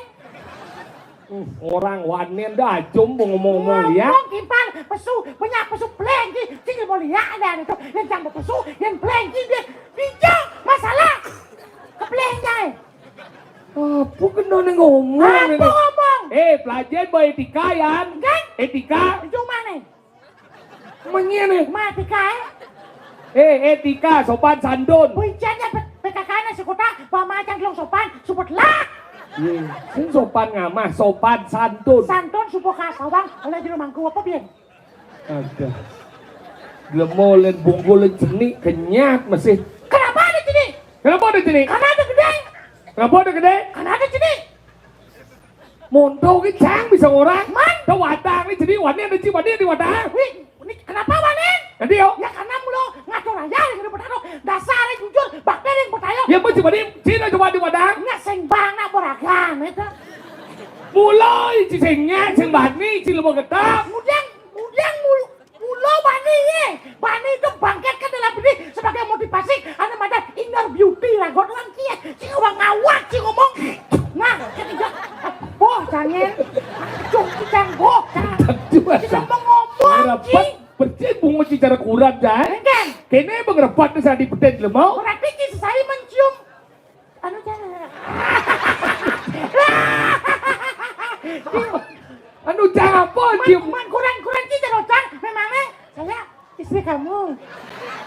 Hmm, orang wanen dah acum ngomong-ngomong ya. Ngomong timpal pesu, banyak pesu pelengki. Cing mau lihat ada itu. Yang cang pesu, yang pelengki dia. Bijak masalah. Kepelengki. Apa kena ni ngomong ni? Apa ngomong? Eh, pelajar beretika, Yan. Kan? Etika. Cuma ni. Mengene. Mati kae. Eh, etika, sopan santun. Buicannya P-, PKK-nya si kota, pamacan belum sopan, supet lah. Iya, sing sopan ngamah, sopan santun. Santun supo kasawang, oleh jero mangku apa, Bien? Ada. Lemo len bungkul len cenik, kenyat masih. Kenapa ada cenik? Kenapa ada cenik? Karena ada gede. Kenapa ada gede? Karena ada cenik. Monto ki cang bisa ngorang. Man. Tawatang ni jadi wani ada ci wani di watang. Wih, ini kenapa wani? Nanti yo. Ya karena mulo ngatur aja yang udah bertaruh. Dasar yang jujur, bakti yang bertayo. Ya pun ci wani, ci dah coba di watang. Nggak sing bang nak boragan itu. Mulai ci sing nyat, sing bani, ci lemo getap. Kemudian, kemudian mulu, mulu Lo bani ye, bani itu bangkitkan dalam diri sebagai motivasi, anu madan inner beauty lah, gue doang cie, sing orang ngawak sih ngomong. Nah, ketiga, boh jangan, cung cang boh, jangan. Aduh, kita mau ngomong, Rapat, cing. Percin bungut ci cara kurang, Jay. Enggak. Kene bang rapat ni sadi peten lemau. Berarti ci saya mencium. Anu jangan. Anu jangan apa, Man, cium? Man kurang, kurang ci cara cang. Memangnya saya istri kamu.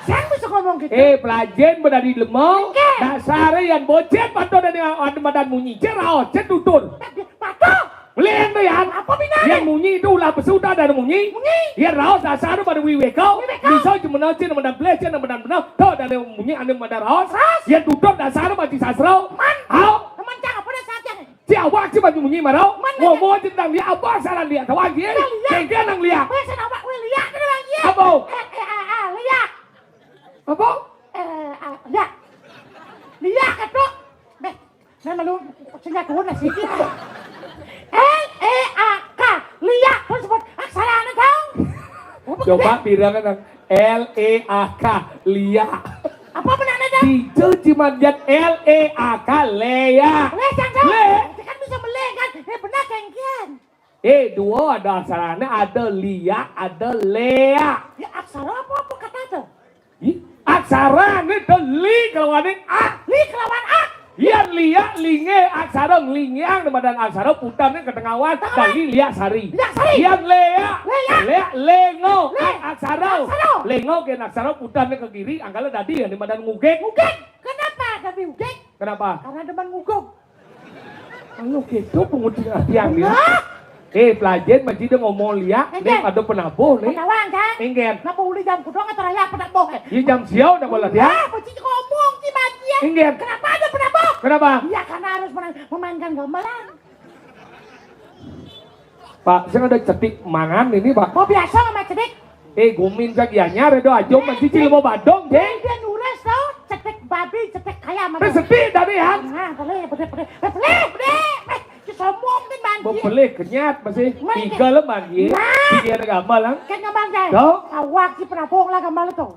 Saya bisa ngomong gitu. Eh, pelajen bedadi lemau. Enggak. Dasar yang bocet patut dari anu madan munyi. Cerau, cetutur. Patut. Beli yang tu, Yan. Apa bina? Yang munyi itu ulah pesudah dari munyi. Munyi. Yang raos dasar tu pada wiweko. Wiweko. Bisa je menau cin madan beli cin madan benau. Tahu dari munyi anu madan raos. Raos. Yang tutup dasar tu mati sasro. Man. Au. Teman cang apa dah saja ni? Si awak si mati munyi marau. Man. Ngomong je tentang dia apa salah dia tahu lagi. Dia lihat. Tengke nang lihat. Weh, saya nampak weh lihat tu lagi. Apa? Eh, eh, ah, ah, lihat. Apa? Eh, ah, lihat. Lihat ketuk. Beh, memang lu senjata guna sih. L E A K. Liak, terus sebut aksara anu dong. Coba bilang kan L E A K, liak. Apa benarnya dong? Dijel cuma lihat L E A K, leak. Leak, dong. Leak. Kan bisa melek kan? Eh, benar, kengkian. Eh, dua ada aksaranya, ada liak, ada leak. Ya, aksara apa, apa kata tuh? Ih, aksara ni tu li kelawan ni ak. Li kelawan ak. Yan liak, linge, aksara ngelingiang, di madan aksara putar ni ketengawan. Tengawan. Dadi liak sari. Liak sari. Yan leak. Leak. Leak, lengo. Le. Ak-, aksara. Aksara. Lengo gen aksara putar ni ke kiri, angkala dadi yang di madan ngugek. Ngugek. Kenapa dadi ngugek? Kenapa? Karena demen nguguk. Anu gitu penguji latihan dia. Hah? Eh, pelajen masih dia ngomong liak, Enggak. Ning ada penabuh, Ning. Penawan, kan? Enggak. Kenapa uli jam kudong atau raya penabuh, eh? Iya, jam siau dah bola dia. Ah, peci ngomong si Baji, ya. Enggak. Kenapa ada penabuh? Kenapa? Ya, karena harus menang-, memainkan gamelan. Pak, saya ada cetik mangan ini, Pak. Oh, biasa sama cetik. Eh, gumin sagiannya, redo ajo, masih cil mau badong, je. Dia nures tau, cetik babi, cetik kaya, mana? Sepi tadi, ya? Nah, boleh, boleh, boleh. Eh, boleh, boleh. Eh, si sombong kan, Bang. Mau beli kenyat, masih. Mana tiga lo, Bang, ya? Nah. Tiga ada gambar, lang. Kan gambar, Jay. Tau? Awak si penabuh lah gambar tuh.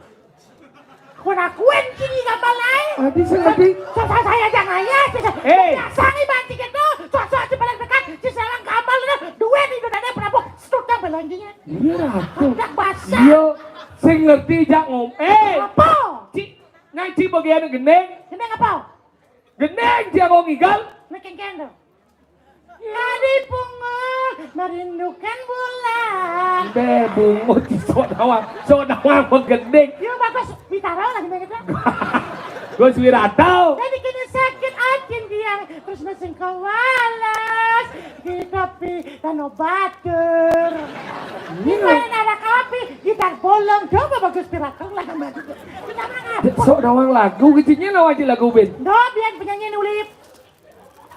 Kau akuin sini gambar lain. Tadi saya tadi. Susah saya jangan ya. Eh. Biasa nih, Bang, tiga tuh. Susah si paling dekat, si selang gambar tuh. Duit itu dari penabuh. Sudah belanjanya. Iya, Ratu. Udah basah. Iya, sing ngerti jak ngom-, eh. Apa? Ci, ngaji bagian gendeng. Gendeng apa? Gendeng, dia mau ngigal. Makin kendo. Tadi pungut, merindukan bulan. Be, bungut, sok nawang, sok nawang menggending. Ya, bagus. Bitara lagi banget lah. Gus Wiratau. Jadi kini sakit atin dia, terus mesin kawalas. Di tepi Danau Batur. Iya. Di mana ada kopi, gitar bolong, coba bagus pirakang lah kembali. Kita mana? Sok nawang lagu, kecilnya nawang aja lagu, Ben. No, biar penyanyi nulis.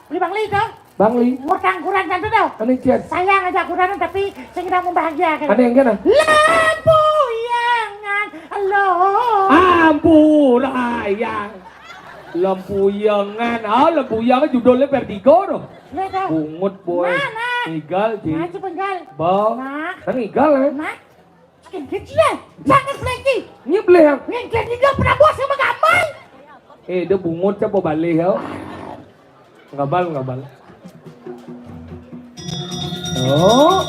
Beli Bangli itu. Bangli. Ngutang kurang tentu tuh. Aneh cian. Sayang aja kurang tapi sing kita mau bahagia kan. Aneh enggak nah? Lampu yangan lo. Ampura yang. Lempuyengan. Ah, Lempuyengan judulnya Vertigo tuh. Iya, tuh. Bungut, boy. Mana? Igal, Ji. Maju, penggal. Bo. Nak. Nang igal, eh? Nak. Sakit kecil, eh. Sakit lagi. Ini beli yang. Yang jadi dia pernah bos sama gambar. Eh, dia bungut siapa balik, ya? Ngabal, ngabal. Oh.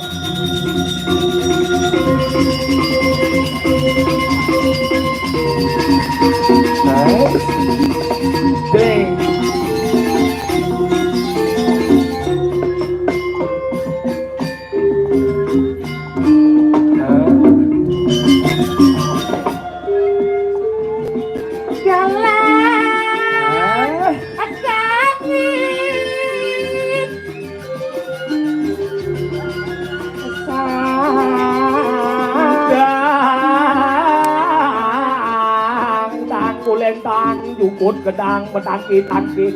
Nice. Ding. Nah. Jalan. Ah. Sakit. Gedang, tang kulentang, jukut gedang, betangki-tangki.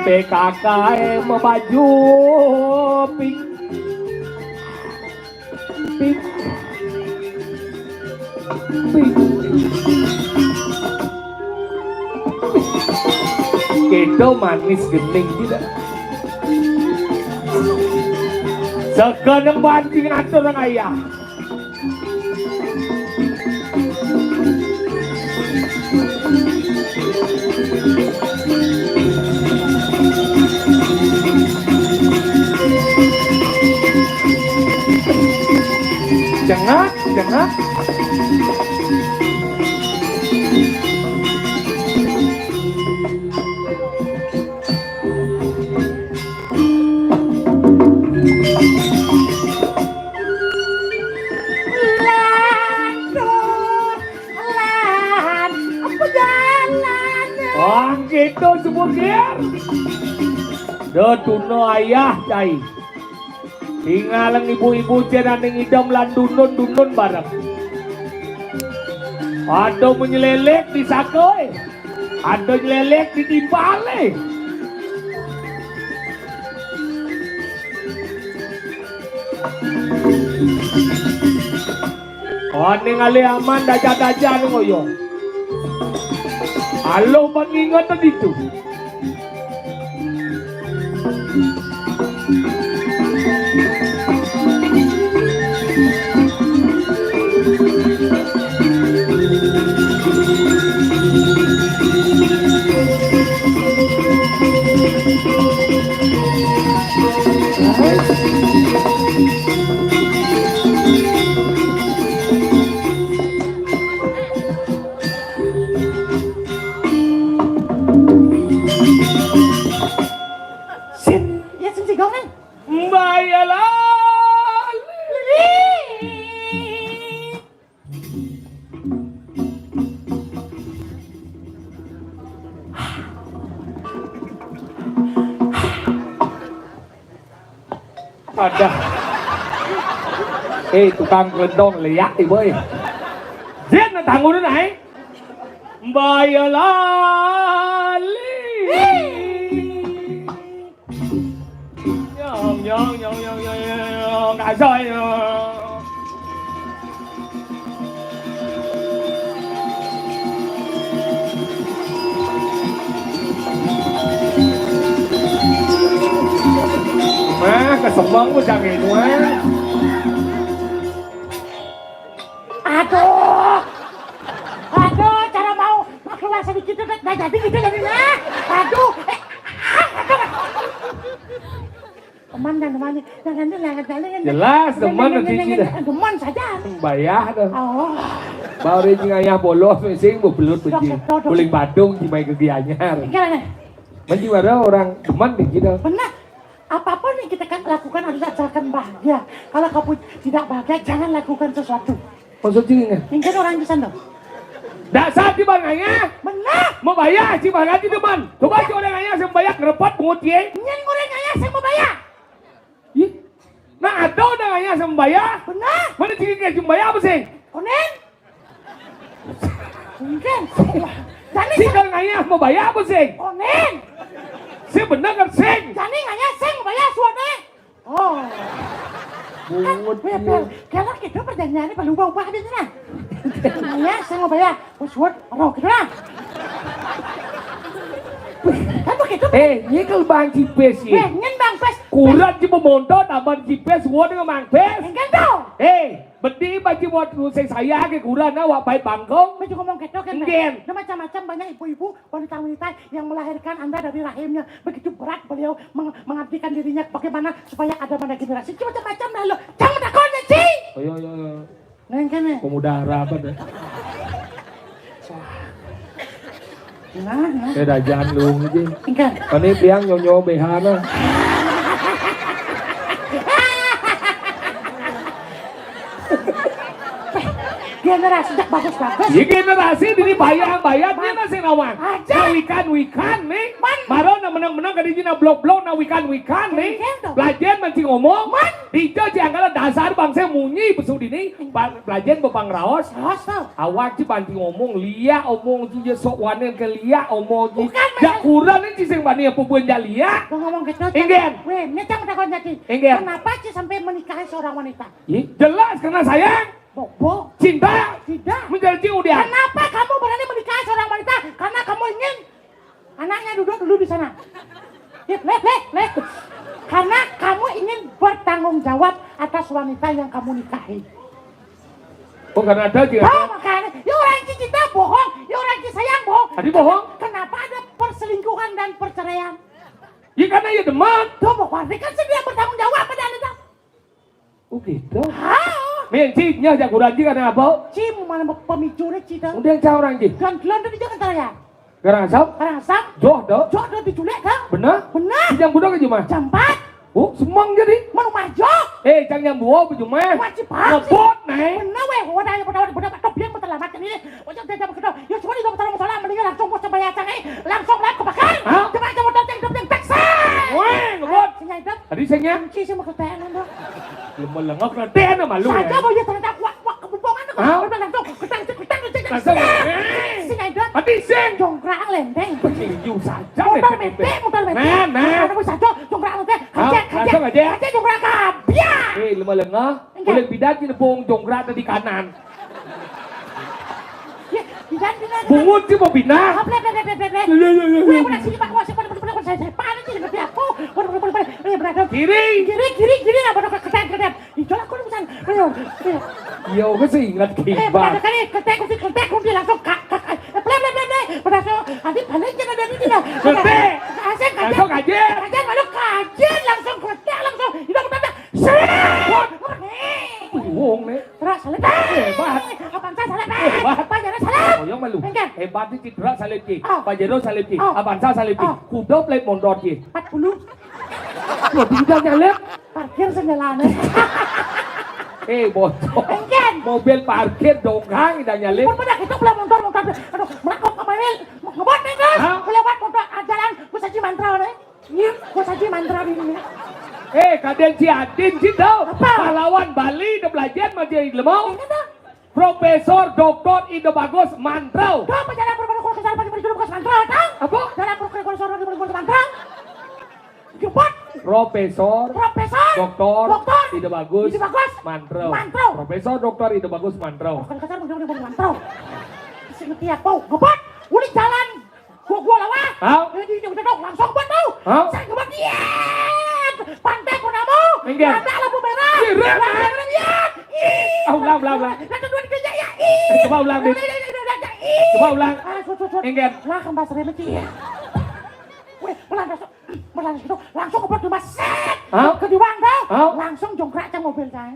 P K K M baju pink. Pink. Pink. Kedo manis gening tidak. Segeneng banting atur ayah. Cengak, cengak. Lan, lan, apa jalan? Wah, gitu, Subugir. Do tuna ayah, cai. Tingalang ibu-ibu cén ané ngidem lan dunun-dunun bareng. Ada menyelelek di sakoé. Ada nyelelek di timpalé. Ané ngalih aman daja-daja anu ngoyo. Alo ban nginget ditu. Sin, ya sin sigong kan? Mbaya lali. Ada. Eh, tukang kelentong liak ibu eh. Zin tanggul naik. Mbaya lali. Nyong, nyong, nyong, nyong, nyong, nyong, kasoi, nyong. Mah, kesemang ku jangan itu, ah. Aduh. Aduh, cara mau, mau keluar sedikit udah, udah jadi gitu jadinya. Aduh. Eh, ah, aduh. Teman dan teman, jangan dulu, jangan dulu, jangan dulu. Jelas, teman nanti kita. Teman saja. Bayah dah. Oh. Baru jeung ayah bolos, sing bebelut benci. Dok, dok, dok. Uling Badung di mai gigi anyar. Gimana? Menjiwara orang teman di kita. Benar. Apapun yang kita kan lakukan harus asalkan bahagia. Kalau kamu tidak bahagia, jangan lakukan sesuatu. Maksud sih ini? Mungkin orang di sana. Dasar di banganya. Benar. Mau bayar si banganya di depan. Coba si orang ayah sembayar ngerepot pungut ye. Nyen orang ayah saya mau bayar. Ih. Nah, ada orang ayah sembayar. Benar. Mana sih kayak sembayar apa sih? Onen. Mungkin. Jadi si kalau ngayah mau bayar apa sih? Onen. Si bener kan sing. Jadi ngayah sing mau bayar suane. Oh. Bungut. Kan, ya, ya. Kalau kita perjanjiannya berubah-ubah habisnya. Ngayah sing mau bayar. Suat, roh gitu lah. Kan begitu. Eh, ini kalau Bang Cipes ya. Eh, nyen Bang Pes. Kurang si pemonto tambah Cipes, suat dengan Bang Pes. Enggak dong. Eh, beti baju buat saya ke kurang, nah, wak baik bangkong. Baju ngomong gitu kan. Enggak. Nah, macam-macam banyak ibu-ibu, wanita-wanita yang melahirkan Anda dari rahimnya. Begitu berat beliau meng- mengabdikan dirinya. Bagaimana supaya ada mana generasi. Cuma macam-macam dah lo. Jangan takutnya, Ci. Ayo, ayo, ayo. Neng kene. Pemuda harapan ya. Nah, nah. Kayak dajan lu aja. Engkan. Ini tiang nyonyo behana. Generasi jak bagus-bagus. Ini generasi ini bayang-bayang dia masih nawang. Aja. Wikan-wikan nih. Man. Maro na menang-menang kadi na blok-blok na wikan-wikan nih. Engkan tuh. Belajar mancing ngomong. Man. Dija ci anggala dasar bangsa munyi besuk dini. Ba- Belajar bepang raos. Raos tuh. Awak ci banting ngomong liak omong ci je sok wanen ke liak omong ci. Bukan, jak kurang ni ci sing bani apa buan jak liak. Gua ngomong gitu. Enggen. Weh, ini cang takon jadi. Enggen. Kenapa ci sampai menikahi seorang wanita? Ih, jelas karena sayang. Bobo. Cinta. Tidak. Menjadi udah. Kenapa kamu berani menikahi seorang wanita? Karena kamu ingin anaknya duduk dulu di sana. Leh, leh, leh. Karena kamu ingin bertanggung jawab atas wanita yang kamu nikahi. Oh, karena ada juga. Oh, makanya. Ya, Orang Ci Cinta bohong, ya orang Ci Sayang bohong. Tadi bohong? Kenapa ada perselingkuhan dan perceraian? Ya karena ya demen. Tuh, pokoknya kan sedia bertanggung jawab pada anu. Oh gitu. Hah? Min, Ci, nya jak kurang Ci karena apa? Ci, mau mana pemicunya Ci dah? Udah cah orang Ci. Dan gelandang di Jakarta ya? Garang asam? Garang asam. Joh dah. Joh dah diculik dah. Benar? Benar. Ci jam budak aja mah. Jam empat. Oh, semang jadi. Manu majo. Eh, cang jam dua apa cuma? Wajib banget. Ngebot, nih. Benar weh, wadah, wadah, wadah, wadah, wadah, biar terlambat ini. Wajar dia jam kedua. Ya, cuma di dokter masalah, mendingan langsung mau coba ya, cang, eh. Langsung lah kebakar. Hah? Coba aja motor cang, cang, cang, cang. Weh, ngebot. Sini hidup. Tadi sengnya? Kunci sih mau ketekan, Bro. Lu melengok nanti nama lu. Saja ya. Mau ya ternyata kuat, kuat kebubongan. Hah? Udah langsung ketang, ketang, ketang, ketang. Langsung. Eh. Sini hidup. Tadi seng. Jongkrak lenteng. Begini saja. Motor lenteng. Metik, motor metik. Nah, nah. Anak saja jongkrak lenteng. Hah? Hajat, hajat. Langsung aja. Hajat jongkrak kabia. Eh, lu melengok. Enggak. Boleh beda gini pung jongkrak tadi kanan. Ya, pindah, pindah, pindah. Bungut sih mau pindah. Ah, plek, plek, plek, plek, plek. Iya, iya, iya, iya. Udah, udah, sini, Pak. Wah, sini, pada, pada, pada, saya, saya panik sih, ngerti aku. Waduh, waduh, waduh, waduh. Ini berada. Kiri. Kiri, kiri, kiri, apa tuh, ketek, ketek. Itulah aku urusan. Ayo, ayo. Iya, oke sih, ingat Eh, kibat. Berada kali, ketek, kunci, ketek, kunci, langsung kak, kak, eh, plek, plek, plek, plek. Pada so, nanti balik jangan ada di sini. Ketek. Kasih, kasih. Langsung aja. Kasih, lalu kajen, langsung ketek, langsung. Itu aku tanda. Seret. Wah, nih. Wong nih. Terus, salib. Hebat. Apa saya salib? Hebat. Apa jadi salib? Oh, yang malu. Enggak. Hebat nih Citra salib ki. Oh. Pajero salib ki. Oh. Avanza salib ki. Oh. Kuda plate mondot ki. Empat puluh. Lo tidak nyalip. Parkir sendalane. Eh, bocor. Enggak. Mobil parkir dongkang tidak nyalip. Pun pada kita pulang motor, motor. Aduh, melakok kemarin. Ngebot nih, Gus. Hah? Lewat motor, ah, jalan. Gus Haji Mantra nih. Iya, Gus Haji Mantra ini. Eh, kadén Ci Adin, Ci, tau? Apa? Pahlawan Bali, udah belajar sama dia, Lemong. Yang mana? Profesor Doktor Ida Bagus Mantrau. Tuh, apa jalan Profesor Doktor Ida Bagus Mantrau, tau? Apa? Jalan Profesor Doktor Ida Bagus Mantrau. Jemput. Profesor Profesor Doktor Doktor Ida Bagus Ida Bagus Mantrau. Mantrau. Profesor Doktor Ida Bagus Mantrau. Profesor Doktor Ida Bagus Mantrau. Sing ngerti apa? Ngebot. Uli jalan. Gua, gua lawak. Hah? Eh, di, di, udah dong, langsung buat tau. Hah? Saya ngebut, iya. Pantai Purnama. Enggak. Ada lampu merah. Iya, iya. Lampu merah, iya. Ih. Ah, ulang, ulang, ulang. Satu, dua, tiga, ya, ya. Ih. Eh, coba ulang, Dit. Udah, udah, udah, udah, ih. Coba ulang. Ah, sut, sut, sut. Enggak. Lah, kembas remeh, iya. Weh, pelan, langsung, pelan, gitu. Langsung ngebut di masjid. Hah? Ke diwang, tau. Hah? Langsung jongkrak aja mobil, kan.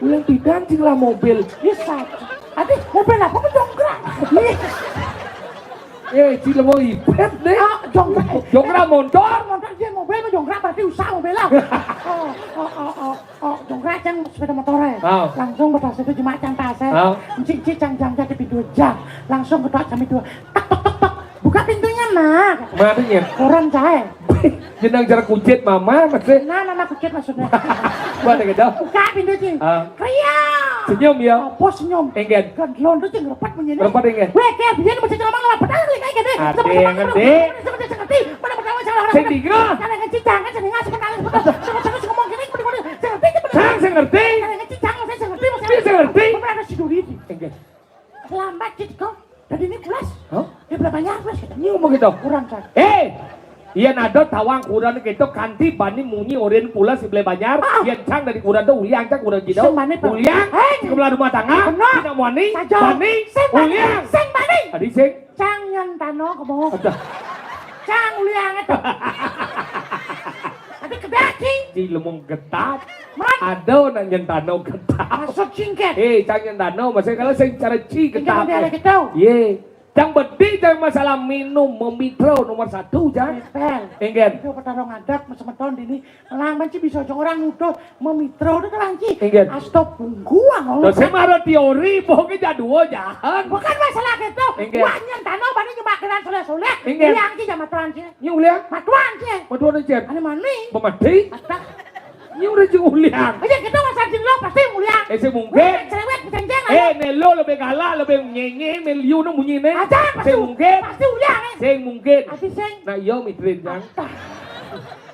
Ulang tidak, cing lah mobil. Iya, satu. Aduh, mobil apa kejongkrak? Iya. Eh, cing lah mau ibet deh. Ah, jongkrak. Jongkrak motor. Motor dia mobil, jongkrak berarti usah mobil lah. Oh, oh, oh, oh, oh, jongkrak yang sepeda motor ya. Ah. Langsung betas itu cuma cang tas ya. Ah. Cing, cing, cang, cang, cang di pintu jang. Langsung ketok kami dua. Tok, tok, tok, tok. Buka pintunya, Mak. Mana ya? Koran saya. Jenang jarak kucit mama masih. Nah, mama kucit maksudnya. Mana gitu? Buka pintu, Cing. Ah. Kriak. Senyum ya. Apa senyum? Enggak. Kan londo, Cing, repet bunyinya. Repet enggak? Weh, kayak biar masih ngomong lewat petang, kayak gini. Ada yang ngerti. Seperti, seperti. Mana pertama salah orang. Saya dengar. Ada yang cicang, kan, saya dengar, sebentar, sebentar. Sebentar, sebentar, ngomong gini, sebentar, sebentar. Saya ngerti, sebentar. Saya ngerti. Ada yang cicang, saya ngerti, saya ngerti. Dia ngerti. Mana ada si Duri? Enggak. Lambat, Cit, kok. Jadi ini pulas. Hah? Dia berapa nyar, pulas? Ini ngomong gitu. Kurang, Cak. Eh, iya, nado tawang kurang gitu, kanti bani munyi orin pulas si beli banyak. Ah. Iya, cang dari kurang tuh uliang, cang kurang gitu. Sing bani, Pak. Uliang, eh, sebelah rumah tangga, benar. Tidak muani, saja. Bani, sing bani, uliang. Sing bani. Tadi sing. Cang nyentano kebo. Ada. Cang uliang itu. Ada kedaki. Di lemong getat. Mat. Ada nak nyentano getat. Maksud singkat. Eh, cang nyentano, maksudnya kalau sing cara ci getat. Ada gitu. Ye. Cang bedi, cang masalah minum, memitro nomor satu, cang. Betul. Enggak. Itu pertarung adat, semeton dini. Lah, manci bisa aja orang nuduh memitro itu kan, Ci. Enggak. Asta bungkuang, Allah. Lah, saya marah teori, pokoknya jadwal, jangan. Bukan masalah gitu. Enggak. Wah, nyentano, bani nyemak dengan soleh-soleh. Enggak. Uliang, Ci, sama tuan, Ci. Ini uliang? Matuan, Ci. Matuan, Ci. Ane mani. Pemati? Atak. Ini udah jeng uliang. Aja kita masa jin lo, pasti uliang. Eh, saya mungkin. Weh, cerewet, ceng-ceng, eh, ayo. Nelo lebih galak, lebih nyenye, meliu no munyi ne. Aja, pasti, saya mungkin. Pasti uliang, eh. Saya mungkin. Pasti, sing. Nah, iya, mitrin, kan. Atak.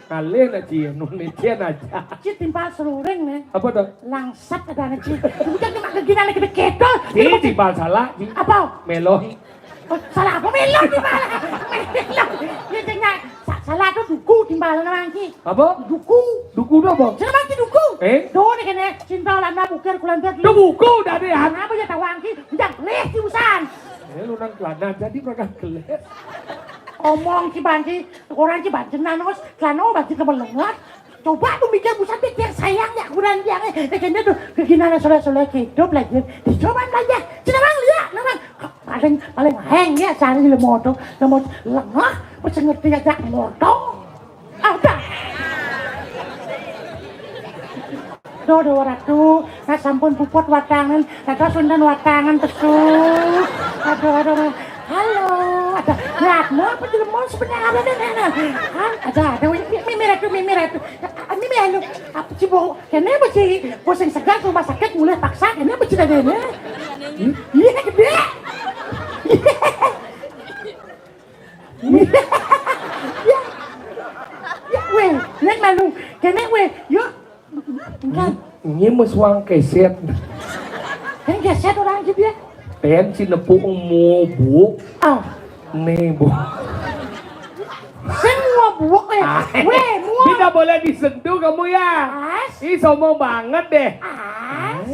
Kalih nak Ci, nunin Ci aja. Ci timpal seluring nih. Apa tuh? Langsat ada anak Ci. Bukan cuma gegina lagi begitu. Ci, timpal salah, Ci. Apa? Melo. Oh, salah apa melo timpal? Melo. Ya, cengnya. Sa-, salah tuh duku timpal nama Ci. Apa? Duku. Duku tuh apa? Salah Ci duku. Eh? Duh, né kéné, cinta lana bukir kulantur. Duh, buku dadi, Han. Kenapa ya tawang ki? Udah gelis di usan. Eh, lu nang kelana, jadi pernah gelis. Omong ki banci, orang ki banci nanos, kelana banci kemelengat. Coba tuh mikir, busan, pikir sayang ya kurang tiang, eh. Né kéné tuh, keginané soleh-soleh hidup lagi. Dicoba aja. Cina bang lihat, memang paling, paling heng ya, sehari lemoto, lemoto, lengah, mesti ngerti aja moto. Ada. Duh, duh, ratu, nah sampun puput watangan, dados wonten watangan pesu. Aduh, aduh, aduh. Halo, ada. Lihat, mau apa jelema sebenarnya ada nih, nah. Kan ada, ada, mimi, mimi ratu, mimi ratu. Ah, mimi, halo. Apa sih, Bu? Kenapa sih? Pusing segar rumah sakit mulai paksa, kenapa sih dadanya? Iya, gede. Ya. Ya, weh, lihat malu. Kéné, weh, yuk. Enggak. Ini mah suang keset. Kan keset orang gitu ya. Pen si nepuk mau, Bu. Ah. Nih, Bu. Semua buuk, eh. Ah. Weh, muak. Tidak boleh disentuh kamu ya. As. Ih, sombong banget deh. As.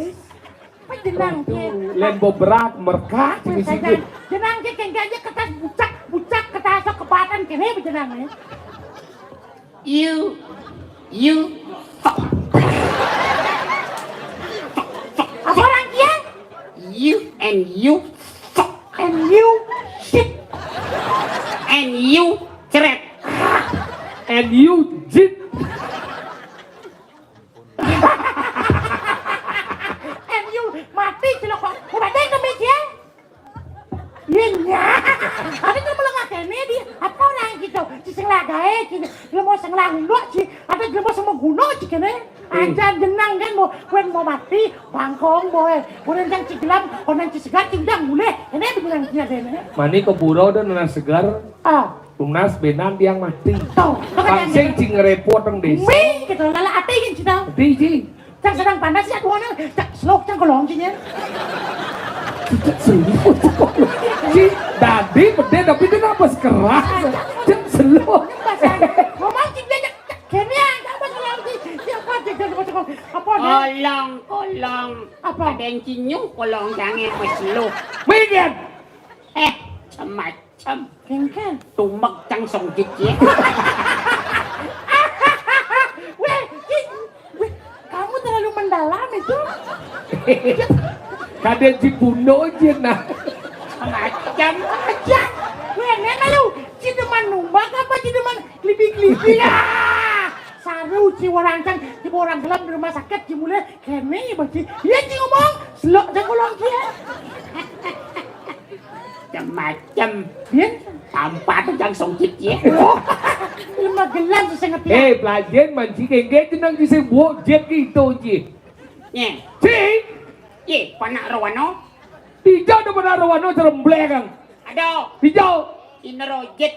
Apa jenang, Cil? Len bobrak merkak di sini. Jenang, Cil, kengke aja kertas bucak, bucak, kertas sok kepatan, kéné apa jenang, ya? You, you, fuck. Apa orang dia? You and you, fuck. And you, shit. And you, ceret. And you, jit. M U mati celaka. Udah deh, demi dia. Iya, nya. Ada tuh melengah kéné di apa orang gitu. Di sing lagaé, di lemo sing langlo, di ada lemo sama guna, di kéné. Ajan jenang kan mau, kuen mau mati, bangkong boy. Orang yang cigelam, orang cisegar, cigelam mulai. Ini beneran dia deh. Mani kebura udah nana segar. Ah. Tunas benan tiang mati. Tuh, makanya. Pangsing cing repot nang desa. Wih, gitu, lala ati kan cita. Di, Ji. Cang sedang panas ya, tuh, cang selok, cang kolong, Ji, ya. Cicak selok, Ji. Dadi pedé, tapi dia napas keras. Cang selok. Ngomong, Ji, dia, Ji, kéné, Ji, apa selok, Ji? Dia apa, Ji, dia apa, apa, Ji? Kolong, kolong. Apa? Ada yang cinyuh, kolong, jangan, wes selok. Minggir. Eh, cemat. Cem. Kéngkén. Tumek cang song jit ya. Weh, Ji, weh, kamu terlalu mendalam itu. Kadén dibunuh aja nah. Macam aja. Weh, nena lu, ci demen numbak apa ci demen klipi-klipi ya? Saru ci orang cang, ci orang gelem di rumah sakit, ci mulai kéné, Bang, ci. Iya, ci ngomong, selok cang kolong ci ya. Macem-macem. Yén? Tampat cang songkit ya. Lemah gelam sing ngerti. Eh, Blajen, manci kéngké jeneng ci sing buuk jit ki itu, Ji. Nyé. Ci. Yé, panak rowana. Dijak ada panak rowana, ceremblé kang. Aduh. Dijak. Indra jit.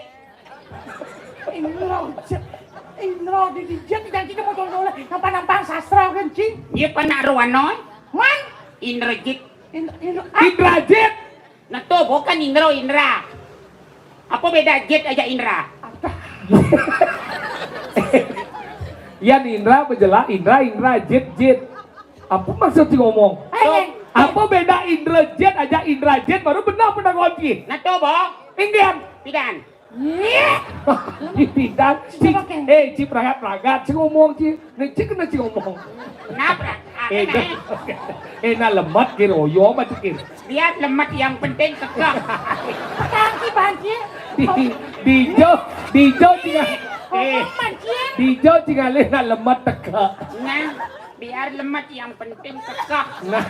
Indra jit. Indra di dijak, jangan kita mau tolong oleh nampak-nampak sastra kan, Ci? Iya, panak rowana. Man? Indra jit. Indra, Indra, ah. Indra jit. Nah, tuh, bukan Indro, Indra. Apa beda jit aja Indra? Apa? Yan Indra, bejelas Indra, Indra, jit, jit. Apa maksud si ngomong? Eh, apa beda Indra jit aja Indra jit, baru benar pendagoan ki. Nah, tuh, Bang. Inggian. Pidan. Ih. Pidan. Ci, eh, ci pragat-pragat, ci ngomong, ci. Né, ci kena ci ngomong. Kenapa? Eh, nah, eh, nah lemet ki royo mah ci ki. Biar lemet, yang penting kekeh. Tangki banci. Di, dijo, dijo tinggal. Eh, dijo tinggalin nah lemet teka. Nah, biar lemet, yang penting kekeh. Nah.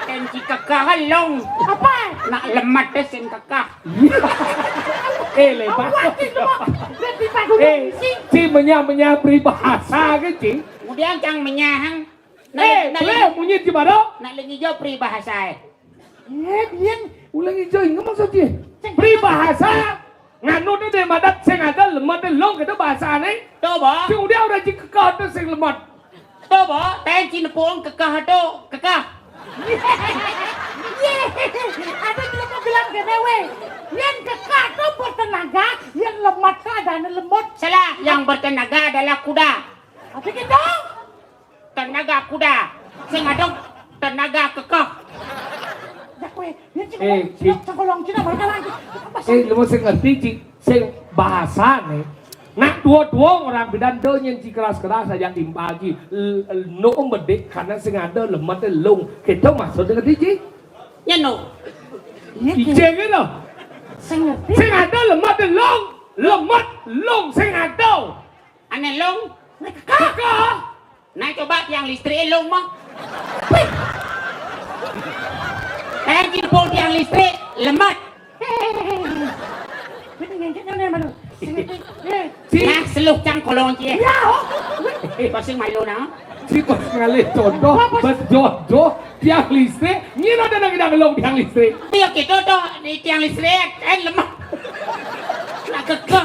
Penting kekeh long. Apa? Nak lemet deh sing kekeh. Eh, lebat. Awak itu mah. Berarti bagus. Eh, ci menyah-menyah peribahasa ke, Ci? Kemudian cang menyahang. Eh, boleh munyi di mana? Nak lengi jo peribahasa, eh. Eh, bien. Ulang ijo, ingat maksudnya. Peribahasa. Nganu tuh deh madat sing ada lemot deh long gitu bahasane. Tuh, Bang. Sing udah udah ji kekeh tuh sing lemot. Tuh, Bang. Teh cin puang kekeh tuh, kekeh. Yé, ada jelema bilang gini, weh. Yang kekeh tuh bertenaga, yang lemot tuh ada lemot. Salah, yang bertenaga adalah kuda. Tapi gitu. Tenaga Kuda. Sing ada tenaga kekeh. Ya kowe, ya cing Eh, ngomong, Ci. Cing ngomong Cina, mereka lagi. Apa sih? Eh, lu mesti ngerti, Ci. Sing bahasane. Nak dua-dua orang bidan do nyen Ci keras-keras aja timpal, Ci. L-, l-, no bedik karena sing ada lemet lung. Kita maksud ngerti, Ci? Nyeno. Iya, Ci. Ijeng ngono. Sing ngerti. Sing ada lemet lung, lemet lung sing ada. Ane lung. Kekeh. Nah, coba tiang listrik lung mah. Eh, jipul tiang listrik, lemet. Ini ngengkek nang mana? Sing ngerti. Eh. Ci. Nah, seluh cang kolong cie. Ya, oh. Pasti malu nah. Ci pas ngalih contoh, Apa? Bes jodoh, tiang listrik, nyina ada nang nang lung tiang listrik. Iya gitu tuh, di tiang listrik, eh, lemet. Nah, kekeh.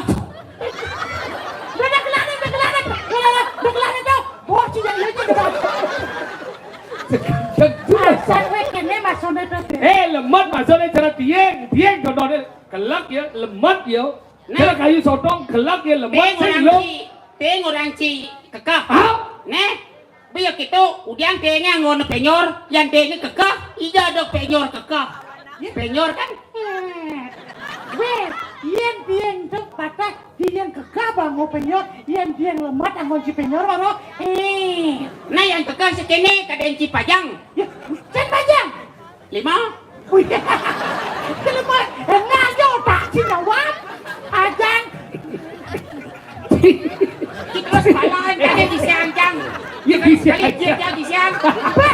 Udah, udah kelarin, udah kelarin. Udah, udah, udah kelarin tuh. Wah, Ci, ya, iya, Ci, udah. Cek, cek, cek. Asal wek kene masone to, Dek. Eh, lemet masone cara dieng, dieng contohnya kelak ya, lemet ya. Nah. Cara kayu sotong kelak ya, lemet Ting sing orang lo. Ci, ting orang Ci kekeh. Hah? Neh, biar gitu, udiang tinge ngono penyor, yang tinge kekeh, ija dok penyor kekeh. Ya. Penyor kan? Eh, weh, yen dieng dok patah, dieng kekeh bango penyor, yen dieng lemet anggo Ci penyor, ora. Eh. Nah, yang kekeh sekene kadang Ci pajang. Ya, Ci pajang. Lima. Wih, lima. Enggak, yo, tak Ci nawang. Pajang. Terus pala, tadi di siang, Cang. Ya, di siang. Tadi di siang, di siang. Apa?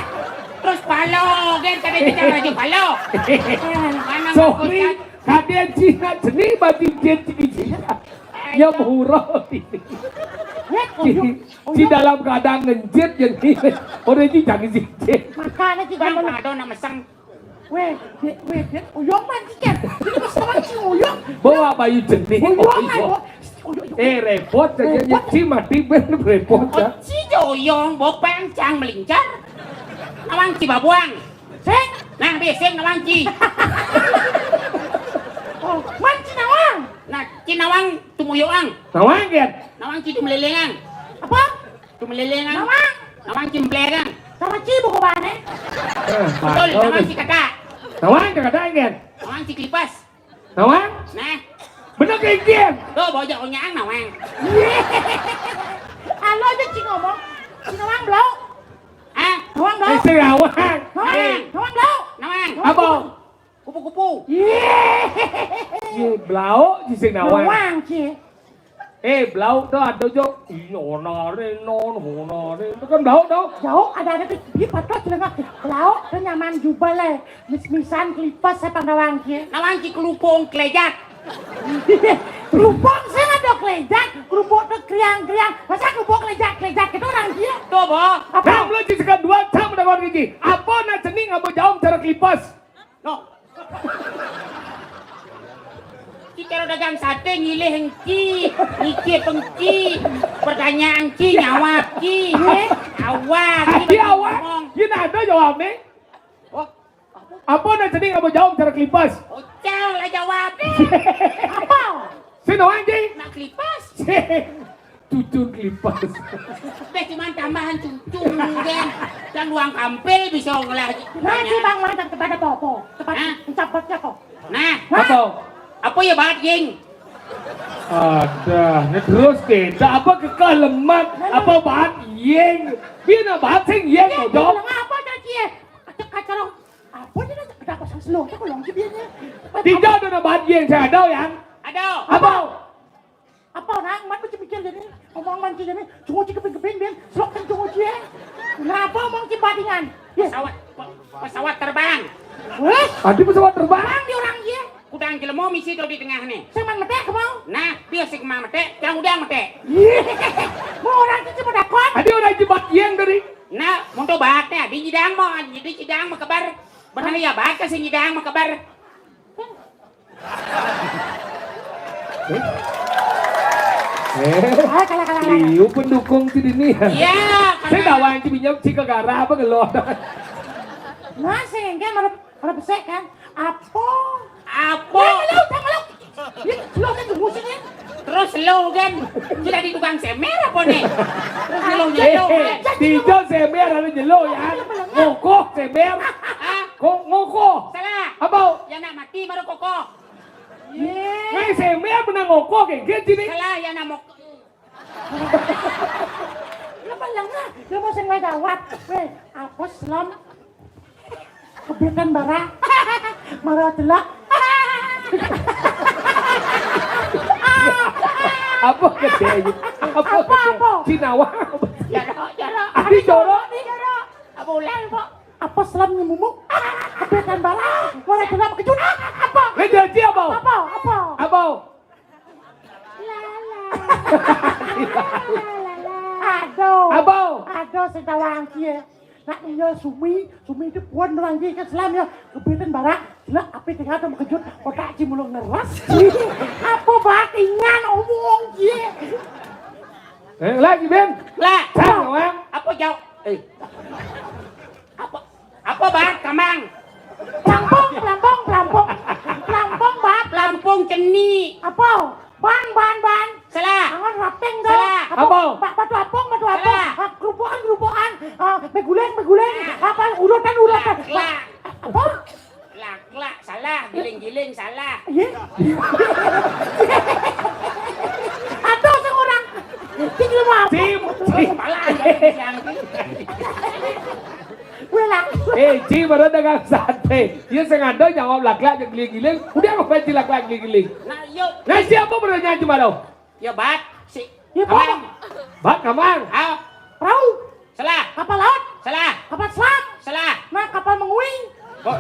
Terus pala, kan tadi kita raja pala. Mana Sorry, bagus, Cang? Kadang Cina jenih baju jin Cina. Ya, murah. Weh, Ci, oyong, Ci oyong. Dalam keadaan ngenjit, jadi orang Ci jangan jijit. Makanya Ci Bang, jangan. Ada nak mesang. Weh, Dek, weh, Dek, oyong mancing kan? Ini mesang mancing oyong. Bawa bayu jenih. Oyong, oyong. Ayo. Oyong, oyong. Eh, repot aja, Repot. Ci mati ben repot ya. Oh, Ci joyong, bopeng cang melincar. Nawang Ci babuang. Sing. Nah, beseng nawang Ci. Oh, man Ci nawang. Nah, Ci nawang tumuyoang. Nawang, Gen. Nawang Ci tumelelengang. Apa? Tumelelengang. Nawang. Nawang Ci melegang. Sama Ci buku bane. Eh, betul, betul. Nawang Ci kata. Nawang Ci kata, Gen. Nawang Ci kelipas. Nawang? Nah. Bener, Gen. Tuh, bojok onyang nawang. Halo aja Ci ngomong. Ci nawang, blau. Ah, nawang, blau. Eh, si nawang. Nawang, nawang, blau. Nawang. Apa? Kupu-kupu. Ye, blau, Ci sing nawang. Nawang, Ci. Eh, blau to ada jo. Iya, onare non, onare. Itu kan blau to. Jauh ada ada di, di patok cilengak. Blau to nyaman jubel, eh. Mis-misan kelipas apa nawang, Ci. Nawang Ci kelupung kelejat. Kelupung sing ada kelejat, kelupung to kriang-kriang. Masa kelupung kelejat, kelejat gitu orang, Ci? Tuh, Bo. Apa? Nah, lu Ci sekan dua, cang mendengar Ci. Apa nak cening apa jauh cara kelipas? No. Ci cara dagang sate ngilih engki, ngicip engki, pertanyaan engki, nyawab ki. Awak. Adi awak. Ngomong. Yen ada jawabne. Oh, apa? Apa nak cening apa jawab cara kelipas? Ocal lah jawab. Apa? Sing nawang Ci. Nak kelipas. Cucun kelipas. Deh, cuman tambahan cucun, kan. Dan uang kampil bisa ngolah. Nah, Ci, Bang, Bang, tempat apa, apa? Tempat Hah? Pencapatnya kok. Nah. Apa? Apa ya, Bat, Ging? Ada, ini terus kita. Apa kekeh lemat? Apa Bat, Ying? Bina Bat, sing Ying, Iya, mau dong. Bilang apa tadi ya? Kacau-kacau. Apa dia nak kenapa sang selong? Aku longki dia ni. Tidak ada nak Bat, Ying, saya ada, yang. Ada. Apa? Apa orang mat macam mikir jadi omong mancing jadi cunguci keping-keping bin selok kan cunguci ya. Kenapa omong cibadingan? Ya. Pesawat pe- pesawat terbang. Wes. Tadi pesawat terbang. Bang di orang dia. Kudang jelema misi tu di tengah ni. Seman metek ke mau? Nah, dia si kemang metek, yang udah metek. Mau orang tu cuma dakon. Tadi orang jibat yang tadi. Nah, mundur bahat ni, di jidang mau, di jidang mau kebar. Benar ya, bahat ke si jidang mau kebar. Eh, kalah, kalah, kalah. Liu pendukung si dini. Iya, saya kalah. Dawang si minyak si kegara apa ngelot. Masih kan marep marep besek kan? Apa? Apa? Jangan lu, jangan lu. Ini lu kan tunggu sini. Terus Jelo kan. Sudah di tukang semer apa nih? Terus jelo-jelo kan. Dijo semer ada jelo ya. Ngoko semer. Hah? Kok ngoko? Salah. Apa? Ya nak mati baru koko. Ngai semer pernah ngoko kayak gitu nih. Salah ya nak mok. Lah palang ah, dia mau sing gawat. Weh, apes lom. Kebitan bara. Mara delok. Apa gede? Apa gede? Apa? Cinawa. Jorok, jorok. Adi jorok. Jorok. Apa ulah kok? Apa selam nyemumu? Kebitan bara. Mara delok kejut. Apa? Ngejaji apa? Apa? Apa? Apa? Aduh. Apa? Aduh, sing tawang kie. Nak iya sumi, sumi itu puan doang kie ke selam ya. Kebitan bara, lah api tinggal sama kejut, kotak ci mulu ngeras. Apa batingan omong kie? Eh, lagi Ben. Lah. Sang, Wang. Apa jauh? Eh. Apa? Apa, Bang? Kamang. Pelampung, pelampung, pelampung. Pelampung, Bang. Pelampung ceni. Apa? Ban, ban, ban. Salah. Angon rapeng dong. Salah. Apa? Apa? Ba-, batu apung, batu apung. Salah. Ah, kerupukan, kerupukan. Ah, meguling, meguling. Apa? Urutan, urutan. Lah, lah. Apa? Laklak salah, giling-giling salah. Iya. Atau seorang tinggi mah. Cim, cim. Kepala aja yang Wela. Eh, Ci baru dagang sate. Dia sengaja jawab laklak yang giling-giling. Udah apa Ci laklak giling-giling? Nah, yuk. Nah, siapa bertanya Ci baru? Ya, Bat. Si Ya, Kamang. Bat Kamang. Ah. Perahu. Salah. Kapal laut. Salah. Kapal selam. Salah. Nah, kapal menguing. Kok?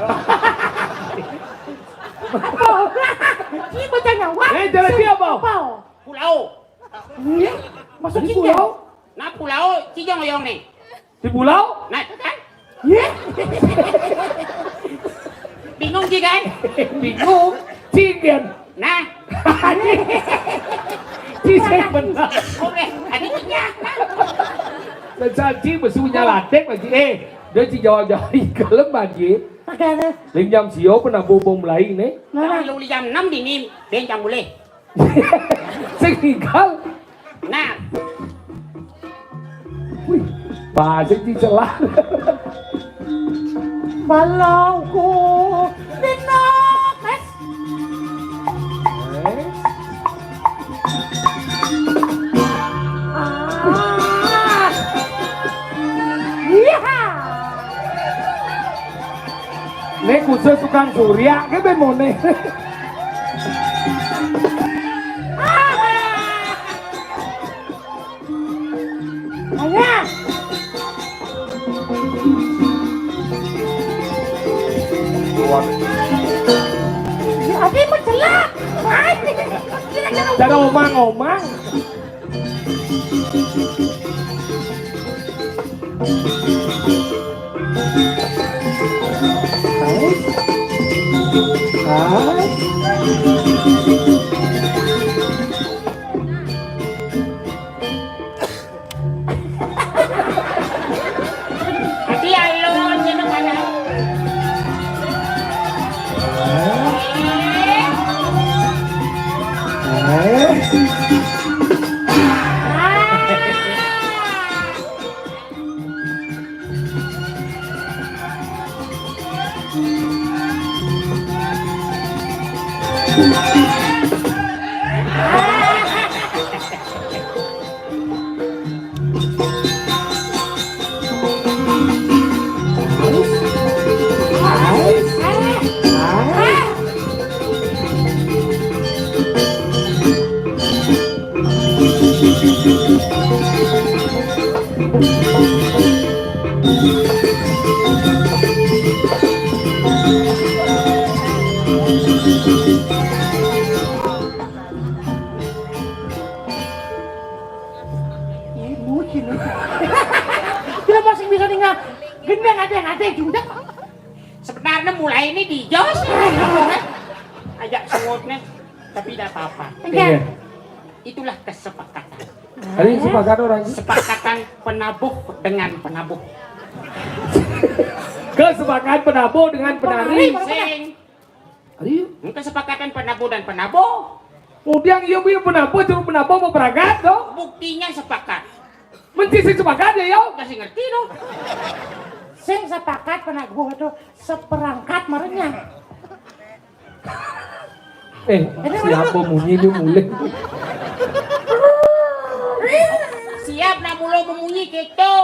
Apa? Ini bacanya. Wah. Eh, jalan dia apa? Apa? Pulau. Iya. Masuk Ini Cinggan. Pulau? Nah, pulau Cijong Oyong nih. Di pulau? Nah, itu kan? Iya. Bingung sih kan? Bingung. Cingen. Nah. Ci sing bener. Oke, ada Cingen. Dan saji besunya latek lagi. Eh, dia ci jawab-jawab kalem lagi. Makanya. Ling jam sio pernah bobong mulai nih. Nah, lu jam enam dini, ben jam boleh. Sing tinggal. Nah. Wih, bahasa di celah. Balauku dino kes. Eh? Ah. Iya. Nek khusus tukang surya ke ben mone. Ayo. Ya, oke, mencelak. Cara omang-omang. Ati alon, jeneng anak. Ih, mungkin. Dia masih bisa dengar. Gendang ada yang ada juga. Sebenarnya mulai ini di jos. Ajak sewotnya, tapi tidak apa-apa. Iya. Itulah kesepakatan. Ada yang sepakat orang. Sepakatan penabuh dengan penabuh. Kesepakatan penabuh dengan penari. Penari, penari. Sing. Ayo. Kesepakatan penabuh dan penabuh. Kemudian iya, iya, penapa, juru penapa mau berangkat, to? Buktinya sepakat. Mesti sing sepakat ya, yo? Kasih ngerti, to? Sing sepakat penabuh itu seperangkat marenya. Eh, ini siapa munyi ini mulai? Siap nak mula memunyi gitu.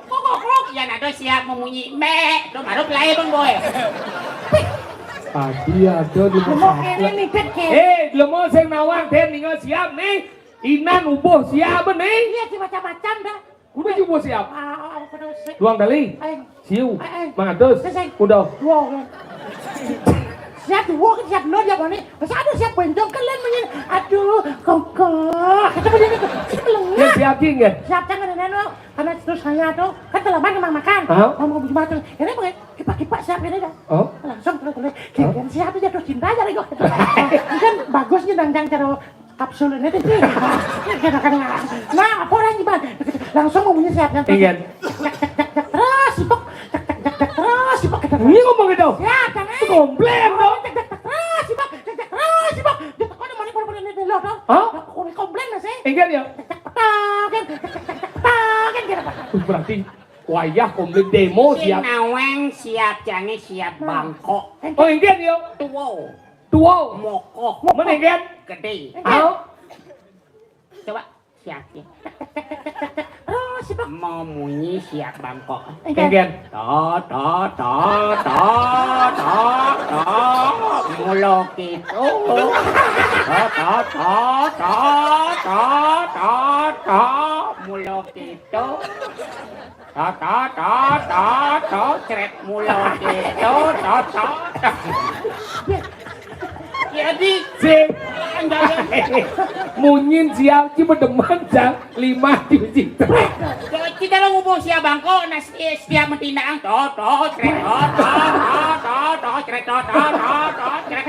Kok, kok, kok. Ya, nado siap memunyi. Mek. Tuh, baru pelai, Bang Boy. Tadi ada di rumah kene nitip ke. Eh, lemo sing nawang, Den, ningal siap nih. Inan ubuh siap nih. Iya, sih macam-macam dah. Udah juga siap. Ah, ah, ah, kudu si- Duang kali. Aing. Siu. Aing. Mangatus. Seseng. Udah. Dua orang. Siap dua kan siap nol ya, Bani. Masa ada siap bencong kan lain menyen. Aduh, kongkong. Kata begini tuh. Ini Ya, melengah. Siap, Jing, ya? Siap, jangan ada nol. Karena terus saya tuh kan terlambat memang makan. Hah? Mau mau beli makan. Ini pakai kipak-kipak siap ini dah. Oh. Langsung terus terus. Hah? Kirim siap aja terus cinta aja lagi. Kan bagus nih, nang jang cara kapsul ini tuh. Nah, apa orang gimana? Langsung ngomongnya siap, siap. Iya. Terus sibuk. Terus sibuk. Ini ngomong gitu. Siap, jangan. Komplain, dong. Terus sibuk. Terus sibuk. Dia kok mau, mau ini dulu, dong. Hah? Aku komplain masih. Iya, ya. Tagen. Tagen, gitu, Pak. Uh, berarti wayah komplain demo. Sing siap. Nawang siap, jange siap. Nah. Bangkok. Oh, iya, ya. Tuwo. Tuwo. Mokoh. Mana, Gen? Gede. Hah? Coba siap ya. Terus, Bang. Mau munyi siap bangkok. Gen, Gen. To, to, to, to, to, to. Mulo gitu. To, to, to, to, to, to, to. Mulo gitu. Ta, ta, ta, ta, ta, cret mulo gitu, ta, ta, ta. Jadi, sing. Munyin siap, ki bedemen, Jang. Lima cuci. Kita lo ngubung siap bangko, nah, si-, setiap mentindaan, to, to, cret, to, to, to, to, to, cret, to, to, to, to, cret.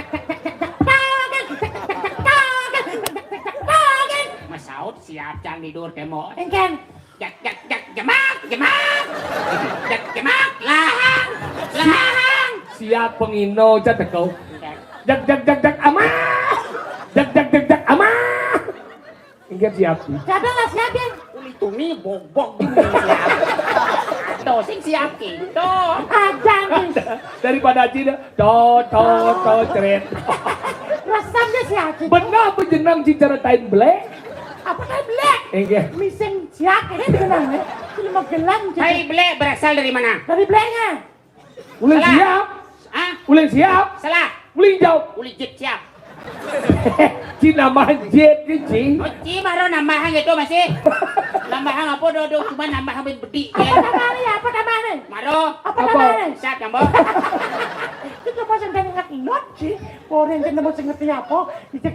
Masaut siap, Jang, tidur, temo. Engken. Jak, jak, jak, jemak, jemak. Jak, jemak, lahang, lahang. Siap pengino, jat tekau. Jak, jak, jak, jak, amah. Jak, jak, jak, jak, amah. Ingat siap. Siapa lah siap ya? Uli tuni bobok di siap. Atau sing siap gitu. Aja nih. Daripada aja dah. To, to, to, cret. Resam dia siap. Benar apa jenang cicaratain belek? Apa kan belek? Enggak. Mising siap, ini benar ya. Ini mau gelang. Tai belek berasal dari mana? Dari beleknya. Ulin siap. Ah? Ulin siap. Salah. Ulin jauh. Ulin jit siap. Ci nambah jit ni, Ci. Oh, Ci baru nambahan gitu masih. Nambahan apa, do, do, cuma nambahan bedi. Apa tambahnya? Apa tambahnya? Maro. Apa tambahnya? Siap, nyambung. Itu coba sampai ingat not, Ci. Orang yang mau ngerti apa?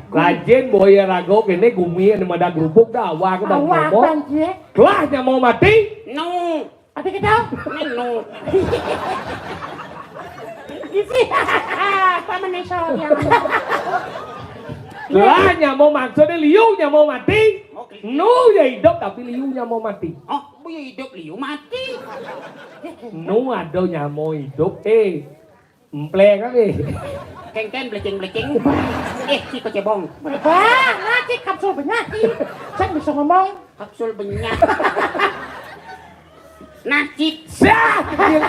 Lajin boya rago kene gumi anu mada grubuk dah awak dah. Awak ngomong. Bang, Ci. Kelah nyamau mati. No. Ada kita? No. Isi. Apa menyesal ya? Lah nyamau maksudnya liu nyamau mati. Oke. Nu ya hidup tapi liu nyamau mati. Oh, bu ya hidup liu mati. Nu ada nyamau hidup. Eh, Empleng kali. Kengken bleceng-bleceng. Eh, si kecebong. Wah, ngaji kapsul benyah, Ci. Saya bisa ngomong. Kapsul benyah. Nasib. Sah,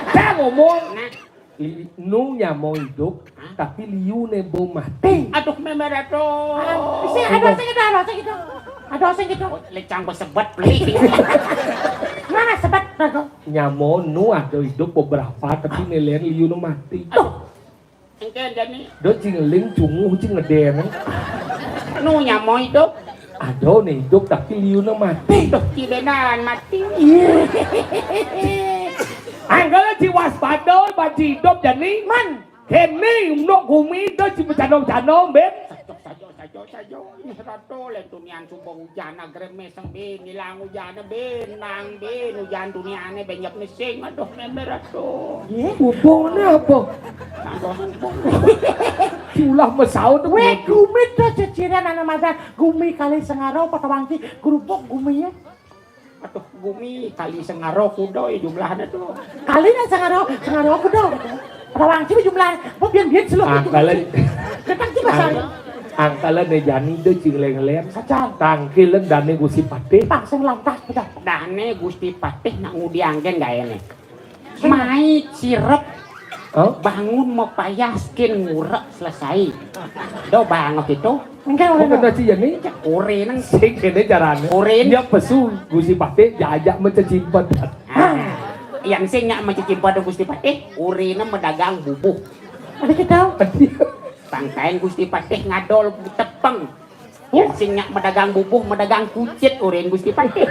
dia ngomong. Nah. Li-, nu nyamau hidup, hah? Tapi liu nebo mati. Aduh, memer aduh. Isi, ada sing gitu, ada sing gitu. Ada sing gitu. Oh, lecang besebet, beli. Mana sebet, Rago? Nyamau nu ada hidup beberapa, tapi nilaian liu nu mati. Tuh. Engke jani. Do cingeling cunguh cingeden. Nu nyamau hidup. Ada nih hidup tapi liu nu mati. Tuh, cidenan mati. Anggal ci waspada, baci hidup jani. Man. Kene unduk gumi do ci becano-cano, Ben. Sajo, sajo, sajo, sajo. Ih, Ratu, len tunian suba ujan, agremes. Sing bin, ilang ujan, bin, nang bin, ujan duniane banyak nesing. Aduh, member, aduh. Ye? Hubungannya apa? Tambah hubung. Ulah mesaut. Weh, gumi tuh ceciran anak mata. Gumi kali Sengaro, Patawangki, Gerubuk gumi ya. Aduh, gumi kali Sengaro, kudo ya jumlahnya tuh. Kali nang Sengaro, Sengaro kudo. Patawangki jumlah, apa bian-bian sih lo? Ah, gitu. Kali. Ketang sih bahasa. Ah. Angkala né jani da cing lén-lén. Sajan. Tangkil dané Gusti Patih. Tang sing lantas, Bocah. Dané Gusti Patih nak ngudi anggén gaéné. Mai sirep. Hah? Bangun mapayas kén ngurek selesai. Do banget itu. Enggak, kok udah. Kena ci jani? Urin. Sing kéné carané. Urin. Dia pesu Gusti Patih jajak macecimpet. Ah. Yang sing nyak macecimpet Gusti Patih, uriné medagang bubuh. Ada kita. Tangkain Gusti Patih ngadol tepeng. Yang sing nyak medagang bubuh, medagang kucit urin Gusti Patih.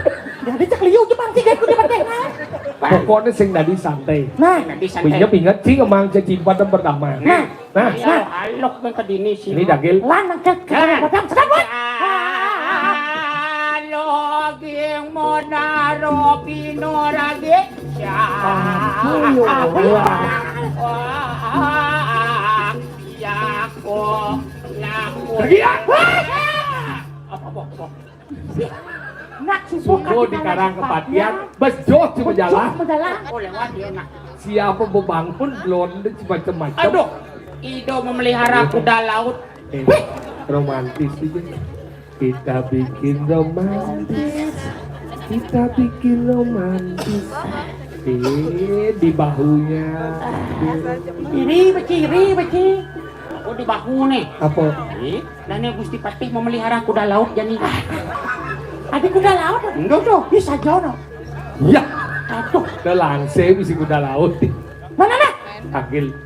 Jadi cek liu Jepang sih, Gusti Patih, nah. Pokoknya sing dadi santai. Nah. Dadi santai. Punya inget sih emang cecimpet yang pertama. Nah. Nah. Ayo, alok ke dini sih. Ini dagil. Lan, ke, ke, Lan. Padang, sedang, Bos. Ah, loging modaro pino lagi. Ya. Ampun, ya Allah. Wah, ya kok. Pergi ya. Apa, apa, apa? Nak subuh. Subuh di Karang Kepatian, bes joh cuma jalan. Cuma jalan. Oh, lewat dia, nak. Siapa bebangun, blonde, macam-macam. Aduh, Ido memelihara kuda laut. Eh, romantis itu. Kita bikin romantis. Kita bikin romantis. Eh, di bahunya. Iri, beci, iri, beci. Oh, di bahu nih. Apa? Ih, dan yang Gusti Patih memelihara kuda laut jani. Ada kuda laut? Enggak, tuh. Bisa jono. Ya. Aduh. Udah langsung isi kuda laut. Mana, mana? Tagil.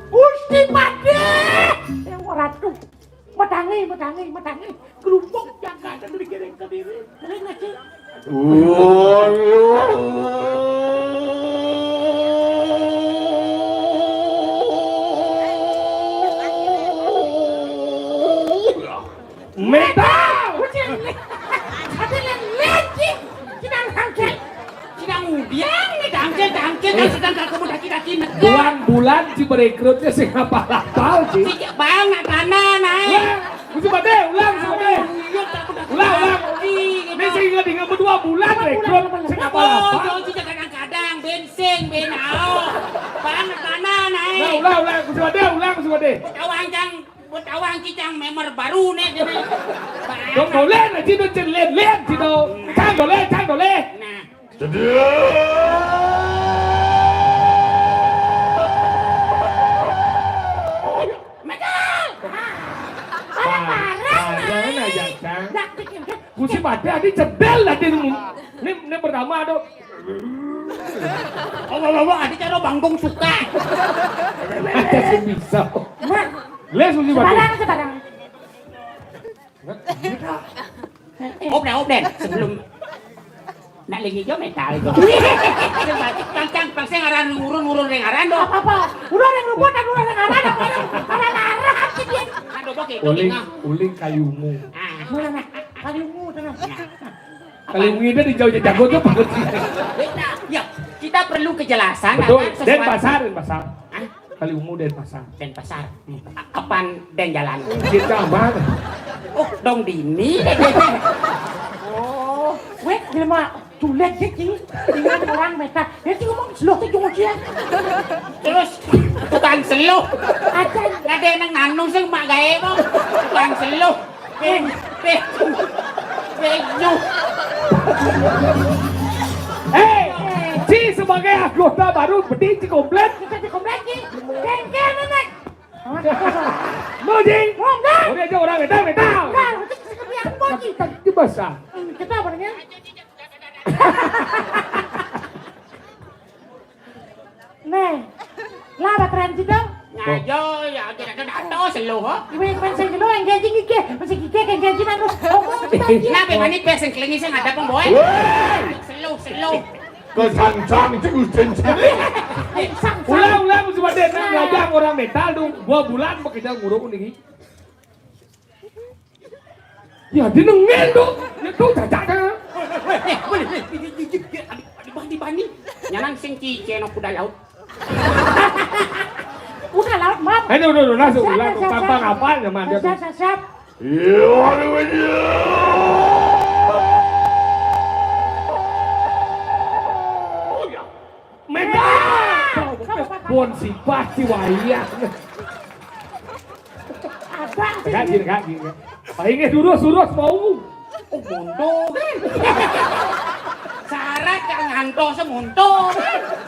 Gusti Patih. Eh, waduh. Medangi, medangi, medangi. Gerumpuk jangka dan digiring ke diri. Kering aja. Metal! Ada yang lecing. Tidak rangkai. Sidang udiang nih, dangkil, dangkil, kan sedang kamu daki-daki negor. Bulan-bulan si berekrutnya sing apal-apal, Ci. Cik, bang, nak tanah, naik. Wah, Gusti Patih, ulang, Gusti Patih. Iya, tak udah. Ulang, ulang. Ini sing ingat-ingat berdua bulan rekrut, sing apal-apal. Oh, jauh sih kadang-kadang, bensin, benau. Bang, nak tanah, naik. Nah, ulang, ulang, Gusti Patih, ulang, Gusti Patih. Tawang, Cang. Buat awang cicang member baru nih, gini. Dong boleh, nah, situ, cen, lihat, lihat, situ. Cang boleh, cang boleh. Nah. Megal! Parah, parah, aja, Cang. Dak, dik, dik. Gusti Patih, adi cedel, adi nemu. Ini, ini pertama, aduh. Allah, Allah, adi cara bangkung suka. Ada sih bisa. Nah. Les, Gusti Patih. Sebarang, sebarang. Obden, obden. Sebelum nak lagi jo metal itu. Kang, Kang, pang sing aran urun, urun ring aran do. Apa-apa? Urun ring rumput, urun ring aran, apa aran? Aran, aran, aja dia. Aduh, bok itu. Uling, tengah. Uling kaliungu. Ah. Mana, nah? Kaliungu, tengah. Nah. Kaliungu itu di jauh jago tuh, Pak. Ya, kita perlu kejelasan. Betul. Akan sesuatu. Denpasar, Denpasar. Hah? Kaliungu Denpasar. Denpasar. Hmm. A-, apaan Denjalan? Kita mana? Oh, dong dini. Oh, weh, jelema culik sih, Ci. Ingat orang meta. Dia sih ngomong slow sih, cuma dia. Terus tukang slow. Ada. Nggak ada yang nanu sih, mak gaé, Bang. Tukang slow. Ping, ping, ping, nyuh. Hei, Ci sebagai anggota baru, mending Ci komplain. Kita di komplain, Ci. Bengkel, Nenek. Mau, Ci? Mau, enggak? Udah aja orang metal, metal. Enggak, itu seperti apa, Ci? Kan, kan, itu basah. Hmm, kita apa namanya? Nih, lah, ada tren situ. Ngajo, ya, kita tuh dato selo, ho. Ibu yang pengen selo, yang gaji ngike, masih ngike, yang gaji nanu. Ngomong, kita ngike. Kenapa, manik, pes yang kelingi, saya nggak ada pembawa. Woi! Selo, selo. Kesancang, itu Gusten sendiri. Eh, sang, sang. Ulang, ulang, Gusti Patih, nah, ngajak orang metal dong. Dua bulan, pakai jalan ngurung nih. Ya, dinengin dong. Ya, tuh, caca, caca. Weh, weh, weh, weh, weh, weh, weh, weh, adik, adik, bani, bani. Nyanang sing ci, cenok kuda laut. Kuda laut, maaf. Ayo, udah, udah, langsung, siap, langsung. Siap, siap, gampang siap. Apa namanya tuh? Siap, siap, siap. Iya, aduh, iya. Medan. Bon sipah ci wayah. Ada. Gak gini, gak gini. Ayo, durus, durus, mau. Oh, muntung. Syarat kang ngantos muntung.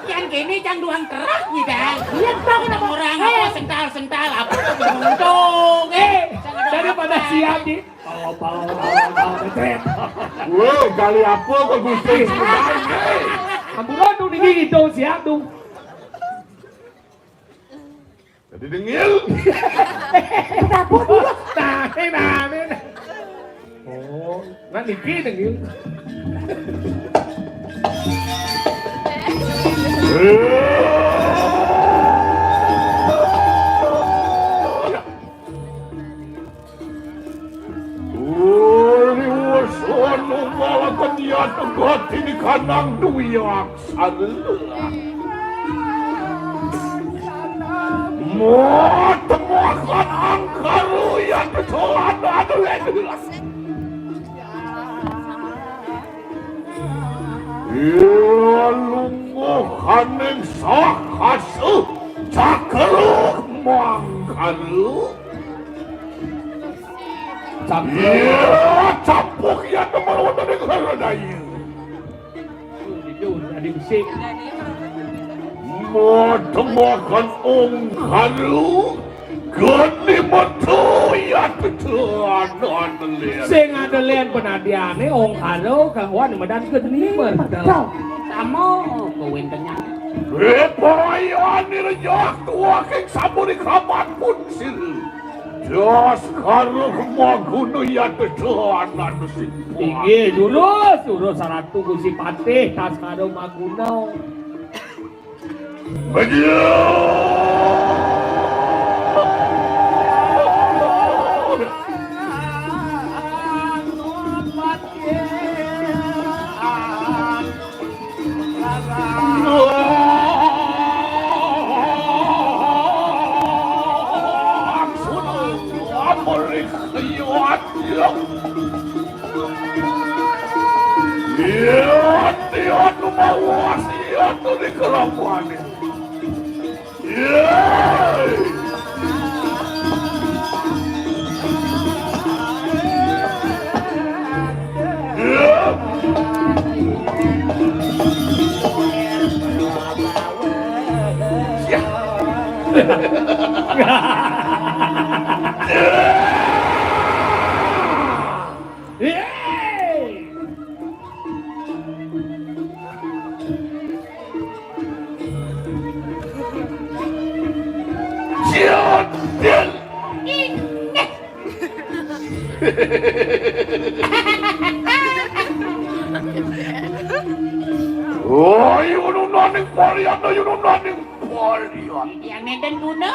Yang kini cang duang kerak gitu. Iya, tahu kenapa? Orang apa sental-sental apa muntung. Eh, daripada siap di. Bawa, bawa, bawa, bawa, kecret. Woi, kali apa kok Gusti? Ampun, tuh, ini itu siap tuh. Jadi dengil. Kenapa dulu? Nah, nah, nah. Oh, nah niki dengil. Uli wesana malaken yat gati di kanang duyak. Motemokan angkaru ya kecolan anu. Iya, lungguh kaning sakasa cakruk mangkaru. Iya, capuk ya teman wonten ing Haradaya. Itu tadi besi. Modemokan ongkaru geni metu ya tetuan anelen. Sing anelen penadiane ongkaru kawan medan geni metu. Sama kewintennya. Epaya nirjak tua keng saburi kapan pun sir. Das karo maguna ya tetuan anu sing. Inggih, durus, durus saratu Gusti Patih, tas karo maguna. Bejo. Iya, iya, nu mawas, iya, nu dikelakuan. Iya. Iya. Iya. Yeay! Jodil. Oh, yununaning Poryana, yununaning Poryana. Yang nenten guna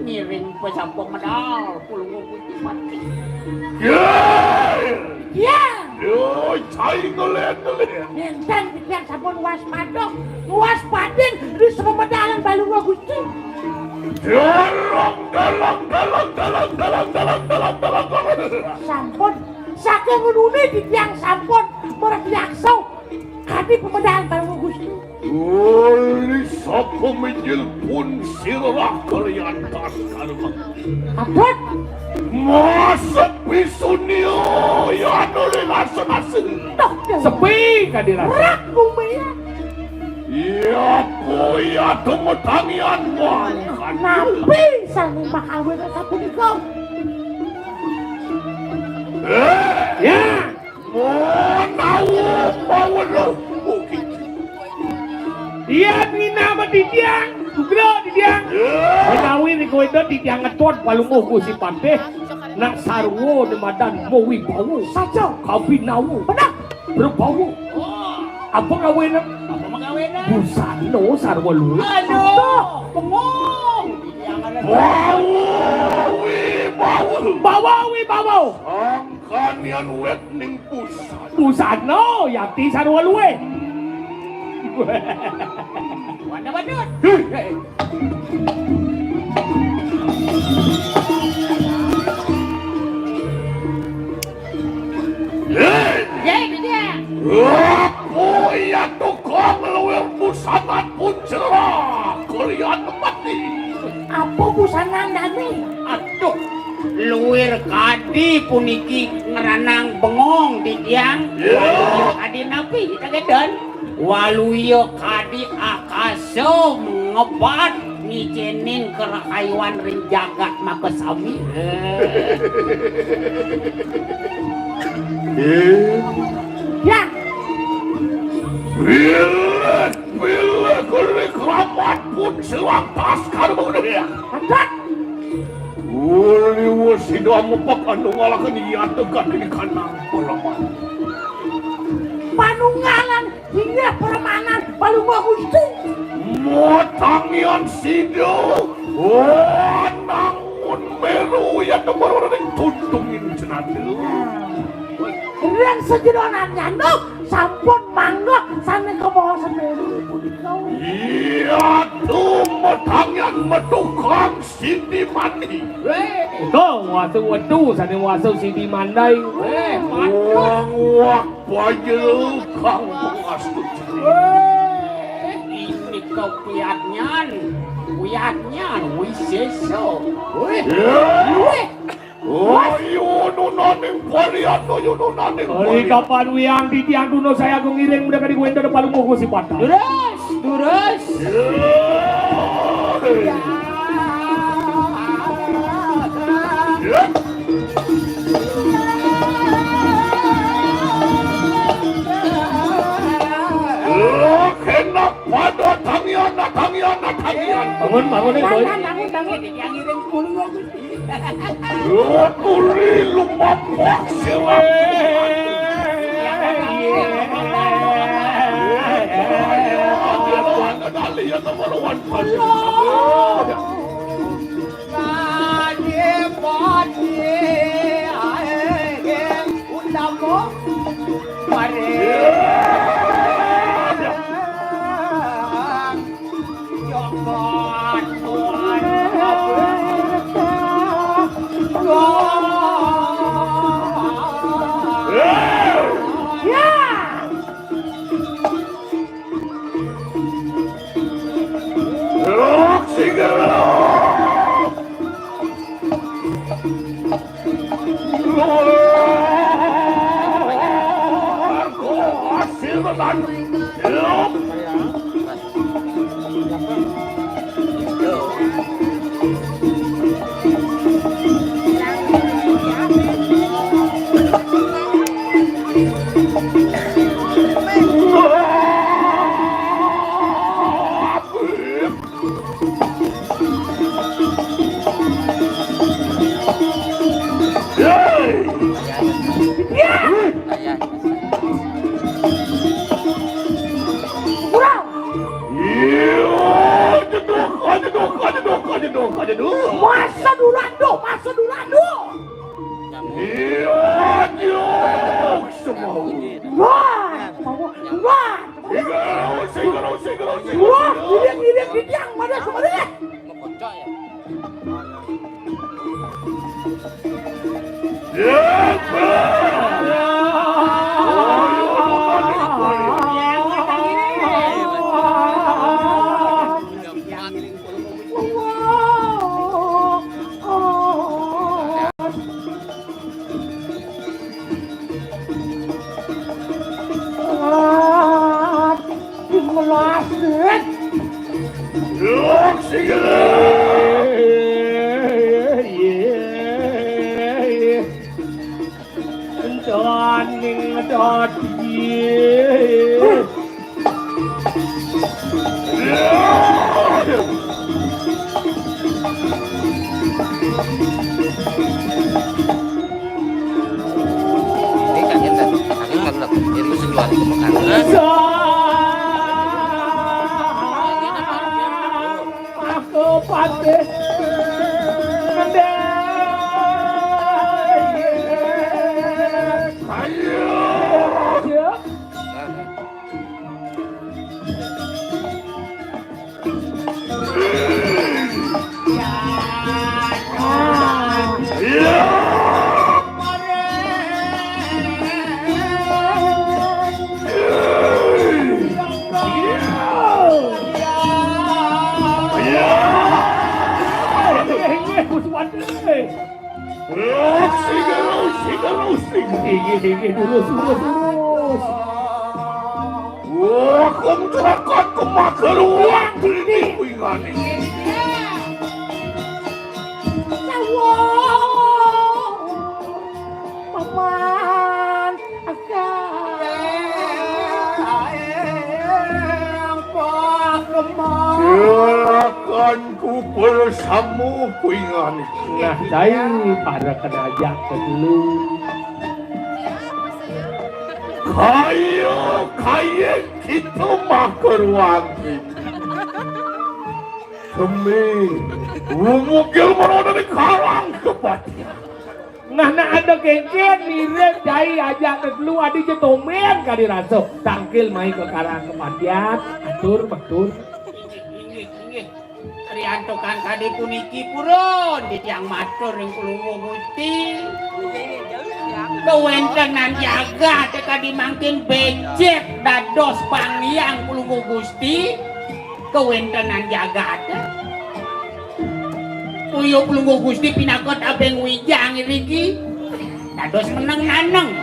ngiring pesampung medal, pulung Gusti Patih. Ya. Ya. Yo, cai ngelen-ngelen. Nenten titiang sampun waspada. Waspadin di sepemedalan Balungguh Gusti. Dalang, dalang, dalang, dalang, dalang, dalang, dalang, dalang. Sampun, saking ngenune titiang sampun mretiaksa kadi pemedalan Balungguh Gusti. Uli sapa mijil pun sira kaliyan tan karma. Abot. Masepi sunia ya nuli laksana sira. Toh, toh. Sepi kadi rasa. Rak bumi ya. Iya, kuya tumetangian mangkat. Napi sami makawin sapunika? Eh. Ya. Menawi pawuluh bukit. Iya, minama titiang, sugra titiang. Ya. Menawi nika wénten titiang ngetut Palungguh Gusti Patih, nak sarwa nemadan mawibawa. Saja. Kabinawa. Bener. Prabawa. Apa kawéna? Apa makawéna? Busana sarwa luwih. Aduh, bengong. Bawa wibawa. Bawa wibawa. Kanian wit ning pusat. Pusatno yati sarwa luwih. Waduh, waduh. Hei, hei. Hei. Hei, dia. Aku iya tukang luwih pusat pun celak kalian mati. Apa busana nani? Aduh. Luir kadi puniki ngranang bengong titiang. Waluya kadi napi? Kita gedon. Waluya kadi akasa ngebat ngicenin kerahayuan ring jagat makasami. Eh. Ya. Bilih, bilih kulit rapat pun silang taskar budaya. Adat. Uli wis sida mupek anu ngalaken iya tegak di kanang peleman. Panunggalan inggih permanan Palungguh Gusti. Matangian sida. Wah, nangun meru ya temurun ring tuntungin jenatira. Ring sejenengan nyanduk sampun mangga sane kemawa semeru punika. Iya, tuh, matangian metukang Siti Mandi. Weh. Uga wasa wetu sane wasa Siti Mandai. Weh, patut. Wong wak bajel kang pengastu. Weh, ini kepiatnyan, wiatnyan, wisesa. Weh. Ya. Weh. Ayununaning parian, ayununaning parian. Ari kapan wiang titiang tuna saya agung ngiring muda kadi kuwenta depan lumbung kusi patah. Terus, terus. Ya. Ya. Lo kena pada tangian, tangian, tangian. Bangun, bangun, eh, boy. Bangun, bangun, bangun. Titiang ngiring sepuluh, Gusti. Tuli lumapak sira. Kurang. Iya, jeduk, jeduk, jeduk, jeduk, jeduk. Masa dulu, aduh, masa dulu, aduh. Iya, jeduk, semua. Wah, wah. Sigarau, sigarau, sigarau, sigarau. Wah, giling, giling, giling, mana sebenarnya? Inggih, inggih, durus, durus, durus. Wah, kong cerakat kemageruan ini kuingane. Sawung, paman, akang. Silakan ku bersama kuingane. Nah, cai para kena ajak ke dulu. Kayo, kayo kita mah ke ruang kita. Demi umugil meroda di karang kepatihan. Nah, nah, ada kengken, mirip, cai, ajak ke dulu, adi cetomben kali rasa. Tangkil mai ke karang kepatihan, atur, matur. Inggih, inggih, inggih. Riantukan kadi puniki purun titiang matur ring Kulungguh Gusti. Kawentenan jagat kadi mangkin becik dados pangyang Kulungguh Gusti. Kawentenan jagat. Uyuh Kulungguh Gusti pinaka tabeng wijang iriki. Dados meneng naneng.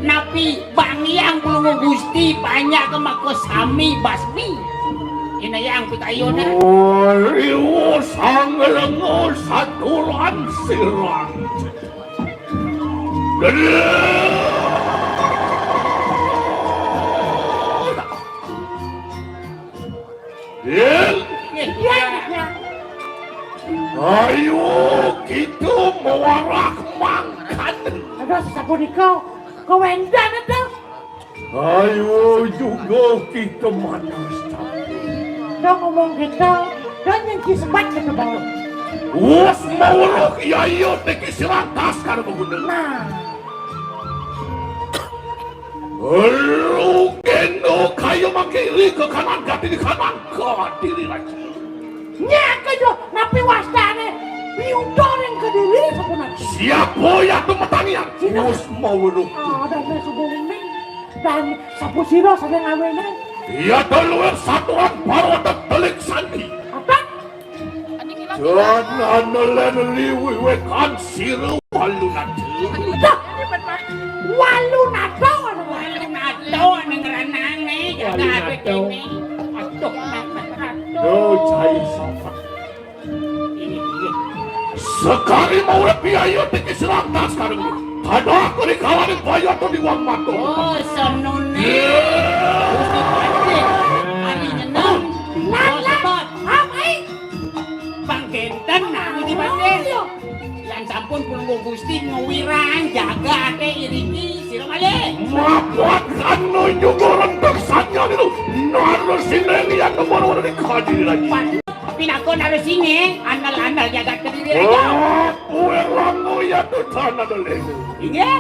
Napi pangyang Kulungguh Gusti panjak maka sami basmi. Inayang pikayunan. Riwu sang lenga saturan sirang. Iya, iya. Ayo kita mewarah mangkat. Aduh, sapunika kawéntenan to. Ayo juga kita manas. Dong ngomong kita, dong nyengki sebat kita baru. Wes mawruh iya iya teki silantas karo beguna. Nah. Lu kendo kayo mangkiri ke kanan, kadiri kanan, kadiri lagi. Nyaka jo, napi wastane? Piuto ring kediri sapunan. Siapa ya tuh pertanian? Sira. Wes mawruh. Ada ne subung ning. Dan sapu sira sane ngawene. Iya to luwih satuan parwata telik sandi. Apa? Jangan lén liwi wekan sira walu nada. Dah. Walu nada, walu nada ning ranane, jaga ape kene. Aduh, aduh. Yo, cai sapa? Sekali mau biaya tinggi selantas karung. Ada aku di kawaning bayar tuh di uang matu. Oh, senune. Iya. Gusti Patih. Ari nyeneng. Nah, oh, lah. Sebab. Apa, eh? Pangkenten, nah, Gusti Patih. Oh, iya. Yan sampun Kulungguh Gusti ngewirang, jaga ate iriki, sira malih. Mabuat kanu juga rentek saja dulu. Narus ini lihat nomor orang di kaji lagi. Pinaka narusine, andal-andal jagat Kediri raja. Oh, kuwe lango ya tuh tanah dole. Inggih.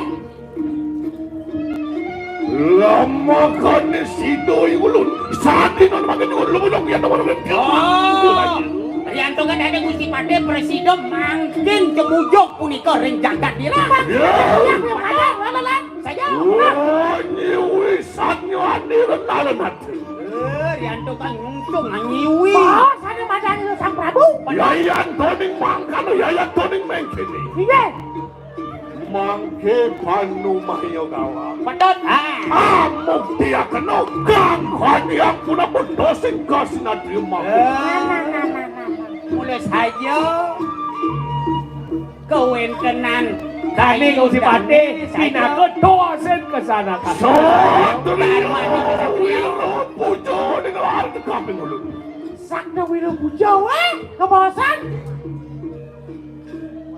Lamakane sida ulun, sadina mangkin ulun lumujung ya nomor. Oh, riantukan ada Gusti Patih prasida mangkin jemujug punika ring jagat Kediri. Ya. Saja. Wah, nyiwi sanya aniren-aren ati. Eh, riantukan ngungkung nganyiwi. Bos, ada madani Sang Prabu. Yayan toning mangkana, yayan toning mengkene. Inggih. Mangke panu mahya gawa. Patut. Ah. Amuk dia kena gangguan yang punapun dosin kasinadri mangke. Eh. Mula saja. Kawentenan kali Gusti Patih, pinaka dosen kesanakan. Satria Wira Puja dengan arti kaping ulun. Sakti Wira Puja, weh, kebosan.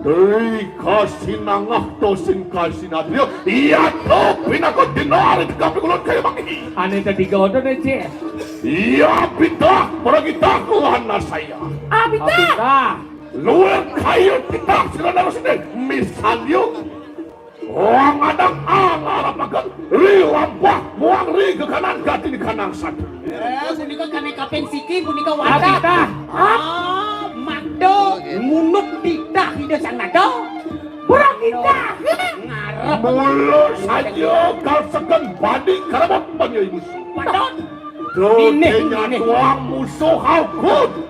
Tri kasinangah dosin kasinatria, iya to pinaka dina arti kaping ulun kaya mangki. Ane tetiga oto ne, Cik. Iya, pitah, pragitah, kuhana saya. Abitah. Abitah. Luwih kaya titah sira narusine, misalya, wong adang angarapaken, ri lampah muang ri geganan gati di kanang satu. Eh, punika kane kaping siki, punika wadah. Abitah. Ah, makda ngunut titah Ida Sang Nada. Pura titah. Ngarep. Mula saja kalseken badi karabot banyai musuh. Patut. Dodenya tuang musuh haukun.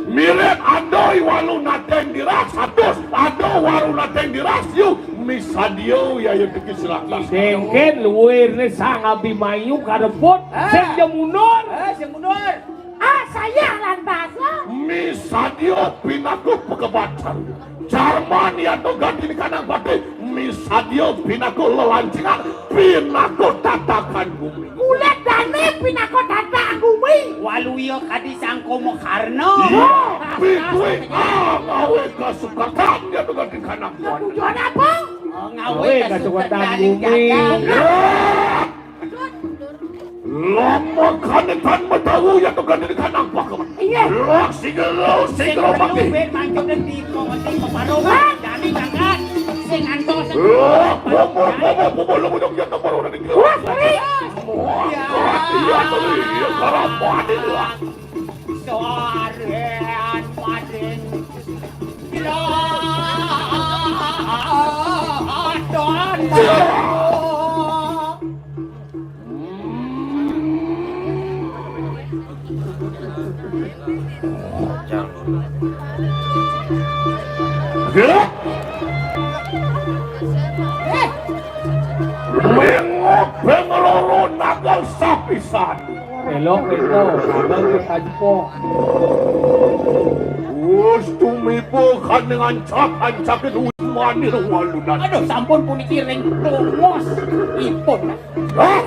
Mirip ado i walu nateng diras satus, ado walu nateng diras yu, misadio ya yu tiki silakas. Dengken luirne sang Abimanyu karebut. Ah. Sing ja mundur. Ah, sing mundur. Ah, saya lantas, ah. Misadio pinakut pekebacan. Jarman ya to ganti di kandang bati, misadio pinakut lelancingan, pinakut tatakan bumi. Kulit dane pinakut tatakan bumi. Walu ya kadi sangko mekarna. Ya, pitui, ah, ngawe kasukatan ya to ganti kandang bati. Tujuan apa? Oh, ngawe kasukatan bumi. Ya. Lama kanetan mataru ya to ganti di kandang pakeman. Iya. Lak sigelo sigelo mati. Ben manjok dan di kong di paparongan. Jani mangkat. Sing antos. Lak bobo bobo bobo lo mujok ya to baru nanti. Wah, sorry. Iya, iya, iya, karapati lah. Soarean mading. Gila. Don. Gerak. Bengok bengeloro nagal sapisan. Elok itu, nagal kita jepok. Wus tumibo kan dengan cak-ancakin wis manir walunan. Aduh, sampun puniki ring tongos ipun. Hah?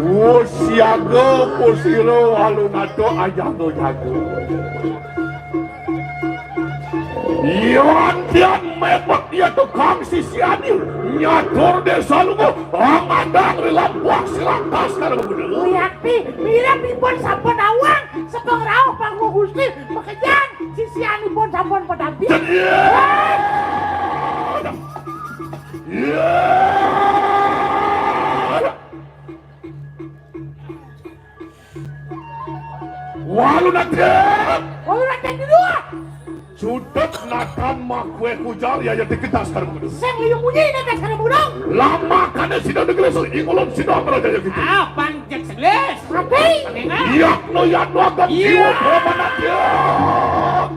Wus siaga pusira walunato ajaga-jaga. Yan tian mepet ya tukang sisiani nyatur desa lugu angandang rilampah silantas karena bener. Uyakti, mirip ipun sampun awang, sepeng rauh pangku Gusti, pekejan, sisianipun sampun pedampi. Jadian! Ya! Walu nateng. Walu nateng di dua. Sudet natan makue kujal ya ya dikedas karung kudu. Sing liu munyi netes karung kudu. Lama kane sida degreso ingulun sida amra jaya gitu. Ah, panjek segelis. Mati. Panenga. Yakno yatno agam. Iya. Jiwa preman nateng.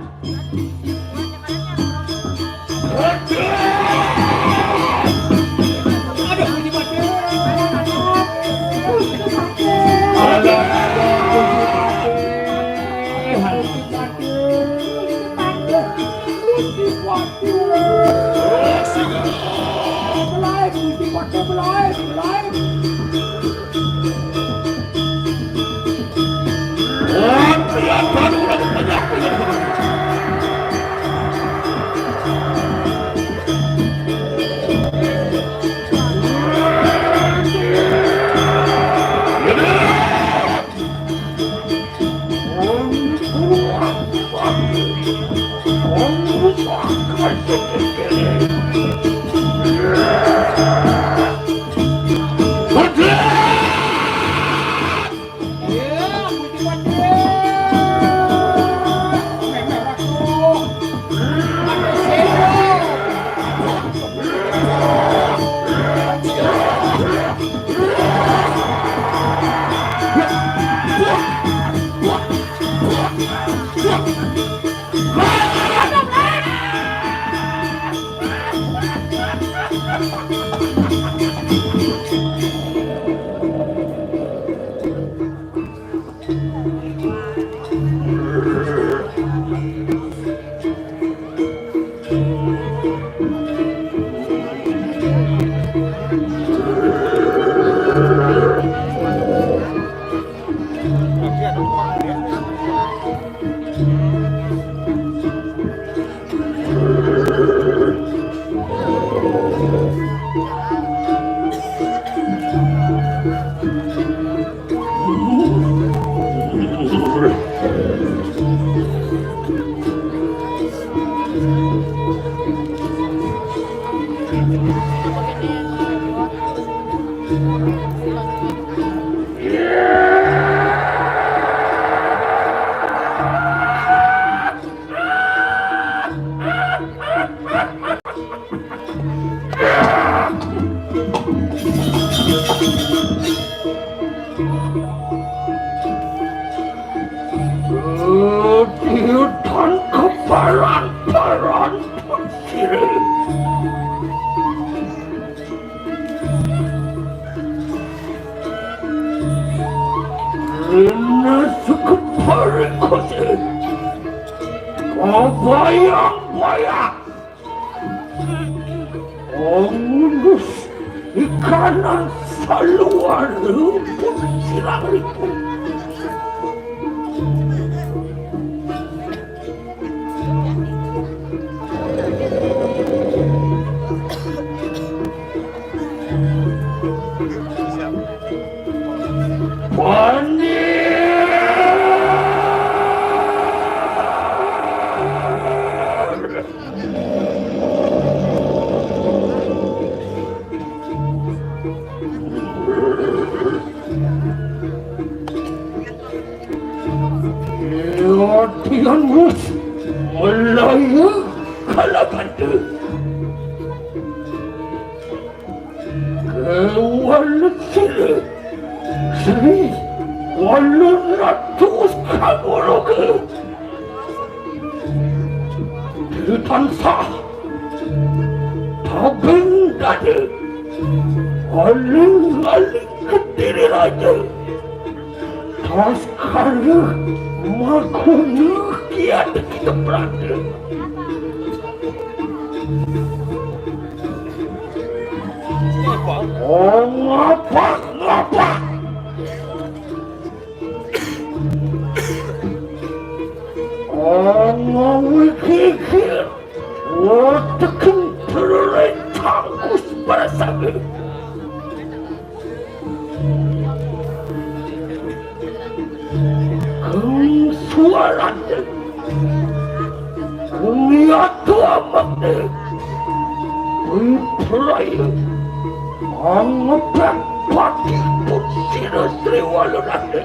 Amparan pun sira. Rena suku parikose. Kabayang-bayang. Ongulus ikanan saluar pun sirang ripun. Pandir. Latihan mus Melaya Kalabanda. Kewala sila Sri Walun Ratus Kamuruga. Tansah tabing dada. Aling-aling kediri raja. Taskala makuna kiat kita berada. Oh, ngapa, ngapa? Oh, ngawikikir. Watekin terlentang kus berasal. Kang suarane, kang yata amakne, wipraya, angepek pati pun sira sriwalunane.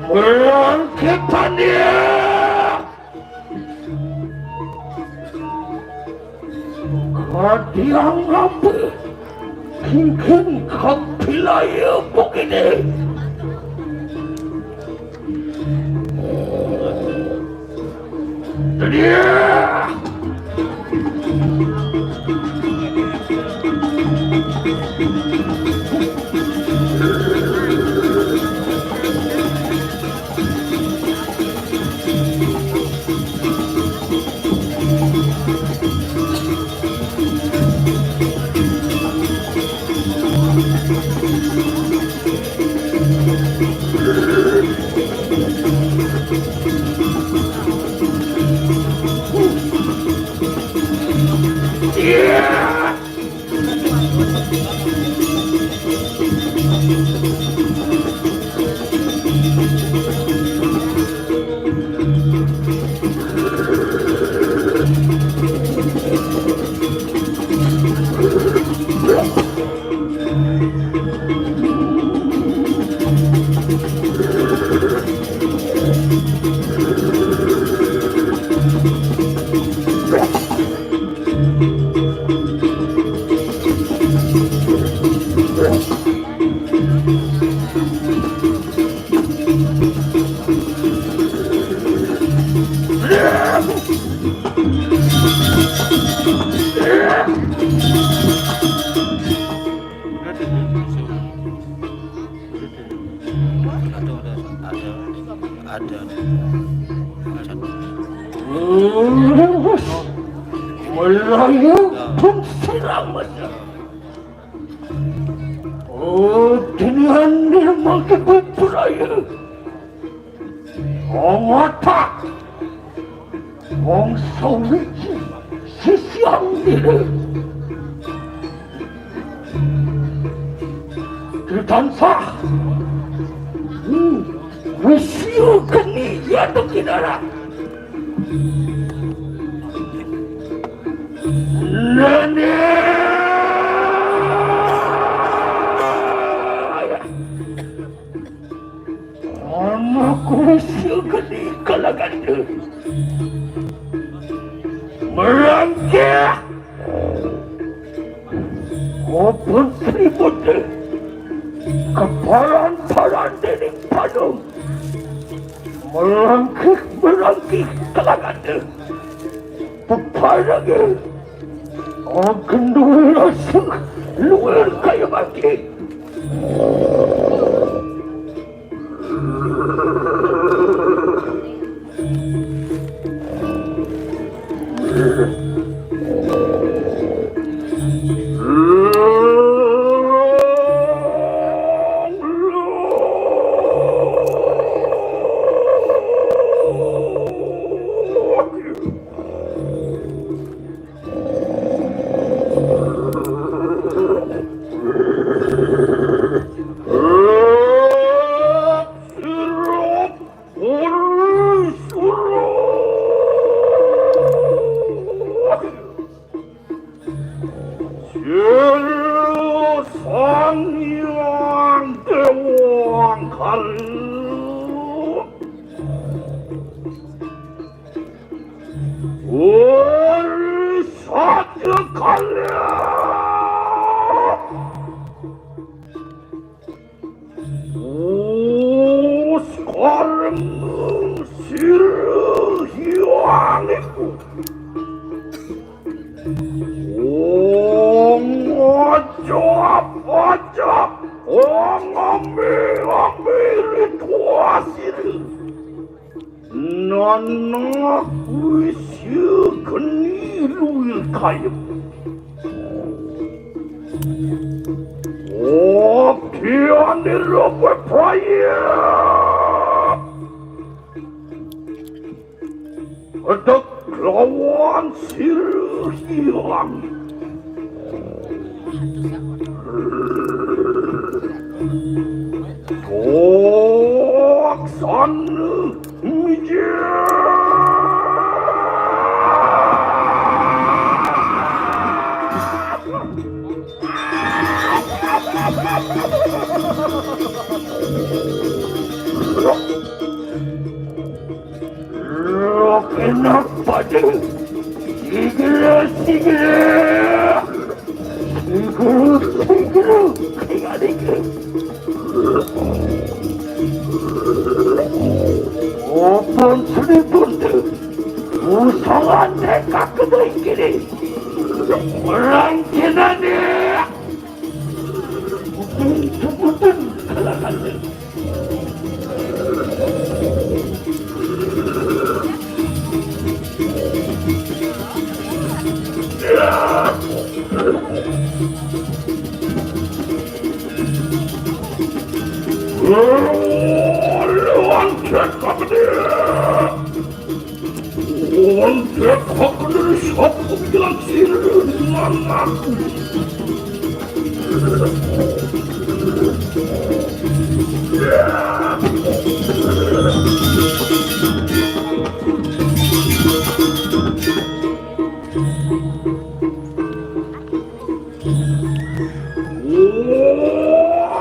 Merangkepane. Kadiang apa? Kingking kapilaya bukine. Dia. Melaya pun selamat. Oh, dinihan nirmang kebun puraya. Wong watak, wong sawiji, sisiang dina. Tansah, hmm, wisia geni yata kinara. Nene. Anak wisia geni kalaganda. Merangkak. Open tribute. Keparan-paran dening padung. Merangkik-merangkik kalanganda. Peparangan. Akan dua rasa luar kaya bangkit. Sang Hyang Dewa Kali. Uri Satya Kali. Sekarang sira hiwaniku. Ong ajab-ajab, ong ambe-ambe ritual sira. Nanak wis geni luwih kayem. Abdi ane Rama Praya. Pedek lawan sira hilang. Toksana mijil. Rokenak pada. Sigera, sigera. Sigera, sigera. Sigera, sigera. Opon seni punte. Usalan tekak kedai kini. Orang kena dia. Opon sebutan kalangan.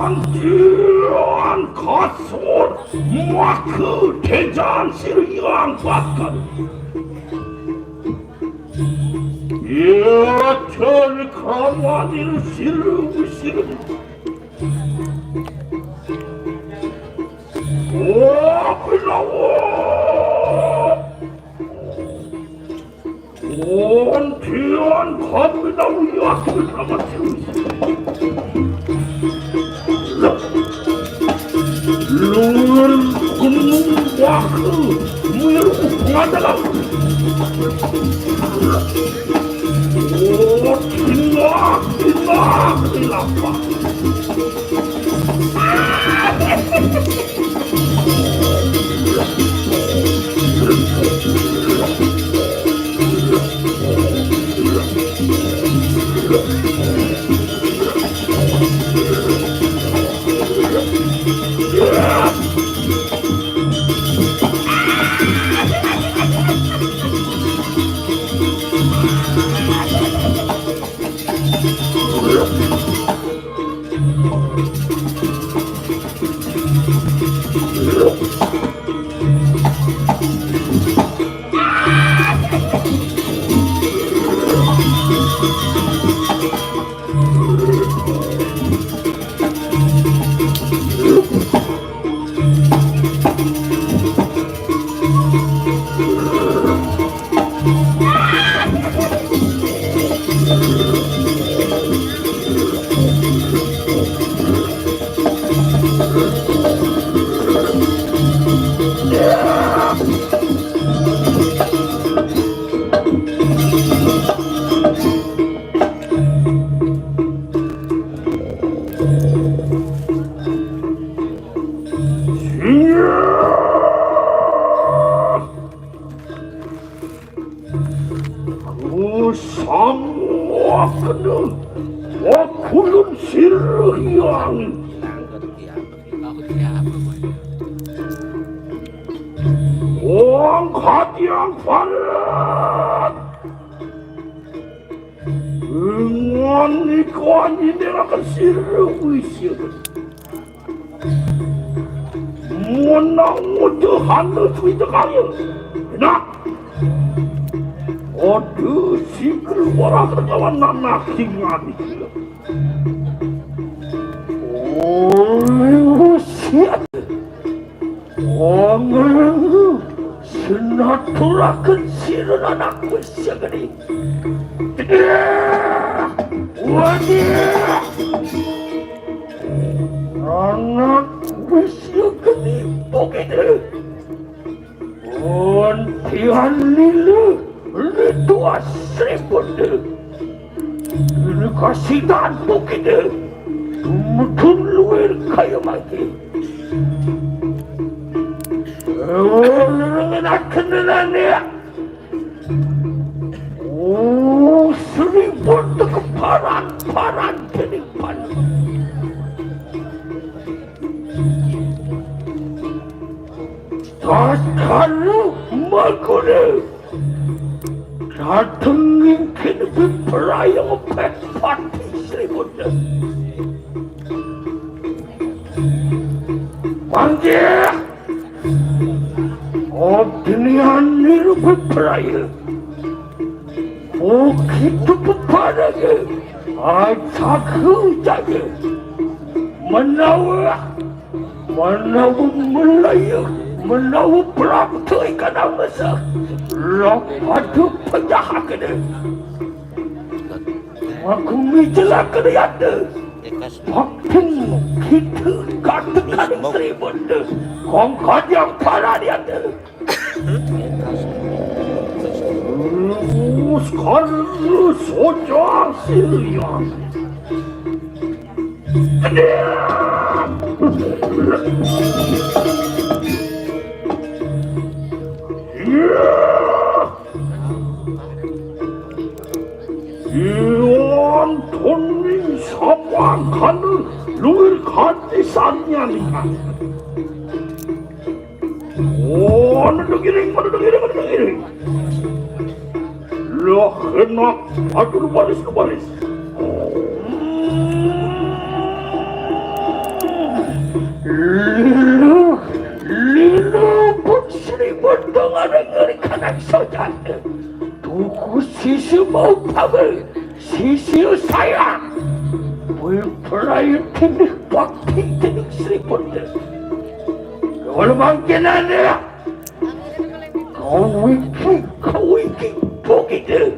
Antiran kasur maka tejan sirian bakal. Ia cari kawan siru siru. Oh, kenapa? Ontian kami dau yakin amat serius. Luar gunung wakil miru pengadalan. Oh, tindak, tindak, tindak. Wong katiang parat. Ngon iku anyiniraken sira wis ya. Menang muduh hanus wita kaya. Enak. Aduh, si keluar lawan nanah kingan iki. Oh, siat. Angel, senaturaken sira anakku segeni. Wadih. Anak wis geni pokite. Antian lila, litu asri bondo. Ini kasidan pokite. Medun luwir kaya mati. Ewelengenaken nenane. Oh, Sri Bonto keparan-paran dening Pandhawa. Tatkala maguna dhateng ingkin bebraya ngepet pati Sri Bonto. Panggih! Abdinian niru bebraya. Begitu bebarang ajaku jaga. Menawa, menawa melaya, menawa prapta ikan amasa. Lok adu penjahat kena. Aku mijelak kena yata. Makin kita katakan Sri Bonto. Kongkot yang parah yata. Muskal sojar silian. Iwan toning sapangan luwir kanthi sanian. Oh, nendang iring, nendang iring, nendang iring. Lah, enak. Aduh, baris, baris. Lilu, lilu pun seribu dengan ngeri kanan saja. Tuku sisi mau pamer. Sisi saya, wiprayu tindih bakti dening Sri Bonto. Kalau mangkin ada, kau wiki, kau wiki, begitu.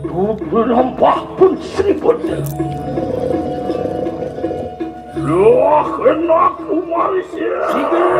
Tubuh lampah pun Sri Bonto. Loh, kena kumaris ya. Sigur.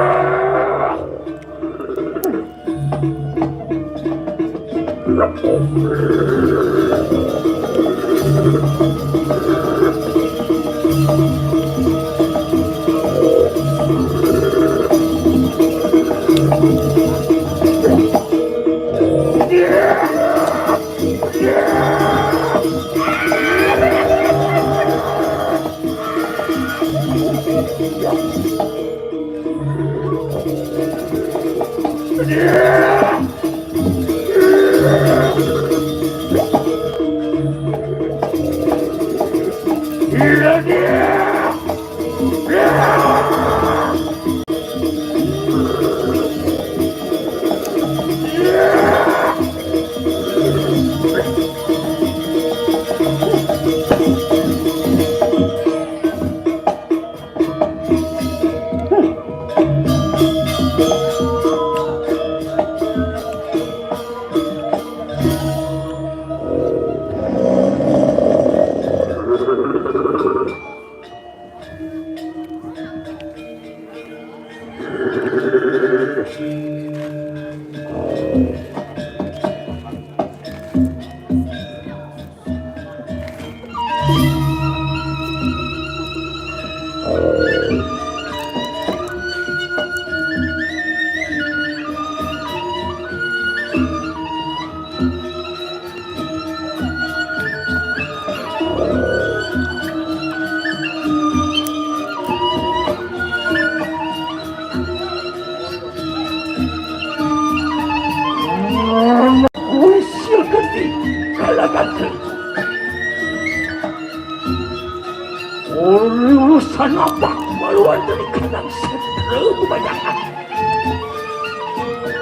Kanang setruk banyakan.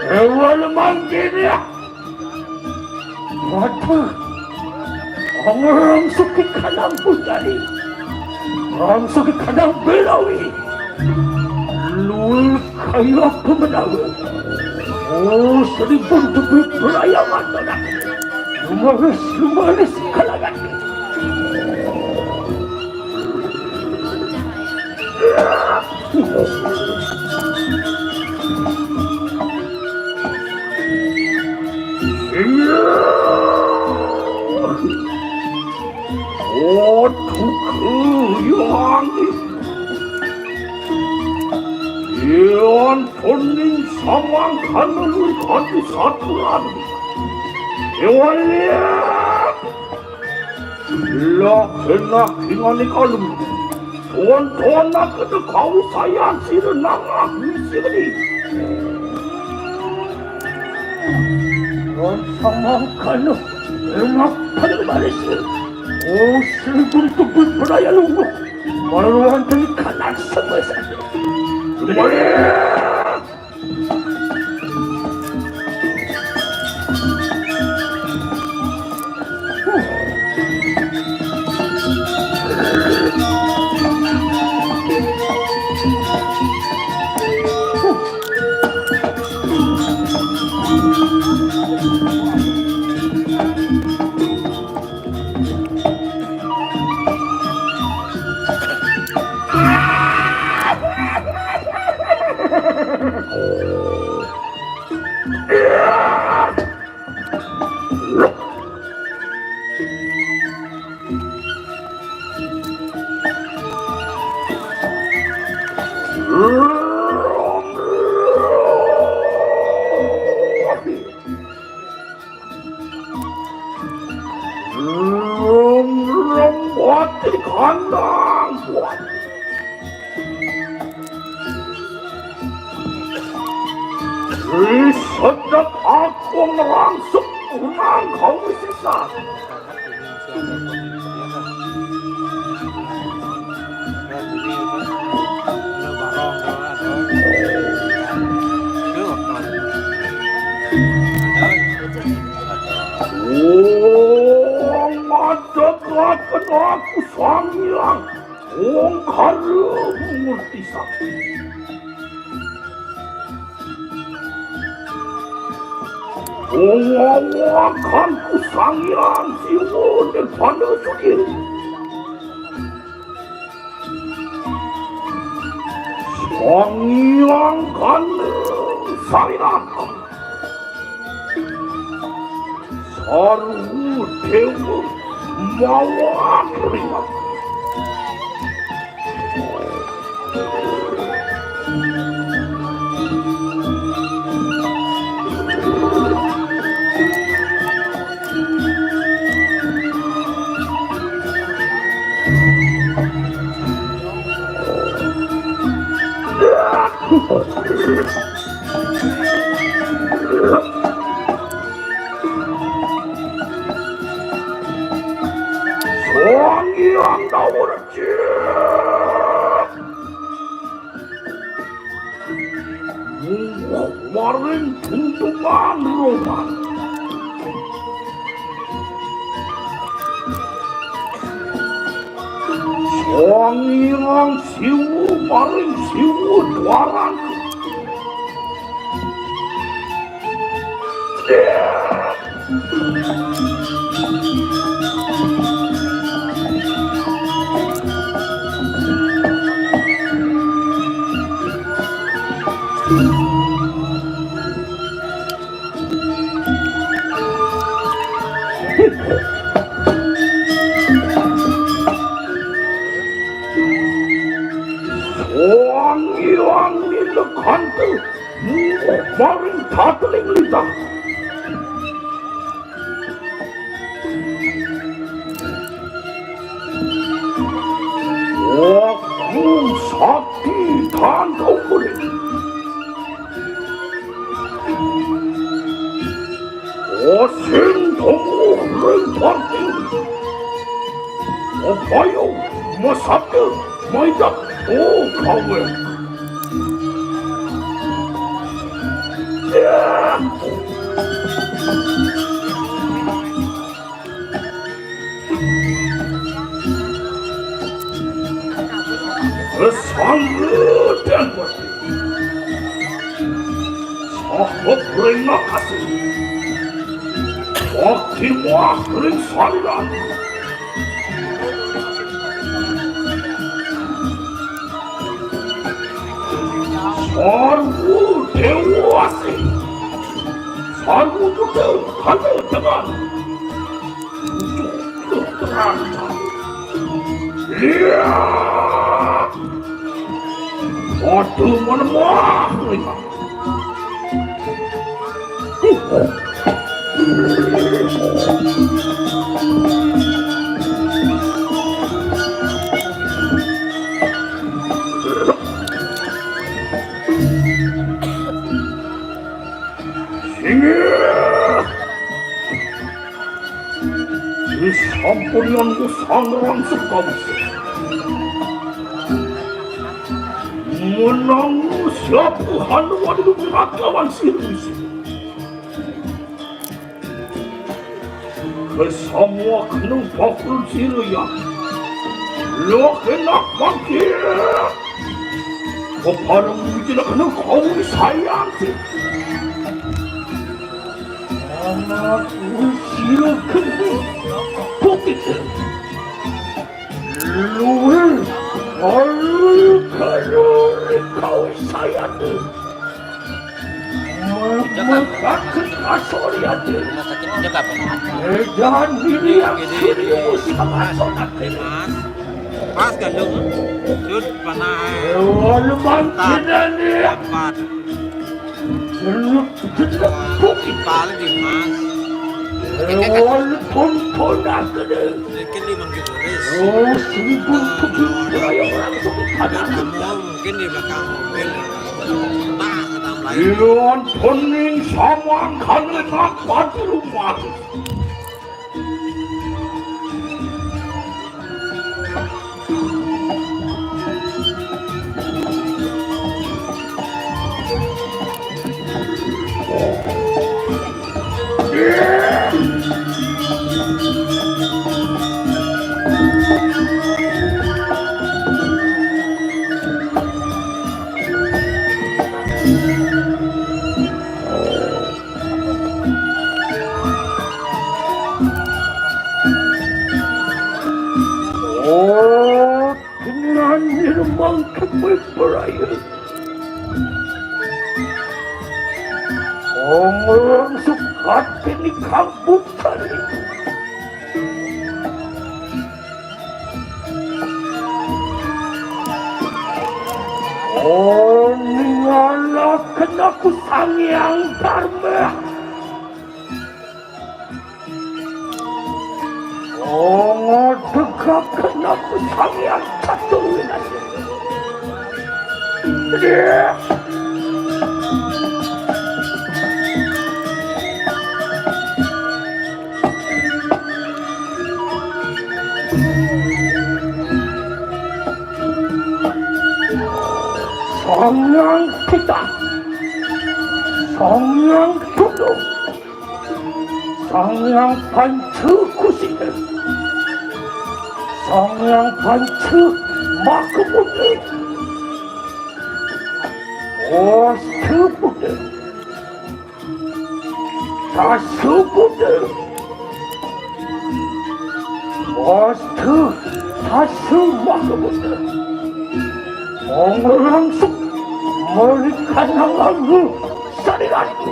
Ewa lemang gini ya. Waduh. Orang suki kanang putari. Orang suki kanang belawi. Luwih kaya pemenawa. Oh, seribun tubuh pelayangan anak. Lumaris, lumaris kalangan. Otuk yang Yan tuning samangkan luwih ati saturan. Ewalia. Lah kena kingani kalem. Tuan-tuan nak kena kau sayang sira nangak misi geni. Tuan samangkan enak pada baris. Oh, sri guntuk beraya lungguh. Maluan tengkanan semasa. Ewalia. Lem-lem buat di kandang buat. Di sedek aku ngerangsuk unang kau sisa. Oh, madeg aku Sang Hyang Ongkara Murti Sakti. Ong awakan ku Sang Hyang Siwa Nirvana Sudhir. Sang Hyang Gandeng Sarirat. Sarwa Dewa mawa terima. Sang Hyang Dawa Rejik. Mungguh maring tuntungan roman. Sang Hyang Siwa maring Siwa Dwaraka. Sang Hyang Nilakanta mungguh maring tateling lintang. Aku sakti tandau kulit. Osing tumuh ring parti. Upaya masabda maidap Oh, kawe. Ya. Sanggup dan kuat. Sahab ring akase. Bakti muah ring saliran. Sarwa dewa asih. Sarwa dewa kana dengan. Iya. Aduh, mana muah. Singgih. Disampunian ku sang rangsuk kawis. Menang siap Tuhan wadidu berat lawan sirus. Kesamua kena bakul sira ya. Lo kena bakil. Kepada mujina kena kau sayang si. Anak sira kena bukit. Luwih kalu-kalu kau sayang. Mekaken kasorian. Rumah sakit sejak kapan? Edan diri yang suri musi kemasonan. Mas, pas gandung. Sud panah. Ewan mangkinan ya. Dapat. Jeluk jeluk bukit. Paling di mas. Ewan pun pun gede. Sedikit di manggil tulis. Oh, seribu tujuh orang langsung di kanan. Kamu mungkin di belakang mobil. Nah, kata lain. Iluan pening sama kami makan di rumah. Oh, dengan nirmang kepui beraya. Ong langsung hati ni kampung tadi. Oh, ningalaken aku Sang Hyang Dharma. Oh, ngedegaken aku Sang Hyang Catur Winasya. Sang Hyang Pitah, Sang Hyang Tundung, Sang Hyang Panca Kusina, Sang Hyang Panca Makabuddha, Ostu Buddha. Sasu Buddha. Wastu Sasu Maka Buddha. Monggo langsung melikan lalu sariranku.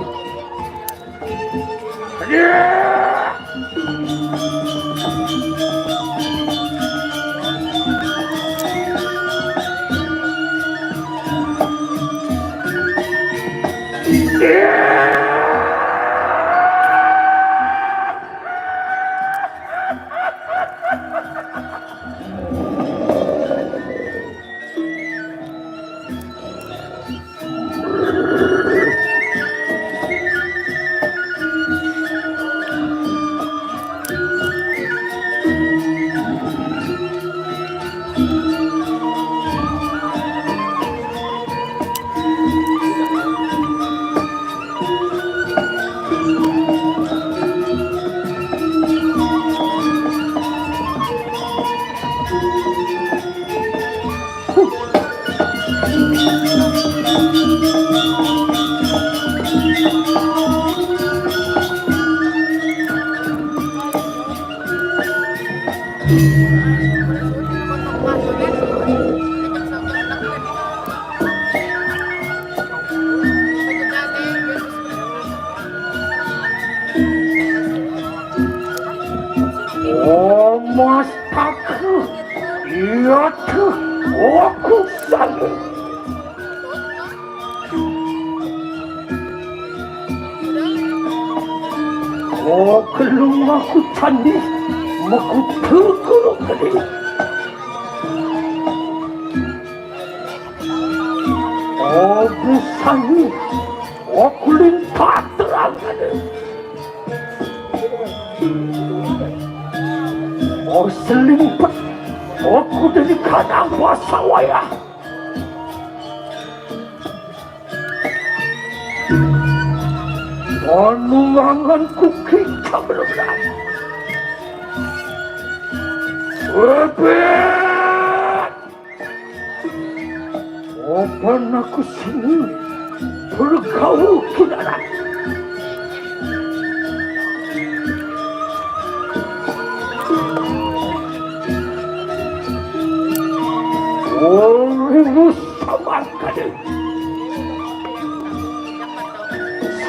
O kelung aku candi, mekutu kulung gede. O busani, o kulinta terang ada. O selimpet, o kuda di kandang basawaya. Anu mangan kuki cabeleblan. Rebet! Opan aku sini bergaul kidarat. Urimu sabar kadé.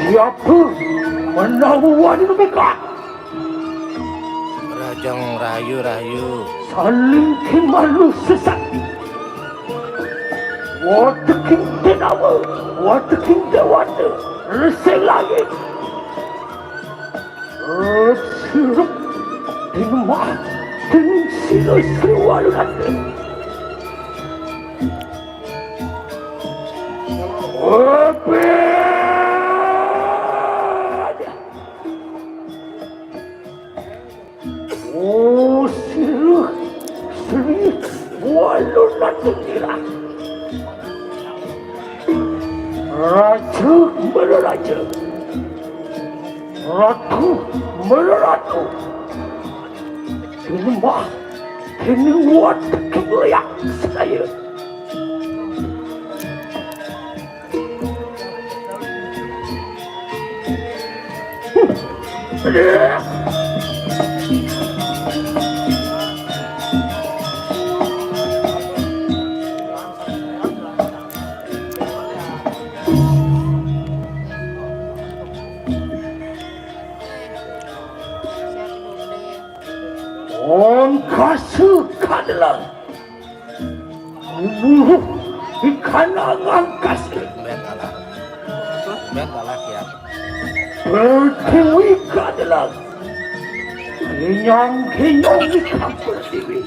Siapa menawan mereka? Rajang rahayu, rahayu. Saling kimalu sesat. Wateking tenawa, wateking dewata, resik langit. Sirup dinemah dening sila Sriwalunata. Rebet! O sira Sriwalunata nira. Raja mararaja. Ratu mararatu. Tinembah dening wateking leak sedaya. Ongkasa kadelang. Gumuruh di kanangan kasih. Ben kalah. Ben kalah ya. Pertiwi kadelang. Kenyang-kenyang di kampung tiwi.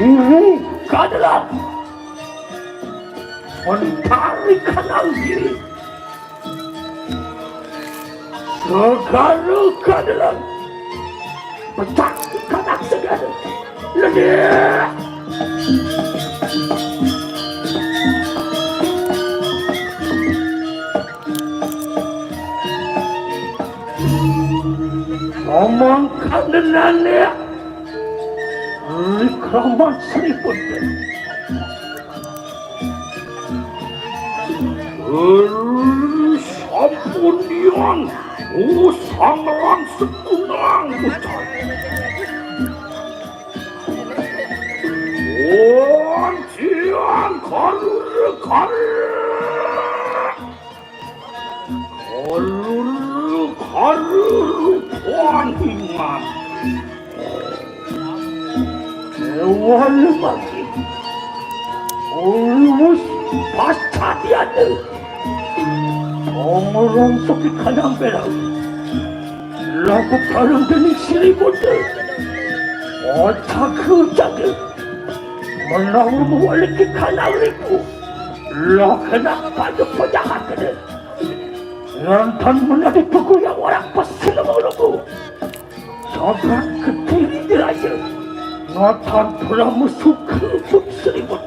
Giri kadelang. Mentari kanang giri. Segala kadelang. Pecah kanak segala. Ledek. Omong kandenane. Rikraman seripun. Sampun dian, usang lan sekunang ucap. Wancian karure kare. Karure kare rupan hingan. Ewan bagi. Ulus pasca diana. Ongorong sopi kanang berang. Laku karung dening siri bote. Otak jaga. Menawa mewaliki kanang riku. Lah kena pada pejahat kena. Lantan menadi tuku yang orang pasti lemah lugu. Sabrak Kediri Raja. Natan Pramusuka pun seriwet.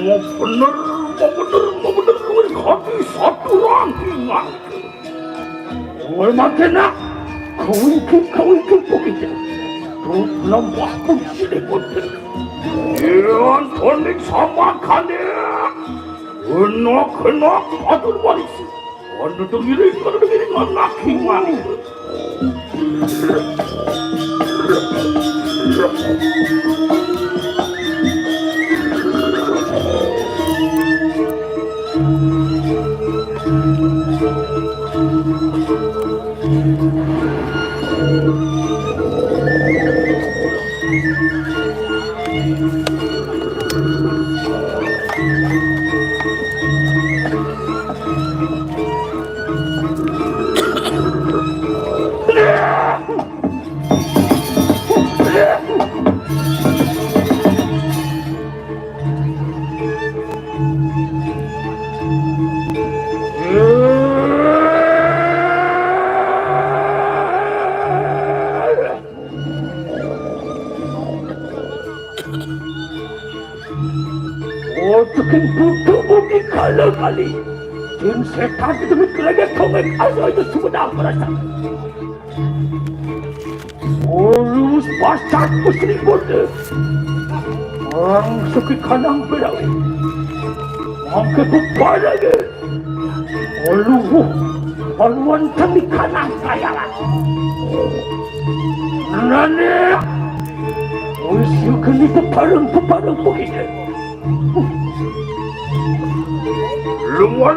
Mau bener, mau bener, mau bener, luwih hati satu rantingan. Woi, makenak. Kawingkit, kawingkit, pokoknya. Tuh, nambah pun seriwet. Yan, tonik sama kane. Enak-enak, atur warisi. Anu tengiring, anu tengiring, anak hingmani. Ojo kin butuh budi kala kali. Jin setan itu mit kerja kongek asal itu sumedang merasa. Olus pasat putri bote. Orang suki kanang berawi. Mangke bubarage. Oluh, oluh wonten di kanang kayangan. Nane. Usi keni pepareng-pepareng begini. Luar.